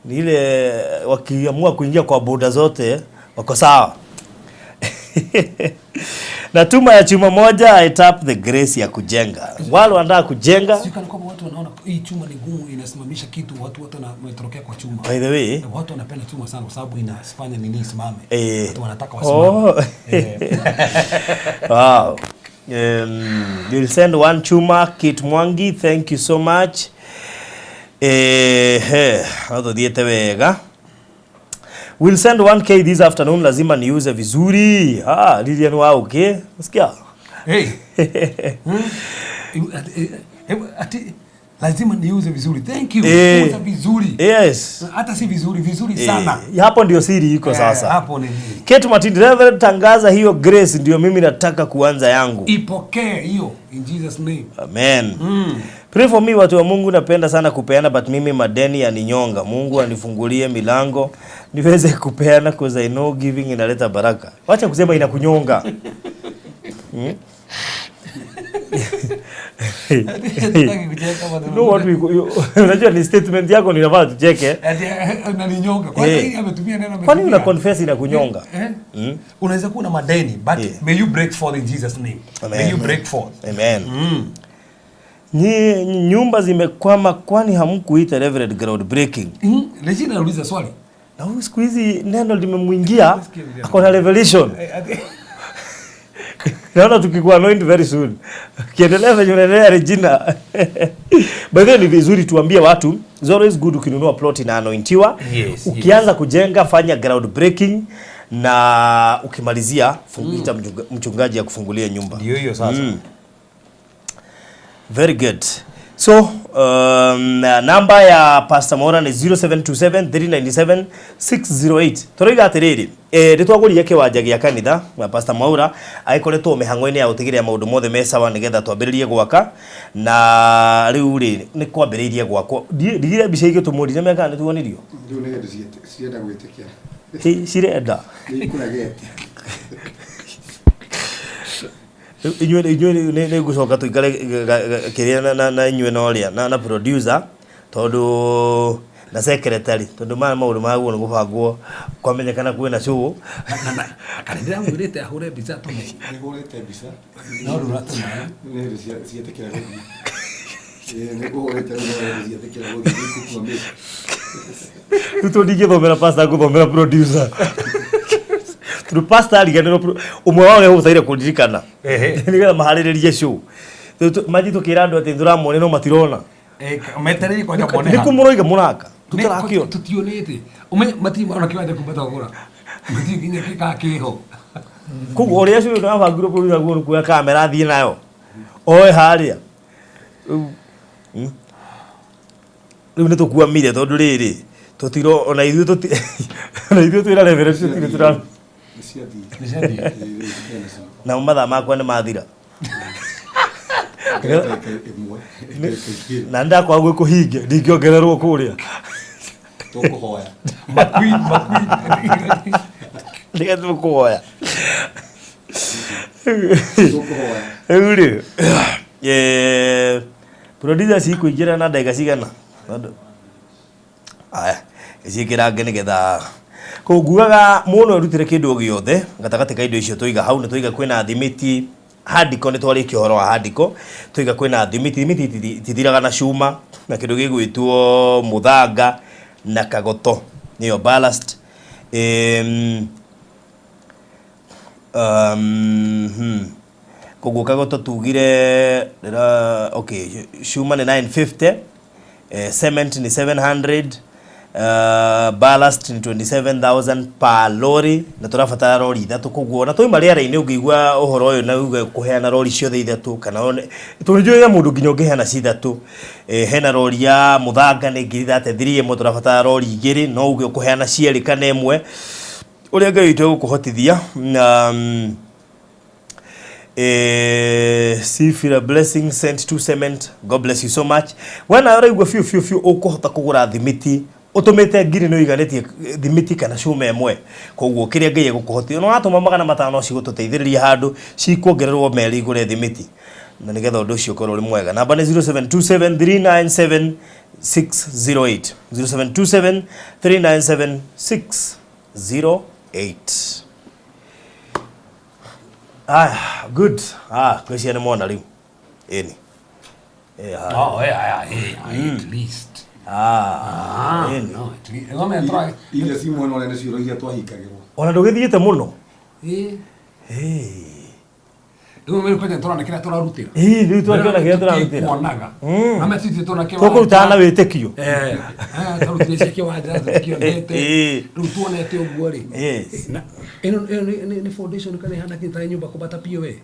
Ni ile wakiamua kuingia kwa boda zote wako sawa. Natuma ya chuma moja, I tap the grace ya kujenga. Wale wanataka kujenga. Sio kana kwamba watu wanaona hii chuma ni gumu, inasimamisha kitu, watu wote wametorokea kwa chuma. By the way, Na watu wanapenda chuma sana kwa sababu inafanya nini isimame. Watu wanataka Oh. wasimame. Wow. You'll send one chuma, Kit Mwangi, thank you so much. Atuthiete wega. We'll send 1K this afternoon, lazima niuze vizuri. Ah, Lilian wa okay. Unasikia? Hey. Ati lazima niuze vizuri. Thank you. Uza vizuri. Yes. Hata si vizuri, vizuri sana. Hapo ndio siri iko sasa. Hapo ni nini? Kate Martin, Reverend, tangaza hiyo grace ndio mimi nataka kuanza yangu. Ipokee hiyo in Jesus name. Amen. Pray for me watu wa Mungu, napenda sana kupeana but mimi madeni yaninyonga. Mungu anifungulie milango niweze kupeana cause I know giving inaleta baraka. Wacha kusema inakunyonga. Sitaki kucheka bado. You know what we unajua ni statement yako ninafaa tucheke. Ati unaninyonga. Kwa nini ametumia neno Kwa nini una ametumia? confess inakunyonga? Unaweza kuwa na madeni but may you break forth in Jesus name. Amen. May you break forth. Amen. Nyumba zimekwama kwani hamkuita Reverend ground breaking? Regina anauliza swali. Na huyu siku hizi neno limemuingia, ako na revelation. Naona tukikuwa anoint very soon. Kiendelea venye unaendelea Regina. By the way, ni vizuri tuambie watu, it's always good ukinunua plot ina anointiwa. Ukianza kujenga fanya ground breaking na ukimalizia ita mchungaji akufungulie nyumba. Ndio hiyo sasa. Very good. So, namba ya Pastor Mwaura ni 0727 397 608. Tũroiga atĩrĩrĩ, nĩ twagũrire kĩwanja gĩa kanitha na Pastor Mwaura agĩkoretwo mĩhang'o-inĩ ya gũtigĩrĩra maũndũ mothe me sawa nĩgetha twambĩrĩrie gwaka, na rĩu rĩ nĩ kwambĩrĩirie gwakwo. Ndigire mbica igĩtũmwo ndinamenya kana nĩ tuonirio. Rĩu nĩ hĩndĩ cirenda gwĩtĩkĩra. Hi, cirenda. Nĩ ikũregete. Inyuĩ nĩ ngũcoka tũikare kĩrĩa na inyuĩ na ũrĩa na producer tondũ na secretary tondũ maya maũndũ maguo nĩ gũbangwo kwamenyekana kwĩna show. Kana ndĩramwĩrĩte ahũre mbica tũme. Nĩ hũrĩte mbica. No rĩu ũratũma, eh? Nĩ hĩndĩ cietĩkĩra gũthiĩ. Nĩ ngũhũrĩte rĩu no hĩndĩ cietĩkĩra gũthiĩ, nĩ ngũkua mĩciĩ. Rĩu tondũ ndingĩthomera pastor ngũthomera producer. Tondũ pastor ariganĩrwo ũmwe wao nĩ ũbataire kũririkana. Nĩgetha maharĩrĩrie show. Rĩu mathi tũkĩra andũ atĩ nĩtũramona no matirona. Metereire kwanja mone Nĩ ha. kũ mũroiga mũraka? Tũtarakĩona. Tutionĩte. Ũmenye matirĩ marona kĩwanja kuma twagũra. Matirĩ nginya kĩkaa kĩho. Koguo ũrĩa show ĩno yabangirwo producer guo nĩ kuoya kamera athiĩ nayo. Oe harĩa. Rĩu nĩ tũkuamire tondũ rĩrĩ tũtiro ona ithuĩ tũti ona ithuĩ twĩra reverend tũtirĩ tũra Nĩ ciathiĩ. Nĩ ciathiĩ. Namo mathaa makwa nĩ mathira. Ndagĩka ĩmwe, ndagĩka igĩrĩ. Na ndakwaga gwĩkũhingia ndingĩongererwo kũrĩa. Tũkũhoya. Maqueen, maqueen. Nĩgetha tũkũhoya. Tũkũhoya. Rĩu rĩ, producer cikũingĩra na ndagĩka cigana? Tondũ Aya, ciĩkĩrange nĩgetha kũnguaga mũno ĩrutĩre kĩndũ o gĩothe gatagatĩ ka indo icio tũiga hau nĩ tũiga kwĩna thimiti handiko nĩ twarĩkia ũhoro wa handiko tũiga kwĩna thimiti thimiti itithiraga na cuma na kĩndũ gĩgwĩtwo mũthanga na kagoto nĩyo ballast. Koguo kagoto tugire okay, cuma nĩ 950, cement ni 700, ballast ni 27,000 per lorry na tũrabatara rori ithatũ koguo na twauma rĩera-inĩ ũngĩigua ũhoro ũyũ na uge kũheana rori ciothe ithatũ kana tondũ njũĩ mũndũ nginya ũngĩheana ci ithatũ. Hena rori ya mũthanga nĩ 33,000 ĩmwe tũrabatara rori igĩrĩ no uge ũkũheana cierĩ kana ĩmwe ũrĩa Ngai witũ egũkũhotithia. Sifira blessing sent to cement. God bless you so much. We nawe ũraigua biũ biũ biũ ũkũhota kũgũra thimiti ũtũmĩte ngiri nĩ ũiganĩtie thimiti kana cuma ĩmwe koguo kĩrĩa Ngai egũkũhotithia no watũma 500 cigũtũteithĩrĩria handũ cikuongererwo merĩ igũre thimiti na nĩgetha ũndũ ũcio ũkorwo ũrĩ mwega. Namba nĩ 0727 397608 0727 397608. Ah, good. Ah, ngwĩciria nĩ mona rĩu. Ĩni. Oh, yeah, at least. Ah, ĩni. No, at least. Ngome try. Iria ci mwena ũrĩa nĩ cioro iria twahingagĩrwo. Ona ndũgĩthiĩte mũno. Ĩĩ. Rĩu mimi kwanja tũrona kĩrĩa tũrarutĩra. Ĩĩ, rĩu tũrakĩona kĩrĩa tũrarutĩra. Kuonaga. Na metiti tũrona kĩwanja. Tũkũrutaga na wĩtĩkio. Tũrutire cia kĩwanja tũtikĩonete. Rĩu tuonete ũguo rĩ. Yes. Na ĩno ĩno nĩ foundation kana ĩhana kĩndũ ta nyũmba kũbata biũ we.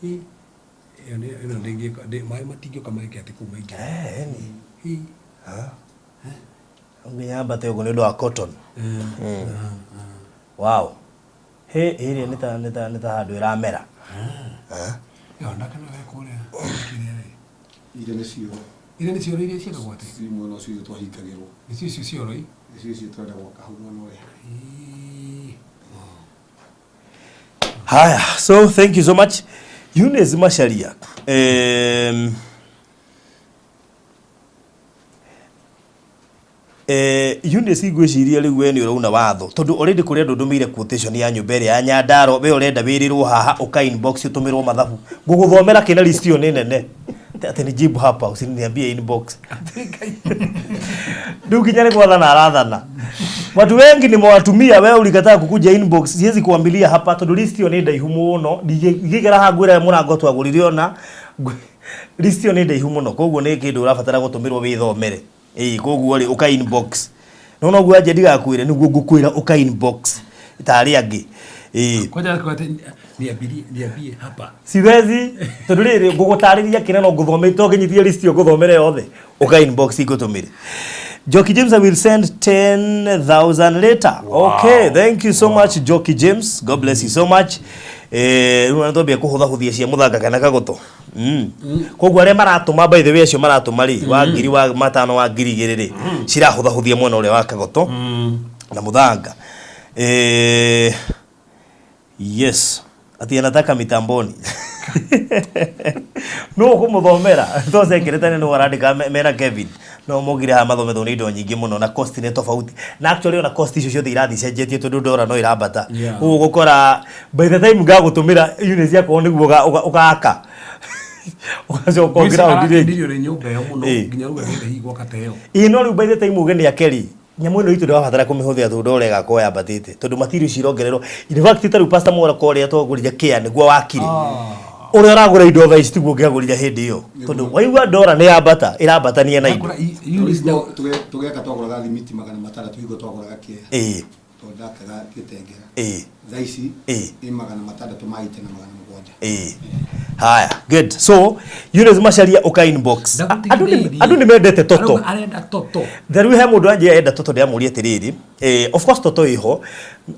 Ĩĩ. Ĩyo nĩ ĩno ndĩngĩka maĩ matingĩũka meke atĩ kũu maingĩ. Ĩni. Nginya ambate ũguo nĩ ũndũ wa cotton. Wow. He ĩrĩa nĩ ta nĩ ta nĩ ta handũ ĩramera. Ĩyo ndakana we kũrĩa kĩrĩa rĩ. Iria nĩ cioro. Iria nĩ cioro iria ciĩkagwo atĩ? Ci mwena ũcio iria twahingagĩrwo. Nĩcio icio cioro i? Nĩcio icio tũrenda gwaka hau mwena ũrĩa. Haya, so thank you so much. Eunice Macharia. Eunice ngwĩciria rĩu we nĩ ũrauna watho tondũ already kũrĩ andũ ndũmĩire quotation ya nyũmba ĩrĩa ya Nyandarua we ũrenda wĩrĩrwo haha ũka inbox ũtũmĩrwo mathabu ngũgũthomera kĩna list ĩyo nĩ nene atĩ ni jibu hapa usiniambie inbox rĩu nginya nĩ gwathana arathana watu wengi nimewatumia wewe ulikataa kukuja inbox siwezi kuambilia hapa tondũ list ĩyo nĩ ndaihu mũno ndingĩikara haha ngwĩre mũrango twagũrire ona list ĩyo nĩ ndaihu mũno koguo nĩ kĩndũ ũrabatara gũtũmĩrwo wĩthomere. Ĩĩ koguo rĩ ũka inbox no noguo anje ndigakwĩre nĩguo ngũkwĩra ũka inbox tarĩ angĩ. Ĩĩ Kwanja kwa atĩ niambie hapa. Siwezi tondũ rĩrĩ ngũgũtarĩria kĩrĩa no ngũthome to nginyithie list ĩyo ngũthomere yothe ũka inbox ngũtũmĩre. Jockey James, I will send 10,000 later. Wow. Okay, thank you so much Jockey James. God bless you so much. Rĩu nĩtwambia kũhũthahũthia cia mũthanga kana kagoto. Koguo arĩa maratũma by the way acio maratũma rĩ wa ngiri wa 5 wa 2,000 rĩ cirahũthahũthia mwena ũrĩa wa kagoto na mũthanga. Yes, ati anataka mitamboni. No kũmũthomera to secretary nĩ arandĩka mena Kevin no mogire haha mathometwo nĩ indo nyingĩ mũno na cost nĩ tofauti na actually ona cost icio ciothe irathiĩ cenjetie tondũ ndora no irambata. Ũguo ũgũkora by the time ngagũtũmĩra units ciakorwo nĩguo ũgaka ũgacoka ũngĩra ũndire Ndirio nĩ nyũmba ĩyo mũno nginya rĩu agĩte hihi gwaka ta ĩyo. Ĩĩ no rĩu by the time uge nĩ akeri nyamũ ĩno itũ ndĩrabatara kũmĩhũthĩra tondũ ndora ĩgakorwo yambatĩte tondũ material icio irongererwo. In fact ta rĩu Pastor Mwaura ũrĩa twagũrire kĩa nĩguo wakire ũrĩa ũragũra indo thaa ici tiguo ũngĩagũrire hĩndĩ ĩyo tondũ waigua ndora nĩ yambata ĩrambatania na indo. Tũgeka twagũraga thimiti 600 hingo twagũraga kĩa. Ĩĩ. Tondũ ndakaga gĩtengera. Ĩĩ. Thaa ici Ĩĩ. nĩ 680 na 700. Ĩĩ. Haya, good. So, Eunice Macharia ũka inbox. Andũ nĩ mendete toto. Arenda toto. Rĩu he mũndũ anjĩra enda toto ndĩramũria atĩrĩrĩ. Of course toto ĩho.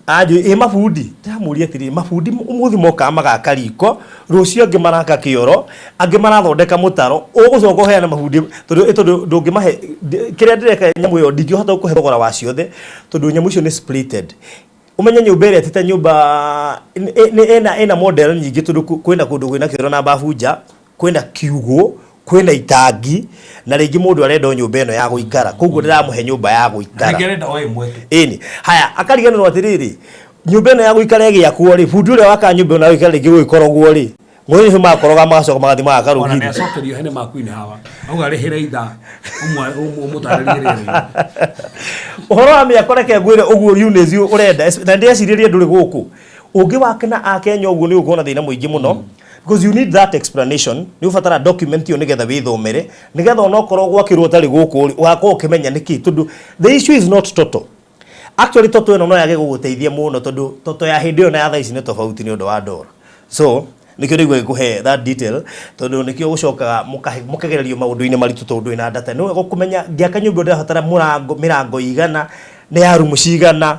Anjĩ ĩ mabundi. Ndĩramũria atĩrĩrĩ, mabundi ũmũthĩ mokaga magaka riko, rũciũ angĩ maraka kĩoro, angĩ marathondeka mũtaro, ũgũcoka ũheane mabundi tondũ ndũngĩmahe kĩrĩa ndĩreka nyamũ ĩyo ndingĩhota gũkũhe thogora wa ciothe tondũ nyamũ icio nĩ splitted. Ũmenye nyũmba ĩrĩa ti ta nyũmba ĩna model nyingĩ tondũ kwĩna kũndũ kwĩna kĩoro na babu nja, kwĩna kiugũ, Kwĩna itangi na rĩngĩ mũndũ arenda o nyũmba ĩno ya gũikara, koguo ndĩramũhe nyũmba ya gũikara. Rĩngĩ arenda o ĩmwe tu. Ĩni haya, akariganĩrwo atĩrĩrĩ, nyũmba ĩno ya gũikara ĩgĩakwo rĩ, bundi ũrĩa wakaga nyũmba ĩno ya gũikara rĩngĩ gũgĩkorogwo rĩ, mũthenya ũcio makoroga magacoka magathiĩ magaka Ona nĩ rũgiri. acokerio hene makuinĩ hawa auga rĩhĩre ithaa ũmũtarĩrie rĩrĩ. Ũhoro wa mĩako, reke ngwĩre ũguo Eunice ũrenda na ndĩrecirĩria ndũrĩ gũkũ ũngĩ wake na akenya ũguo nĩ ũgũkorwo na thĩna mũingĩ mũno, because you need that explanation. Nĩ ũbatara document ĩyo nĩgetha wĩthomere, nĩgetha onokorwo gwakĩrwo ũtarĩ gũkũ rĩ, ũgakorwo ũkĩmenya nĩkĩ, tondũ the issue is not total. Actually, total ĩno no yage gũgũteithia mũno, tondũ total ya hĩndĩ ĩyo na ya thaa ici nĩ tofauti nĩ ũndũ wa ndora. So nĩkĩo ndĩigua gĩkũhe that detail, tondũ nĩkĩo gũcokaga mũkagererio maũndũ-inĩ maritũ, tondũ wĩna data nĩ wega kũmenya ngĩaka nyũmba ĩyo ndĩrabatara mũrango mĩrango igana, nĩ ya rumu cigana,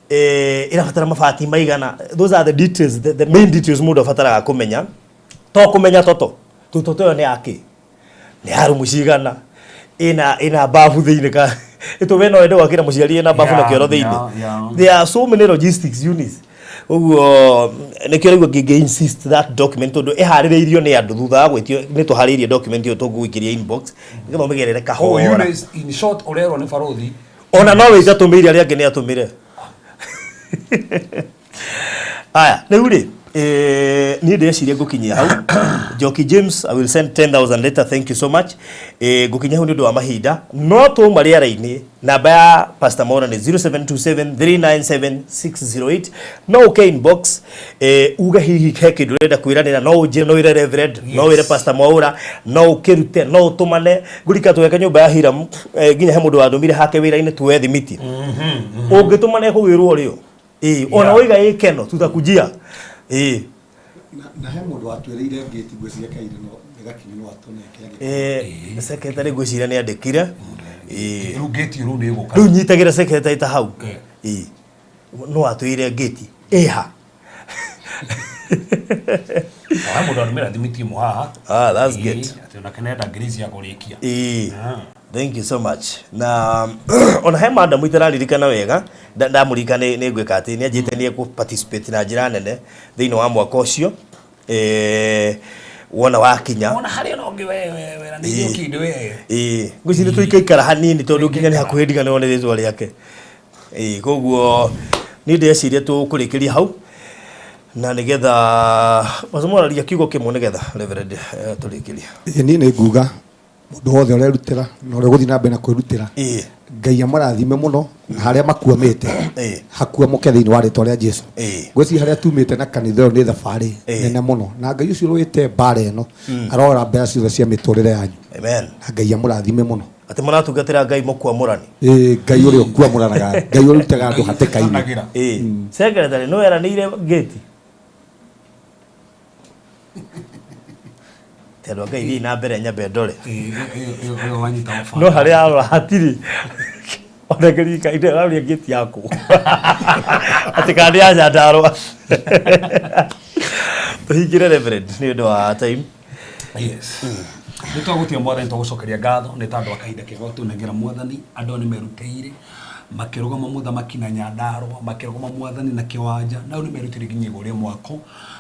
ĩrabatara mabati maigana. Those are the details, the main details mũndũ abataraga kũmenya, to kũmenya total. Tondũ total ĩyo nĩ yakĩ, nĩ ya rumu cigana, ĩna bafu thĩinĩ, ka ĩtũ we no wende gwakĩra mũciari ĩna bafu na kĩoro thĩinĩ. There are so many logistics units. Ũguo nĩkĩo rĩu ngĩngĩ insist that document, tondũ ĩharĩrĩirio nĩ andũ thutha wa gwĩtio. Nĩ tũharĩirie document ĩyo, tũngũikĩria inbox nĩgetha ũmĩgerere Oh, kahora. Eunice, in short, ũrerwo nĩ barothi. Ona no wĩte atũmĩire arĩa angĩ nĩ atũmĩre. Aya, rĩu rĩ, niĩ ndĩreciria ngũkinyia hau. Njoki James, I will send 10,000 later, thank you so much. Ngũkinyia hau nĩ ũndũ wa mahinda, no tũma rĩera-inĩ. Namba ya Pastor Mwaura nĩ 0727397608. No ũke inbox, uge hihi he kĩndũ ũrenda kwĩranĩra, no ũnjĩre, no wĩre Reverend, no wĩre Pastor Mwaura, no ũkĩrute, no ũtũmane ngũrika tweka nyũmba ya Hiram, nginya he mũndũ wandũmire hake wĩra-inĩ tuoe thimiti. Ũngĩtũmane kũgĩrwo rĩo. Ĩĩ, ona waiga ĩkeno tutakujia. Ĩĩ. Na he mũndũ watwĩrĩire ngĩti, ngwĩciria kaire no nĩgakinyu no atũnenge. Secretary ngwĩciria nĩ andĩkire. Ĩĩ. Rĩu ngĩti rĩu nĩ ĩgũka. Rĩu nyitagĩra secretary ta hau. Ĩĩ. No atwĩre ngĩti ĩha. He mũndũ andũmĩra thimiti ĩmwe haha. Ah, that's good. Atĩ onake nenda ngiri cia kũrĩkia. Ĩĩ. Thank you so much. Na ona he madam itararirikana wega, ndamũririkana nĩ ngwĩka atĩ nĩ anjĩte nĩ ekũ participate na njĩra nene thĩinĩ wa mwaka ũcio. Wona wakinya. Ona harĩ ona ũngĩ we wera nĩ ũkĩndĩ we. Ĩĩ, ngwĩciria tũikaikara hanini tondũ nginya nĩ hakuhĩ ndiganĩrwo nĩ rĩtwa rĩake. Ĩĩ, koguo niĩ ndĩreciria tũkũrĩkĩria hau na nĩgetha mwararia kiugo kĩmwe nĩgetha Reverend tũrĩkĩrie. Ĩĩ, niĩ nĩ nguga mũndũ wothe ũrerutĩra na ũrĩa ũgũthiĩ na mbere na kwĩrutĩra, Ngai amũrathime mũno, na harĩa makuamĩte hakuamũke thĩinĩ wa rĩtwa rĩa Jesu. Ngwĩciria harĩa tumĩte na kanitha ũyũ nĩ thabarĩ nene mũno, na Ngai ũcio ũrũĩte mbara ĩno arora mbera ciothe cia mĩtũrĩre yanyu. Amen. Na Ngai amũrathime mũno. Atĩ mũratungatĩra Ngai mũkuamũrani. Ĩĩ, Ngai ũrĩa ũkuamũranaga, Ngai ũrĩa ũrutaga andũ hatĩka-inĩ. Ĩĩ, secretary nĩ weranĩire ngĩti. Ti andũ a Ngai, thiĩi na mbere nyambe ndore. Ĩyo wanyita ofa. No harĩa arora hatirĩ ona kĩririkano aroria ngĩti yakũ atĩ kana nĩ ya Nyandarũa. Tũhingĩre, Reverend, nĩ ũndũ wa time. Yes, nĩ twagũtia Mwathani, twagũcokeria ngatho nĩ tondũ wa kahinda kega ũtũnengera Mwathani. Andũ aya nĩ merutĩire makĩrũgama mũthamaki na Nyandarũa, makĩrũgama Mwathani na kĩwanja, na rĩu nĩ merutĩire nginya igũrũ rĩa mwako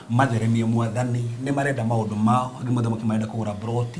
matheremie Mwathani. Nĩ marenda maũndũ mao, angĩ mũthamaki marenda kũgũra broti,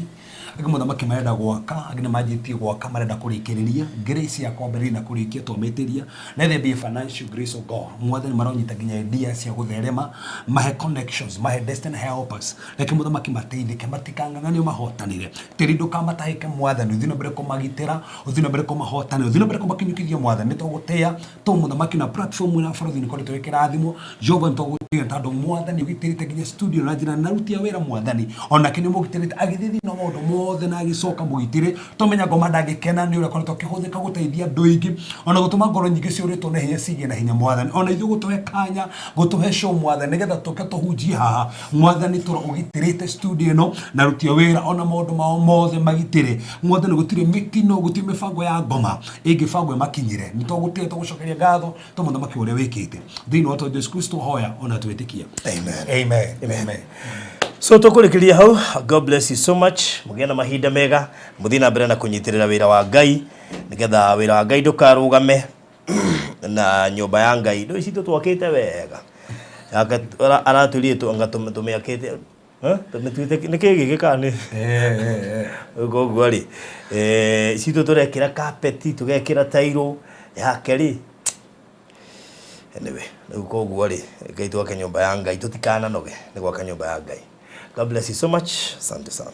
angĩ mũthamaki marenda gwaka, angĩ nĩ manjĩtie gwaka marenda kũrĩkĩrĩria. Grace ya kwambĩrĩria na kũrĩkia twamĩtĩria. Let there be a financial grace of God, Mwathani. Maronyita nginya idea cia gũtherema, mahe connections, mahe destiny helpers. Reke mũthamaki mateithĩke, matikang'ang'anio, mahotanire tĩri ndũkamatahĩke Mwathani. Ũthiĩ na mbere kũmagitĩra, ũthiĩ na mbere kũmahotanĩra, ũthiĩ na mbere kũmakinyũkithia Mwathani. Nĩ tũgũtĩĩa to mũthamaki na platform na barothi nĩ koretwo ĩkĩrathimwo. Jehova, nĩ tũgũtĩĩa tondũ Mwathani ũgitĩrĩte nginya studio na njĩra na rutia wĩra Mwathani, onake nĩ mũgitĩrĩte agĩthiĩ thĩinĩ wa maũndũ mothe na agĩcoka mũgitĩre. Tũmenya ngoma ndangĩkena nĩ ũrĩa akoretwo akĩhũthĩka gũteithia andũ aingĩ, ona gũtũma ngoro nyingĩ ciũrĩtwo nĩ hinya cigĩe na hinya Mwathani, ona ithuĩ gũtũhe kanya, gũtũhe show Mwathani, nĩgetha tũke tũhunjie haha Mwathani. Tũra ũgitĩrĩte studio ĩno na rutia wĩra, ona maũndũ mao mothe magitĩre Mwathani. Gũtirĩ mĩtino, gũtirĩ mĩbango ya ngoma ĩngĩbangwo ĩmakinyĩre. Nĩ tũgũtĩĩa, tũgũcokeria ngatho to mũthamaki ũrĩa wĩkĩte thĩinĩ wa Jesu Kristo hoya ona twĩtĩkia. Amen. Amen. Amen. So tũkũrĩkĩria hau. God bless you so much. Mũgĩe na mahinda mega, mũthiĩ na mbere na kũnyitĩrĩra wĩra wa Ngai nĩgetha wĩra wa Ngai ndũkarũgame na nyũmba ya Ngai ndũ citũ twakĩte wega. Aratwĩrire anga tũmĩakĩte. Nĩ kĩ gĩkĩ kana nĩ koguo rĩ, citũ tũrekĩra kapeti, tũgekĩra tairũ yake rĩ. Anyway, rĩu koguo rĩ, Ngai twake nyũmba ya Ngai, tũtikananoge nĩ gwaka nyũmba ya Ngai. God bless you so much. Asante sana.